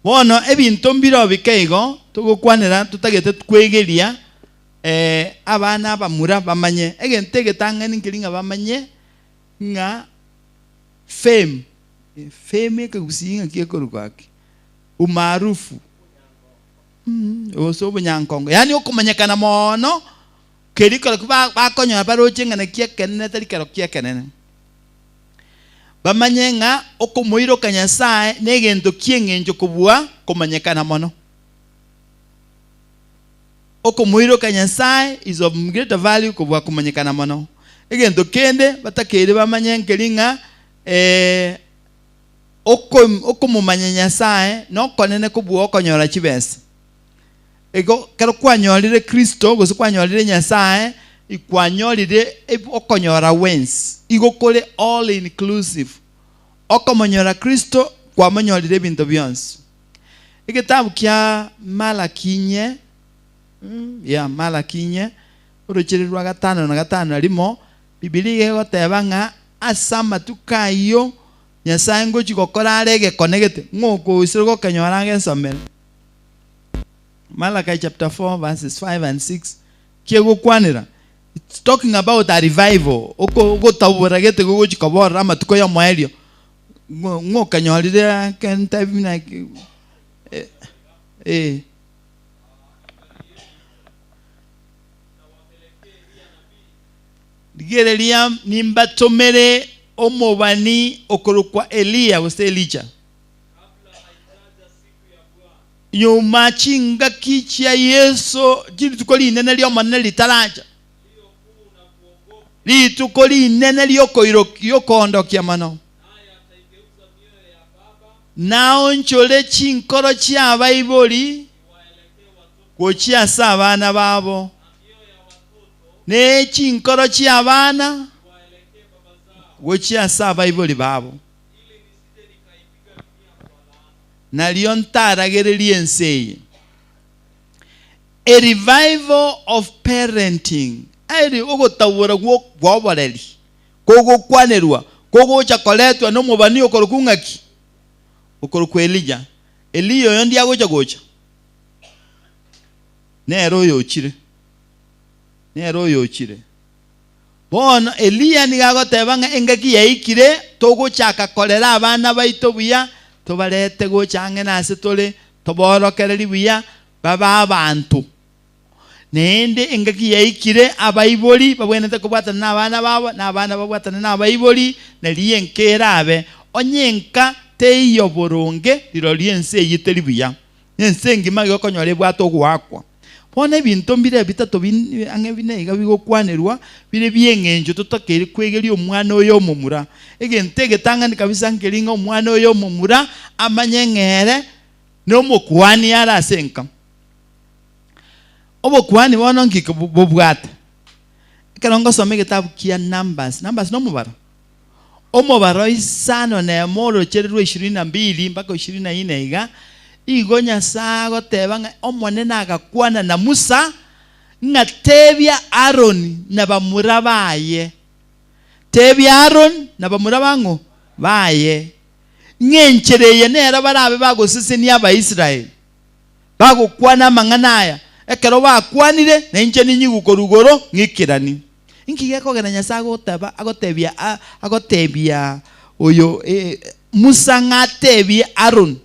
Speaker 9: bono ebinto mbiro bike igo togokwanera totagete kwegeria abana abamura bamanye egento egetang'ani nkeri ng'a bamanye ng'a fame fame ekegusii ng'a kiekorokwa ki umaarufu ose obonyankongo yaani okomanyekana mono keri kero bakonyora baroche ng'a naki ekenene tari kero kiekenene bamanye ng'a okomoiroka Nyasaye na egento kieng'encho kobua komanyekana mono. Okomoiroka Nyasaye is of greater value kobua komanyekana mono. Egento kende batakeire bamanye nkeri ng'a okomomanya Nyasaye nokonene kobua okonyora chibesa. Ego kero kwanyorire Kristo gose kwanyorire Nyasaye ikwanyorire okonyora wensi igo kore all inclusive. Okomonyora Kristo kwamonyorire ebinto bionsi. Egetabu kia Malaki inye ya Malaki inye orocheri rwa gatano na gatano na rimo Biblia igegoteba ng'a ase amatuko ayio Nyasaye ngochi gokora are egekonegete ng'okoisire gokenyora agensomere. Malachi chapter 4 verses 5 and 6 kiegokwanera it's talking about a revival ogotaboragete gogochi koborera amatuko y'omoerio. Ng'okanyorire kente buna eh. Rigereria nimbatomere omobani okorokwa Eliya gose Elija. Nyuma chingaki chia Yeso rituko rinene ri'Omonene ritaracha, rituko rinene riokoondokia mono, naonchore chinkoro chi'abaibori gochia ase abana babo, ne chinkoro chi'abana gochia ase abaibori babo. Nario ntaragererie ense eye. A revival of parenting, eri ogotabora kw'oboreri kogokwanerwa kogocha koretwa nomobani okorokwa ng'aki? Okorokwa Elija. Eliya oyo ndi agocha gocha? Nere oyochire. Nere oyochire. Bono Eliya nigo agoteba ng'a engaki yaikire togochaka korera abana baito buya, tobarete gocha ang'e nase tore, toborokererie buya, babe abanto. Naende engaki yaikire abaibori babwenerete kobwatana nabana babo, na abana babwatane nabaibori, nario enka erabe. Onye enka teiyo boronge, rirorio ense eyio teri buya. Nense engima igo okonyora ebwate ogoakwa. Bono ebinto mbire bitato ang'e bine iga bigokwanerwa, bire bi'eng'encho totakeire kwegeria omwana oyo omomura. Egento egetang'ani kabisa nkeri ng'a omwana oyo omomura amanye ng'a ere nomokuani are ase enka. Obokuani bono nki bobwate? Ekero ngosoma egetabu kia Numbers, Numbers nomobaro? Omobaro isano nemo orochere rwa ishirini na mbili mpaka ishirini na ine iga, igo Nyasae agoteba ng'a Omonene agakwana na Musa, ng'a tebia Aroni na bamura baye, tebia Aroni na bamura bang'o? Baye, ng'a enchera eye nero barabe bagosesenia Abaisraeli, bagokwana amang'ana aya, ekero bakwanire, nainche ninyigwe korwa igoro ng'ikeranie. Inki gekogera Nyasae agoteba agotebia agotebia oyo Musa ng'a atebie Aroni?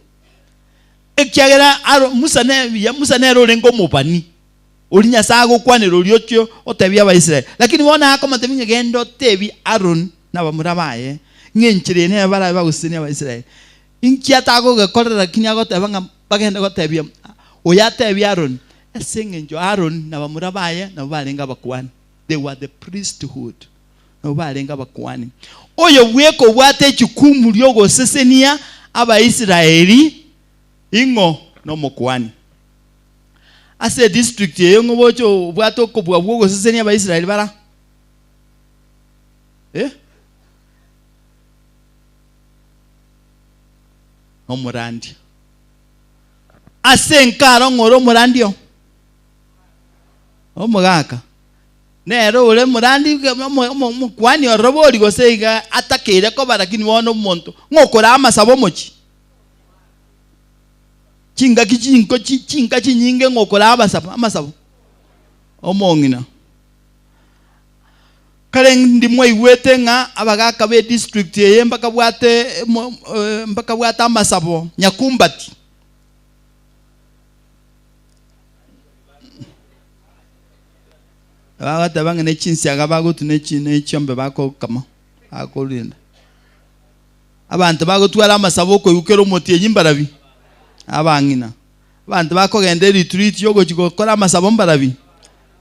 Speaker 9: Ekiagera Aro Musa ne Musa nere orenge omobani, oria Nyasae agokwanera oria ochio otebie Abaisraeli. Lakini bono akomotebia ng'a genda otebie Aroni na abamura baye, ng'a enchera eye nere barabe bagosesenia Abaisraeli. Inki atagogekorera lakini agoteba ng'a bagende gotebia oyo atebie Aroni, Ase engencho Aroni na bamura baye nabwo barenge abakuani, they were the priesthood, nabwo barenge abakuani. Oyo bweka obwate echukumu ri'ogosesenia Abaisraeli ing'o? Nomokuani. Ase edistrict eye ng'o bocha obwate okobua bw'ogosesenia Abaisraeli bara? Eh? Nomorandia. Ase enkaro ng'o ore omorandio? Omogaka. Nere ore omorandi omokuani ororo bori gose iga atakeire koba lakini bono omonto ng'o okoraa amasabo omochie? Chingaki chinko chinka chinyinge ng'o okoraa abasabo amasabo? Omong'ina. Kare ndi mwaigwete ng'a abagaka be district eye mbakabwate mbakabwate amasabo nyakumbati. Bagoteba ng'a ne chinsiaga bagotwa ne chi ne chiombe bakokama bakorinda. Abanto bagotwara amasabo okoigwa kera omotienyi mbarabi? Abang'ina. Abanto bakogenda eretreat yogochia gokora amasabo mbarabi?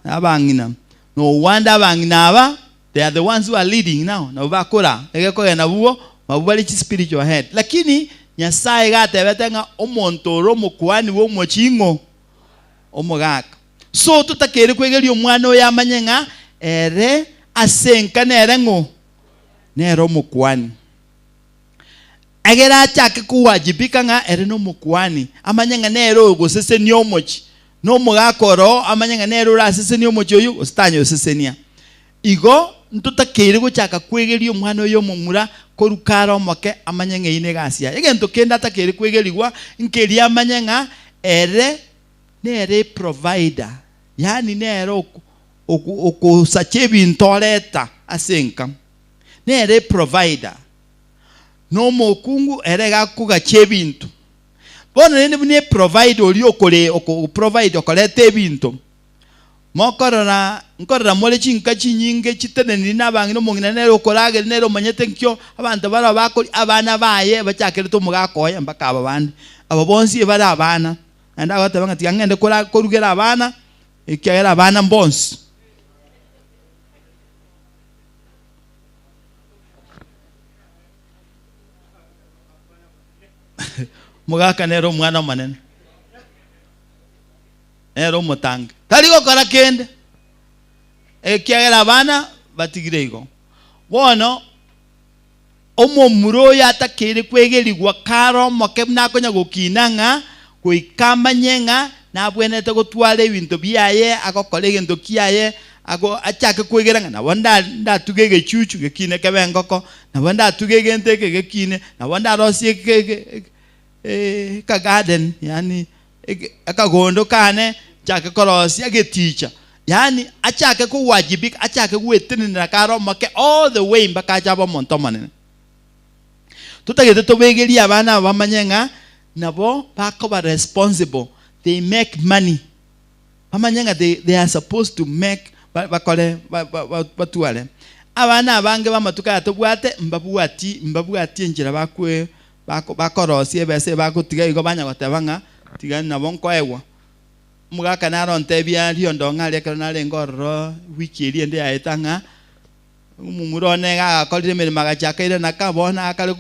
Speaker 9: Abang'ina. No wonder abang'ina aba they are the ones who are leading now nabo bakora egekogenda nabwo nabwo bare chi spiritual head. Lakini Nyasaye iga atebete ng'a omonto ore omokuani bwa omochie ing'o? Omogaka. So totakeire kwegeria omwana oyo amanye ng'a ere ase enka nere ng'o? Nere omokuani. Egere achake kowajibika ng'a ere nomokuani, amanye ng'a nere ogosesenia omochie, na omogaka oro amanye ng'a nere orasesenie omochie oyio gose tanyosesenia. Igo ntotakeire gochaka kwegeria omwana oyo omomura korwa kare omoke amanye ng'a eyio negasi yaye. Egento kende atakeire kwegerigwa nkeria amanye ng'a ere nere eprovider, yaani nere okosacha ebinto oreta ase enka. Nere eprovider. Na omokungu ere iga akogacha ebinto. Bono rende buna eprovider oria okore oko provide okoreta ebinto, mokorora nkorora more chinka chinyinge chiteneniri na abang'ina omong'ina nere okorageria nere omanyete nkio abanto baroo bakoria abana baye bachakerete omogaka oye mpaka aba bande. Aba bonsi ebare abana, naende agoteba ng'a tiga ng'ende kora korugera abana ekiagera abana mbonsi. Omogaka nere omwana omonene, nere omotangi, tari gokora kende, ekiagera abana batigire igo. Bono omomura oyo atakeire kwegerigwa kare omoke buna akonya gokina ng'a goika amanye ng'a nabwenerete gotwara ebinto biaye, agokora egento kiaye, ago achake kwegera ng'a nabo nda ndatuge egechuchu gekine kebe engoko, nabo ndatuge egento eke gekine, nabo ndarosie eke eke eke eka garden yaani eke akagondo kane nchake korosia egeticha. Yaani achake kowajibika, achake gwetenenera kare omoke all the way mpaka ache abe omonto omonene. Totagete tobegerie abana aba bamanye ng'a nabo bakoba responsible, they make money. Bamanye ng'a they, they are supposed to make bakore batware. Abana abange b'amatuko aya tobwate mbabwati mbabwati enchera bakwe bakorosia ebesa ebagotiga igo banya goteba ng'a tiga nabo nkoegwa. Omogaka naro ontebia riondo ng'a aria ekero narenge ororo wiki eria ende yaeta ng'a Omomura one iga agakorire emeremo agachia akairana ka, bono akare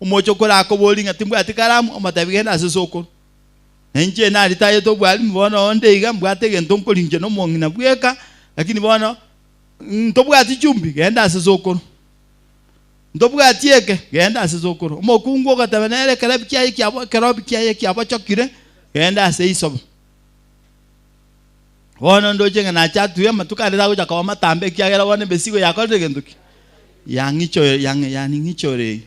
Speaker 9: omoche okorakoborie ng'a timbwati karamu, omotebi genda ase sokoro. Na inche naritayete obwalimu bono onde iga mbwate egento nkoringia na omong'ina bweka, lakini bono ntobwati chumbi, genda ase sokoro. Ntobwati eke, genda ase sokoro. Omokungu ogoteba nere ekerebi kiaye kiabo ekerobi kiaye kiabochokire, genda ase isobo. Bono ndoche ng'a nache atue amatuko aria tagocha koba matambe ekiagera bono emesigo yakorire gento ki? Yang'ichoire yang yaning'ichoire eyio.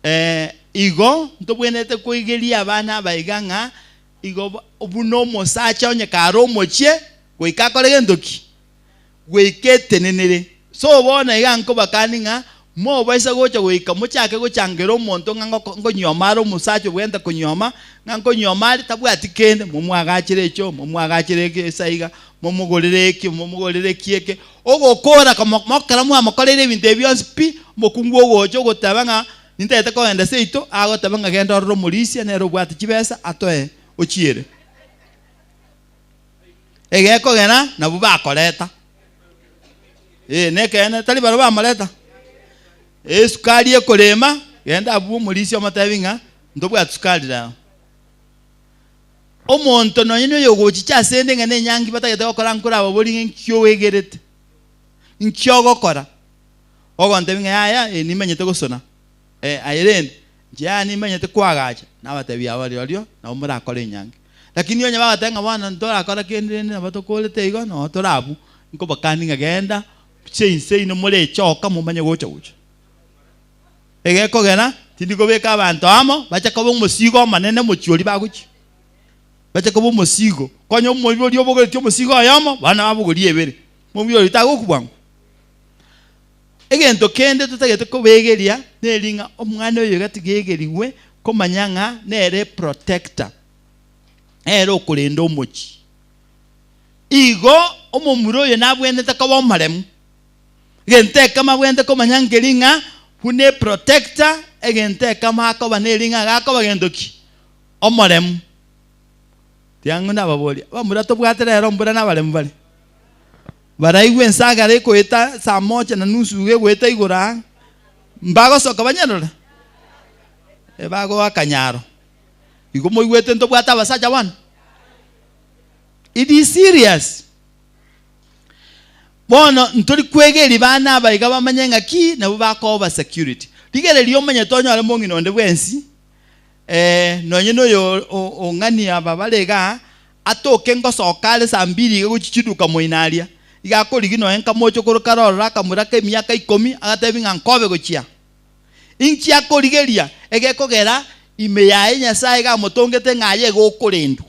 Speaker 9: Eh, igo ntobwenerete koigeria abana aba iga ng'a igo ba buna omosacha onye kare omochie goika akore gento ki? Goika etenenere. So bono iga nkobakani ng'a mobaisa gocha goika mochake gochangera omonto ng'a ngoko nkonyioma are omosacha obwenerete konyioma, ng'a nkonyioma are tabwati kende, momwagachere echoo, momwagachere eke ase aiga, momogorere eke, momogorere eki eke, ogokora komo mokero mwamokoreire ebinto ebi bionsi pi, omokungu ogocha ogoteba ng'a nintagete kogenda seito, agoteba ng'a genda orore omorisia nere obwate chibesa atoe ochiere. Egekogera nabwo bakoreta. Ee, nekeene, tari barabwo bamoreta. Esukari ekorema, genda abwo omorisia omotebi ng'a ntobwati sukari rero. Omonto nonye na oyogochicha ase ende ng'a nenyangi batagete gokora nkorababori ng'a inki oegerete, inki ogokora. Ogontebia ng'a yaya eh nimanyete gosona, eh aye rende, inche yaya nimanyete koagacha, nabatebia aba rirorio nabo morakore enyangi. Lakini onye bagoteba ng'a bono ntorakora kende rende nabo tokorete igo noo torabwo, nkobakani ng'a genda ase inse inwe morechoka momanye gocha gocha. Egekogera tindi kobeka abanto amo bache koba omosigo omonene omochie oria bagochia. Bache koba omosigo, konya omoibori obogoretie omosigo oyomo, bono babogorie ebere, omoibori oria tagokwa bwango. Egento kende totagete kobegeria neri ng'a omwana oyo iga tiga egerigwe komanya ng'a nere protector, nere okorenda omochie. Igo omomura oyo nabwenerete koba omoremu. Egento ekemo abwenerete komanya nkeri ng'a buna eprotector, egento ekemo akoba neri ng'a gakoba gento ki? Omoremu. Tiga ng'o nababorie, abamura tobwate rero mbura nabaremu bare? Baraigwe ensagara ekoeta saa moja na nusu iga egoeta igoro aa, mbagosoka banyerore? Ebagoaka nyaro. Igo moigwete ntobwate abasacha bono? It is serious. Bono ntori kwegeria bana aba iga bamanye ng'a ki nabwo bakoba security. Rigereria omanyete onyore mong'ina onde bwensi, eh, nonye na oyo ong'ani aba bare igaa, atoke ngosoka are saa mbiri iga gochia chiduka moino aria, iga akorigia nonye nkamocha korwa kare ororo akamura ka emiaka ikomi, agatebi ng'a nkobe gochia. Inki akorigeria? Egekogera ime yaye Nyasaye iga amotongete ng'a aye iga okorendwa.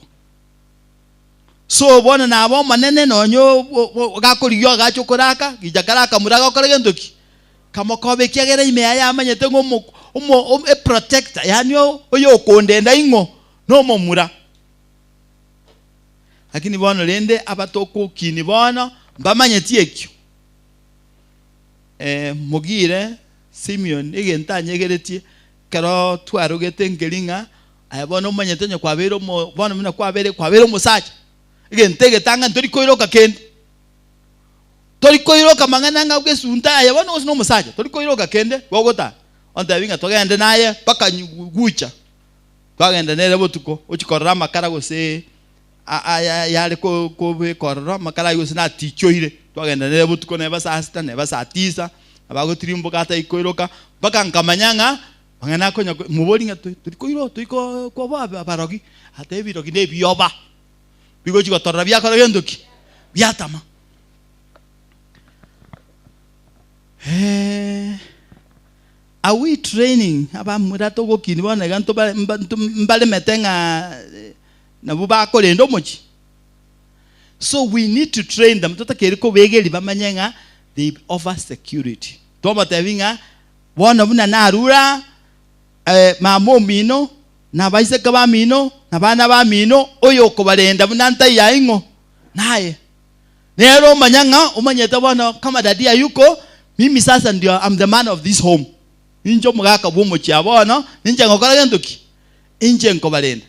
Speaker 9: So bono nabe omonene nonye gakorigia agacha okoraka, gicha kare akamura agokora gento ki? Kamokoba ekiagera ime yaye amanyete ng'a omo eprotector yaani oyo okondenda ing'o? Nomomura. Lakini bono rende abatokokini bono mbamanyeti ekio. Eh, mogire Simeon egento anyegeretie ekero twarogete nkeri ng'a aye bono omanyete onye kwabeire omo bono buna kwabeire kwabeire omosacha, egento egetang'ani tori koiroka kende. Tori koiroka mang'ana ng'a gesunte aye bono gose nomosacha, tori koiroka kende gogotara. Ontebi ng'a togende naye mpaka gucha. Twagenda nere botuko, ochia korora amakara gose ayare kobeka ororo, amakara ayio gose natichoire. Twagenda nere botuko neba saa sita, neba saa tisa, nabo agotirimboka atari koiroka, mpaka nkamanya ng'a mang'ana akonya mobori ng'a tori koiroka tori koboa abarogi, ata ebirogi na ebioba bigochi gotorora biakora gento ki? Biatama. Are we training abamura togokini bono iga ntoba mbaremete ng'a nabwo bakorenda omochie? So we need to train them totakeire kobegeria bamanye ng'a they offer security. Twabatebi ng'a bono buna narure aa eh, mama omino na abaiseke bamino na abana bamino oyo okobarenda buna ntaiyo aye ing'o? Naye. Nere omanya ng'a omanyete bono kama daddy hayuko, mimi sasa ndio am the man of this home. Ninche omogaka bw'omochie aa bono, ninche ngokora gento ki? Inche nkobarenda.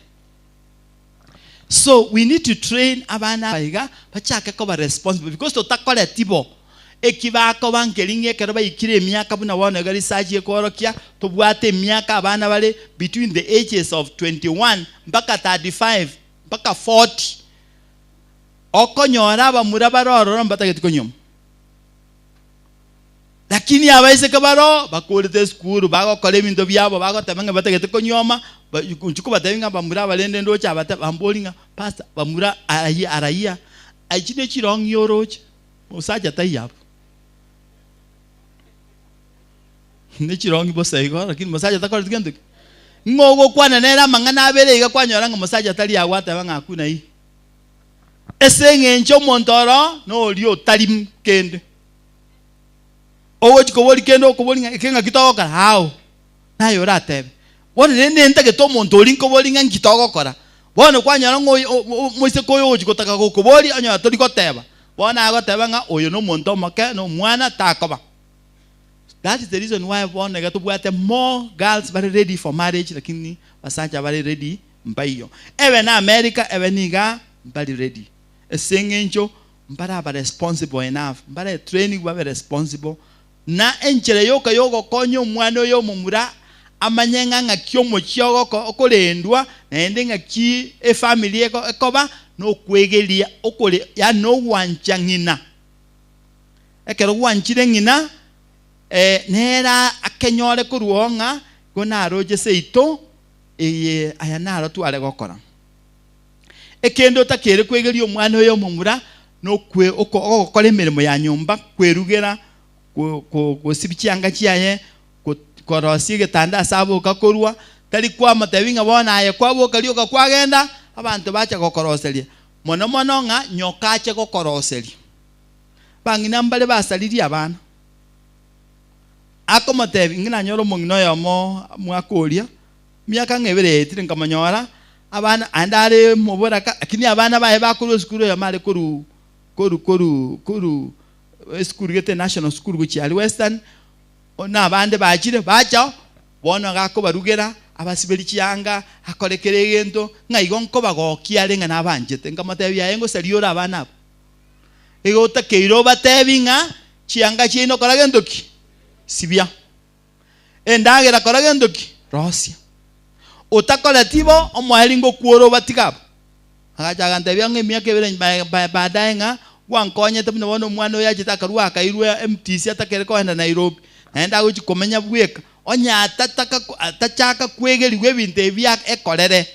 Speaker 9: So we need to train abana aba iga bachake koba responsible because totakoreti bo, eki bakoba nkeri ng'a ekero baikire emiaka buna bono iga research ekoorokia, tobwate emiaka abana bare between the ages of 21 mpaka 35 mpaka 40. Okonyora abamura bare ororo mbatageti konyuoma. Lakini abaiseke baroo bakorete esukuru, bagokora ebinto biabo, bagoteba ng'a batagete konyuoma, inche kobatebia ng'a bamura aba rende ndoche abate bambori ng'a pastor bamura arayia arayia, echi ne chirong'i oroche, omosacha taiyo abwo. Ne chirong'i bosa igo, lakini mosacha takoreti gento ki? Ng'a ogokwana nere amang'ana abere iga kwanyora ng'a mosacha tari agwo ateba ng'a hakuna hii. Ase engencho omonto oro noria otari kende. Ogochi koboria kende okoboria ng'a eke ng'aki togokora? Ao naye oratebe. Bono rende ntagete omonto oria nkoboria ng'a nki togokora. Bono kwanyora ng'a oyo omoiseke oyo ogochi gotaka gokoboria onyora tori goteba. Bono agoteba ng'a oyo nomonto omoke na omwana takoba. That is the reason why bono iga tobwate more girls bare ready for marriage lakini basacha bare ready mbaiyo. Ebe na America ebe niga mbari ready ase eng'encho mbare aba responsible enough, mbare trainigwe babe responsible na enchera yoka yogokonya omwana oyo omomura amanye ng'a ng'aki omochie ogoko okorendwa naende ng'aki efamily eko ekoba nokwegeria okore yaani nogwancha ng'ina. Ekero gwanchire ng'ina nere akenyore korwa oo ng'a igo naroche seito Eye, aya naro tware gokora. Ekende otakeire kwegeria omwana oyo omomura nokwe oko ogokora emeremo ya nyomba, kwerugera, ko ko gosibia chianga chiaye, ko korosia egetanda ase aboka korwa, tari kwamotebia ng'a bono aye kwaboka rioka kwagenda, abanto bacha gokoroseria. Mono mono ng'a nyoka ache gokoroseria. Bang'ina mbare basaririe abana. Akomotebia, Inki nanyore omong'ina oyomo mwaka oria, emiaka ng'a ebere yaetire nkamonyora, abana aende are moboraka, lakini abana baye bakorwa esukuru oyomo are korwa korwa korwa korwa esukuru gete national school gochia aria western, na abande bachire bacha bono iga akobarugera, abasiberie chianga, akore kera egento, ng'a igo nkobagokia are ng'a nabanchete. Nkamotebia aye ngosaria ore abana abwo. Igo otakeire obatebi ng'a chianga chiaino kora gento ki? Sibia. Endagera kora gento ki? Rosia. Otakoreti bo, omoerio ngokwore obatige abwo. Agacha agantebia ng'a emiaka ebere baadaye ng'a gwankonyete buna bono omwana oyo achete akarua akairwa MTC atakere kogenda Nairobi, naende agochia komenya bweka. Onye atataka atachaka kwegerigwa ebinto ebi ekorere,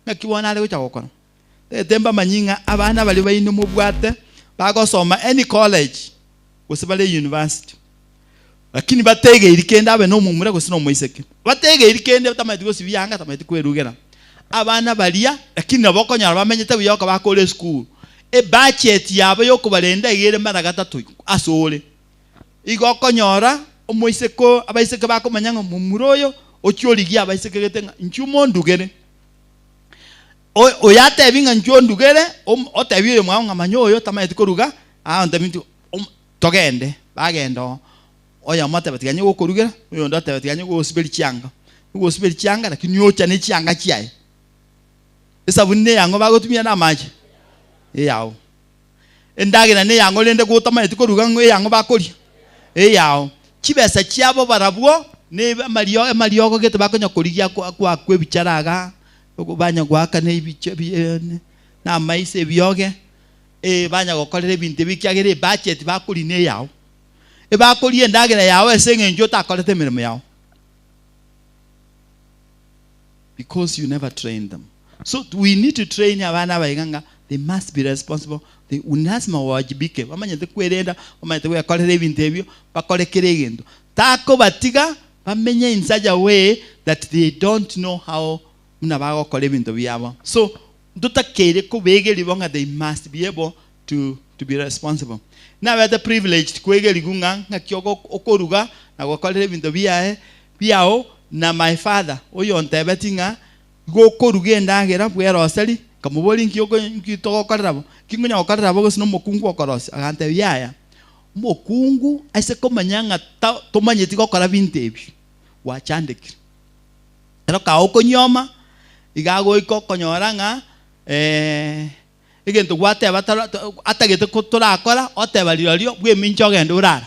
Speaker 9: ng'aki bono are gocha gokora? Tagete mbamanyie ng'a abana baria baino mobwate bagosoma any college gose bare university lakini bategeiri kende abe nomomura gose nomoiseke bategeiri kende batamanyeti gosibia anga batamanyeti kwerugera abana baria lakini nabo okonyora bamenyete buya oka bakore esukuru ebudget yabo yokobarenda iga ere mara gatato ase ore igo okonyora omoiseke abaiseke bakomanya ng'a momura oyo. Ochie origie abaiseke gete ng'a inchuo mondugere. O- Oyo atebi ng'a inchuo ondugere, om- otebi oyomwabo ng'a manya oyo tamanyeti koruga, aa ontebi inchuo om- togende. Bagenda oo, oyomo oteba tiga inye gokorugera, oyonde oteba tiga inye gosiberia chianga. Ogosiberia chianga lakini ocha ne chianga chiaye. Esabuni neyang'o bagotumia na amache? Eyao. Endagera neyang'o rende gotamanyeti koruga ng'o eyang'o bakoria? Eyao. Chibesa chiabo barabwo ne amario amariogo gete bakonya korigia goakwa ebichara igaa, banya goaka na ebicha na amaiso ebioge, eh banya gokorera ebinto ebi ekiagera ebudget bakoria neyao. Ebakoria endagera yao ase eng'encho otakorete emeremo yao. Because you never trained them. So we need to train abana aba iga ng'a they must be responsible, they lazima wawajibike, bamanyete kwerenda, bamanyete gwekorera ebinto ebio, bakore kera egento. Takobatiga bamenye in such a way that they don't know how buna bagokora ebinto biabo. So ntotakeire kobegeria bo ng'a they must be able to, to be responsible. Nabete privileged kwegerigu ng'a ng'aki okoruga na gokorera ebinto biaye biao na my father oyontebeti ng'a igo okoruga endagera bweroseri, nkamoboria inki oko inki togokorera bo, inki nkonya gokorera bo gose na omokungu okorosia, agantebia yaya, omokungu ase komanya ng'a ta tomanyeti gokora binto ebi, gwachandekire. Ekero kago okonyioma, iga agoika okonyora ng'a egento gwateba tara atagete ko torakora, oteba rirorio bwemincha ogende orara.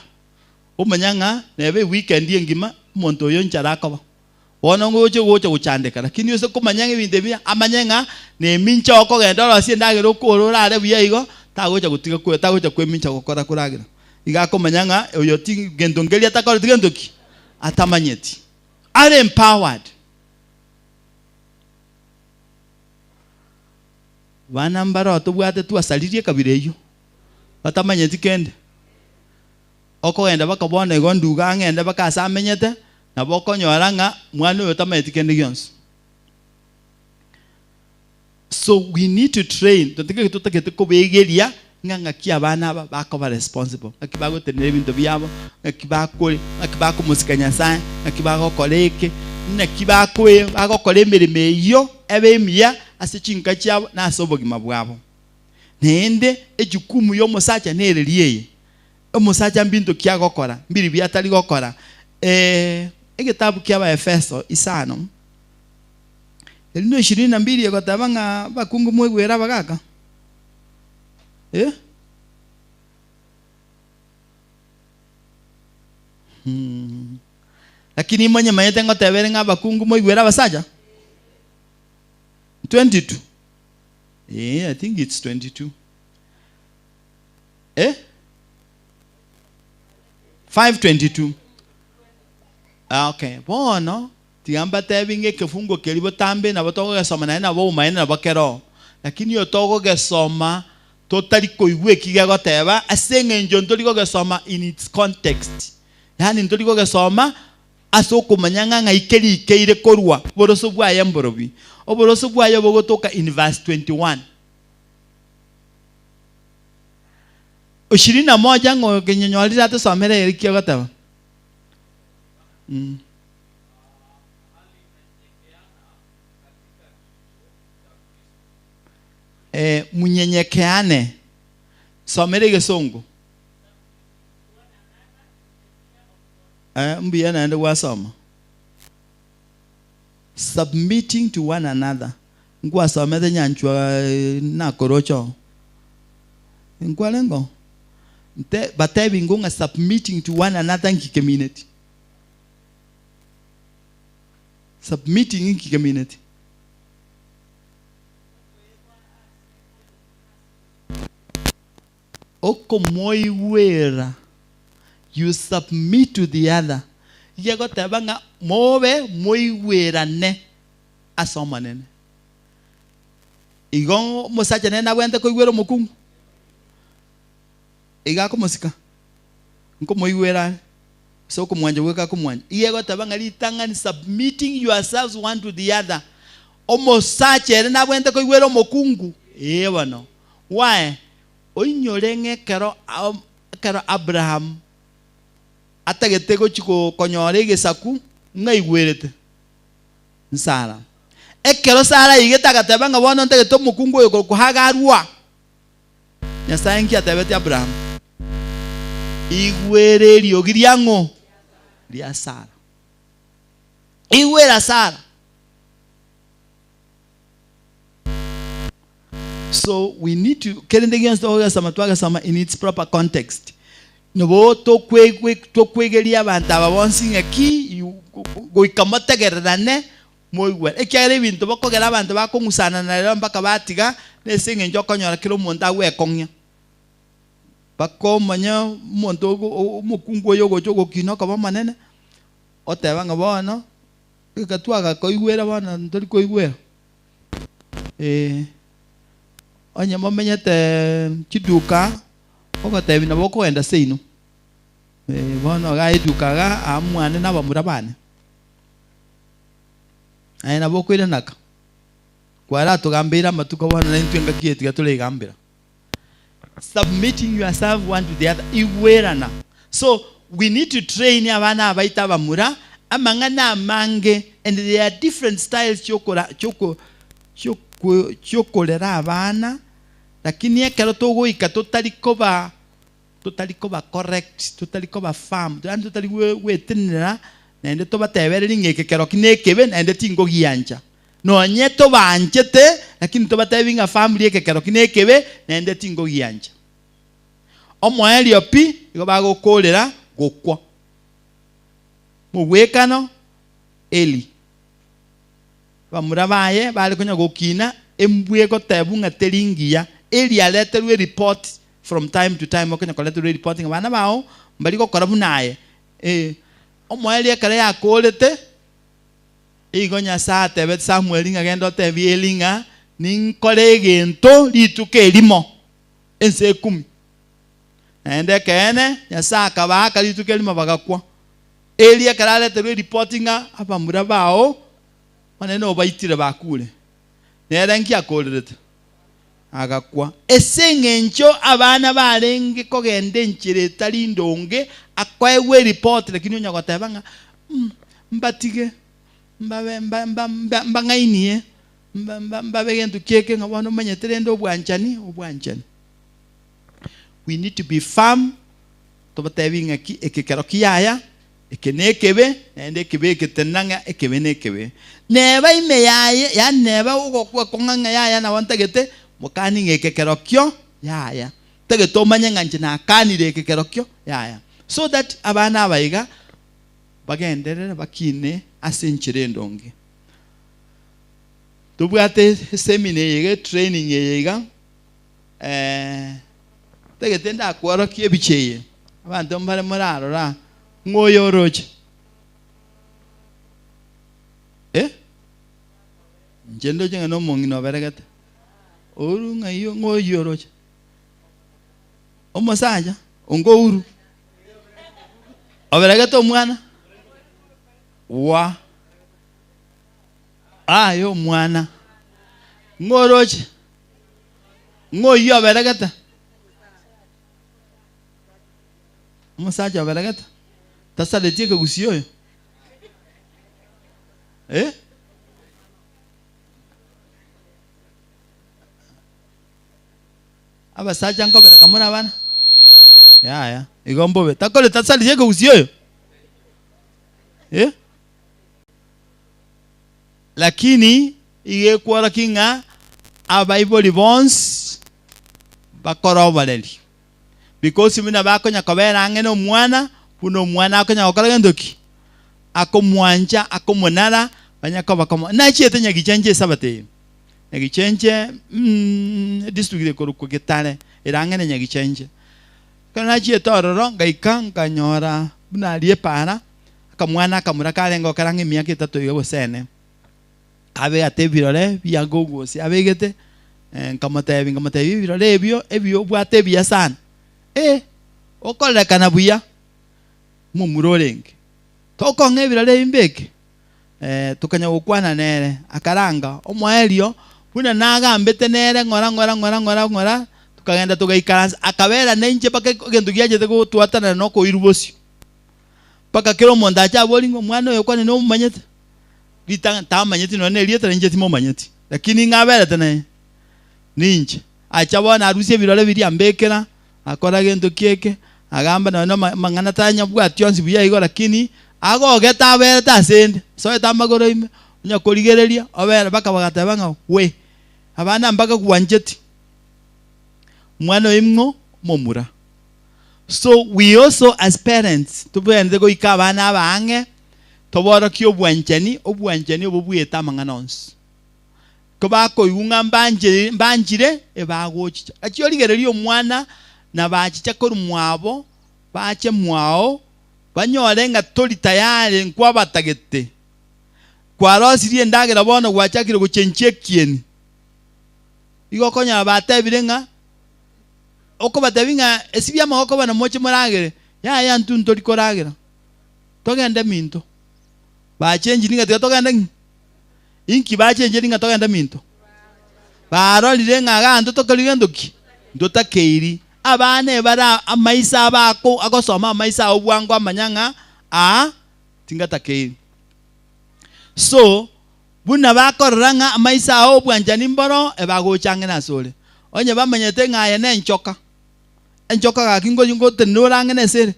Speaker 9: Omanya ng'a neba eweekend engima omonto oyo nchara akoba. Bono ngoche gocha gochandeka lakini ase komanya ng'a ebinto ebi amanye ng'a nemincha okogenda orosie endagera okore orare buya igo, tagocha gotiga kwe tagocha kwemincha gokora koragera. Iga akomanya ng'a oyo ti gento nkeria atakoreti gento ki? Atamanyeti. Are empowered. Bana mbaro tobwate twasaririe ekabira eyio, batamanyeti kende. Okogenda baka bono igo nduga ang'ende baka ase amenyete, nabo okonyora ng'a mwana oyo tamanyeti kende gionsi. So we need to train, totige totagete kobegeria ng'a ng'aki abana aba bakoba responsible, ng'aki bagotenena ebinto biabo, ng'aki bakore, ng'aki bakomosika Nyasaye, ng'aki bagokora eke, ng'aki bakoe bagokora emeremo eyio ebe emiya ase chinka chiabo na ase obogima bwabo. Naende ejukumu y'omosacha nereri eye, Omosacha mbinto ki agokora, mbiribi atari gokora. Ee, egetabu kia Abaefeso isano, erinde ishirini na mbili egoteba ng'a abakungu moigwere abagaka. Eh? Hmm. Lakini imonyemanyete ngoteba ere ng'a abakungu moigwere abasacha? 22. Eh, I think it's 22. Eh? 5:22. Ah, okay. Bono tiga mbatebi ng'a ekefungo keria botambe nabo togogesoma naende nabo obomaene nabo kere oo. Lakini oyo togogesoma totari koigwa eki gegoteba ase eng'encho ntori gogesoma in its context. Yaani ntori gogesoma ase okomanya ng'a ng'ai kerikeire korwa oboroso bwaye mborobi. Oboroso bwaye bogotoka in verse 21. Ishirini na moja ng'o okenyenyorire atosomere ere ki agoteba? Mm. Eh, munyenyekeane. Somera egesongo. Eh, mbuya naende gwasoma. Submitting to one another. Nkwasomete nyanchwa nakoroche oo. Nkwarenge oo? Nte batebi ingo ng'a submitting to one another nki kemineti? Submitting nki kemineti? Okomoigwera, you submit to the other. Iga egoteba ng'a mobe moigwerane ase Omonene. Igo omosacha nere nabwenerete koigwera omokungu? Iga akomosika, nkomoigwera are, ase okomwancha goika akomwancha. Iga egoteba ng'a ritang'ani submitting yourselves one to the other. Omosacha ere nabwenerete koigwera omokungu? Ee bono. Why? Oinyore ng'a ekero ekero Abraham atagete gochi konyora egesaku, ng'a aigwerete. Nsara. Ekero Sara aigete agateba ng'a bono ntagete omokungu oyo korokwa Haga arua. Nyasae nki atebetie Abrahamu? Igwera eriogi ria ng'o? Ria Sara. Igwera Sara. So we need to kerende gionsi togogesoma twagesoma in its proper context. Nabo tokwegwe tokwegeria abanto aba bonsi ng'aki goika motegererane moigwere. Ekiagera ebinto bokogera abanto bakong'usanana rero mpaka batiga nese eng'encho okonyora kera omonto agwekong'ia. Mpaka omanye omonto omokungu oyo ogocha ogokina okoba omonene, oteba ng'a bono Goika twagakoigwera bono ntori koigwera. Ee. Onye momenyete chiduka, ogotebi nabo okogenda seino. Ee, bono iga eduka iga aa mwane na abamura bane. Aye nabo okoiranaka. Kwaratogambeire amatuko bono naintwe engaki eye tiga toregambera. Submitting yourself one to the other, igwerana. So we need to train abana abaito abamura amang'ana amange and there are different styles chiokora chioko chioko chiokorera abana lakini ekero togoika totari koba totari koba correct totari koba firm yaani totari gwe gwetenenera naende tobatebererie ng'a eke keroki nekebe naende tingogiancha. Nonye tobanchete, lakini tobatebi ng'a family eke kero ki nekebe, naende tingogiancha. Omoerio pi, igo bagokorera gokwa. Mogwekano Eli. Abamura baye bare konya gokina, embwa egotebu ng'a teri ngiya. Eli areterwe ereport from time to time, okonya koreterwa ereport ng'a bana bao mbari gokora buna aye. Eh, omoerio ekero yakorete, Igo Nyasae atebetie Samweli ng'a genda otebie Eli ng'a ninkore egento rituko erimo ense ekumi. Naende ekeene, Nyasae akabaaka rituko erimo bagakwa. Eli ekero areterwe eripoti ng'a abamura bao Omonene obaitire bakure, nere nki akorerete? Agakwa. Ase engencho abana barenge kogenda enchera etari ndonge, akoegwa eripoti lakini onya goteba ng'a mbatige, mbabe mba mba mba mbang'ainie, mba mba mbabe gento ki eke ng'a bono omanyete rende obwanchani, obwanchani. We need to be firm, tobatebi ng'aki eke kero kiaya, Eke nekebe, naende ekebe eke tenena ng'a ekebe nekebe. Neba ime yaye, yaani neba ogokwa kong'a ng'a yaya nabo ntagete, mokani ng'a eke kerokio yaya. Ntagete omanye ng'a inche nakanire eke kerokio yaya. So that abana aba iga bagenderere bakine ase enchera endonge. Tobwate esemina eye iga, etraining eye iga, ntagete ndakworokie ebicha eye, abanto mbare morarora ng'a oyo oroche. Eh? Inche ndoche ng'a nomong'ina oberegete. Ouru ng'ai ng'a oyio oroche. Omosacha onga ouru. Oberegete omwana? Wa. Aye omwana. Ng'a oroche? Ng'a oyio oberegete? Omosacha oberegete? Tasareti ekegusii oyo? Eh? Abasacha nkobereka more abana? Yaya, igo mbobe. Takore tasareti ekegusii oyo? Eh? Lakini igo ekworokia ng'a abaibori bonsi bakore oboreri. Because buna bakonya kobera ang'e na omwana, buna omwana akonya gokora gento ki? Akomwancha, akomonara, banya koba komo. Nachiete Nyagichenche esabato eye. Nyagichenche mm edistrict ekorokwa Getare, ere ang'e na Nyagichenche. Ekero nachiete ororo, ngaika nkanyora buna aria epaara, akamwana akamura karenge gokera ang'e emiaka etato iga gose ene. Kabegete ebirore bia gogosi abegete, nkamotebia, nkamotebia ebirore ebio ebi obwate ebiya sana. Eh, okorerekana buya, omomura orenge. Tokong'a ebirore ebi mbeke? Tokanya gokwana nere, akaranga omoerio, buna nagambete nere ng'ora ng'ora ng'ora ng'ora ng'ora, tokagenda togaikaransa, akabera nainche mpaka egento giachete gotwatanana na okoirwa bosio. Mpaka kera omonto ache aborie ng'a omwana oyo kwani nomomanyete? Ritang'ani tamanyeti nonya na erieta rinche timomanyeti, lakini ng'a aberete naye ninche. Acha bono arusie ebirore biria ambekera, akora gento ki eke, agamba nonya na amang'ana tanyabwati onsi buya igo lakini agogete aberete asende, asoete amagoro ime, onya korigereria obere mpaka bagateba ng'a we, abana mbakagwancheti, omwana oyo ng'o? Omomura. So we also as parents tobwenerete goika abana aba ang'e, toborokie obwanchani, obwanchani obo bwete amang'ana onsi. Kobakoigwa ng'a mbanchire mbanchire, ebagochicha. Gachia origereria omwana na bachicha korwa mwabo, bache mwao, banyore ng'a tori tayari nkwabatagete. Kwarosirie endagera bono gwachakire gochenchia ekieni. Igo okonyora batebire ng'a, okobatebia ng'a esibie amagoko bono moche moragere, yaya intwe ntori koragera, togende minto. Bachenchiri ng'a tiga togende ng'i? Inki bachenchiri ng'a togende minto? Barorire ng'a iga intwe tokori gento ki? Ntotakeiri. Abana ebare amaiso abo ako agosoma amaiso ao bwango amanya ng'a aa tingatakeiri. So, buna bakorora ng'a amaiso ao obwanchani mboro, ebagocha ang'e nasore. Onye bamanyete ng'a aye nenchoka, enchoka gaki ngotenena ore ang'e nase ere.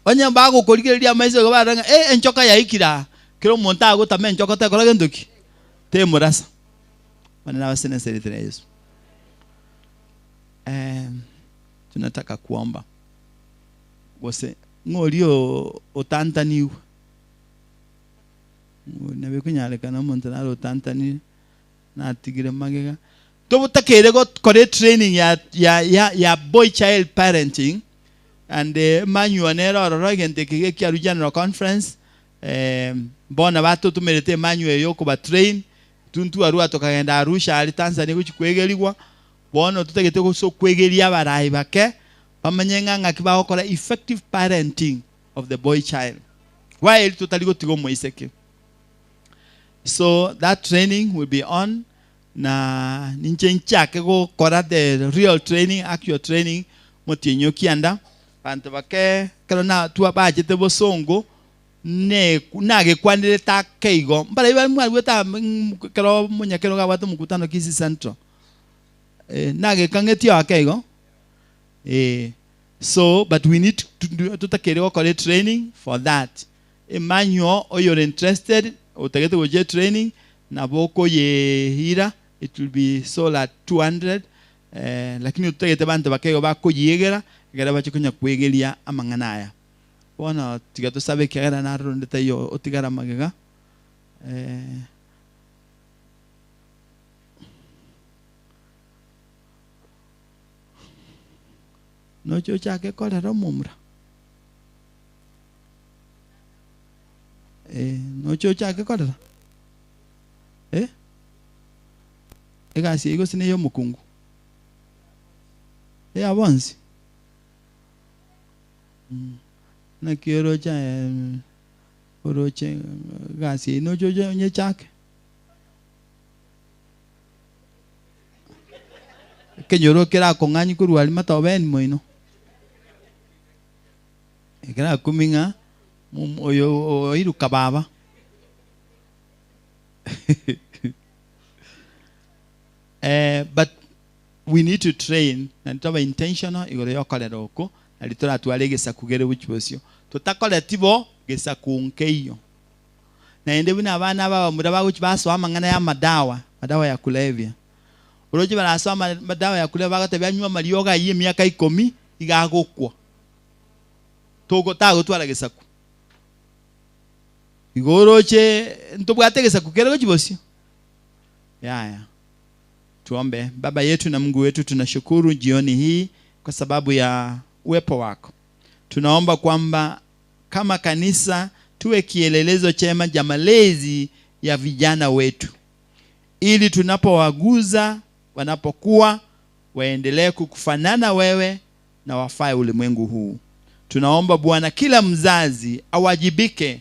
Speaker 9: Onye bagokorigereria amaiso igo barore ng'a eh enchoka yaikire aa, kera omonto agotama enchoka tekora gento ki? Temorasa. Bono nabasene ase erieta ria Yeso. Tunataka kuomba gose ng'a oria otantanigwe. Nabo ekonyarekana omonto nare otantanire, natigire magega. Tobotakeire gokora etraining ya, ya, ya, ya boy child parenting and emanual nere ororo egento eke gekiarwa general conference eh, bono batotomerete emanual eye yokoba train intwe tokagenda Arusha aria Tanzania gochia kwegerigwa bono totagete gose okwegeria abarai bake bamanye ng'a ng'aki bagokora effective parenting of the boy child while totari gotiga omoiseke so that training will be on na ninche nchake gokora the real training actual training motienyi o kianda banto bake ekero na twa bachete bosongo ne nagekwanire ake igo mbarabwo bare mwarwete aa ekero omonyakerogo abwate omokutano Kisii Central eh, nagekang'eti ake igo eh. So but we need to do totakeire gokora etraining for that. Emanywo oyore interested otagete gochia etraining nabo okoyeira it will be sold at 200 eh, lakini totagete banto bake igo bakoyiegera ekere bache konya kwegeria amang'ana aya. Bono tiga tosabe ekiagera naroro onde taiyo otigara magega eh, Noche ochake korera omomura? Eh, noche ochake korera? Eh? Egasi eyio gose neya omokungu? Eya bonsi? Mm. Naki oroche aye oroche egasi eyio noche oche onyechake? Ekenyoro kerakong'anyie korwa aria matobeni moino, ekerakumie ng'a oyo oiruka baba. But we need to train naende tobe intentional igoro ya okorera oko nari toratware egesaku kere gochia bosio. Totakoreti bo, gesaku nkeiyo. Naende buna abana aba abamura bagochia basoa amang'ana y'amadawa, madawa ya kulevya. Oroche barasoe amadawa ya kulevya bagotebia anywe amariogo ayio emiaka ikomi iga agokwa. Togo tagotwara gesaku. Igo oroche ntobwate egesaku kere gochia bosio? Yaya. Tuombe. Baba yetu na Mungu wetu, tunashukuru jioni hii kwa sababu ya uwepo wako. Tunaomba kwamba kama kanisa tuwe kielelezo chema cha malezi ya vijana wetu, ili tunapowaguza wanapokuwa waendelee kukufanana wewe na wafae ulimwengu huu. Tunaomba Bwana, kila mzazi awajibike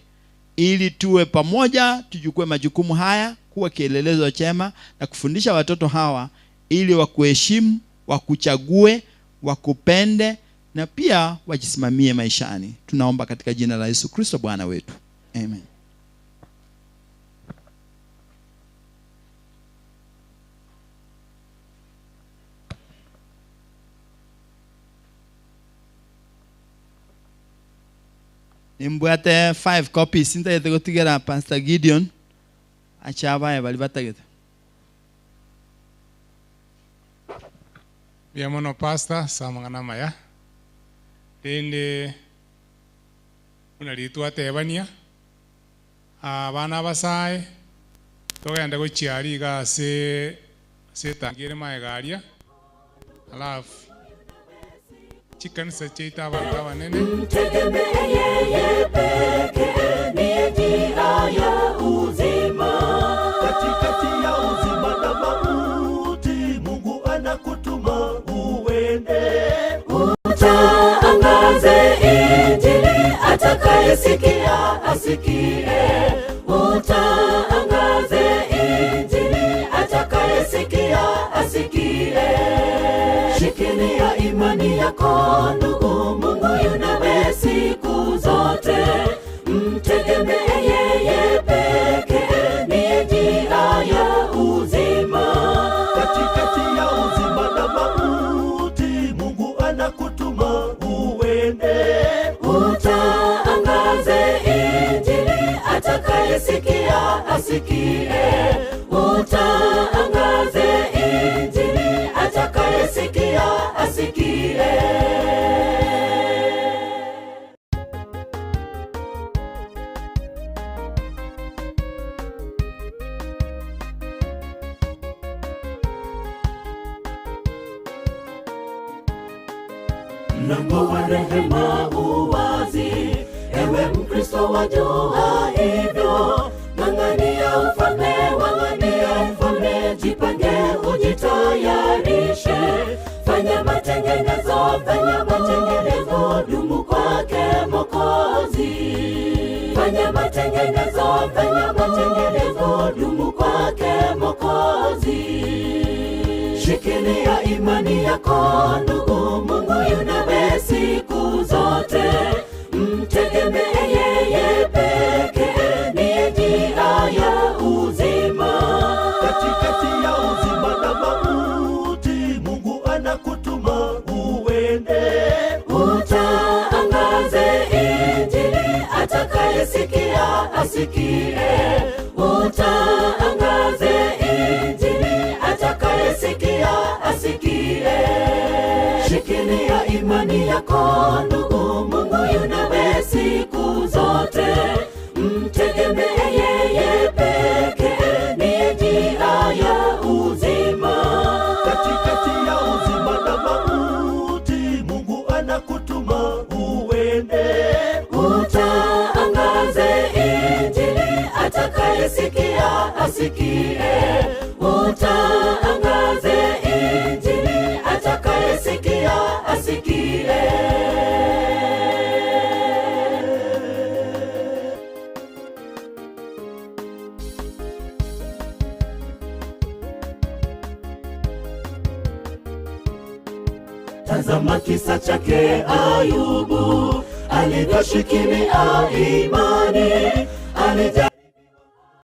Speaker 9: ili tuwe pamoja, tuchukue majukumu haya kuwa kielelezo chema na kufundisha watoto hawa ili wakuheshimu, wakuchague, wakupende na pia wajisimamie maishani. Tunaomba katika jina la Yesu Kristo Bwana wetu. Amen. Nimbwate 5 copies ntagete gotigera Pastor Gideon ache abae baria batagete.
Speaker 13: Mbuya mono pastor ase amang'ana amaya, rende buna riria twatebania, abana abasae togende gochia aria iga ase ase etangi ere magega aria, alafu chikanisa chiaito abanto abanene.
Speaker 2: Mtegemee yeye pekee, ndiye njia ya uzima.
Speaker 4: Katikati ya uzima na mauti, Mungu anakutuma uende.
Speaker 2: Utangaze Injili, atakayesikia asikie. Utangaze Injili, atakayesikia asikie. Shikilia imani yako ndugu, Mungu yu nawe siku zote. Mtegemee yeye pekee, ndiye njia ya uzima.
Speaker 4: Katikati ya uzima na mauti, Mungu anakutuma uende.
Speaker 2: Utangaze Injili, atakayesikia asikie. Utangaze Injili, atakayesikia asikie. Mlango wa rehema uwazi, ewe Mkristo wajua hivyo. Ng'ang'ania ufalme, ng'ang'ania ufalme, jipange ujitayarishe. Fanya matengenezo, fanya matengenezo, dumu kwake Mwokozi. Fanya matengenezo, fanya matengenezo, dumu kwake Mwokozi. Shikilia imani yako ndugu, Mungu yu nawe siku zote. Mtegemee yeye pekee, ndiye njia ya uzima.
Speaker 4: Katikati ya uzima na mauti, Mungu anakutuma uende.
Speaker 2: Utangaze Injili, atakayesikia asikie. Utangaze Injili, atakayesikia asikie. Shikilia imani yako ndugu, Mungu yu nawe siku zote. Mtegemee yeye pekee, ndiye njia ya uzima.
Speaker 4: Katikati ya uzima na mauti, Mungu anakutuma uende.
Speaker 2: Utangaze Injili, atakayesikia asikie. Utangaze Injili, atakayesikia asikie. Tazama kisa chake Ayubu, alivyoshikilia imani, alija